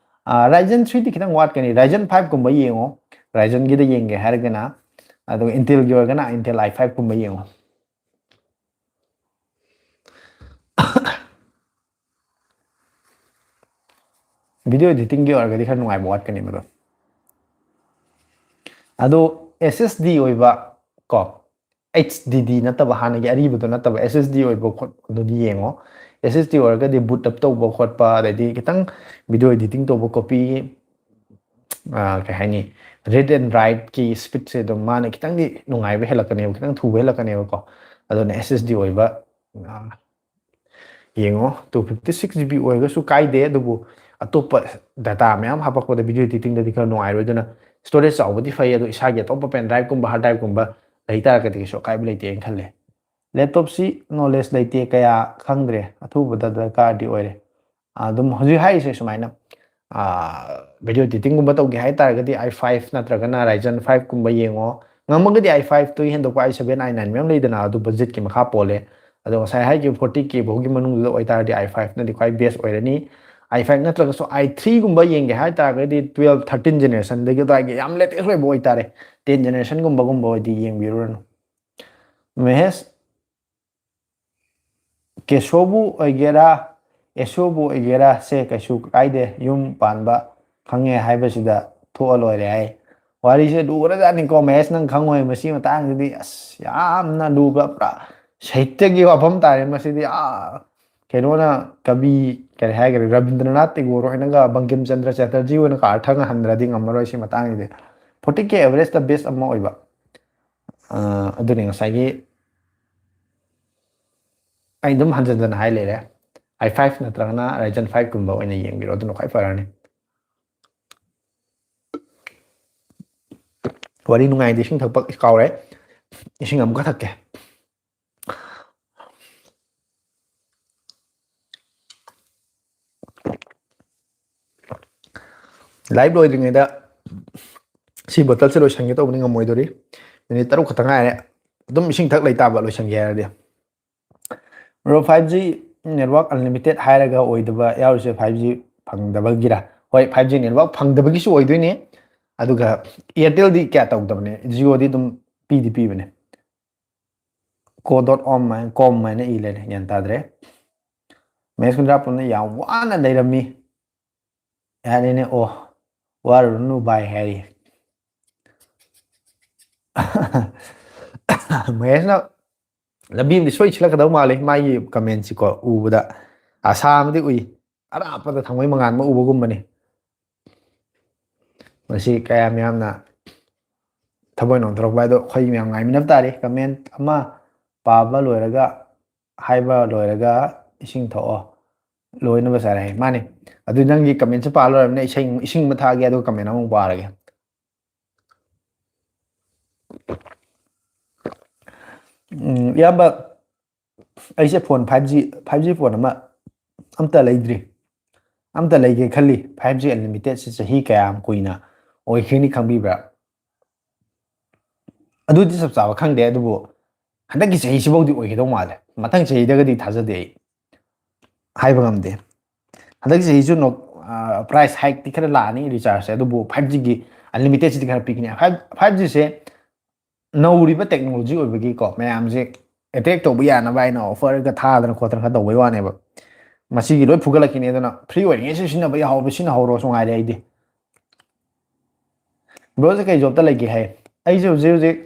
ꯑꯥ, Ryzen three ꯗꯤ ꯈꯤꯇꯪ ꯋꯥꯠꯀꯅꯤ, Ryzen five ꯀꯨꯝꯕ ꯌꯦꯡꯉꯣ, Ryzen ꯒꯤꯗ ꯌꯦꯡꯒꯦ ꯍꯥꯏꯔꯒꯅ꯫ ꯑꯗꯨꯒ Intel ꯒꯤ ꯑꯣꯏꯔꯒꯅ Intel i five ꯀꯨꯝꯕ ꯌꯦꯡꯉꯣ꯫ Video editing ꯒꯤ ꯑꯣꯏꯔꯒꯗꯤ ꯈꯔ ꯅꯨꯡꯉꯥꯏꯕ ꯋꯥꯠꯀꯅꯤ ꯃꯗꯣ꯫ ꯑꯗꯣ SSD ꯑꯣꯏꯕ ꯀꯣ, HDD ꯅꯠꯇꯕ, ꯍꯥꯟꯅꯒꯤ ꯑꯔꯤꯕꯗꯣ ꯅꯠꯇꯕ, SSD ꯑꯣꯏꯕ ꯈꯣꯠꯄꯗꯨꯗꯤ ꯌꯦꯡꯉꯣ꯫ SSD ꯑꯣꯏꯔꯒꯗꯤ boot up ꯇꯧꯕ ꯈꯣꯠꯄ, ꯑꯗꯩꯗꯤ ꯈꯤꯇꯪ video editing ꯇꯧꯕ, copy, ꯑꯥ, ꯀꯩ ꯍꯥꯏꯅꯤ, read and write ꯀꯤ speed ꯁꯦ ꯑꯗꯨꯝ ꯃꯥꯅ ꯈꯤꯇꯪꯗꯤ ꯅꯨꯡꯉꯥꯏꯕ ꯍꯦꯜꯂꯛꯀꯅꯦꯕ, ꯈꯤꯇꯪ ꯊꯨꯕ ꯍꯦꯜꯂꯛꯀꯅꯦꯕꯀꯣ꯫ ꯑꯗꯨꯅ SSD ꯑꯣꯏꯕ, ꯑꯥ, ꯌꯦꯡꯉꯣ, two fifty six GB ꯑꯣꯏꯔꯒꯁꯨ ꯀꯥꯏꯗꯦ, ꯑꯗꯨꯕꯨ ꯑꯇꯣꯞꯄ data ꯃꯌꯥꯝ ꯍꯥꯄꯛꯄꯗ video editing ꯗꯗꯤ ꯈꯔ ꯅꯨꯡꯉꯥꯏꯔꯣꯏ꯫ ꯑꯗꯨꯅ storage ꯆꯥꯎꯕꯗꯤ ꯐꯩ, ꯑꯗꯣ ꯏꯁꯥꯒꯤ ꯑꯇꯣꯞꯄ pen drive ꯀꯨꯝꯕ, hard drive ꯀꯨꯝꯕ ꯂꯩ ꯇꯥꯔꯒꯗꯤ ꯀꯩꯁꯨ ꯑꯀꯥꯏꯕ ꯂꯩꯇꯦꯅ ꯈꯜꯂꯦ꯫ Laptop ꯁꯤ knowledge ꯂꯩꯇꯦ, ꯀꯌꯥ ꯈꯪꯗ꯭ꯔꯦ, ꯑꯊꯨꯕꯗ ꯗꯔꯀꯥꯔꯗꯤ ꯑꯣꯏꯔꯦ꯫ ꯑꯗꯨꯝ ꯍꯧꯖꯤꯛ ꯍꯥꯏꯔꯤꯁꯦ ꯁꯨꯃꯥꯏꯅ, ꯑꯥ, video editing ꯒꯨꯝꯕ ꯇꯧꯒꯦ ꯍꯥꯏ ꯇꯥꯔꯒꯗꯤ i five ꯅꯠꯇ꯭ꯔꯒꯅ Ryzen five ꯀꯨꯝꯕ ꯌꯦꯡꯉꯣ꯫ ꯉꯝꯃꯒꯗꯤ i five ꯇꯒꯤ ꯍꯦꯟꯗꯣꯛꯄ i seven, i nine ꯃꯌꯥꯝ ꯂꯩꯗꯅ, ꯑꯗꯨ budget ꯀꯤ ꯃꯈꯥ ꯄꯣꯜꯂꯦ꯫ ꯑꯗꯣ ꯉꯁꯥꯏ ꯍꯥꯏꯈꯤꯕ forty K ꯐꯥꯎꯒꯤ ꯃꯅꯨꯡꯗꯨꯗ ꯑꯣꯏꯇꯥꯔꯗꯤ i five ꯅꯗꯤ ꯈ꯭ꯋꯥꯏ best ꯑꯣꯏꯔꯅꯤ꯫ i five ꯅꯠꯇ꯭ꯔꯒꯁꯨ i three ꯒꯨꯝꯕ ꯌꯦꯡꯒꯦ ꯍꯥꯏ ꯇꯥꯔꯒꯗꯤ twelve, thirteen generation ꯗꯒꯤ ꯑꯗꯨꯋꯥꯏꯒꯤ ꯌꯥꯝ latest ꯑꯣꯏꯕ ꯑꯣꯏꯇꯥꯔꯦ, ten generation ꯒꯨꯝꯕꯒꯨꯝꯕ ꯑꯣꯏꯗꯤ ꯌꯦꯡꯕꯤꯔꯨꯔꯅꯨ꯫ ꯃꯍꯦꯁ, ꯀꯦꯁꯣꯕꯨ ꯑꯣꯏꯒꯦꯔꯥ, ꯑꯦꯁꯣꯕꯨ ꯑꯣꯏꯒꯦꯔꯥ, ꯁꯦ ꯀꯩꯁꯨ ꯀꯥꯏꯗꯦ, ꯌꯨꯝ ꯄꯥꯟꯕ ꯈꯪꯉꯦ ꯍꯥꯏꯕꯁꯤꯗ ꯊꯣꯛꯑ ꯂꯣꯏꯔꯦ ꯍꯥꯏ꯫ ꯋꯥꯔꯤꯁꯦ ꯂꯨꯒ꯭ꯔꯖꯥꯠꯅꯤꯀꯣ ꯃꯍꯦꯁ, ꯅꯪ ꯈꯪꯉꯣꯏ ꯃꯁꯤ ꯃꯇꯥꯡꯁꯤꯗꯤ, ꯑꯁ, ꯌꯥꯝꯅ ꯂꯨꯕ, ꯄꯨꯔꯥ ꯁꯥꯍꯤꯇ꯭ꯌꯒꯤ ꯋꯥꯐꯝ ꯇꯥꯔꯦ ꯃꯁꯤꯗꯤ꯫ ꯑꯥ, ꯀꯩꯅꯣꯅ, ꯀꯕꯤ, ꯀꯔꯤ ꯍꯥꯏꯒ꯭ꯔꯦ, ꯔꯕꯤꯟꯗ꯭ꯔꯅꯥꯊ ꯇꯦꯒꯣꯔ ꯍꯣꯏꯅꯒ ꯕꯪꯀꯤꯝ ꯆꯟꯗ꯭ꯔ ꯆꯦꯇꯔꯖꯤ ꯍꯣꯏꯅꯒ ꯑꯔꯊ ꯉꯍꯟꯗ꯭ꯔꯗꯤ ꯉꯝꯃꯔꯣꯏ ꯁꯤ ꯃꯇꯥꯡꯁꯤꯗꯤ꯫ Forty K average ꯇ best ꯑꯃ ꯑꯣꯏꯕ꯫ ꯑ, ꯑꯗꯨꯅꯤ ꯉꯁꯥꯏꯒꯤ ꯑꯩ ꯑꯗꯨꯝ ꯍꯟꯖꯟ ꯍꯟꯖꯟ ꯍꯥꯏ ꯂꯩꯔꯦ, ꯑꯥꯏ ꯐꯥꯏꯚ ꯅꯠꯇ꯭ꯔꯒꯅ ꯔꯥꯏꯖꯟ ꯐꯥꯏꯚ ꯀꯨꯝꯕ ꯑꯣꯏꯅ ꯌꯦꯡꯕꯤꯔꯣ, ꯑꯗꯨꯅ ꯈ꯭ꯋꯥꯏ ꯐꯔꯅꯤ꯫ ꯋꯥꯔꯤ ꯅꯨꯡꯉꯥꯏꯗꯤ ꯏꯁꯤꯡ ꯊꯛꯄ ꯀꯥꯎꯔꯦ, ꯏꯁꯤꯡ ꯑꯃꯨꯛꯀ ꯊꯛꯀꯦ꯫ ꯂꯥꯏꯚ ꯂꯣꯏꯗ꯭ꯔꯤꯉꯩꯗ ꯁꯤ ꯕꯣꯇꯜꯁꯦ ꯂꯣꯏꯁꯟꯒꯦ ꯇꯧꯕꯅꯤ, ꯉꯝꯃꯣꯏꯗꯣꯔꯤ꯫ ꯃꯤꯅꯤꯠ ꯇꯔꯨꯛ ꯈꯛꯇ ꯉꯥꯏꯔꯦ꯫ ꯑꯗꯨꯝ ꯏꯁꯤꯡ ꯊꯛ ꯂꯩꯇꯥꯕ ꯂꯣꯏꯁꯟꯒꯦ ꯍꯥꯏꯔꯗꯤ꯫ Bro, five G network unlimited ꯍꯥꯏꯔꯒ ꯑꯣꯏꯗꯕ ꯌꯥꯎꯔꯤꯁꯦ five G ꯐꯪꯗꯕꯒꯤꯔ? ꯍꯣꯏ, five G network ꯐꯪꯗꯕꯒꯤꯁꯨ ꯑꯣꯏꯗꯣꯏꯅꯤ꯫ ꯑꯗꯨꯒ Airtelꯗꯤ ꯀꯌꯥ ꯇꯧꯗꯕꯅꯦ, Jioꯗꯤ ꯑꯗꯨꯝ ꯄꯤꯗꯤ ꯄꯤꯕꯅꯦ꯫ Co dot om ꯍꯥꯏꯅ, com ꯍꯥꯏꯅ ꯏ ꯂꯩꯔꯦ, ꯒ꯭ꯌꯥꯟ ꯇꯥꯗ꯭ꯔꯦ꯫ ꯃꯍꯦꯁ ꯀꯨꯟꯗ꯭ꯔꯥꯄꯨꯔꯅ ꯌꯥꯝ ꯋꯥꯅ ꯂꯩꯔꯝꯃꯤ ꯍꯥꯏꯔꯦꯅꯦ꯫ ꯑꯣ, ꯋꯥꯔꯨꯔꯅꯨ ꯚꯥꯏ ꯍꯥꯏꯔꯤ꯫ ꯃꯍꯦꯁꯅ ꯂꯝꯕꯤ ꯑꯃꯗꯤ ꯁꯣꯏ ꯁꯤꯜꯂꯛꯀꯗꯧ ꯃꯥꯜꯂꯤ, ꯃꯥꯒꯤ commentꯁꯤꯀꯣ ꯎꯕꯗ ꯑꯁꯥ ꯑꯃꯗꯤ ꯎꯏ, ꯑꯔꯥꯞꯄꯗ ꯊꯥꯡꯃꯩ ꯃꯉꯥꯟ ꯑꯃ ꯎꯕꯒꯨꯝꯕꯅꯤ꯫ ꯃꯁꯤ ꯀꯌꯥꯝ ꯌꯥꯝꯅ ꯊꯃꯣꯏ ꯅꯣꯟꯊꯣꯔꯛꯄ ꯍꯥꯏꯗꯣ ꯑꯩꯈꯣꯏ ꯃꯌꯥꯝ ꯉꯥꯏꯃꯤꯟꯅꯕ ꯇꯥꯔꯤ꯫ Comment ꯑꯃ ꯄꯥꯕ ꯂꯣꯏꯔꯒ, ꯍꯥꯏꯕ ꯂꯣꯏꯔꯒ ꯏꯁꯤꯡ ꯊꯛꯑꯣ, ꯂꯣꯏꯅꯕ ꯆꯥꯔꯦ ꯍꯥꯏ꯫ ꯃꯥꯅꯤ, ꯑꯗꯨ ꯅꯪꯒꯤ commentꯁꯦ ꯄꯥ ꯂꯣꯏꯔꯕꯅꯤꯅ ꯏꯁꯩ, ꯏꯁꯤꯡ ꯑꯃ ꯊꯛꯑꯒꯦ, ꯑꯗꯨꯒ comment ꯑꯃꯨꯛ ꯄꯥꯔꯒꯦ꯫ ꯎꯝ, ꯏꯌꯥꯝꯕ, ꯑꯩꯁꯦ phone five G, five G phone ꯑꯃ ꯑꯝꯇ ꯂꯩꯗ꯭ꯔꯤ꯫ ꯑꯝꯇ ꯂꯩꯒꯦ ꯈꯜꯂꯤ꯫ Five G unlimitedꯁꯦ ꯆꯍꯤ ꯀꯌꯥꯝ ꯀꯨꯏꯅ ꯑꯣꯏꯈꯤꯅꯤ ꯈꯪꯕꯤꯕ꯭ꯔꯥ? ꯑꯗꯨꯗꯤ ꯆꯞ ꯆꯥꯕ ꯈꯪꯗꯦ, ꯑꯗꯨꯕꯨ ꯍꯟꯗꯛꯀꯤ ꯆꯍꯤꯁꯤꯐꯥꯎꯗꯤ ꯑꯣꯏꯒꯗꯧ ꯃꯥꯜꯂꯦ꯫ ꯃꯊꯪ ꯆꯍꯤꯗꯒꯗꯤ ꯊꯥꯖꯗꯦ ꯑꯩ, ꯍꯥꯏꯕ ꯉꯝꯗꯦ꯫ ꯍꯟꯗꯛ ꯆꯍꯤꯁꯨ ꯅꯣ-, ꯑ, price hikeꯇꯤ ꯈꯔ ꯂꯥꯛꯑꯅꯤ rechargeꯁꯦ, ꯑꯗꯨꯕꯨ five Gꯒꯤ unlimitedꯁꯤꯗꯤ ꯈꯔ ꯄꯤꯛꯅꯤ꯫ Five, five Gꯁꯦ ꯅꯧꯔꯤꯕ technology ꯑꯣꯏꯕꯒꯤꯀꯣ, ꯃꯌꯥꯝꯁꯦ attract ꯇꯧꯕ ꯌꯥꯅꯕ ꯍꯥꯏꯅ offerꯒ ꯊꯥꯗꯅ ꯈꯣꯠꯇꯅ ꯈꯔ ꯇꯧꯕꯩ ꯋꯥꯅꯦꯕ꯫ ꯃꯁꯤꯒꯤ ꯂꯣꯏ ꯐꯨꯒꯠꯂꯛꯈꯤꯅꯤ, ꯑꯗꯨꯅ free ꯑꯣꯏꯔꯤꯉꯩꯁꯨ ꯁꯤꯖꯤꯟꯅꯕ ꯌꯥꯍꯧꯕ, ꯁꯤꯖꯤꯟꯅꯍꯧꯔꯣꯁꯨ ꯉꯥꯏꯔꯦ ꯑꯩꯗꯤ꯫ Broꯁꯦ ꯀꯩ jobꯇ ꯂꯩꯒꯦ ꯍꯥꯏ? ꯑꯩꯁꯦ ꯍꯧꯖꯤꯛ ꯍꯧꯖꯤꯛ,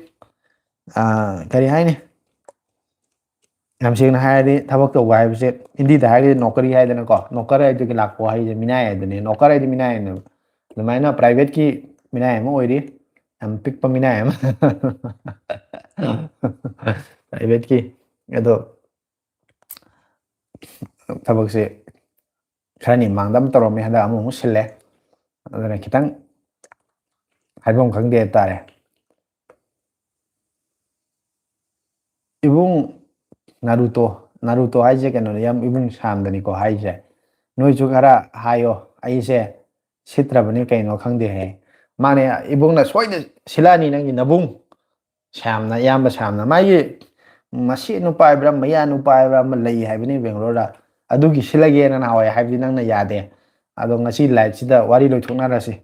ꯑ, ꯀꯔꯤ ꯍꯥꯏꯅꯤ? ꯌꯥꯝ ꯁꯦꯡꯅ ꯍꯥꯏꯔꯗꯤ, ꯊꯕꯛ ꯇꯧꯕ ꯍꯥꯏꯕꯁꯦ ꯍꯤꯟꯗꯤꯗ ꯍꯥꯏꯔꯒꯗꯤ ꯅꯣꯀꯔꯤ ꯍꯥꯏꯗꯅꯀꯣ, ꯅꯣꯀꯔ ꯍꯥꯏꯗꯨꯒꯤ ꯂꯥꯛꯄ ꯋꯥꯍꯩꯁꯦ ꯃꯤꯅꯥꯏ ꯍꯥꯏꯗꯨꯅꯦ, ꯅꯣꯀꯔ ꯍꯥꯏꯗꯤ ꯃꯤꯅꯥꯏ ꯍꯥꯏꯅꯦꯕ꯫ ꯑꯗꯨꯃꯥꯏꯅ privateꯀꯤ ꯃꯤꯅꯥꯏ ꯑꯃ ꯑꯣꯏꯔꯤ꯫ ꯌꯥꯝ ꯄꯤꯛꯄ ꯃꯤꯅꯥꯏ ꯑꯃ꯫ ꯄ꯭ꯔꯥꯏꯚꯦꯠꯀꯤ꯫ ꯑꯗꯣ ꯊꯕꯛꯁꯦ ꯈꯔꯅꯤ ꯃꯥꯡꯗ ꯑꯃ ꯇꯧꯔꯝꯃꯦ, ꯍꯟꯗꯛ ꯑꯃꯃꯨꯛ ꯁꯤꯜꯂꯦ꯫ ꯑꯗꯨꯅ ꯈꯤꯇꯪ ꯍꯥꯏꯐꯝ ꯈꯪꯗꯦ ꯍꯥꯏꯇꯥꯔꯦ꯫ ꯏꯕꯨꯡ ꯅꯥꯔꯨꯇꯣ, ꯅꯥꯔꯨꯇꯣ ꯍꯥꯏꯁꯦ ꯀꯩꯅꯣꯅꯦ, ꯌꯥꯝ ꯏꯕꯨꯡ ꯁꯥꯝꯗꯅꯤꯀꯣ ꯍꯥꯏꯁꯦ꯫ ꯅꯣꯏꯁꯨ ꯈꯔ ꯍꯥꯏꯌꯣ, ꯑꯩꯁꯦ ꯁꯤꯠꯇ꯭ꯔꯕꯅꯤ ꯀꯩꯅꯣ ꯈꯪꯗꯦꯍꯦ꯫ ꯃꯥꯅꯦ, ꯏꯕꯨꯡꯅ ꯁꯣꯏꯗꯅ ꯁꯤꯜꯂꯛꯑꯅꯤ, ꯅꯪꯒꯤ ꯅꯕꯨꯡ ꯁꯥꯝꯅ, ꯏꯌꯥꯝꯕ ꯁꯥꯝꯅ꯫ ꯃꯥꯒꯤ ꯃꯁꯤ ꯅꯨꯄꯥ ꯍꯥꯏꯕ꯭ꯔꯥ, ꯃꯌꯥ ꯅꯨꯄꯥ ꯍꯥꯏꯕ꯭ꯔꯥ ꯑꯃ ꯂꯩ ꯍꯥꯏꯕꯅꯤ ꯕꯦꯡꯒ꯭ꯂꯣꯔꯗ, ꯑꯗꯨꯒꯤ ꯁꯤꯜꯂꯒꯦꯅ ꯅꯍꯥꯟꯋꯥꯏ ꯍꯥꯏꯕꯗꯤ ꯅꯪꯅ ꯌꯥꯗꯦ꯫ ꯑꯗꯣ ꯉꯁꯤ ꯂꯥꯏꯐꯁꯤꯗ ꯋꯥꯔꯤ ꯂꯣꯏꯊꯣꯛꯅꯔꯁꯤ꯫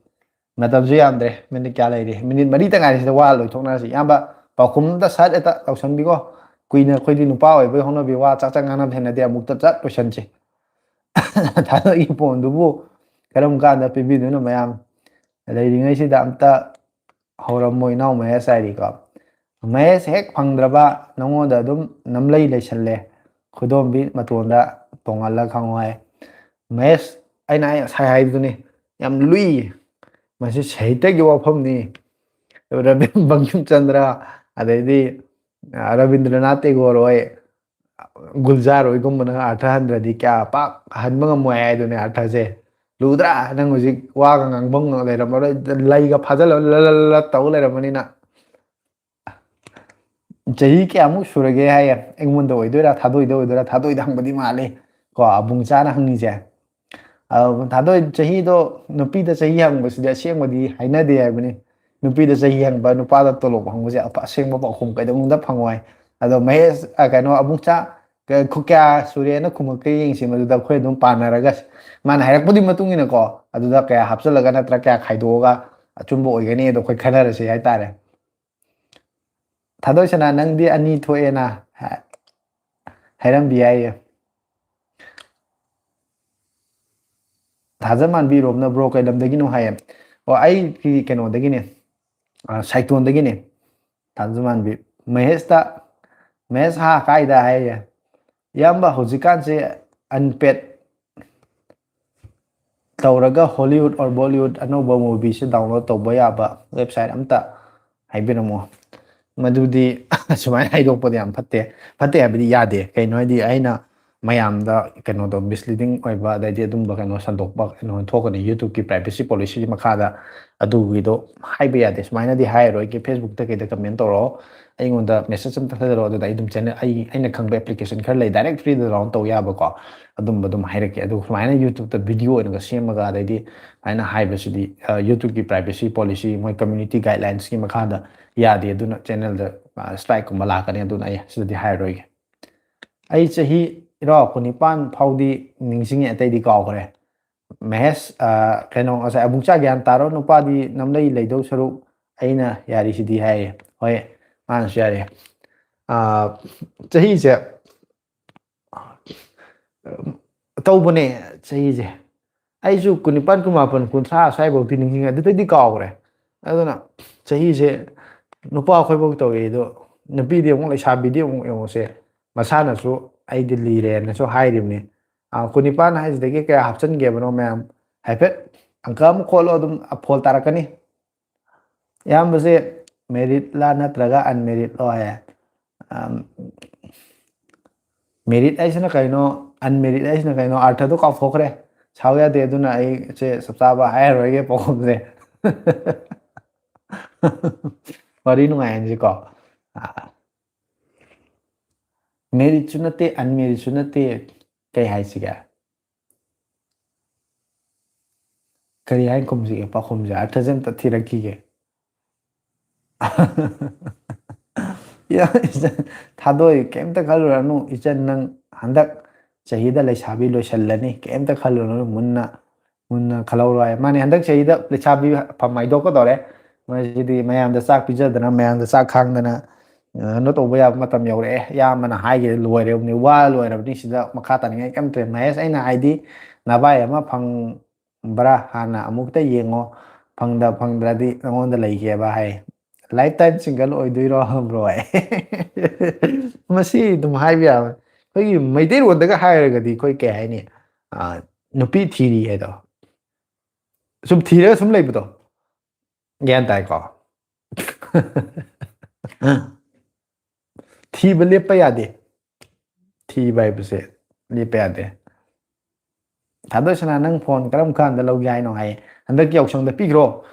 ꯃꯇꯝꯁꯨ ꯌꯥꯝꯗ꯭ꯔꯦ, ꯃꯤꯅꯤꯠ ꯀꯌꯥ ꯂꯩꯔꯤ? ꯃꯤꯅꯤꯠ ꯃꯔꯤꯇ ꯉꯥꯏꯔꯤꯁꯤꯗ ꯋꯥ ꯂꯣꯏꯊꯣꯛꯅꯔꯁꯤ꯫ ꯏꯌꯥꯝꯕ, ꯄꯥꯎꯈꯨꯝ ꯑꯝꯇ ꯁꯠ ꯍꯦꯛꯇ ꯇꯧꯁꯟꯕꯤꯀꯣ꯫ ꯀꯨꯏꯅ ꯑꯩꯈꯣꯏꯗꯤ ꯅꯨꯄꯥ ꯑꯣꯏꯕꯒꯤ ꯍꯧꯅꯕꯤ, ꯋꯥ ꯆꯥꯛ ꯆꯥꯛ ꯉꯥꯡꯅꯕ ꯍꯩꯅꯗꯦ, ꯑꯃꯨꯛꯇ ꯆꯠ ꯂꯣꯏꯁꯟꯁꯤ꯫ ꯊꯥꯗꯣꯛꯏ ꯐꯣꯟꯗꯨꯕꯨ ꯀꯔꯝ ꯀꯥꯟꯗ ꯄꯤꯕꯤꯗꯣꯏꯅꯣ ꯃꯌꯥꯝ? ꯂꯩꯔꯤꯉꯩꯁꯤꯗ ꯑꯝꯇ ꯍꯧꯔꯝꯃꯣ ꯏꯅꯥꯎ ꯃꯍꯦꯁ ꯍꯥꯏꯔꯤꯀꯣ꯫ ꯃꯍꯦꯁ ꯍꯦꯛ ꯐꯪꯗ꯭ꯔꯕ ꯅꯉꯣꯟꯗ ꯑꯗꯨꯝ ꯅꯝꯂꯩ ꯂꯩꯁꯜꯂꯦ꯫ ꯈꯨꯗꯣꯝꯕꯤ ꯃꯇꯣꯟꯗ ꯇꯣꯡꯍꯜꯂ ꯈꯪꯉꯣ ꯍꯥꯏ꯫ ꯃꯍꯦꯁ, ꯑꯩꯅ ꯉꯁꯥꯏ ꯍꯥꯏꯕꯗꯨꯅꯤ, ꯌꯥꯝ ꯂꯨꯏ꯫ ꯃꯁꯤ ꯁꯥꯍꯤꯇ꯭ꯌꯒꯤ ꯋꯥꯐꯝꯅꯤ꯫ ꯔꯕꯤ-, ꯕꯪꯀꯤꯝ ꯆꯟꯗ꯭ꯔ, ꯑꯗꯩꯗꯤ, ꯑ, ꯔꯕꯤꯟꯗ꯭ꯔꯅꯥꯊ ꯇꯦꯒꯣꯔ ꯍꯣꯏ, ꯒꯨꯜꯖꯥꯔ ꯍꯣꯏꯒꯨꯝꯕꯅ ꯑꯥꯔꯊ ꯍꯟꯗ꯭ꯔꯗꯤ ꯀꯌꯥ ꯄꯥꯛ ꯍꯟꯕ ꯉꯝꯃꯣꯏ ꯍꯥꯏꯗꯨꯅꯦ ꯑꯥꯔꯊꯁꯦ꯫ ꯂꯨꯗ꯭ꯔꯥ? ꯅꯪ ꯍꯧꯖꯤꯛ ꯋꯥꯒ ꯉꯥꯡꯐꯝ ꯂꯩꯔꯝꯃꯔꯣꯏ, ꯂꯩꯒ ꯐꯥꯖꯤꯜꯂ ꯂ-, ꯂ-, ꯂ-, ꯇꯧ ꯂꯩꯔꯝꯃꯅꯤꯅ꯫ ꯆꯍꯤ ꯀꯌꯥꯃꯨꯛ ꯁꯨꯔꯒꯦ ꯍꯥꯏꯌꯦ꯫ ꯑꯩꯉꯣꯟꯗ ꯑꯣꯏꯗꯣꯏꯔꯥ, ꯊꯥꯗꯣꯏꯗ ꯑꯣꯏꯗꯣꯏꯔꯥ? ꯊꯥꯗꯣꯏꯗ ꯍꯪꯕꯗꯤ ꯃꯥꯜꯂꯦ ꯀꯣ, ꯑꯕꯨꯡꯆꯥꯅ ꯍꯪꯉꯤꯁꯦ꯫ ꯑ, ꯊꯥꯗꯣꯏ ꯆꯍꯤꯗꯣ, ꯅꯨꯄꯤꯗ ꯆꯍꯤ ꯍꯪꯕꯁꯤꯗꯤ ꯑꯁꯦꯡꯕꯗꯤ ꯍꯥꯏꯅꯗꯦ ꯍꯥꯏꯕꯅꯤ꯫ ꯅꯨꯄꯤꯗ ꯆꯍꯤ ꯍꯪꯕ, ꯅꯨꯄꯥꯗ ꯇꯣꯂꯣꯞ ꯍꯪꯕꯁꯦ ꯑꯄ-, ꯑꯁꯦꯡꯕ ꯄꯥꯎꯈꯨꯝ ꯀꯩꯗꯧꯅꯨꯡꯗ ꯐꯪꯉꯣꯏ꯫ ꯑꯗꯣ ꯃꯍꯦꯁ, ꯑ, ꯀꯩꯅꯣ, ꯑꯕꯨꯡꯆꯥ, ꯀ-, ꯈꯨ-, ꯀꯌꯥ ꯁꯨꯔꯦꯅ ꯈꯨꯝꯃꯛꯀꯦ ꯌꯦꯡꯁꯤ, ꯃꯗꯨꯗ ꯑꯩꯈꯣꯏ ꯑꯗꯨꯝ ꯄꯥꯟꯅꯔꯒ, ꯃꯥꯅ ꯍꯥꯏꯔꯛꯄꯗꯨꯒꯤ ꯃꯇꯨꯡ ꯏꯟꯅꯀꯣ, ꯑꯗꯨꯗ ꯀꯌꯥ ꯍꯥꯞꯆꯜꯂꯒ ꯅꯠꯇ꯭ꯔ ꯀꯌꯥ ꯈꯥꯏꯗꯣꯛꯑꯒ ꯑꯆꯨꯝꯕ ꯑꯣꯏꯒꯅꯤ ꯑꯗꯣ ꯑꯩꯈꯣꯏ ꯈꯟꯅꯔꯁꯤ ꯍꯥꯏꯇꯥꯔꯦ꯫ ꯊꯥꯗꯣꯏꯁꯅꯥ, ꯅꯪꯗꯤ ꯑꯅꯤ ꯊꯣꯛꯑꯦꯅ ꯍꯥ-, ꯍꯥꯏꯔꯝꯕ ꯌꯥꯏꯌꯦ꯫ ꯊꯥꯖꯃꯥꯟꯕꯤ ꯔꯣꯝꯅ, "ꯕ꯭ꯔꯣ, ꯀꯩ ꯂꯝꯗꯒꯤꯅꯣ?" ꯍꯥꯏꯌꯦ꯫ ꯑꯣ, ꯑꯩ ꯀꯩꯅꯣꯗꯒꯤꯅꯦ, ꯑ, ꯁꯥꯏꯇꯣꯟꯗꯒꯤꯅꯦ꯫ ꯊꯥꯖꯃꯥꯟꯕꯤ, ꯃꯍꯦꯁꯇ, "ꯃꯍꯦꯁ, ꯍꯥ, ꯀꯥꯏꯗ?" ꯍꯥꯏꯌꯦ꯫ ꯏꯌꯥꯝꯕ, ꯍꯧꯖꯤꯛꯀꯥꯟꯁꯦ unpaid ꯇꯧꯔꯒ Hollywood or Bollywood ꯑꯅꯧꯕ movieꯁꯦ download ꯇꯧꯕ ꯌꯥꯕ website ꯑꯝꯇ ꯍꯥꯏꯕꯤꯔꯝꯃꯣ꯫ ꯃꯗꯨꯗꯤ ꯁꯨꯃꯥꯏꯅ ꯍꯥꯏꯗꯣꯛꯄꯗꯤ ꯌꯥꯝ ꯐꯠꯇꯦ꯫ ꯐꯠꯇꯦ ꯍꯥꯏꯕꯗꯤ ꯌꯥꯗꯦ꯫ ꯀꯩꯅꯣ ꯍꯥꯏꯗꯤ ꯑꯩꯅ ꯃꯌꯥꯝꯗ ꯀꯩꯅꯣꯗꯣ misleading ꯑꯣꯏꯕ, ꯑꯗꯩꯗꯤ ꯑꯗꯨꯝꯕ ꯀꯩꯅꯣ ꯁꯟꯗꯣꯛꯄ ꯀꯩꯅꯣ ꯊꯣꯛꯀꯅꯤ YouTubeꯀꯤ privacy policyꯒꯤ ꯃꯈꯥꯗ꯫ ꯑꯗꯨꯒꯤꯗꯣ ꯍꯥꯏꯕ ꯌꯥꯗꯦ꯫ ꯁꯨꯃꯥꯏꯅꯗꯤ ꯍꯥꯏꯔꯔꯣꯏꯒꯦ꯫ Facebookꯇ ꯀꯩꯗ comment ꯇꯧꯔꯛꯑꯣ, ꯑꯩꯉꯣꯟꯗ message ꯑꯝꯇ ꯊꯥꯖꯔꯛꯑꯣ꯫ ꯑꯗꯨꯗ ꯑꯩ ꯑꯗꯨꯝ channel, ꯑꯩ, ꯑꯩꯅ ꯈꯪꯕ application ꯈꯔ ꯂꯩ, direct freeꯗ download ꯇꯧ ꯌꯥꯕꯀꯣ, ꯑꯗꯨꯝꯕ ꯑꯗꯨꯝ ꯍꯥꯏꯔꯛꯀꯦ꯫ ꯑꯗꯨ ꯁꯨꯃꯥꯏꯅ YouTubeꯇ video ꯑꯣꯏꯅꯒ ꯁꯦꯝꯃꯒ, ꯑꯗꯩꯗꯤ ꯍꯥꯏꯅ ꯍꯥꯏꯕꯁꯤꯗꯤ, ꯑ, YouTubeꯀꯤ privacy policy, ꯃꯣꯏ community guidelinesꯀꯤ ꯃꯈꯥꯗ ꯌꯥꯗꯦ꯫ ꯑꯗꯨꯅ channelꯗ, ꯑ, strikeꯀꯨꯝꯕ ꯂꯥꯛꯀꯅꯤ꯫ ꯑꯗꯨꯅ ꯑꯩ ꯁꯤꯗꯗꯤ ꯍꯥꯏꯔꯔꯣꯏꯒꯦ꯫ ꯑꯩ ꯆꯍꯤ, ꯏꯔꯥꯎ, ꯀꯨꯟꯅꯤꯄꯥꯟ ꯐꯥꯎꯗꯤ ꯅꯤꯡꯁꯤꯡꯉꯦ, ꯑꯇꯩꯗꯤ ꯀꯥꯎꯈ꯭ꯔꯦ꯫ ꯃꯍꯦꯁ, ꯑ, ꯀꯩꯅꯣ, ꯉꯁꯥꯏ ꯑꯕꯨꯡꯆꯥ ꯒ꯭ꯌꯥꯟ ꯇꯥꯔꯣ, ꯅꯨꯄꯥꯗꯤ ꯅꯝꯂꯩ ꯂꯩꯗꯧ ꯁꯔꯨꯛ ꯑꯩꯅ ꯌꯥꯔꯤꯁꯤꯗꯤ ꯍꯥꯏꯌꯦ꯫ ꯍꯣꯏ, ꯃꯥꯅꯁꯨ ꯌꯥꯔꯤ꯫ ꯑ, ꯆꯍꯤꯁꯦ, ꯇꯧꯕꯅꯦ, ꯆꯍꯤꯁꯦ꯫ ꯑꯩꯁꯨ ꯀꯨꯟꯅꯤꯄꯥꯟ, ꯀꯨꯟꯃꯥꯄꯟ, ꯀꯨꯟꯊ꯭ꯔꯥ ꯁ꯭ꯋꯥꯏꯐꯧꯗꯤ ꯅꯤꯡꯁꯤꯡꯉꯦ, ꯑꯗꯨꯗꯩꯗꯤ ꯀꯥꯎꯈ꯭ꯔꯦ꯫ ꯑꯗꯨꯅ ꯆꯍꯤꯁꯦ ꯅꯨꯄꯥ ꯑꯩꯈꯣꯏꯐꯧ ꯇꯧꯏ, ꯑꯗꯣ ꯅꯨꯄꯤꯗꯤ ꯑꯃꯨꯛ, ꯂꯩꯁꯥꯕꯤꯗꯤ ꯑꯃꯨꯛ ꯌꯦꯡꯉꯨꯁꯦ, ꯃꯁꯥꯅꯁꯨ ꯑꯩꯗꯤ ꯂꯤꯔꯦꯅꯁꯨ ꯍꯥꯏꯔꯤꯕꯅꯤ꯫ ꯑ, ꯀꯨꯟꯅꯤꯄꯥꯟ ꯍꯥꯏꯁꯤꯗꯒꯤ ꯀꯌꯥ ꯍꯥꯞꯆꯤꯟꯒꯦꯕꯅꯣ ꯃꯌꯥꯝ? ꯍꯥꯏꯐꯦꯠ ꯑꯪꯀ ꯑꯃ ꯈꯣꯠꯂꯣ, ꯑꯗꯨꯝ ꯐꯣꯜ ꯇꯥꯔꯛꯀꯅꯤ꯫ ꯏꯌꯥꯝꯕꯁꯦ marriedꯂꯥ ꯅꯠꯇ꯭ꯔꯒ unmarriedꯂꯣ ꯍꯥꯏ꯫ ꯑꯝ, married ꯍꯥꯏꯁꯤꯅ ꯀꯩꯅꯣ, unmarried ꯍꯥꯏꯁꯤꯅ ꯀꯩꯅꯣ, ꯑꯥꯔꯊꯗꯣ ꯀꯥꯎꯊꯣꯛꯈ꯭ꯔꯦ꯫ ꯁꯥꯎ ꯌꯥꯗꯦ, ꯑꯗꯨꯅ ꯑꯩꯁꯦ ꯆꯞ ꯆꯥꯕ ꯍꯥꯏꯔꯔꯣꯏꯒꯦ ꯄꯥꯎꯈꯨꯝꯁꯦ꯫ ꯋꯥꯔꯤ ꯅꯨꯡꯉꯥꯏꯍꯟꯁꯤꯀꯣ꯫ ꯑ, marriedꯁꯨ ꯅꯠꯇꯦ, unmarriedꯁꯨ ꯅꯠꯇꯦ, ꯀꯩ ꯍꯥꯏꯁꯤꯒꯦ? ꯀꯔꯤ ꯍꯥꯏ ꯈꯨꯝꯁꯤꯒꯦ? ꯄꯥꯎꯈꯨꯝꯁꯦ ꯑꯥꯔꯊꯁꯦ ꯑꯝꯇ ꯊꯤꯔꯛꯈꯤꯒꯦ꯫ ꯌꯥ, ꯏꯆꯟ, ꯊꯥꯗꯣꯏ, ꯀꯩꯝꯇ ꯈꯜꯂꯨꯔꯅꯨ꯫ ꯏꯆꯟ, ꯅꯪ ꯍꯟꯗꯛ ꯆꯍꯤꯗ ꯂꯩꯁꯥꯕꯤ ꯂꯣꯏꯁꯜꯂꯅꯤ꯫ ꯀꯩꯝꯇ ꯈꯜꯂꯨꯔꯅꯨ꯫ ꯃꯨꯟꯅ, ꯃꯨꯟꯅ ꯈꯜꯍꯧꯔꯣ ꯍꯥꯏ꯫ ꯃꯥꯅꯦ, ꯍꯟꯗꯛ ꯆꯍꯤꯗ ꯂꯩꯁꯥꯕꯤ ꯐꯝ ꯍꯥꯏꯗꯣꯛꯀꯗꯧꯔꯦ꯫ ꯃꯁꯤꯗꯤ ꯃꯌꯥꯝꯗ ꯆꯥꯛ ꯄꯤꯖꯗꯅ, ꯃꯌꯥꯝꯗ ꯆꯥꯛ ꯈꯥꯡꯗꯅ, ꯀꯩꯅꯣ ꯇꯧꯕ ꯌꯥꯕ ꯃꯇꯝ ꯌꯧꯔꯛꯑꯦ꯫ ꯏꯌꯥꯝꯕꯅ ꯍꯥꯏꯈꯤꯕ ꯂꯣꯏꯔꯕꯅꯤ, ꯋꯥ ꯂꯣꯏꯔꯕꯅꯤ꯫ ꯁꯤꯗ ꯃꯈꯥ ꯇꯥꯅꯤꯡꯉꯥꯏ ꯀꯩꯝꯇ ꯂꯩ꯫ ꯃꯍꯦꯁ, ꯑꯩꯅ ꯍꯥꯏꯗꯤ ꯅꯚꯥꯏ ꯑꯃ ꯐꯪꯕ꯭ꯔꯥ ꯍꯥꯟꯅ ꯑꯃꯨꯛꯇ ꯌꯦꯡꯉꯣ, ꯐꯪꯗ ꯐꯪꯗ꯭ꯔꯗꯤ ꯅꯉꯣꯟꯗ ꯂꯩꯒꯦꯕ ꯍꯥꯏ꯫ Lifetime single ꯑꯣꯏꯗꯣꯏꯔꯣ bro? ꯃꯁꯤ ꯑꯗꯨꯝ ꯍꯥꯏꯕ ꯌꯥꯕ꯫ ꯑꯩꯈꯣꯏꯒꯤ ꯃꯩꯇꯩꯔꯣꯟꯗꯒ ꯍꯥꯏꯔꯒꯗꯤ ꯑꯩꯈꯣꯏ ꯀꯩ ꯍꯥꯏꯅꯤ? ꯑ, ꯅꯨꯄꯤ ꯊꯤꯔꯤ ꯍꯥꯏꯗꯣ꯫ ꯁꯨꯝ ꯊꯤꯔꯒ ꯁꯨꯝ ꯂꯩꯕꯗꯣ꯫ ꯒ꯭ꯌꯥꯟ ꯇꯥꯏꯀꯣ? ꯊꯤꯕ ꯂꯦꯞꯄ ꯌꯥꯗꯦ꯫ ꯊꯤꯕ ꯍꯥꯏꯕꯁꯦ ꯂꯦꯞꯄ ꯌꯥꯗꯦ꯫ "ꯊꯥꯗꯣꯏ ꯁꯅꯥ, ꯅꯪ ꯐꯣꯟ ꯀꯔꯝ ꯀꯥꯟꯗ ꯂꯧꯒꯦ ꯍꯥꯏꯅꯣ?" ꯍꯥꯏꯌꯦ꯫ "ꯍꯟꯗꯛꯀꯤ ꯌꯥꯎꯁꯪꯗ ꯄꯤꯈ꯭ꯔꯣ,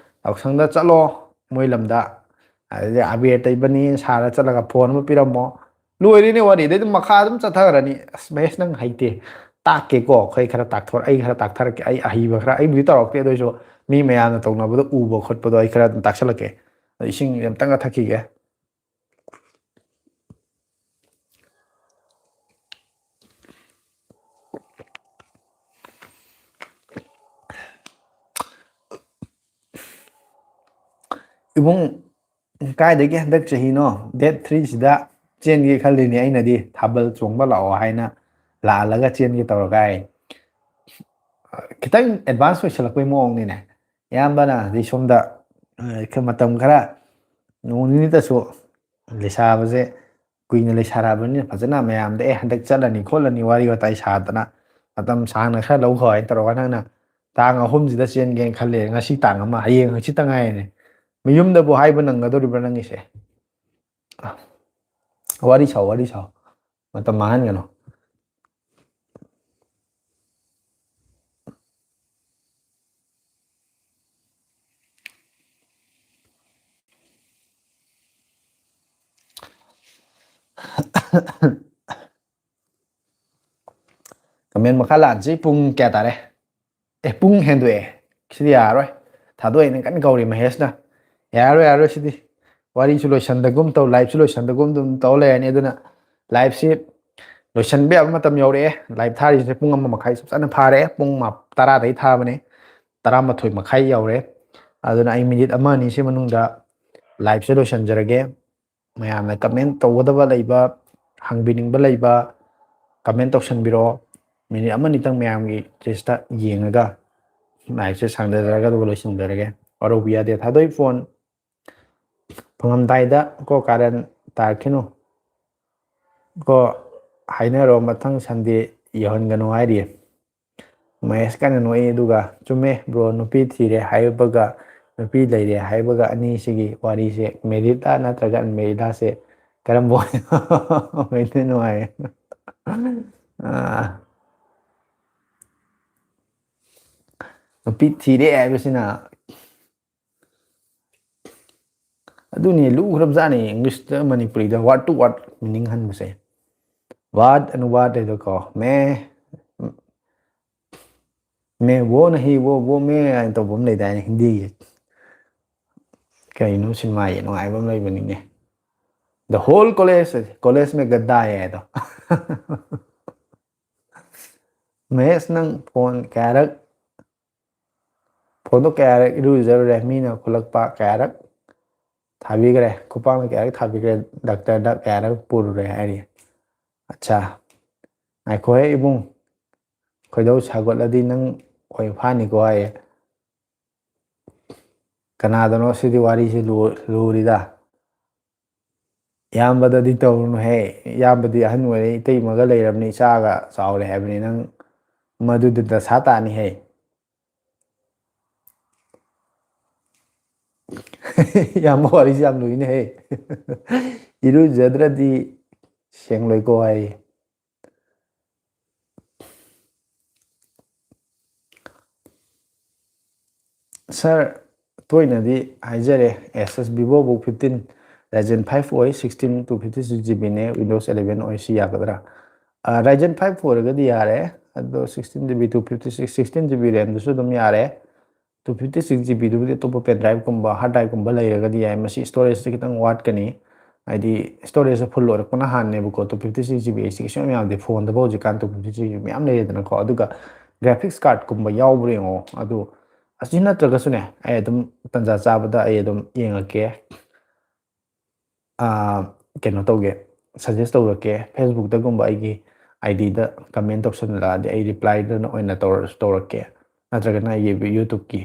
ꯌꯥꯎꯁꯪꯗ ꯆꯠꯂꯣ ꯃꯣꯏ ꯂꯝꯗ, ꯑꯗꯩꯗꯤ ꯑꯕꯦꯔ ꯇꯩꯕꯅꯤ ꯁꯥꯔ ꯆꯠꯂꯒ ꯐꯣꯟ ꯑꯃ ꯄꯤꯔꯝꯃꯣ, ꯂꯣꯏꯔꯦꯅꯦ ꯋꯥꯔꯤ꯫ ꯑꯗꯩ ꯑꯗꯨꯝ ꯃꯈꯥ ꯑꯗꯨꯝ ꯆꯠꯊꯈ꯭ꯔꯅꯤ꯫ ꯑꯁ ꯃꯍꯦꯁ, ꯅꯪ ꯍꯩꯇꯦ, ꯇꯥꯛꯀꯦꯀꯣ, ꯑꯩꯈꯣꯏ ꯈꯔ ꯇꯥꯛꯊꯣꯔꯛ ꯑꯩ ꯈꯔ ꯇꯥꯛꯊꯔꯛꯀꯦ꯫ ꯑꯩ ꯑꯍꯩꯕ ꯈꯔ, ꯑꯩꯕꯨꯗꯤ ꯇꯧꯔꯛꯇꯦ, ꯑꯗꯨ ꯑꯣꯏꯁꯨ ꯃꯤ ꯃꯌꯥꯝꯅ ꯇꯧꯅꯕꯗꯣ ꯎꯕ ꯈꯣꯠꯄꯗꯣ ꯑꯩ ꯈꯔ ꯑꯗꯨꯝ ꯇꯥꯛꯁꯜꯂꯛꯀꯦ꯫ ꯑꯗꯣ ꯏꯁꯤꯡ ꯑꯝꯇꯪꯒ ꯊꯛꯈꯤꯒꯦ꯫ ꯏꯕꯨꯡ, ꯀꯥꯏꯗꯒꯤ ꯍꯟꯗꯛ ꯆꯍꯤꯅꯣ, ꯗꯦꯠ ꯊ꯭ꯔꯤꯁꯤꯗ ꯆꯦꯟꯒꯦ ꯈꯜꯂꯤꯅꯦ꯫ ꯑꯩꯅꯗꯤ ꯊꯥꯕꯜ ꯆꯣꯡꯕ ꯂꯥꯛꯑꯣ ꯍꯥꯏꯅ ꯂꯥꯛꯍꯜꯂꯒ ꯆꯦꯟꯒꯦ ꯇꯧꯔꯒ ꯑꯩ ꯈꯤꯇꯪ ꯑꯦꯗꯚꯥꯟꯁ ꯑꯣꯏꯁꯜꯂꯛꯄꯩ ꯃꯑꯣꯡꯅꯤꯅꯦ꯫ ꯏꯌꯥꯝꯕꯅꯗꯤ ꯁꯣꯝꯗ, ꯑ, ꯃꯇꯝ ꯈꯔ, ꯅꯣꯡ ꯅꯤꯅꯤꯇꯁꯨ ꯂꯩꯁꯥꯕꯁꯦ ꯀꯨꯏꯅ ꯂꯩꯁꯥꯔꯛꯑꯕꯅꯤꯅ ꯐꯖꯅ ꯃꯌꯥꯝꯗ, "ꯑꯦ, ꯍꯟꯗꯛ ꯆꯠꯂꯅꯤ ꯈꯣꯠꯂꯅꯤ" ꯋꯥꯔꯤ ꯋꯥꯇꯥꯏ ꯁꯥꯗꯅ ꯃꯇꯝ ꯁꯥꯡꯅ ꯈꯔ ꯂꯧꯈꯣ ꯍꯥꯏꯅ ꯇꯧꯔꯒ ꯅꯪꯅ ꯇꯥꯡ ꯑꯍꯨꯝꯁꯤꯗ ꯆꯦꯟꯒꯦꯅ ꯈꯜꯂꯦ꯫ ꯉꯁꯤ ꯇꯥꯡ ꯑꯃ, ꯍꯌꯦꯡ ꯍꯪꯆꯤꯠꯇ ꯉꯥꯏꯔꯦꯅꯦ꯫ ꯃꯌꯨꯝꯗꯕꯨ ꯍꯥꯏꯕ ꯅꯪꯒꯗꯧꯔꯤꯕ꯭ꯔꯥ ꯅꯪꯒꯤꯁꯦ? ꯋꯥꯔꯤ ꯁꯥꯎ, ꯋꯥꯔꯤ ꯁꯥꯎ꯫ ꯃꯇꯝ ꯃꯥꯡꯍꯟꯒꯅꯨ꯫ ꯀꯃꯦꯟ ꯃꯈꯥ ꯂꯥꯛꯑꯁꯤ꯫ ꯄꯨꯡ ꯀꯌꯥ ꯇꯥꯔꯦ? ꯑꯦ, ꯄꯨꯡ ꯍꯦꯟꯗꯣꯛꯑꯦ꯫ ꯁꯤꯗꯤ ꯌꯥꯔꯔꯣꯏ꯫ ꯊꯥꯗꯣꯛꯑꯦꯅ ꯀꯟꯅ ꯀꯧꯔꯤ ꯃꯍꯦꯁꯅ꯫ ꯌꯥꯔꯔꯣꯏ, ꯌꯥꯔꯔꯣꯏ ꯁꯤꯗꯤ꯫ ꯋꯥꯔꯤꯁꯨ ꯂꯣꯏꯁꯟꯗꯒꯨꯝ ꯇꯧ, ꯂꯥꯏꯞꯁꯨ ꯂꯣꯏꯁꯟꯗꯒꯨꯝ ꯑꯗꯨꯝ ꯇꯧ ꯂꯩꯔꯅꯤ꯫ ꯑꯗꯨꯅ ꯂꯥꯏꯞꯁꯤ ꯂꯣꯏꯁꯟꯕ ꯌꯥꯕ ꯃꯇꯝ ꯌꯧꯔꯛꯑꯦ꯫ ꯂꯥꯏꯞ ꯊꯥꯔꯤꯁꯦ ꯄꯨꯡ ꯑꯃ ꯃꯈꯥꯏ ꯆꯞ ꯆꯥꯅ ꯐꯥꯔꯦ꯫ ꯄꯨꯡ ꯃꯥ-, ꯇꯔꯥꯗꯩ ꯊꯥꯕꯅꯦ꯫ ꯇꯔꯥꯃꯥꯊꯣꯏ ꯃꯈꯥꯏ ꯌꯧꯔꯦ꯫ ꯑꯗꯨꯅ ꯑꯩ ꯃꯤꯅꯤꯠ ꯑꯃ ꯑꯅꯤꯁꯤ ꯃꯅꯨꯡꯗ ꯂꯥꯏꯞꯁꯦ ꯂꯣꯏꯁꯟꯖꯔꯒꯦ꯫ ꯃꯌꯥꯝꯅ ꯀꯃꯦꯟ ꯇꯧꯒꯗꯕ ꯂꯩꯕ, ꯍꯪꯕꯤꯅꯤꯡꯕ ꯂꯩꯕ, ꯀꯃꯦꯟ ꯇꯧꯁꯟꯕꯤꯔꯛꯑꯣ꯫ ꯃꯤꯅꯤꯠ ꯑꯃ ꯑꯅꯤꯇꯪ ꯃꯌꯥꯝꯒꯤ ꯂꯤꯁꯇ ꯌꯦꯡꯉꯒ ꯂꯥꯏꯞꯁꯦ ꯁꯥꯡꯊꯖꯔꯒ ꯑꯗꯨꯒ ꯂꯣꯏꯁꯤꯟꯖꯔꯒꯦ꯫ ꯋꯥꯔꯧꯕ ꯌꯥꯗꯦ꯫ ꯊꯥꯗꯣꯏ ꯐꯣꯟ ꯐꯪꯉꯝꯗꯥꯏꯗ ꯀꯣ ꯀꯥꯔꯟ ꯇꯥꯔꯛꯈꯤꯅꯨ꯫ ꯀꯣ ꯍꯥꯏꯅꯔꯣ, ꯃꯊꯪ ꯁꯟꯗꯦ ꯌꯧꯍꯟꯒꯅꯨ ꯍꯥꯏꯔꯤꯌꯦ꯫ ꯃꯍꯦꯁ ꯀꯟꯅ ꯅꯣꯛꯏ꯫ ꯑꯗꯨꯒ ꯆꯨꯝꯃꯦ ꯕ꯭ꯔꯣ, ꯅꯨꯄꯤ ꯊꯤꯔꯦ ꯍꯥꯏꯕꯒ ꯅꯨꯄꯤ ꯂꯩꯔꯦ ꯍꯥꯏꯕꯒ ꯑꯅꯤꯁꯤꯒꯤ ꯋꯥꯔꯤꯁꯦ ꯃꯦꯔꯤꯠꯂꯥ ꯅꯠꯇ꯭ꯔꯒ ꯑꯟꯃꯦꯔꯤꯠꯂꯥꯁꯦ ꯀꯔꯝꯕ ꯑꯣꯏꯅꯣ? ꯑꯣꯏꯗꯣꯏꯅꯣ ꯍꯥꯏ꯫ ꯑꯥ, ꯅꯨꯄꯤ ꯊꯤꯔꯦ ꯍꯥꯏꯕꯁꯤꯅ ꯑꯗꯨꯅꯤ ꯂꯨꯈ꯭ꯔꯕꯖꯥꯠꯅꯤ ꯏꯪꯂꯤꯁꯇ ꯃꯅꯤꯄꯨꯔꯤꯗ word to word meaning ꯍꯟꯕꯁꯦ꯫ What and what ꯍꯥꯏꯗꯣꯀꯣ, ꯃꯦ ꯃꯦ ꯋꯣ ꯅꯍꯤ ꯋꯣ ꯋꯣ ꯃꯦ ꯍꯥꯏꯅ ꯇꯧꯕ ꯑꯃ ꯂꯩꯗꯥꯏꯅꯦ ꯍꯤꯟꯗꯤꯒꯤ꯫ ꯀꯩꯅꯣ ꯁꯤꯅꯦꯃꯥꯒꯤ ꯅꯨꯡꯉꯥꯏꯕ ꯑꯃ ꯂꯩꯕꯅꯤꯅꯦ, The whole college, college ꯃꯦ ꯒꯗꯥ ꯍꯥꯏ ꯍꯥꯏꯗꯣ꯫ ꯃꯍꯦꯁ, ꯅꯪ ꯐꯣꯟ ꯀꯌꯥꯔꯛ ꯐꯣꯟꯗꯣ ꯀꯌꯥꯔꯛ ꯏꯔꯨꯖꯔꯨꯔꯦ? ꯃꯤꯅ ꯈꯨꯠꯂꯛꯄ ꯀꯌꯥꯔꯛ ꯊꯥꯕꯤꯈ꯭ꯔꯦ? ꯈꯨꯄꯥꯛꯅ ꯀꯌꯥꯔꯛ ꯊꯥꯕꯤꯈ꯭ꯔꯦ? ꯗꯥꯛꯇꯔꯗ ꯀꯌꯥꯔꯛ ꯄꯨꯔꯨꯔꯦ ꯍꯥꯏꯔꯤ꯫ ꯑꯠꯆꯥ, ꯉꯥꯏꯈꯣꯍꯦ ꯏꯕꯨꯡ, ꯈꯣꯏꯗꯧ ꯁꯥꯎꯒꯠꯂꯗꯤ ꯅꯪ ꯑꯣꯏ ꯐꯥꯅꯤꯀꯣ ꯍꯥꯏꯌꯦ꯫ ꯀꯅꯥꯗꯅꯣ ꯁꯤꯗꯤ ꯋꯥꯔꯤꯁꯦ ꯂꯨ-, ꯂꯨꯔꯤꯗ꯫ ꯏꯌꯥꯝꯕꯗꯗꯤ ꯇꯧꯔꯨꯅꯨꯍꯦ, ꯏꯌꯥꯝꯕꯗꯤ ꯑꯍꯟ ꯑꯣꯏꯔꯦ, ꯏꯇꯩꯃꯒ ꯂꯩꯔꯕꯅꯤ, ꯏꯆꯥꯒ ꯆꯥꯎꯔꯦ ꯍꯥꯏꯕꯅꯤ, ꯅꯪ ꯃꯗꯨꯗꯤ ꯗꯁꯥ ꯇꯥꯅꯤꯍꯦ꯫ ꯏꯌꯥꯝꯕ ꯋꯥꯔꯤꯁꯦ ꯌꯥꯝ ꯂꯨꯏꯅꯦꯍꯦ꯫ ꯏꯔꯨꯖꯗ꯭ꯔꯗꯤ ꯁꯦꯡꯂꯣꯏꯀꯣ ꯍꯥꯏ꯫ Sir, ꯇꯣꯏꯅꯗꯤ ꯍꯥꯏꯖꯔꯦ, Asus Vivo fifteen, Ryzen five ꯑꯣꯏ, sixteen two fifty six GB ꯅꯦ, Windows eleven ꯑꯣꯏ, ꯁꯤ ꯌꯥꯒꯗ꯭ꯔꯥ? ꯑ, Ryzen five ꯑꯣꯏꯔꯒꯗꯤ ꯌꯥꯔꯦ, ꯑꯗꯣ sixteen GB two fifty six, sixteen GB RAM ꯗꯨꯁꯨ ꯑꯗꯨꯝ ꯌꯥꯔꯦ꯫ Two fifty six GB ꯗꯨꯕꯨꯗꯤ ꯑꯇꯣꯞꯄ pen drive ꯀꯨꯝꯕ, hard drive ꯀꯨꯝꯕ ꯂꯩꯔꯒꯗꯤ ꯌꯥꯏ꯫ ꯃꯁꯤ storage ꯇ ꯈꯤꯇꯪ ꯋꯥꯠꯀꯅꯤ, ꯍꯥꯏꯗꯤ storage ꯁꯦ full ꯑꯣꯏꯔꯛꯄꯅ ꯍꯥꯟꯅꯦꯕꯀꯣ꯫ Two fifty six GB ꯁꯤ ꯀꯩꯁꯨ ꯌꯥꯝ ꯌꯥꯝꯗꯦ, ꯐꯣꯟꯗꯕꯨ ꯍꯧꯖꯤꯛꯀꯥꯟ two fifty six GB ꯃꯌꯥꯝ ꯂꯩꯔꯦꯗꯅꯀꯣ꯫ ꯑꯗꯨꯒ graphics card ꯀꯨꯝꯕ ꯌꯥꯎꯕ꯭ꯔꯥ ꯌꯦꯡꯉꯣ꯫ ꯑꯗꯨ ꯑꯁꯤ ꯅꯠꯇ꯭ꯔꯒꯁꯨꯅꯦ, ꯑꯩ ꯑꯗꯨꯝ ꯇꯟꯖꯥ ꯆꯥꯕꯗ ꯑꯩ ꯑꯗꯨꯝ ꯌꯦꯡꯉꯛꯀꯦ꯫ ꯑꯥ, ꯀꯩꯅꯣ ꯇꯧꯒꯦ, suggest ꯇꯧꯔꯛꯀꯦ꯫ Facebook ꯇꯒꯨꯝꯕ ꯑꯩꯒꯤ ID ꯗ comment ꯇꯧꯁꯜꯂꯛꯑꯗꯤ ꯑꯩ reply ꯗ ꯑꯣꯏꯅ ꯇꯧꯔ-, ꯇꯧꯔꯛꯀꯦ꯫ ꯅꯠꯇ꯭ꯔꯒꯅ ꯑꯩꯒꯤ YouTube ꯀꯤ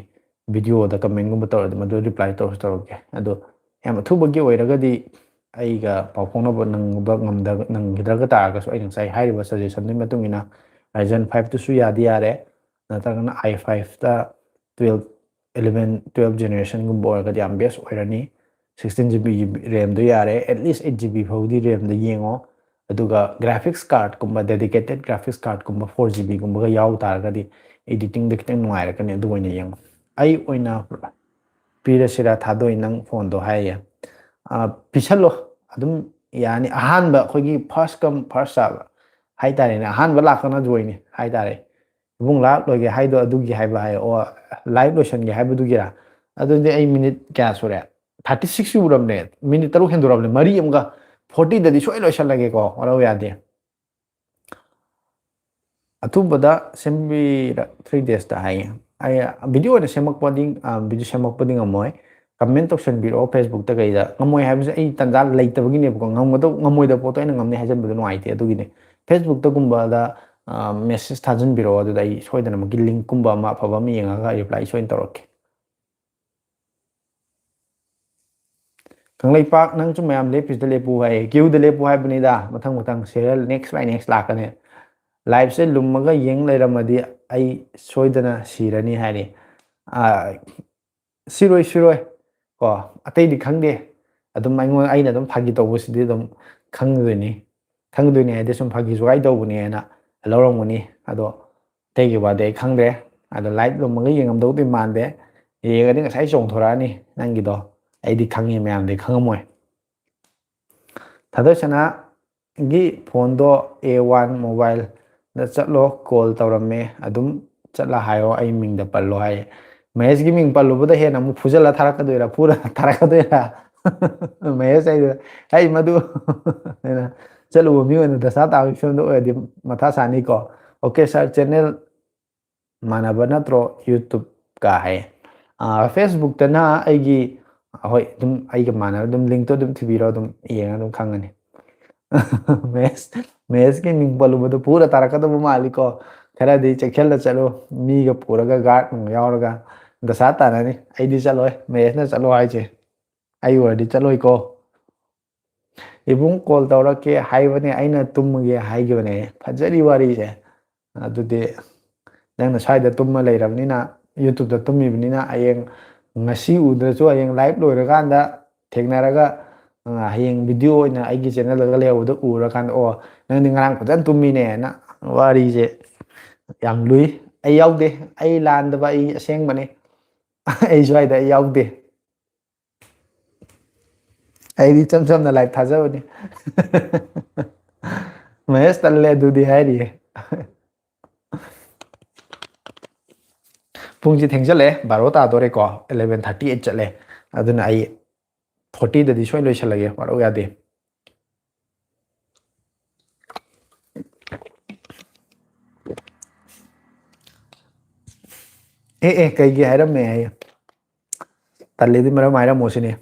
video ꯗ comment ꯒꯨꯝꯕ ꯇꯧꯔꯗꯤ ꯃꯗꯨ reply ꯇꯧꯔꯁꯨ ꯇꯧꯔꯛꯀꯦ꯫ ꯑꯗꯣ ꯌꯥꯝ ꯑꯊꯨꯕꯒꯤ ꯑꯣꯏꯔꯒꯗꯤ ꯑꯩꯒ ꯄꯥꯎ ꯐꯥꯎꯅꯕ ꯅꯪꯕ ꯉꯝꯗ-, ꯅꯪꯈꯤꯗ꯭ꯔꯒ ꯇꯥꯔꯒꯁꯨ ꯑꯩꯅ ꯉꯁꯥꯏ ꯍꯥꯏꯔꯤꯕ suggestion ꯗꯨꯒꯤ ꯃꯇꯨꯡ ꯏꯟꯅ Ryzen five ꯇꯨꯁꯨ ꯌꯥꯗꯤ ꯌꯥꯔꯦ꯫ ꯅꯠꯇ꯭ꯔꯒꯅ i five ꯇ twelve eleven twelve generation ꯒꯨꯝꯕ ꯑꯣꯏꯔꯒꯗꯤ ꯌꯥꯝ best ꯑꯣꯏꯔꯅꯤ꯫ Sixteen GB RAM ꯗꯣ ꯌꯥꯔꯦ, at least eight GB ꯐꯥꯎꯗꯤ RAM ꯗ ꯌꯦꯡꯉꯣ꯫ ꯑꯗꯨꯒ graphics card ꯀꯨꯝꯕ, dedicated graphics card ꯀꯨꯝꯕ four GB ꯒꯨꯝꯕꯒ ꯌꯥꯎ ꯇꯥꯔꯒꯗꯤ editing ꯗ ꯈꯤꯇꯪ ꯅꯨꯡꯉꯥꯏꯔꯛꯀꯅꯤ, ꯑꯗꯨ ꯑꯣꯏꯅ ꯌꯦꯡꯉꯣ꯫ ꯑꯩ ꯑꯣꯏꯅ ꯄꯤꯔꯁꯤꯔꯥ ꯊꯥꯗꯣꯏ, ꯅꯪ phone ꯗꯣ ꯍꯥꯏꯌꯦ꯫ ꯑ, ꯄꯤꯁꯜꯂꯣ, ꯑꯗꯨꯝ ꯌꯥꯅꯤ꯫ ꯑꯍꯥꯟꯕ ꯑꯩꯈꯣꯏꯒꯤ first come first serve ꯍꯥꯏꯇꯥꯔꯦꯅꯦ, ꯑꯍꯥꯟꯕ ꯂꯥꯛꯄꯅ ꯖꯣꯏꯅꯤ ꯍꯥꯏꯇꯥꯔꯦ꯫ ꯏꯕꯨꯡ ꯂꯥꯛ ꯂꯣꯏꯒꯦ ꯍꯥꯏꯗꯣ ꯑꯗꯨꯒꯤ ꯍꯥꯏꯕ ꯍꯥꯏ, ꯑꯣ, live ꯂꯣꯏꯁꯟꯒꯦ ꯍꯥꯏꯕꯗꯨꯒꯤꯔꯥ? ꯑꯗꯨꯗꯤ ꯑꯩ minute ꯀꯌꯥ ꯁꯨꯔꯦ? Thirty six ꯁꯨꯔꯕꯅꯦ, minute ꯇꯔꯨꯛ ꯍꯦꯟꯗꯣꯔꯕꯅꯦ, ꯃꯔꯤ ꯑꯃꯒ꯫ Forty ꯗꯗꯤ ꯁꯣꯏ ꯂꯣꯏꯁꯜꯂꯒꯦꯀꯣ, ꯋꯥꯔꯧ ꯌꯥꯗꯦ꯫ ꯑꯊꯨꯕꯗ ꯁꯦꯝꯕꯤꯔ three days ꯇ ꯍꯥꯏꯌꯦ꯫ ꯑꯩ video ꯑꯣꯏꯅ ꯁꯦꯝꯃꯛꯄꯗꯤ, ꯑ, video ꯁꯦꯝꯃꯛꯄꯗꯤ ꯉꯝꯃꯣꯏ꯫ Comment ꯇꯧꯁꯟꯕꯤꯔꯛꯑꯣ Facebook ꯇ ꯀꯩꯗ꯫ ꯉꯝꯃꯣꯏ ꯍꯥꯏꯕꯁꯦ ꯑꯩ ꯇꯟꯖꯥ ꯂꯩꯇꯕꯒꯤꯅꯦꯕꯀꯣ꯫ ꯉꯝꯒꯗꯧ-, ꯉꯝꯃꯣꯏꯗꯕ ꯄꯣꯠꯇꯣ ꯑꯩꯅ ꯉꯝꯅꯤ ꯍꯥꯏꯖꯟꯕꯗꯣ ꯅꯨꯡꯉꯥꯏꯇꯦ, ꯑꯗꯨꯒꯤꯅꯦ꯫ Facebook ꯇꯒꯨꯝꯕꯗ, ꯑ, message ꯊꯥꯖꯟꯕꯤꯔꯛꯑꯣ, ꯑꯗꯨꯗ ꯑꯩ ꯁꯣꯏꯗꯅꯃꯛꯀꯤ link ꯀꯨꯝꯕ ꯑꯃ ꯑꯐꯕ ꯑꯃ ꯌꯦꯡꯉꯒ reply ꯁꯣꯏꯅ ꯇꯧꯔꯛꯀꯦ꯫ ꯀꯪꯂꯩꯄꯥꯛ, ꯅꯪꯁꯨ ꯃꯌꯥꯝ ꯂꯦꯞꯄꯤꯁꯤꯗ ꯂꯦꯞꯄꯨ ꯍꯥꯏꯌꯦ꯫ Queue ꯗ ꯂꯦꯞꯄꯨ ꯍꯥꯏꯕꯅꯤꯗ, ꯃꯊꯪ ꯃꯊꯪ serial next by next ꯂꯥꯛꯀꯅꯤ꯫ Live ꯁꯦ ꯂꯨꯝꯃꯒ ꯌꯦꯡ ꯂꯩꯔꯝꯃꯗꯤ ꯑꯩ ꯁꯣꯏꯗꯅ ꯁꯤꯔꯅꯤ ꯍꯥꯏꯔꯤ꯫ ꯑꯥ, ꯁꯤꯔꯣꯏ, ꯁꯤꯔꯣꯏ꯫ ꯀꯣ, ꯑꯇꯩꯗꯤ ꯈꯪꯗꯦ꯫ ꯑꯗꯨꯝ ꯑꯩꯉꯣꯟ-, ꯑꯩꯅ ꯑꯗꯨꯝ ꯐꯥꯒꯤ ꯇꯧꯕꯁꯤꯗꯤ ꯑꯗꯨꯝ ꯈꯪꯗꯣꯏꯅꯤ꯫ ꯈꯪꯗꯣꯏꯅꯤ ꯍꯥꯏꯗꯤ ꯁꯨꯝ ꯐꯥꯒꯤ ꯖꯨꯒꯥꯏ ꯇꯧꯕꯅꯦꯅ ꯂꯧꯔꯝꯒꯅꯤ꯫ ꯑꯗꯣ ꯑꯇꯩꯒꯤ ꯋꯥꯗꯤ ꯑꯩ ꯈꯪꯗ꯭ꯔꯦ꯫ ꯑꯗꯣ live ꯂꯨꯝꯃꯒ ꯌꯦꯡꯉꯝꯗꯧꯗꯤ ꯃꯥꯟꯗꯦ꯫ ꯌꯦꯡꯉꯗꯤ ꯉꯁꯥꯏ ꯆꯣꯡꯊꯣꯔꯛꯑꯅꯤ ꯅꯪꯒꯤꯗꯣ꯫ ꯑꯩꯗꯤ ꯈꯪꯉꯤ, ꯃꯌꯥꯝꯗꯤ ꯈꯪꯉꯝꯃꯣꯏ꯫ ꯊꯥꯗꯣꯏꯁꯅꯥꯒꯤ phone ꯗꯣ A one mobile ꯗ ꯆꯠꯂꯣ, call ꯇꯧꯔꯝꯃꯦ, ꯑꯗꯨꯝ ꯆꯠꯂ ꯍꯥꯏꯌꯣ, ꯑꯩ ꯃꯤꯡꯗ ꯄꯜꯂꯣ ꯍꯥꯏꯌꯦ꯫ ꯃꯍꯦꯁꯀꯤ ꯃꯤꯡ ꯄꯜꯂꯨꯕꯗ ꯍꯦꯟꯅ ꯑꯃꯨꯛ ꯐꯨꯖꯜꯂ ꯊꯥꯔꯛꯀꯗꯣꯏꯔꯥ, ꯐꯨꯔ ꯊꯥꯔꯛꯀꯗꯣꯏꯔꯥ? ꯃꯍꯦꯁ ꯍꯥꯏꯗꯣ, "ꯍꯩ, ꯃꯗꯨ" ꯍꯥꯏꯅ ꯆꯠꯂꯨꯕ ꯃꯤ ꯑꯣꯏꯅ ꯗꯁꯥ ꯇꯥꯕꯒꯤ ꯐꯤꯕꯝꯗ ꯑꯣꯏꯔꯗꯤ ꯃꯊꯥ ꯁꯥꯅꯤꯀꯣ꯫ OK sir, channel ꯃꯥꯟꯅꯕ ꯅꯠꯇ꯭ꯔꯣ YouTube ꯀ ꯍꯥꯏꯌꯦ꯫ ꯑꯥ, Facebook ꯇꯅ ꯑꯩꯒꯤ, ꯍꯣꯏ, ꯑꯗꯨꯝ ꯑꯩꯒ ꯃꯥꯟꯅꯕ ꯑꯗꯨꯝ link ꯇꯣ ꯑꯗꯨꯝ ꯊꯤꯕꯤꯔꯣ, ꯑꯗꯨꯝ ꯌꯦꯡꯉ ꯑꯗꯨꯝ ꯈꯪꯉꯅꯤ꯫ ꯃꯍꯦꯁ, ꯃꯍꯦꯁꯀꯤ ꯃꯤꯡ ꯄꯜꯂꯨꯕꯗꯣ ꯐꯨꯔ ꯇꯥꯔꯛꯀꯗꯕ ꯃꯥꯜꯂꯤꯀꯣ꯫ ꯈꯔꯗꯤ ꯆꯦꯛꯁꯤꯜꯂ ꯆꯠꯂꯨ, ꯃꯤꯒ ꯄꯨꯔꯒ guard ꯅꯨꯡ ꯌꯥꯎꯔꯒ ꯗꯁꯥ ꯇꯥꯅꯅꯤ꯫ ꯑꯩꯗꯤ ꯆꯠꯂꯣꯏ, ꯃꯍꯦꯁꯅ ꯆꯠꯂꯣ ꯍꯥꯏꯁꯦ꯫ ꯑꯩ ꯑꯣꯏꯔꯗꯤ ꯆꯠꯂꯣꯏꯀꯣ꯫ ꯏꯕꯨꯡ call ꯇꯧꯔꯛꯀꯦ ꯍꯥꯏꯕꯅꯦ, ꯑꯩꯅ ꯇꯨꯝꯃꯒꯦ ꯍꯥꯏꯈꯤꯕꯅꯦ꯫ ꯐꯖꯔꯤ ꯋꯥꯔꯤꯁꯦ꯫ ꯑꯗꯨꯗꯤ ꯅꯪꯅ ꯁ꯭ꯋꯥꯏꯗ ꯇꯨꯝꯃ ꯂꯩꯔꯕꯅꯤꯅ, YouTube-ꯇ ꯇꯨꯝꯃꯤꯕꯅꯤꯅ, ꯍꯌꯦꯡ ꯉꯁꯤ ꯎꯗ꯭ꯔꯁꯨ ꯍꯌꯦꯡ live ꯂꯣꯏꯔꯀꯥꯟꯗ ꯊꯦꯡꯅꯔꯒ, ꯑ, ꯍꯌꯦꯡ video ꯑꯣꯏꯅ ꯑꯩꯒꯤ channel-ꯗꯒ ꯂꯩꯍꯧꯕꯗꯣ ꯎꯔꯀꯥꯟꯗ, "ꯑꯣ, ꯅꯪꯗꯤ ꯉꯔꯥꯡ ꯐꯖꯅ ꯇꯨꯝꯃꯤꯅꯦꯅ"꯫ ꯋꯥꯔꯤꯁꯦ ꯌꯥꯝ ꯂꯨꯏ꯫ ꯑꯩ ꯌꯥꯎꯗꯦ, ꯑꯩ ꯂꯥꯟꯗꯕ ꯑꯩ ꯑꯁꯦꯡꯕꯅꯦ꯫ ꯑꯩ ꯁ꯭ꯋꯥꯏꯗ ꯑꯩ ꯌꯥꯎꯗꯦ꯫ ꯑꯩꯗꯤ ꯏꯆꯝ ꯆꯝꯅ live ꯊꯥꯖꯕꯅꯤ꯫ "ꯃꯍꯦꯁ ꯇꯜꯂꯦ ꯑꯗꯨꯗꯤ" ꯍꯥꯏꯔꯤꯌꯦ꯫ ꯄꯨꯡꯁꯤ ꯊꯦꯡꯖꯜꯂꯛꯑꯦ, ꯕꯥꯔꯣ ꯇꯥꯗꯣꯔꯦꯀꯣ, eleven thirty eight ꯆꯠꯂꯦ꯫ ꯑꯗꯨꯅ ꯑꯩ forty-ꯗꯗꯤ ꯁꯣꯏ ꯂꯣꯏꯁꯜꯂꯒꯦ, ꯋꯥꯔꯧ ꯌꯥꯗꯦ꯫ ꯑꯦ, ꯑꯦ, ꯀꯩꯒꯤ ꯍꯥꯏꯔꯝꯃꯦ ꯍꯥꯏꯌꯦ? ꯇꯜꯂꯦꯗꯤ ꯃꯔꯝ ꯍꯥꯏꯔꯝꯃꯣ ꯁꯤꯅꯤ꯫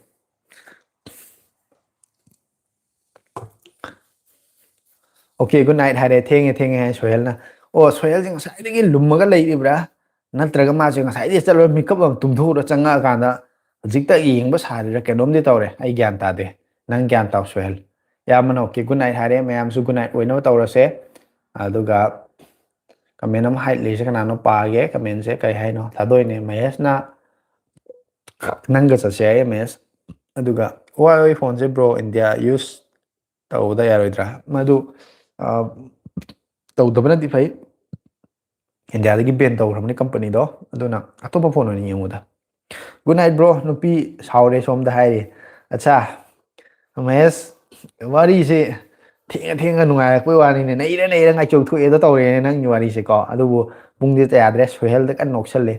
"Okay, good night" ꯍꯥꯏꯔꯦ, "ꯊꯦꯡꯉꯦ, ꯊꯦꯡꯉꯦ" ꯍꯥꯏ ꯁꯣꯍꯦꯜꯅ꯫ ꯑꯣ, ꯁꯣꯍꯦꯜꯁꯦ ꯉꯁꯥꯏꯗꯒꯤ ꯂꯨꯝꯃꯒ ꯂꯩꯔꯤꯕ꯭ꯔꯥ? ꯅꯠꯇ꯭ꯔꯒ ꯃꯥꯁꯦ ꯉꯁꯥꯏꯗꯒꯤ ꯆꯠꯂꯨꯔ ꯃꯤꯀꯞ ꯑꯃ ꯇꯨꯝꯊꯣꯛꯎꯔ ꯆꯪꯉꯛꯑꯀꯥꯟꯗ ꯍꯧꯖꯤꯛꯇ ꯌꯦꯡꯕ ꯁꯥꯔꯤꯔꯥ? ꯀꯩꯅꯣꯝꯗꯤ ꯇꯧꯔꯦ, ꯑꯩ ꯒ꯭ꯌꯥꯟ ꯇꯥꯗꯦ꯫ ꯅꯪ ꯒ꯭ꯌꯥꯟ ꯇꯥꯎ ꯁꯣꯍꯦꯜ꯫ ꯏꯌꯥꯝꯕꯅ "Okay, good night" ꯍꯥꯏꯔꯦ, ꯃꯌꯥꯝꯁꯨ good night ꯑꯣꯏꯅꯕ ꯇꯧꯔꯁꯦ꯫ ꯑꯗꯨꯒ comment ꯑꯃ ꯍꯥꯏꯠꯂꯤꯁꯦ ꯀꯅꯥꯅꯣ? ꯄꯥꯒꯦ comment-ꯁꯦ꯫ ꯀꯩ ꯍꯥꯏꯅꯣ? ꯊꯥꯗꯣꯏꯅꯦ ꯃꯍꯦꯁꯅ꯫ "ꯅꯪꯒ ꯆꯠꯁꯦ" ꯍꯥꯏꯌꯦ ꯃꯍꯦꯁ꯫ ꯑꯗꯨꯒ "Huawei phone-ꯁꯦ bro India use ꯇꯧꯕꯗ ꯌꯥꯔꯣꯏꯗ꯭ꯔꯥ?" ꯃꯗꯨ, ꯑ, ꯇꯧꯗꯕꯅꯗꯤ ꯐꯩ꯫ India-ꯗꯒꯤ ban ꯇꯧꯈ꯭ꯔꯕꯅꯤ company-ꯗꯣ꯫ ꯑꯗꯨꯅ ꯑꯇꯣꯞꯄ phone ꯑꯣꯏꯅ ꯌꯦꯡꯉꯨꯗ꯫ "Good night bro", ꯅꯨꯄꯤ ꯁꯥꯎꯔꯦ ꯁꯣꯝꯗ ꯍꯥꯏꯔꯤ꯫ ꯑꯠꯆꯥ, ꯃꯍꯦꯁ, ꯋꯥꯔꯤꯁꯦ ꯊꯦꯡꯉ ꯊꯦꯡꯉ ꯅꯨꯡꯉꯥꯏꯔꯛꯄꯩ ꯋꯥꯅꯤꯅꯦ꯫ "ꯅꯩꯔꯦ, ꯅꯩꯔꯦ, ꯉꯥꯏꯆꯧ ꯊꯣꯛꯑꯦꯗꯣ" ꯇꯧꯔꯦꯅꯦ ꯅꯪꯒꯤ ꯋꯥꯔꯤꯁꯦꯀꯣ꯫ ꯑꯗꯨꯕꯨ ꯄꯨꯡꯗꯤ ꯀꯌꯥꯗ꯭ꯔꯦ, ꯁꯣꯍꯦꯜꯗ ꯀꯟꯅ ꯅꯣꯛꯁꯜꯂꯦ꯫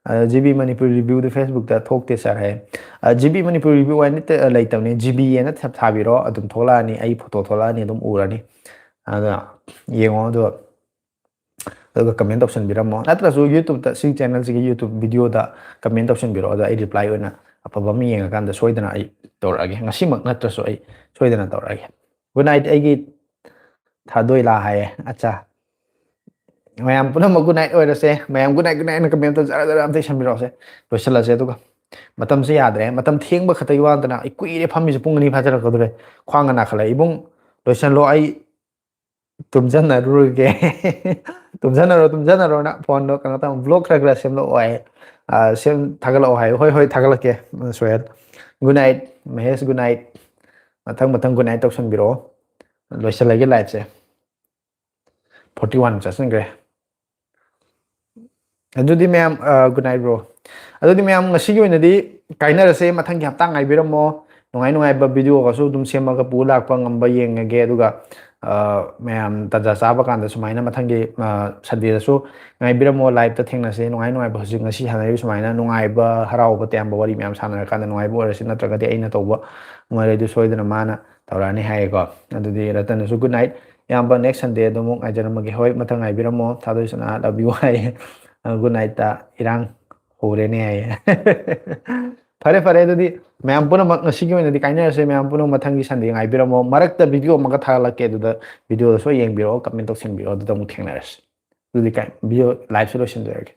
ꯑ, "G B Manipur review-ꯗꯨ Facebook-ꯇ ꯊꯣꯛꯇꯦ sir" ꯍꯥꯏ꯫ ꯑ, "G B Manipur review" ꯍꯥꯏꯅ ꯇ-, ꯂꯩꯇꯕꯅꯤ, "G B" ꯍꯥꯏꯅ ꯊ-, ꯊꯥꯕꯤꯔꯣ, ꯑꯗꯨꯝ ꯊꯣꯛꯂꯛꯑꯅꯤ, ꯑꯩ photo ꯊꯣꯛꯂꯛꯑꯅꯤ, ꯑꯗꯨꯝ ꯎꯔꯅꯤ꯫ ꯑꯗꯨꯅ ꯌꯦꯡꯉꯣ, ꯑꯗꯨꯒ, ꯑꯗꯨꯒ comment ꯇꯧꯁꯟꯕꯤꯔꯝꯃꯣ꯫ ꯅꯠꯇ꯭ꯔꯁꯨ YouTube-ꯇ, ꯁꯤ channel-ꯁꯤꯒꯤ YouTube video-ꯗ comment ꯇꯧꯁꯟꯕꯤꯔꯛꯑꯣ, ꯑꯗꯣ ꯑꯩ reply ꯑꯣꯏꯅ ꯑꯐꯕ ꯑꯃ ꯌꯦꯡꯉꯀꯥꯟꯗ ꯁꯣꯏꯗꯅ ꯑꯩ ꯇꯧꯔꯛꯑꯒꯦ꯫ ꯉꯁꯤꯃꯛ ꯅꯠꯇ꯭ꯔꯁꯨ ꯑꯩ ꯁꯣꯏꯗꯅ ꯇꯧꯔꯛꯑꯒꯦ꯫ Good night ꯑꯩꯒꯤ ꯊꯥꯗꯣꯏꯂꯥ ꯍꯥꯏꯌꯦ꯫ ꯑꯠꯆꯥ꯫ ꯃꯌꯥꯝ ꯄꯨꯝꯅꯃꯛ good night ꯑꯣꯏꯔꯁꯦ꯫ ꯃꯌꯥꯝ good night, good night ꯍꯥꯏꯅ comment ꯑꯝꯇ ꯖꯔ ꯖꯔ ꯑꯝꯇ ꯏꯁꯟꯕꯤꯔꯛꯑꯣꯁꯦ꯫ ꯂꯣꯏꯁꯤꯜꯂꯁꯦ ꯑꯗꯨꯒ꯫ ꯃꯇꯝꯁꯦ ꯌꯥꯗ꯭ꯔꯦ꯫ ꯃꯇꯝ ꯊꯦꯡꯕ ꯈꯛꯇꯒꯤ ꯋꯥ ꯅꯠꯇꯅ ꯑꯩ ꯀꯨꯏꯔꯦ ꯐꯝꯃꯤꯁꯦ, ꯄꯨꯡ ꯑꯅꯤ ꯐꯥꯖꯔꯛꯀꯗꯧꯔꯦ꯫ ꯈ꯭ꯋꯥꯡꯒ ꯅꯥꯈꯠꯂꯛꯑꯦ꯫ "ꯏꯕꯨꯡ, ꯂꯣꯏꯁꯤꯜꯂꯣ, ꯑꯩ ꯇꯨꯝꯖꯟꯅꯔꯨꯔꯒꯦ" ꯇꯨꯝꯖꯅꯔꯣ, ꯇꯨꯝꯖꯅꯔꯣꯅ ꯐꯣꯟꯗꯣ ꯀꯩꯅꯣ ꯇꯧ, ꯕ꯭ꯂꯣꯛ ꯈꯔ ꯈꯔ ꯁꯦꯝꯂꯛꯑꯣ ꯍꯥꯏ꯫ ꯑ, ꯁꯦꯝ, ꯊꯥꯒꯠꯂꯛꯑꯣ ꯍꯥꯏ꯫ ꯍꯣꯏ, ꯍꯣꯏ, ꯊꯥꯒꯠꯂꯛꯀꯦ, Sohail. Good night, Mahesh, good night꯫ ꯃꯊꯪ ꯃꯊꯪ good night ꯇꯧꯁꯟꯕꯤꯔꯛꯑꯣ꯫ ꯂꯣꯏꯁꯤꯜꯂꯒꯦ live ꯁꯦ꯫ Forty one ꯆꯠꯁꯤꯟꯈ꯭ꯔꯦ꯫ ꯑꯗꯨꯗꯤ ꯃꯌꯥꯝ, ꯑ, good night, bro꯫ ꯑꯗꯨꯗꯤ ꯃꯌꯥꯝ, ꯉꯁꯤꯒꯤ ꯑꯣꯏꯅꯗꯤ ꯀꯥꯏꯅꯔꯁꯦ꯫ ꯃꯊꯪꯒꯤ ꯍꯞꯇꯥ ꯉꯥꯏꯕꯤꯔꯝꯃꯣ꯫ ꯅꯨꯡꯉꯥꯏ ꯅꯨꯡꯉꯥꯏꯕ video ꯒꯁꯨ ꯑꯗꯨꯝ ꯁꯦꯝꯃꯒ ꯄꯨ ꯂꯥꯛꯄ ꯉꯝꯕ ꯌꯦꯡꯉꯒꯦ꯫ ꯑꯗꯨꯒ, ꯑ, ꯃꯌꯥꯝ ꯇꯥꯟꯖꯥ ꯆꯥꯕ ꯀꯥꯟꯗ ꯁꯨꯃꯥꯏꯅ ꯃꯊꯪꯒꯤ, ꯑ, Sunday ꯗꯁꯨ ꯉꯥꯏꯕꯤꯔꯝꯃꯣ꯫ Live ꯇ ꯊꯦꯡꯅꯁꯦ꯫ ꯅꯨꯡꯉꯥꯏ ꯅꯨꯡꯉꯥꯏꯕ, ꯍꯧꯖꯤꯛ ꯉꯁꯤ ꯁꯥꯟꯅꯔꯤꯕ ꯁꯨꯃꯥꯏꯅ ꯅꯨꯡꯉꯥꯏꯕ, ꯍꯔꯥꯎꯕ ꯇꯌꯥꯝꯕ ꯋꯥꯔꯤ ꯃꯌꯥꯝ ꯁꯥꯟꯅꯔꯀꯥꯟꯗ ꯅꯨꯡꯉꯥꯏꯕ ꯑꯣꯏꯔꯁꯦ꯫ ꯅꯠꯇ꯭ꯔꯒꯗꯤ ꯑꯩꯅ ꯇꯧꯕ ꯅꯨꯡꯉꯥꯏꯔꯣꯏꯗꯨ ꯁꯣꯏꯗꯅ ꯃꯥꯅ ꯇꯧꯔꯛꯑꯅꯤ ꯍꯥꯏꯌꯦꯀꯣ꯫ ꯑꯗꯨꯗꯤ ꯔꯇꯟꯅꯁꯨ good night꯫ ꯏꯌꯥꯝꯕ, next Sunday ꯑꯗꯨꯃꯨꯛ ꯉꯥꯏꯖꯔꯝꯃꯒꯦ꯫ ꯍꯣꯏ, ꯃꯊꯪ ꯉꯥꯏꯕꯤꯔꯝꯃꯣ꯫ ꯊꯥꯗꯣꯏꯁꯅꯥ, love you ꯍꯥꯏꯌꯦ꯫ ꯑ, good night ꯇ ꯏꯔꯥꯡ ꯍꯧꯔꯦꯅꯦ ꯍꯥꯏꯌꯦ꯫ ꯐꯔꯦ, ꯐꯔꯦ, ꯑꯗꯨꯗꯤ ꯃꯌꯥꯝ ꯄꯨꯝꯅꯃꯛ ꯉꯁꯤꯒꯤ ꯑꯣꯏꯅꯗꯤ ꯀꯥꯏꯅꯔꯁꯦ꯫ ꯃꯌꯥꯝ ꯄꯨꯝꯅꯃꯛ ꯃꯊꯪꯒꯤ Sunday ꯉꯥꯏꯕꯤꯔꯝꯃꯣ꯫ ꯃꯔꯛꯇ video ꯑꯃꯒ ꯊꯥꯒꯠꯂꯛꯀꯦ, ꯑꯗꯨꯗ video ꯗ ꯁꯣꯏ ꯌꯦꯡꯕꯤꯔꯛꯑꯣ, comment ꯇꯧꯁꯤꯟꯕꯤꯔꯛꯑꯣ, ꯑꯗꯨꯗ ꯑꯃꯨꯛ ꯊꯦꯡꯅꯔꯁꯤ꯫ ꯑꯗꯨꯗꯤ ꯀꯥꯏ-, video live ꯁꯦ ꯂꯣꯏꯁꯤꯟꯖꯔꯒꯦ꯫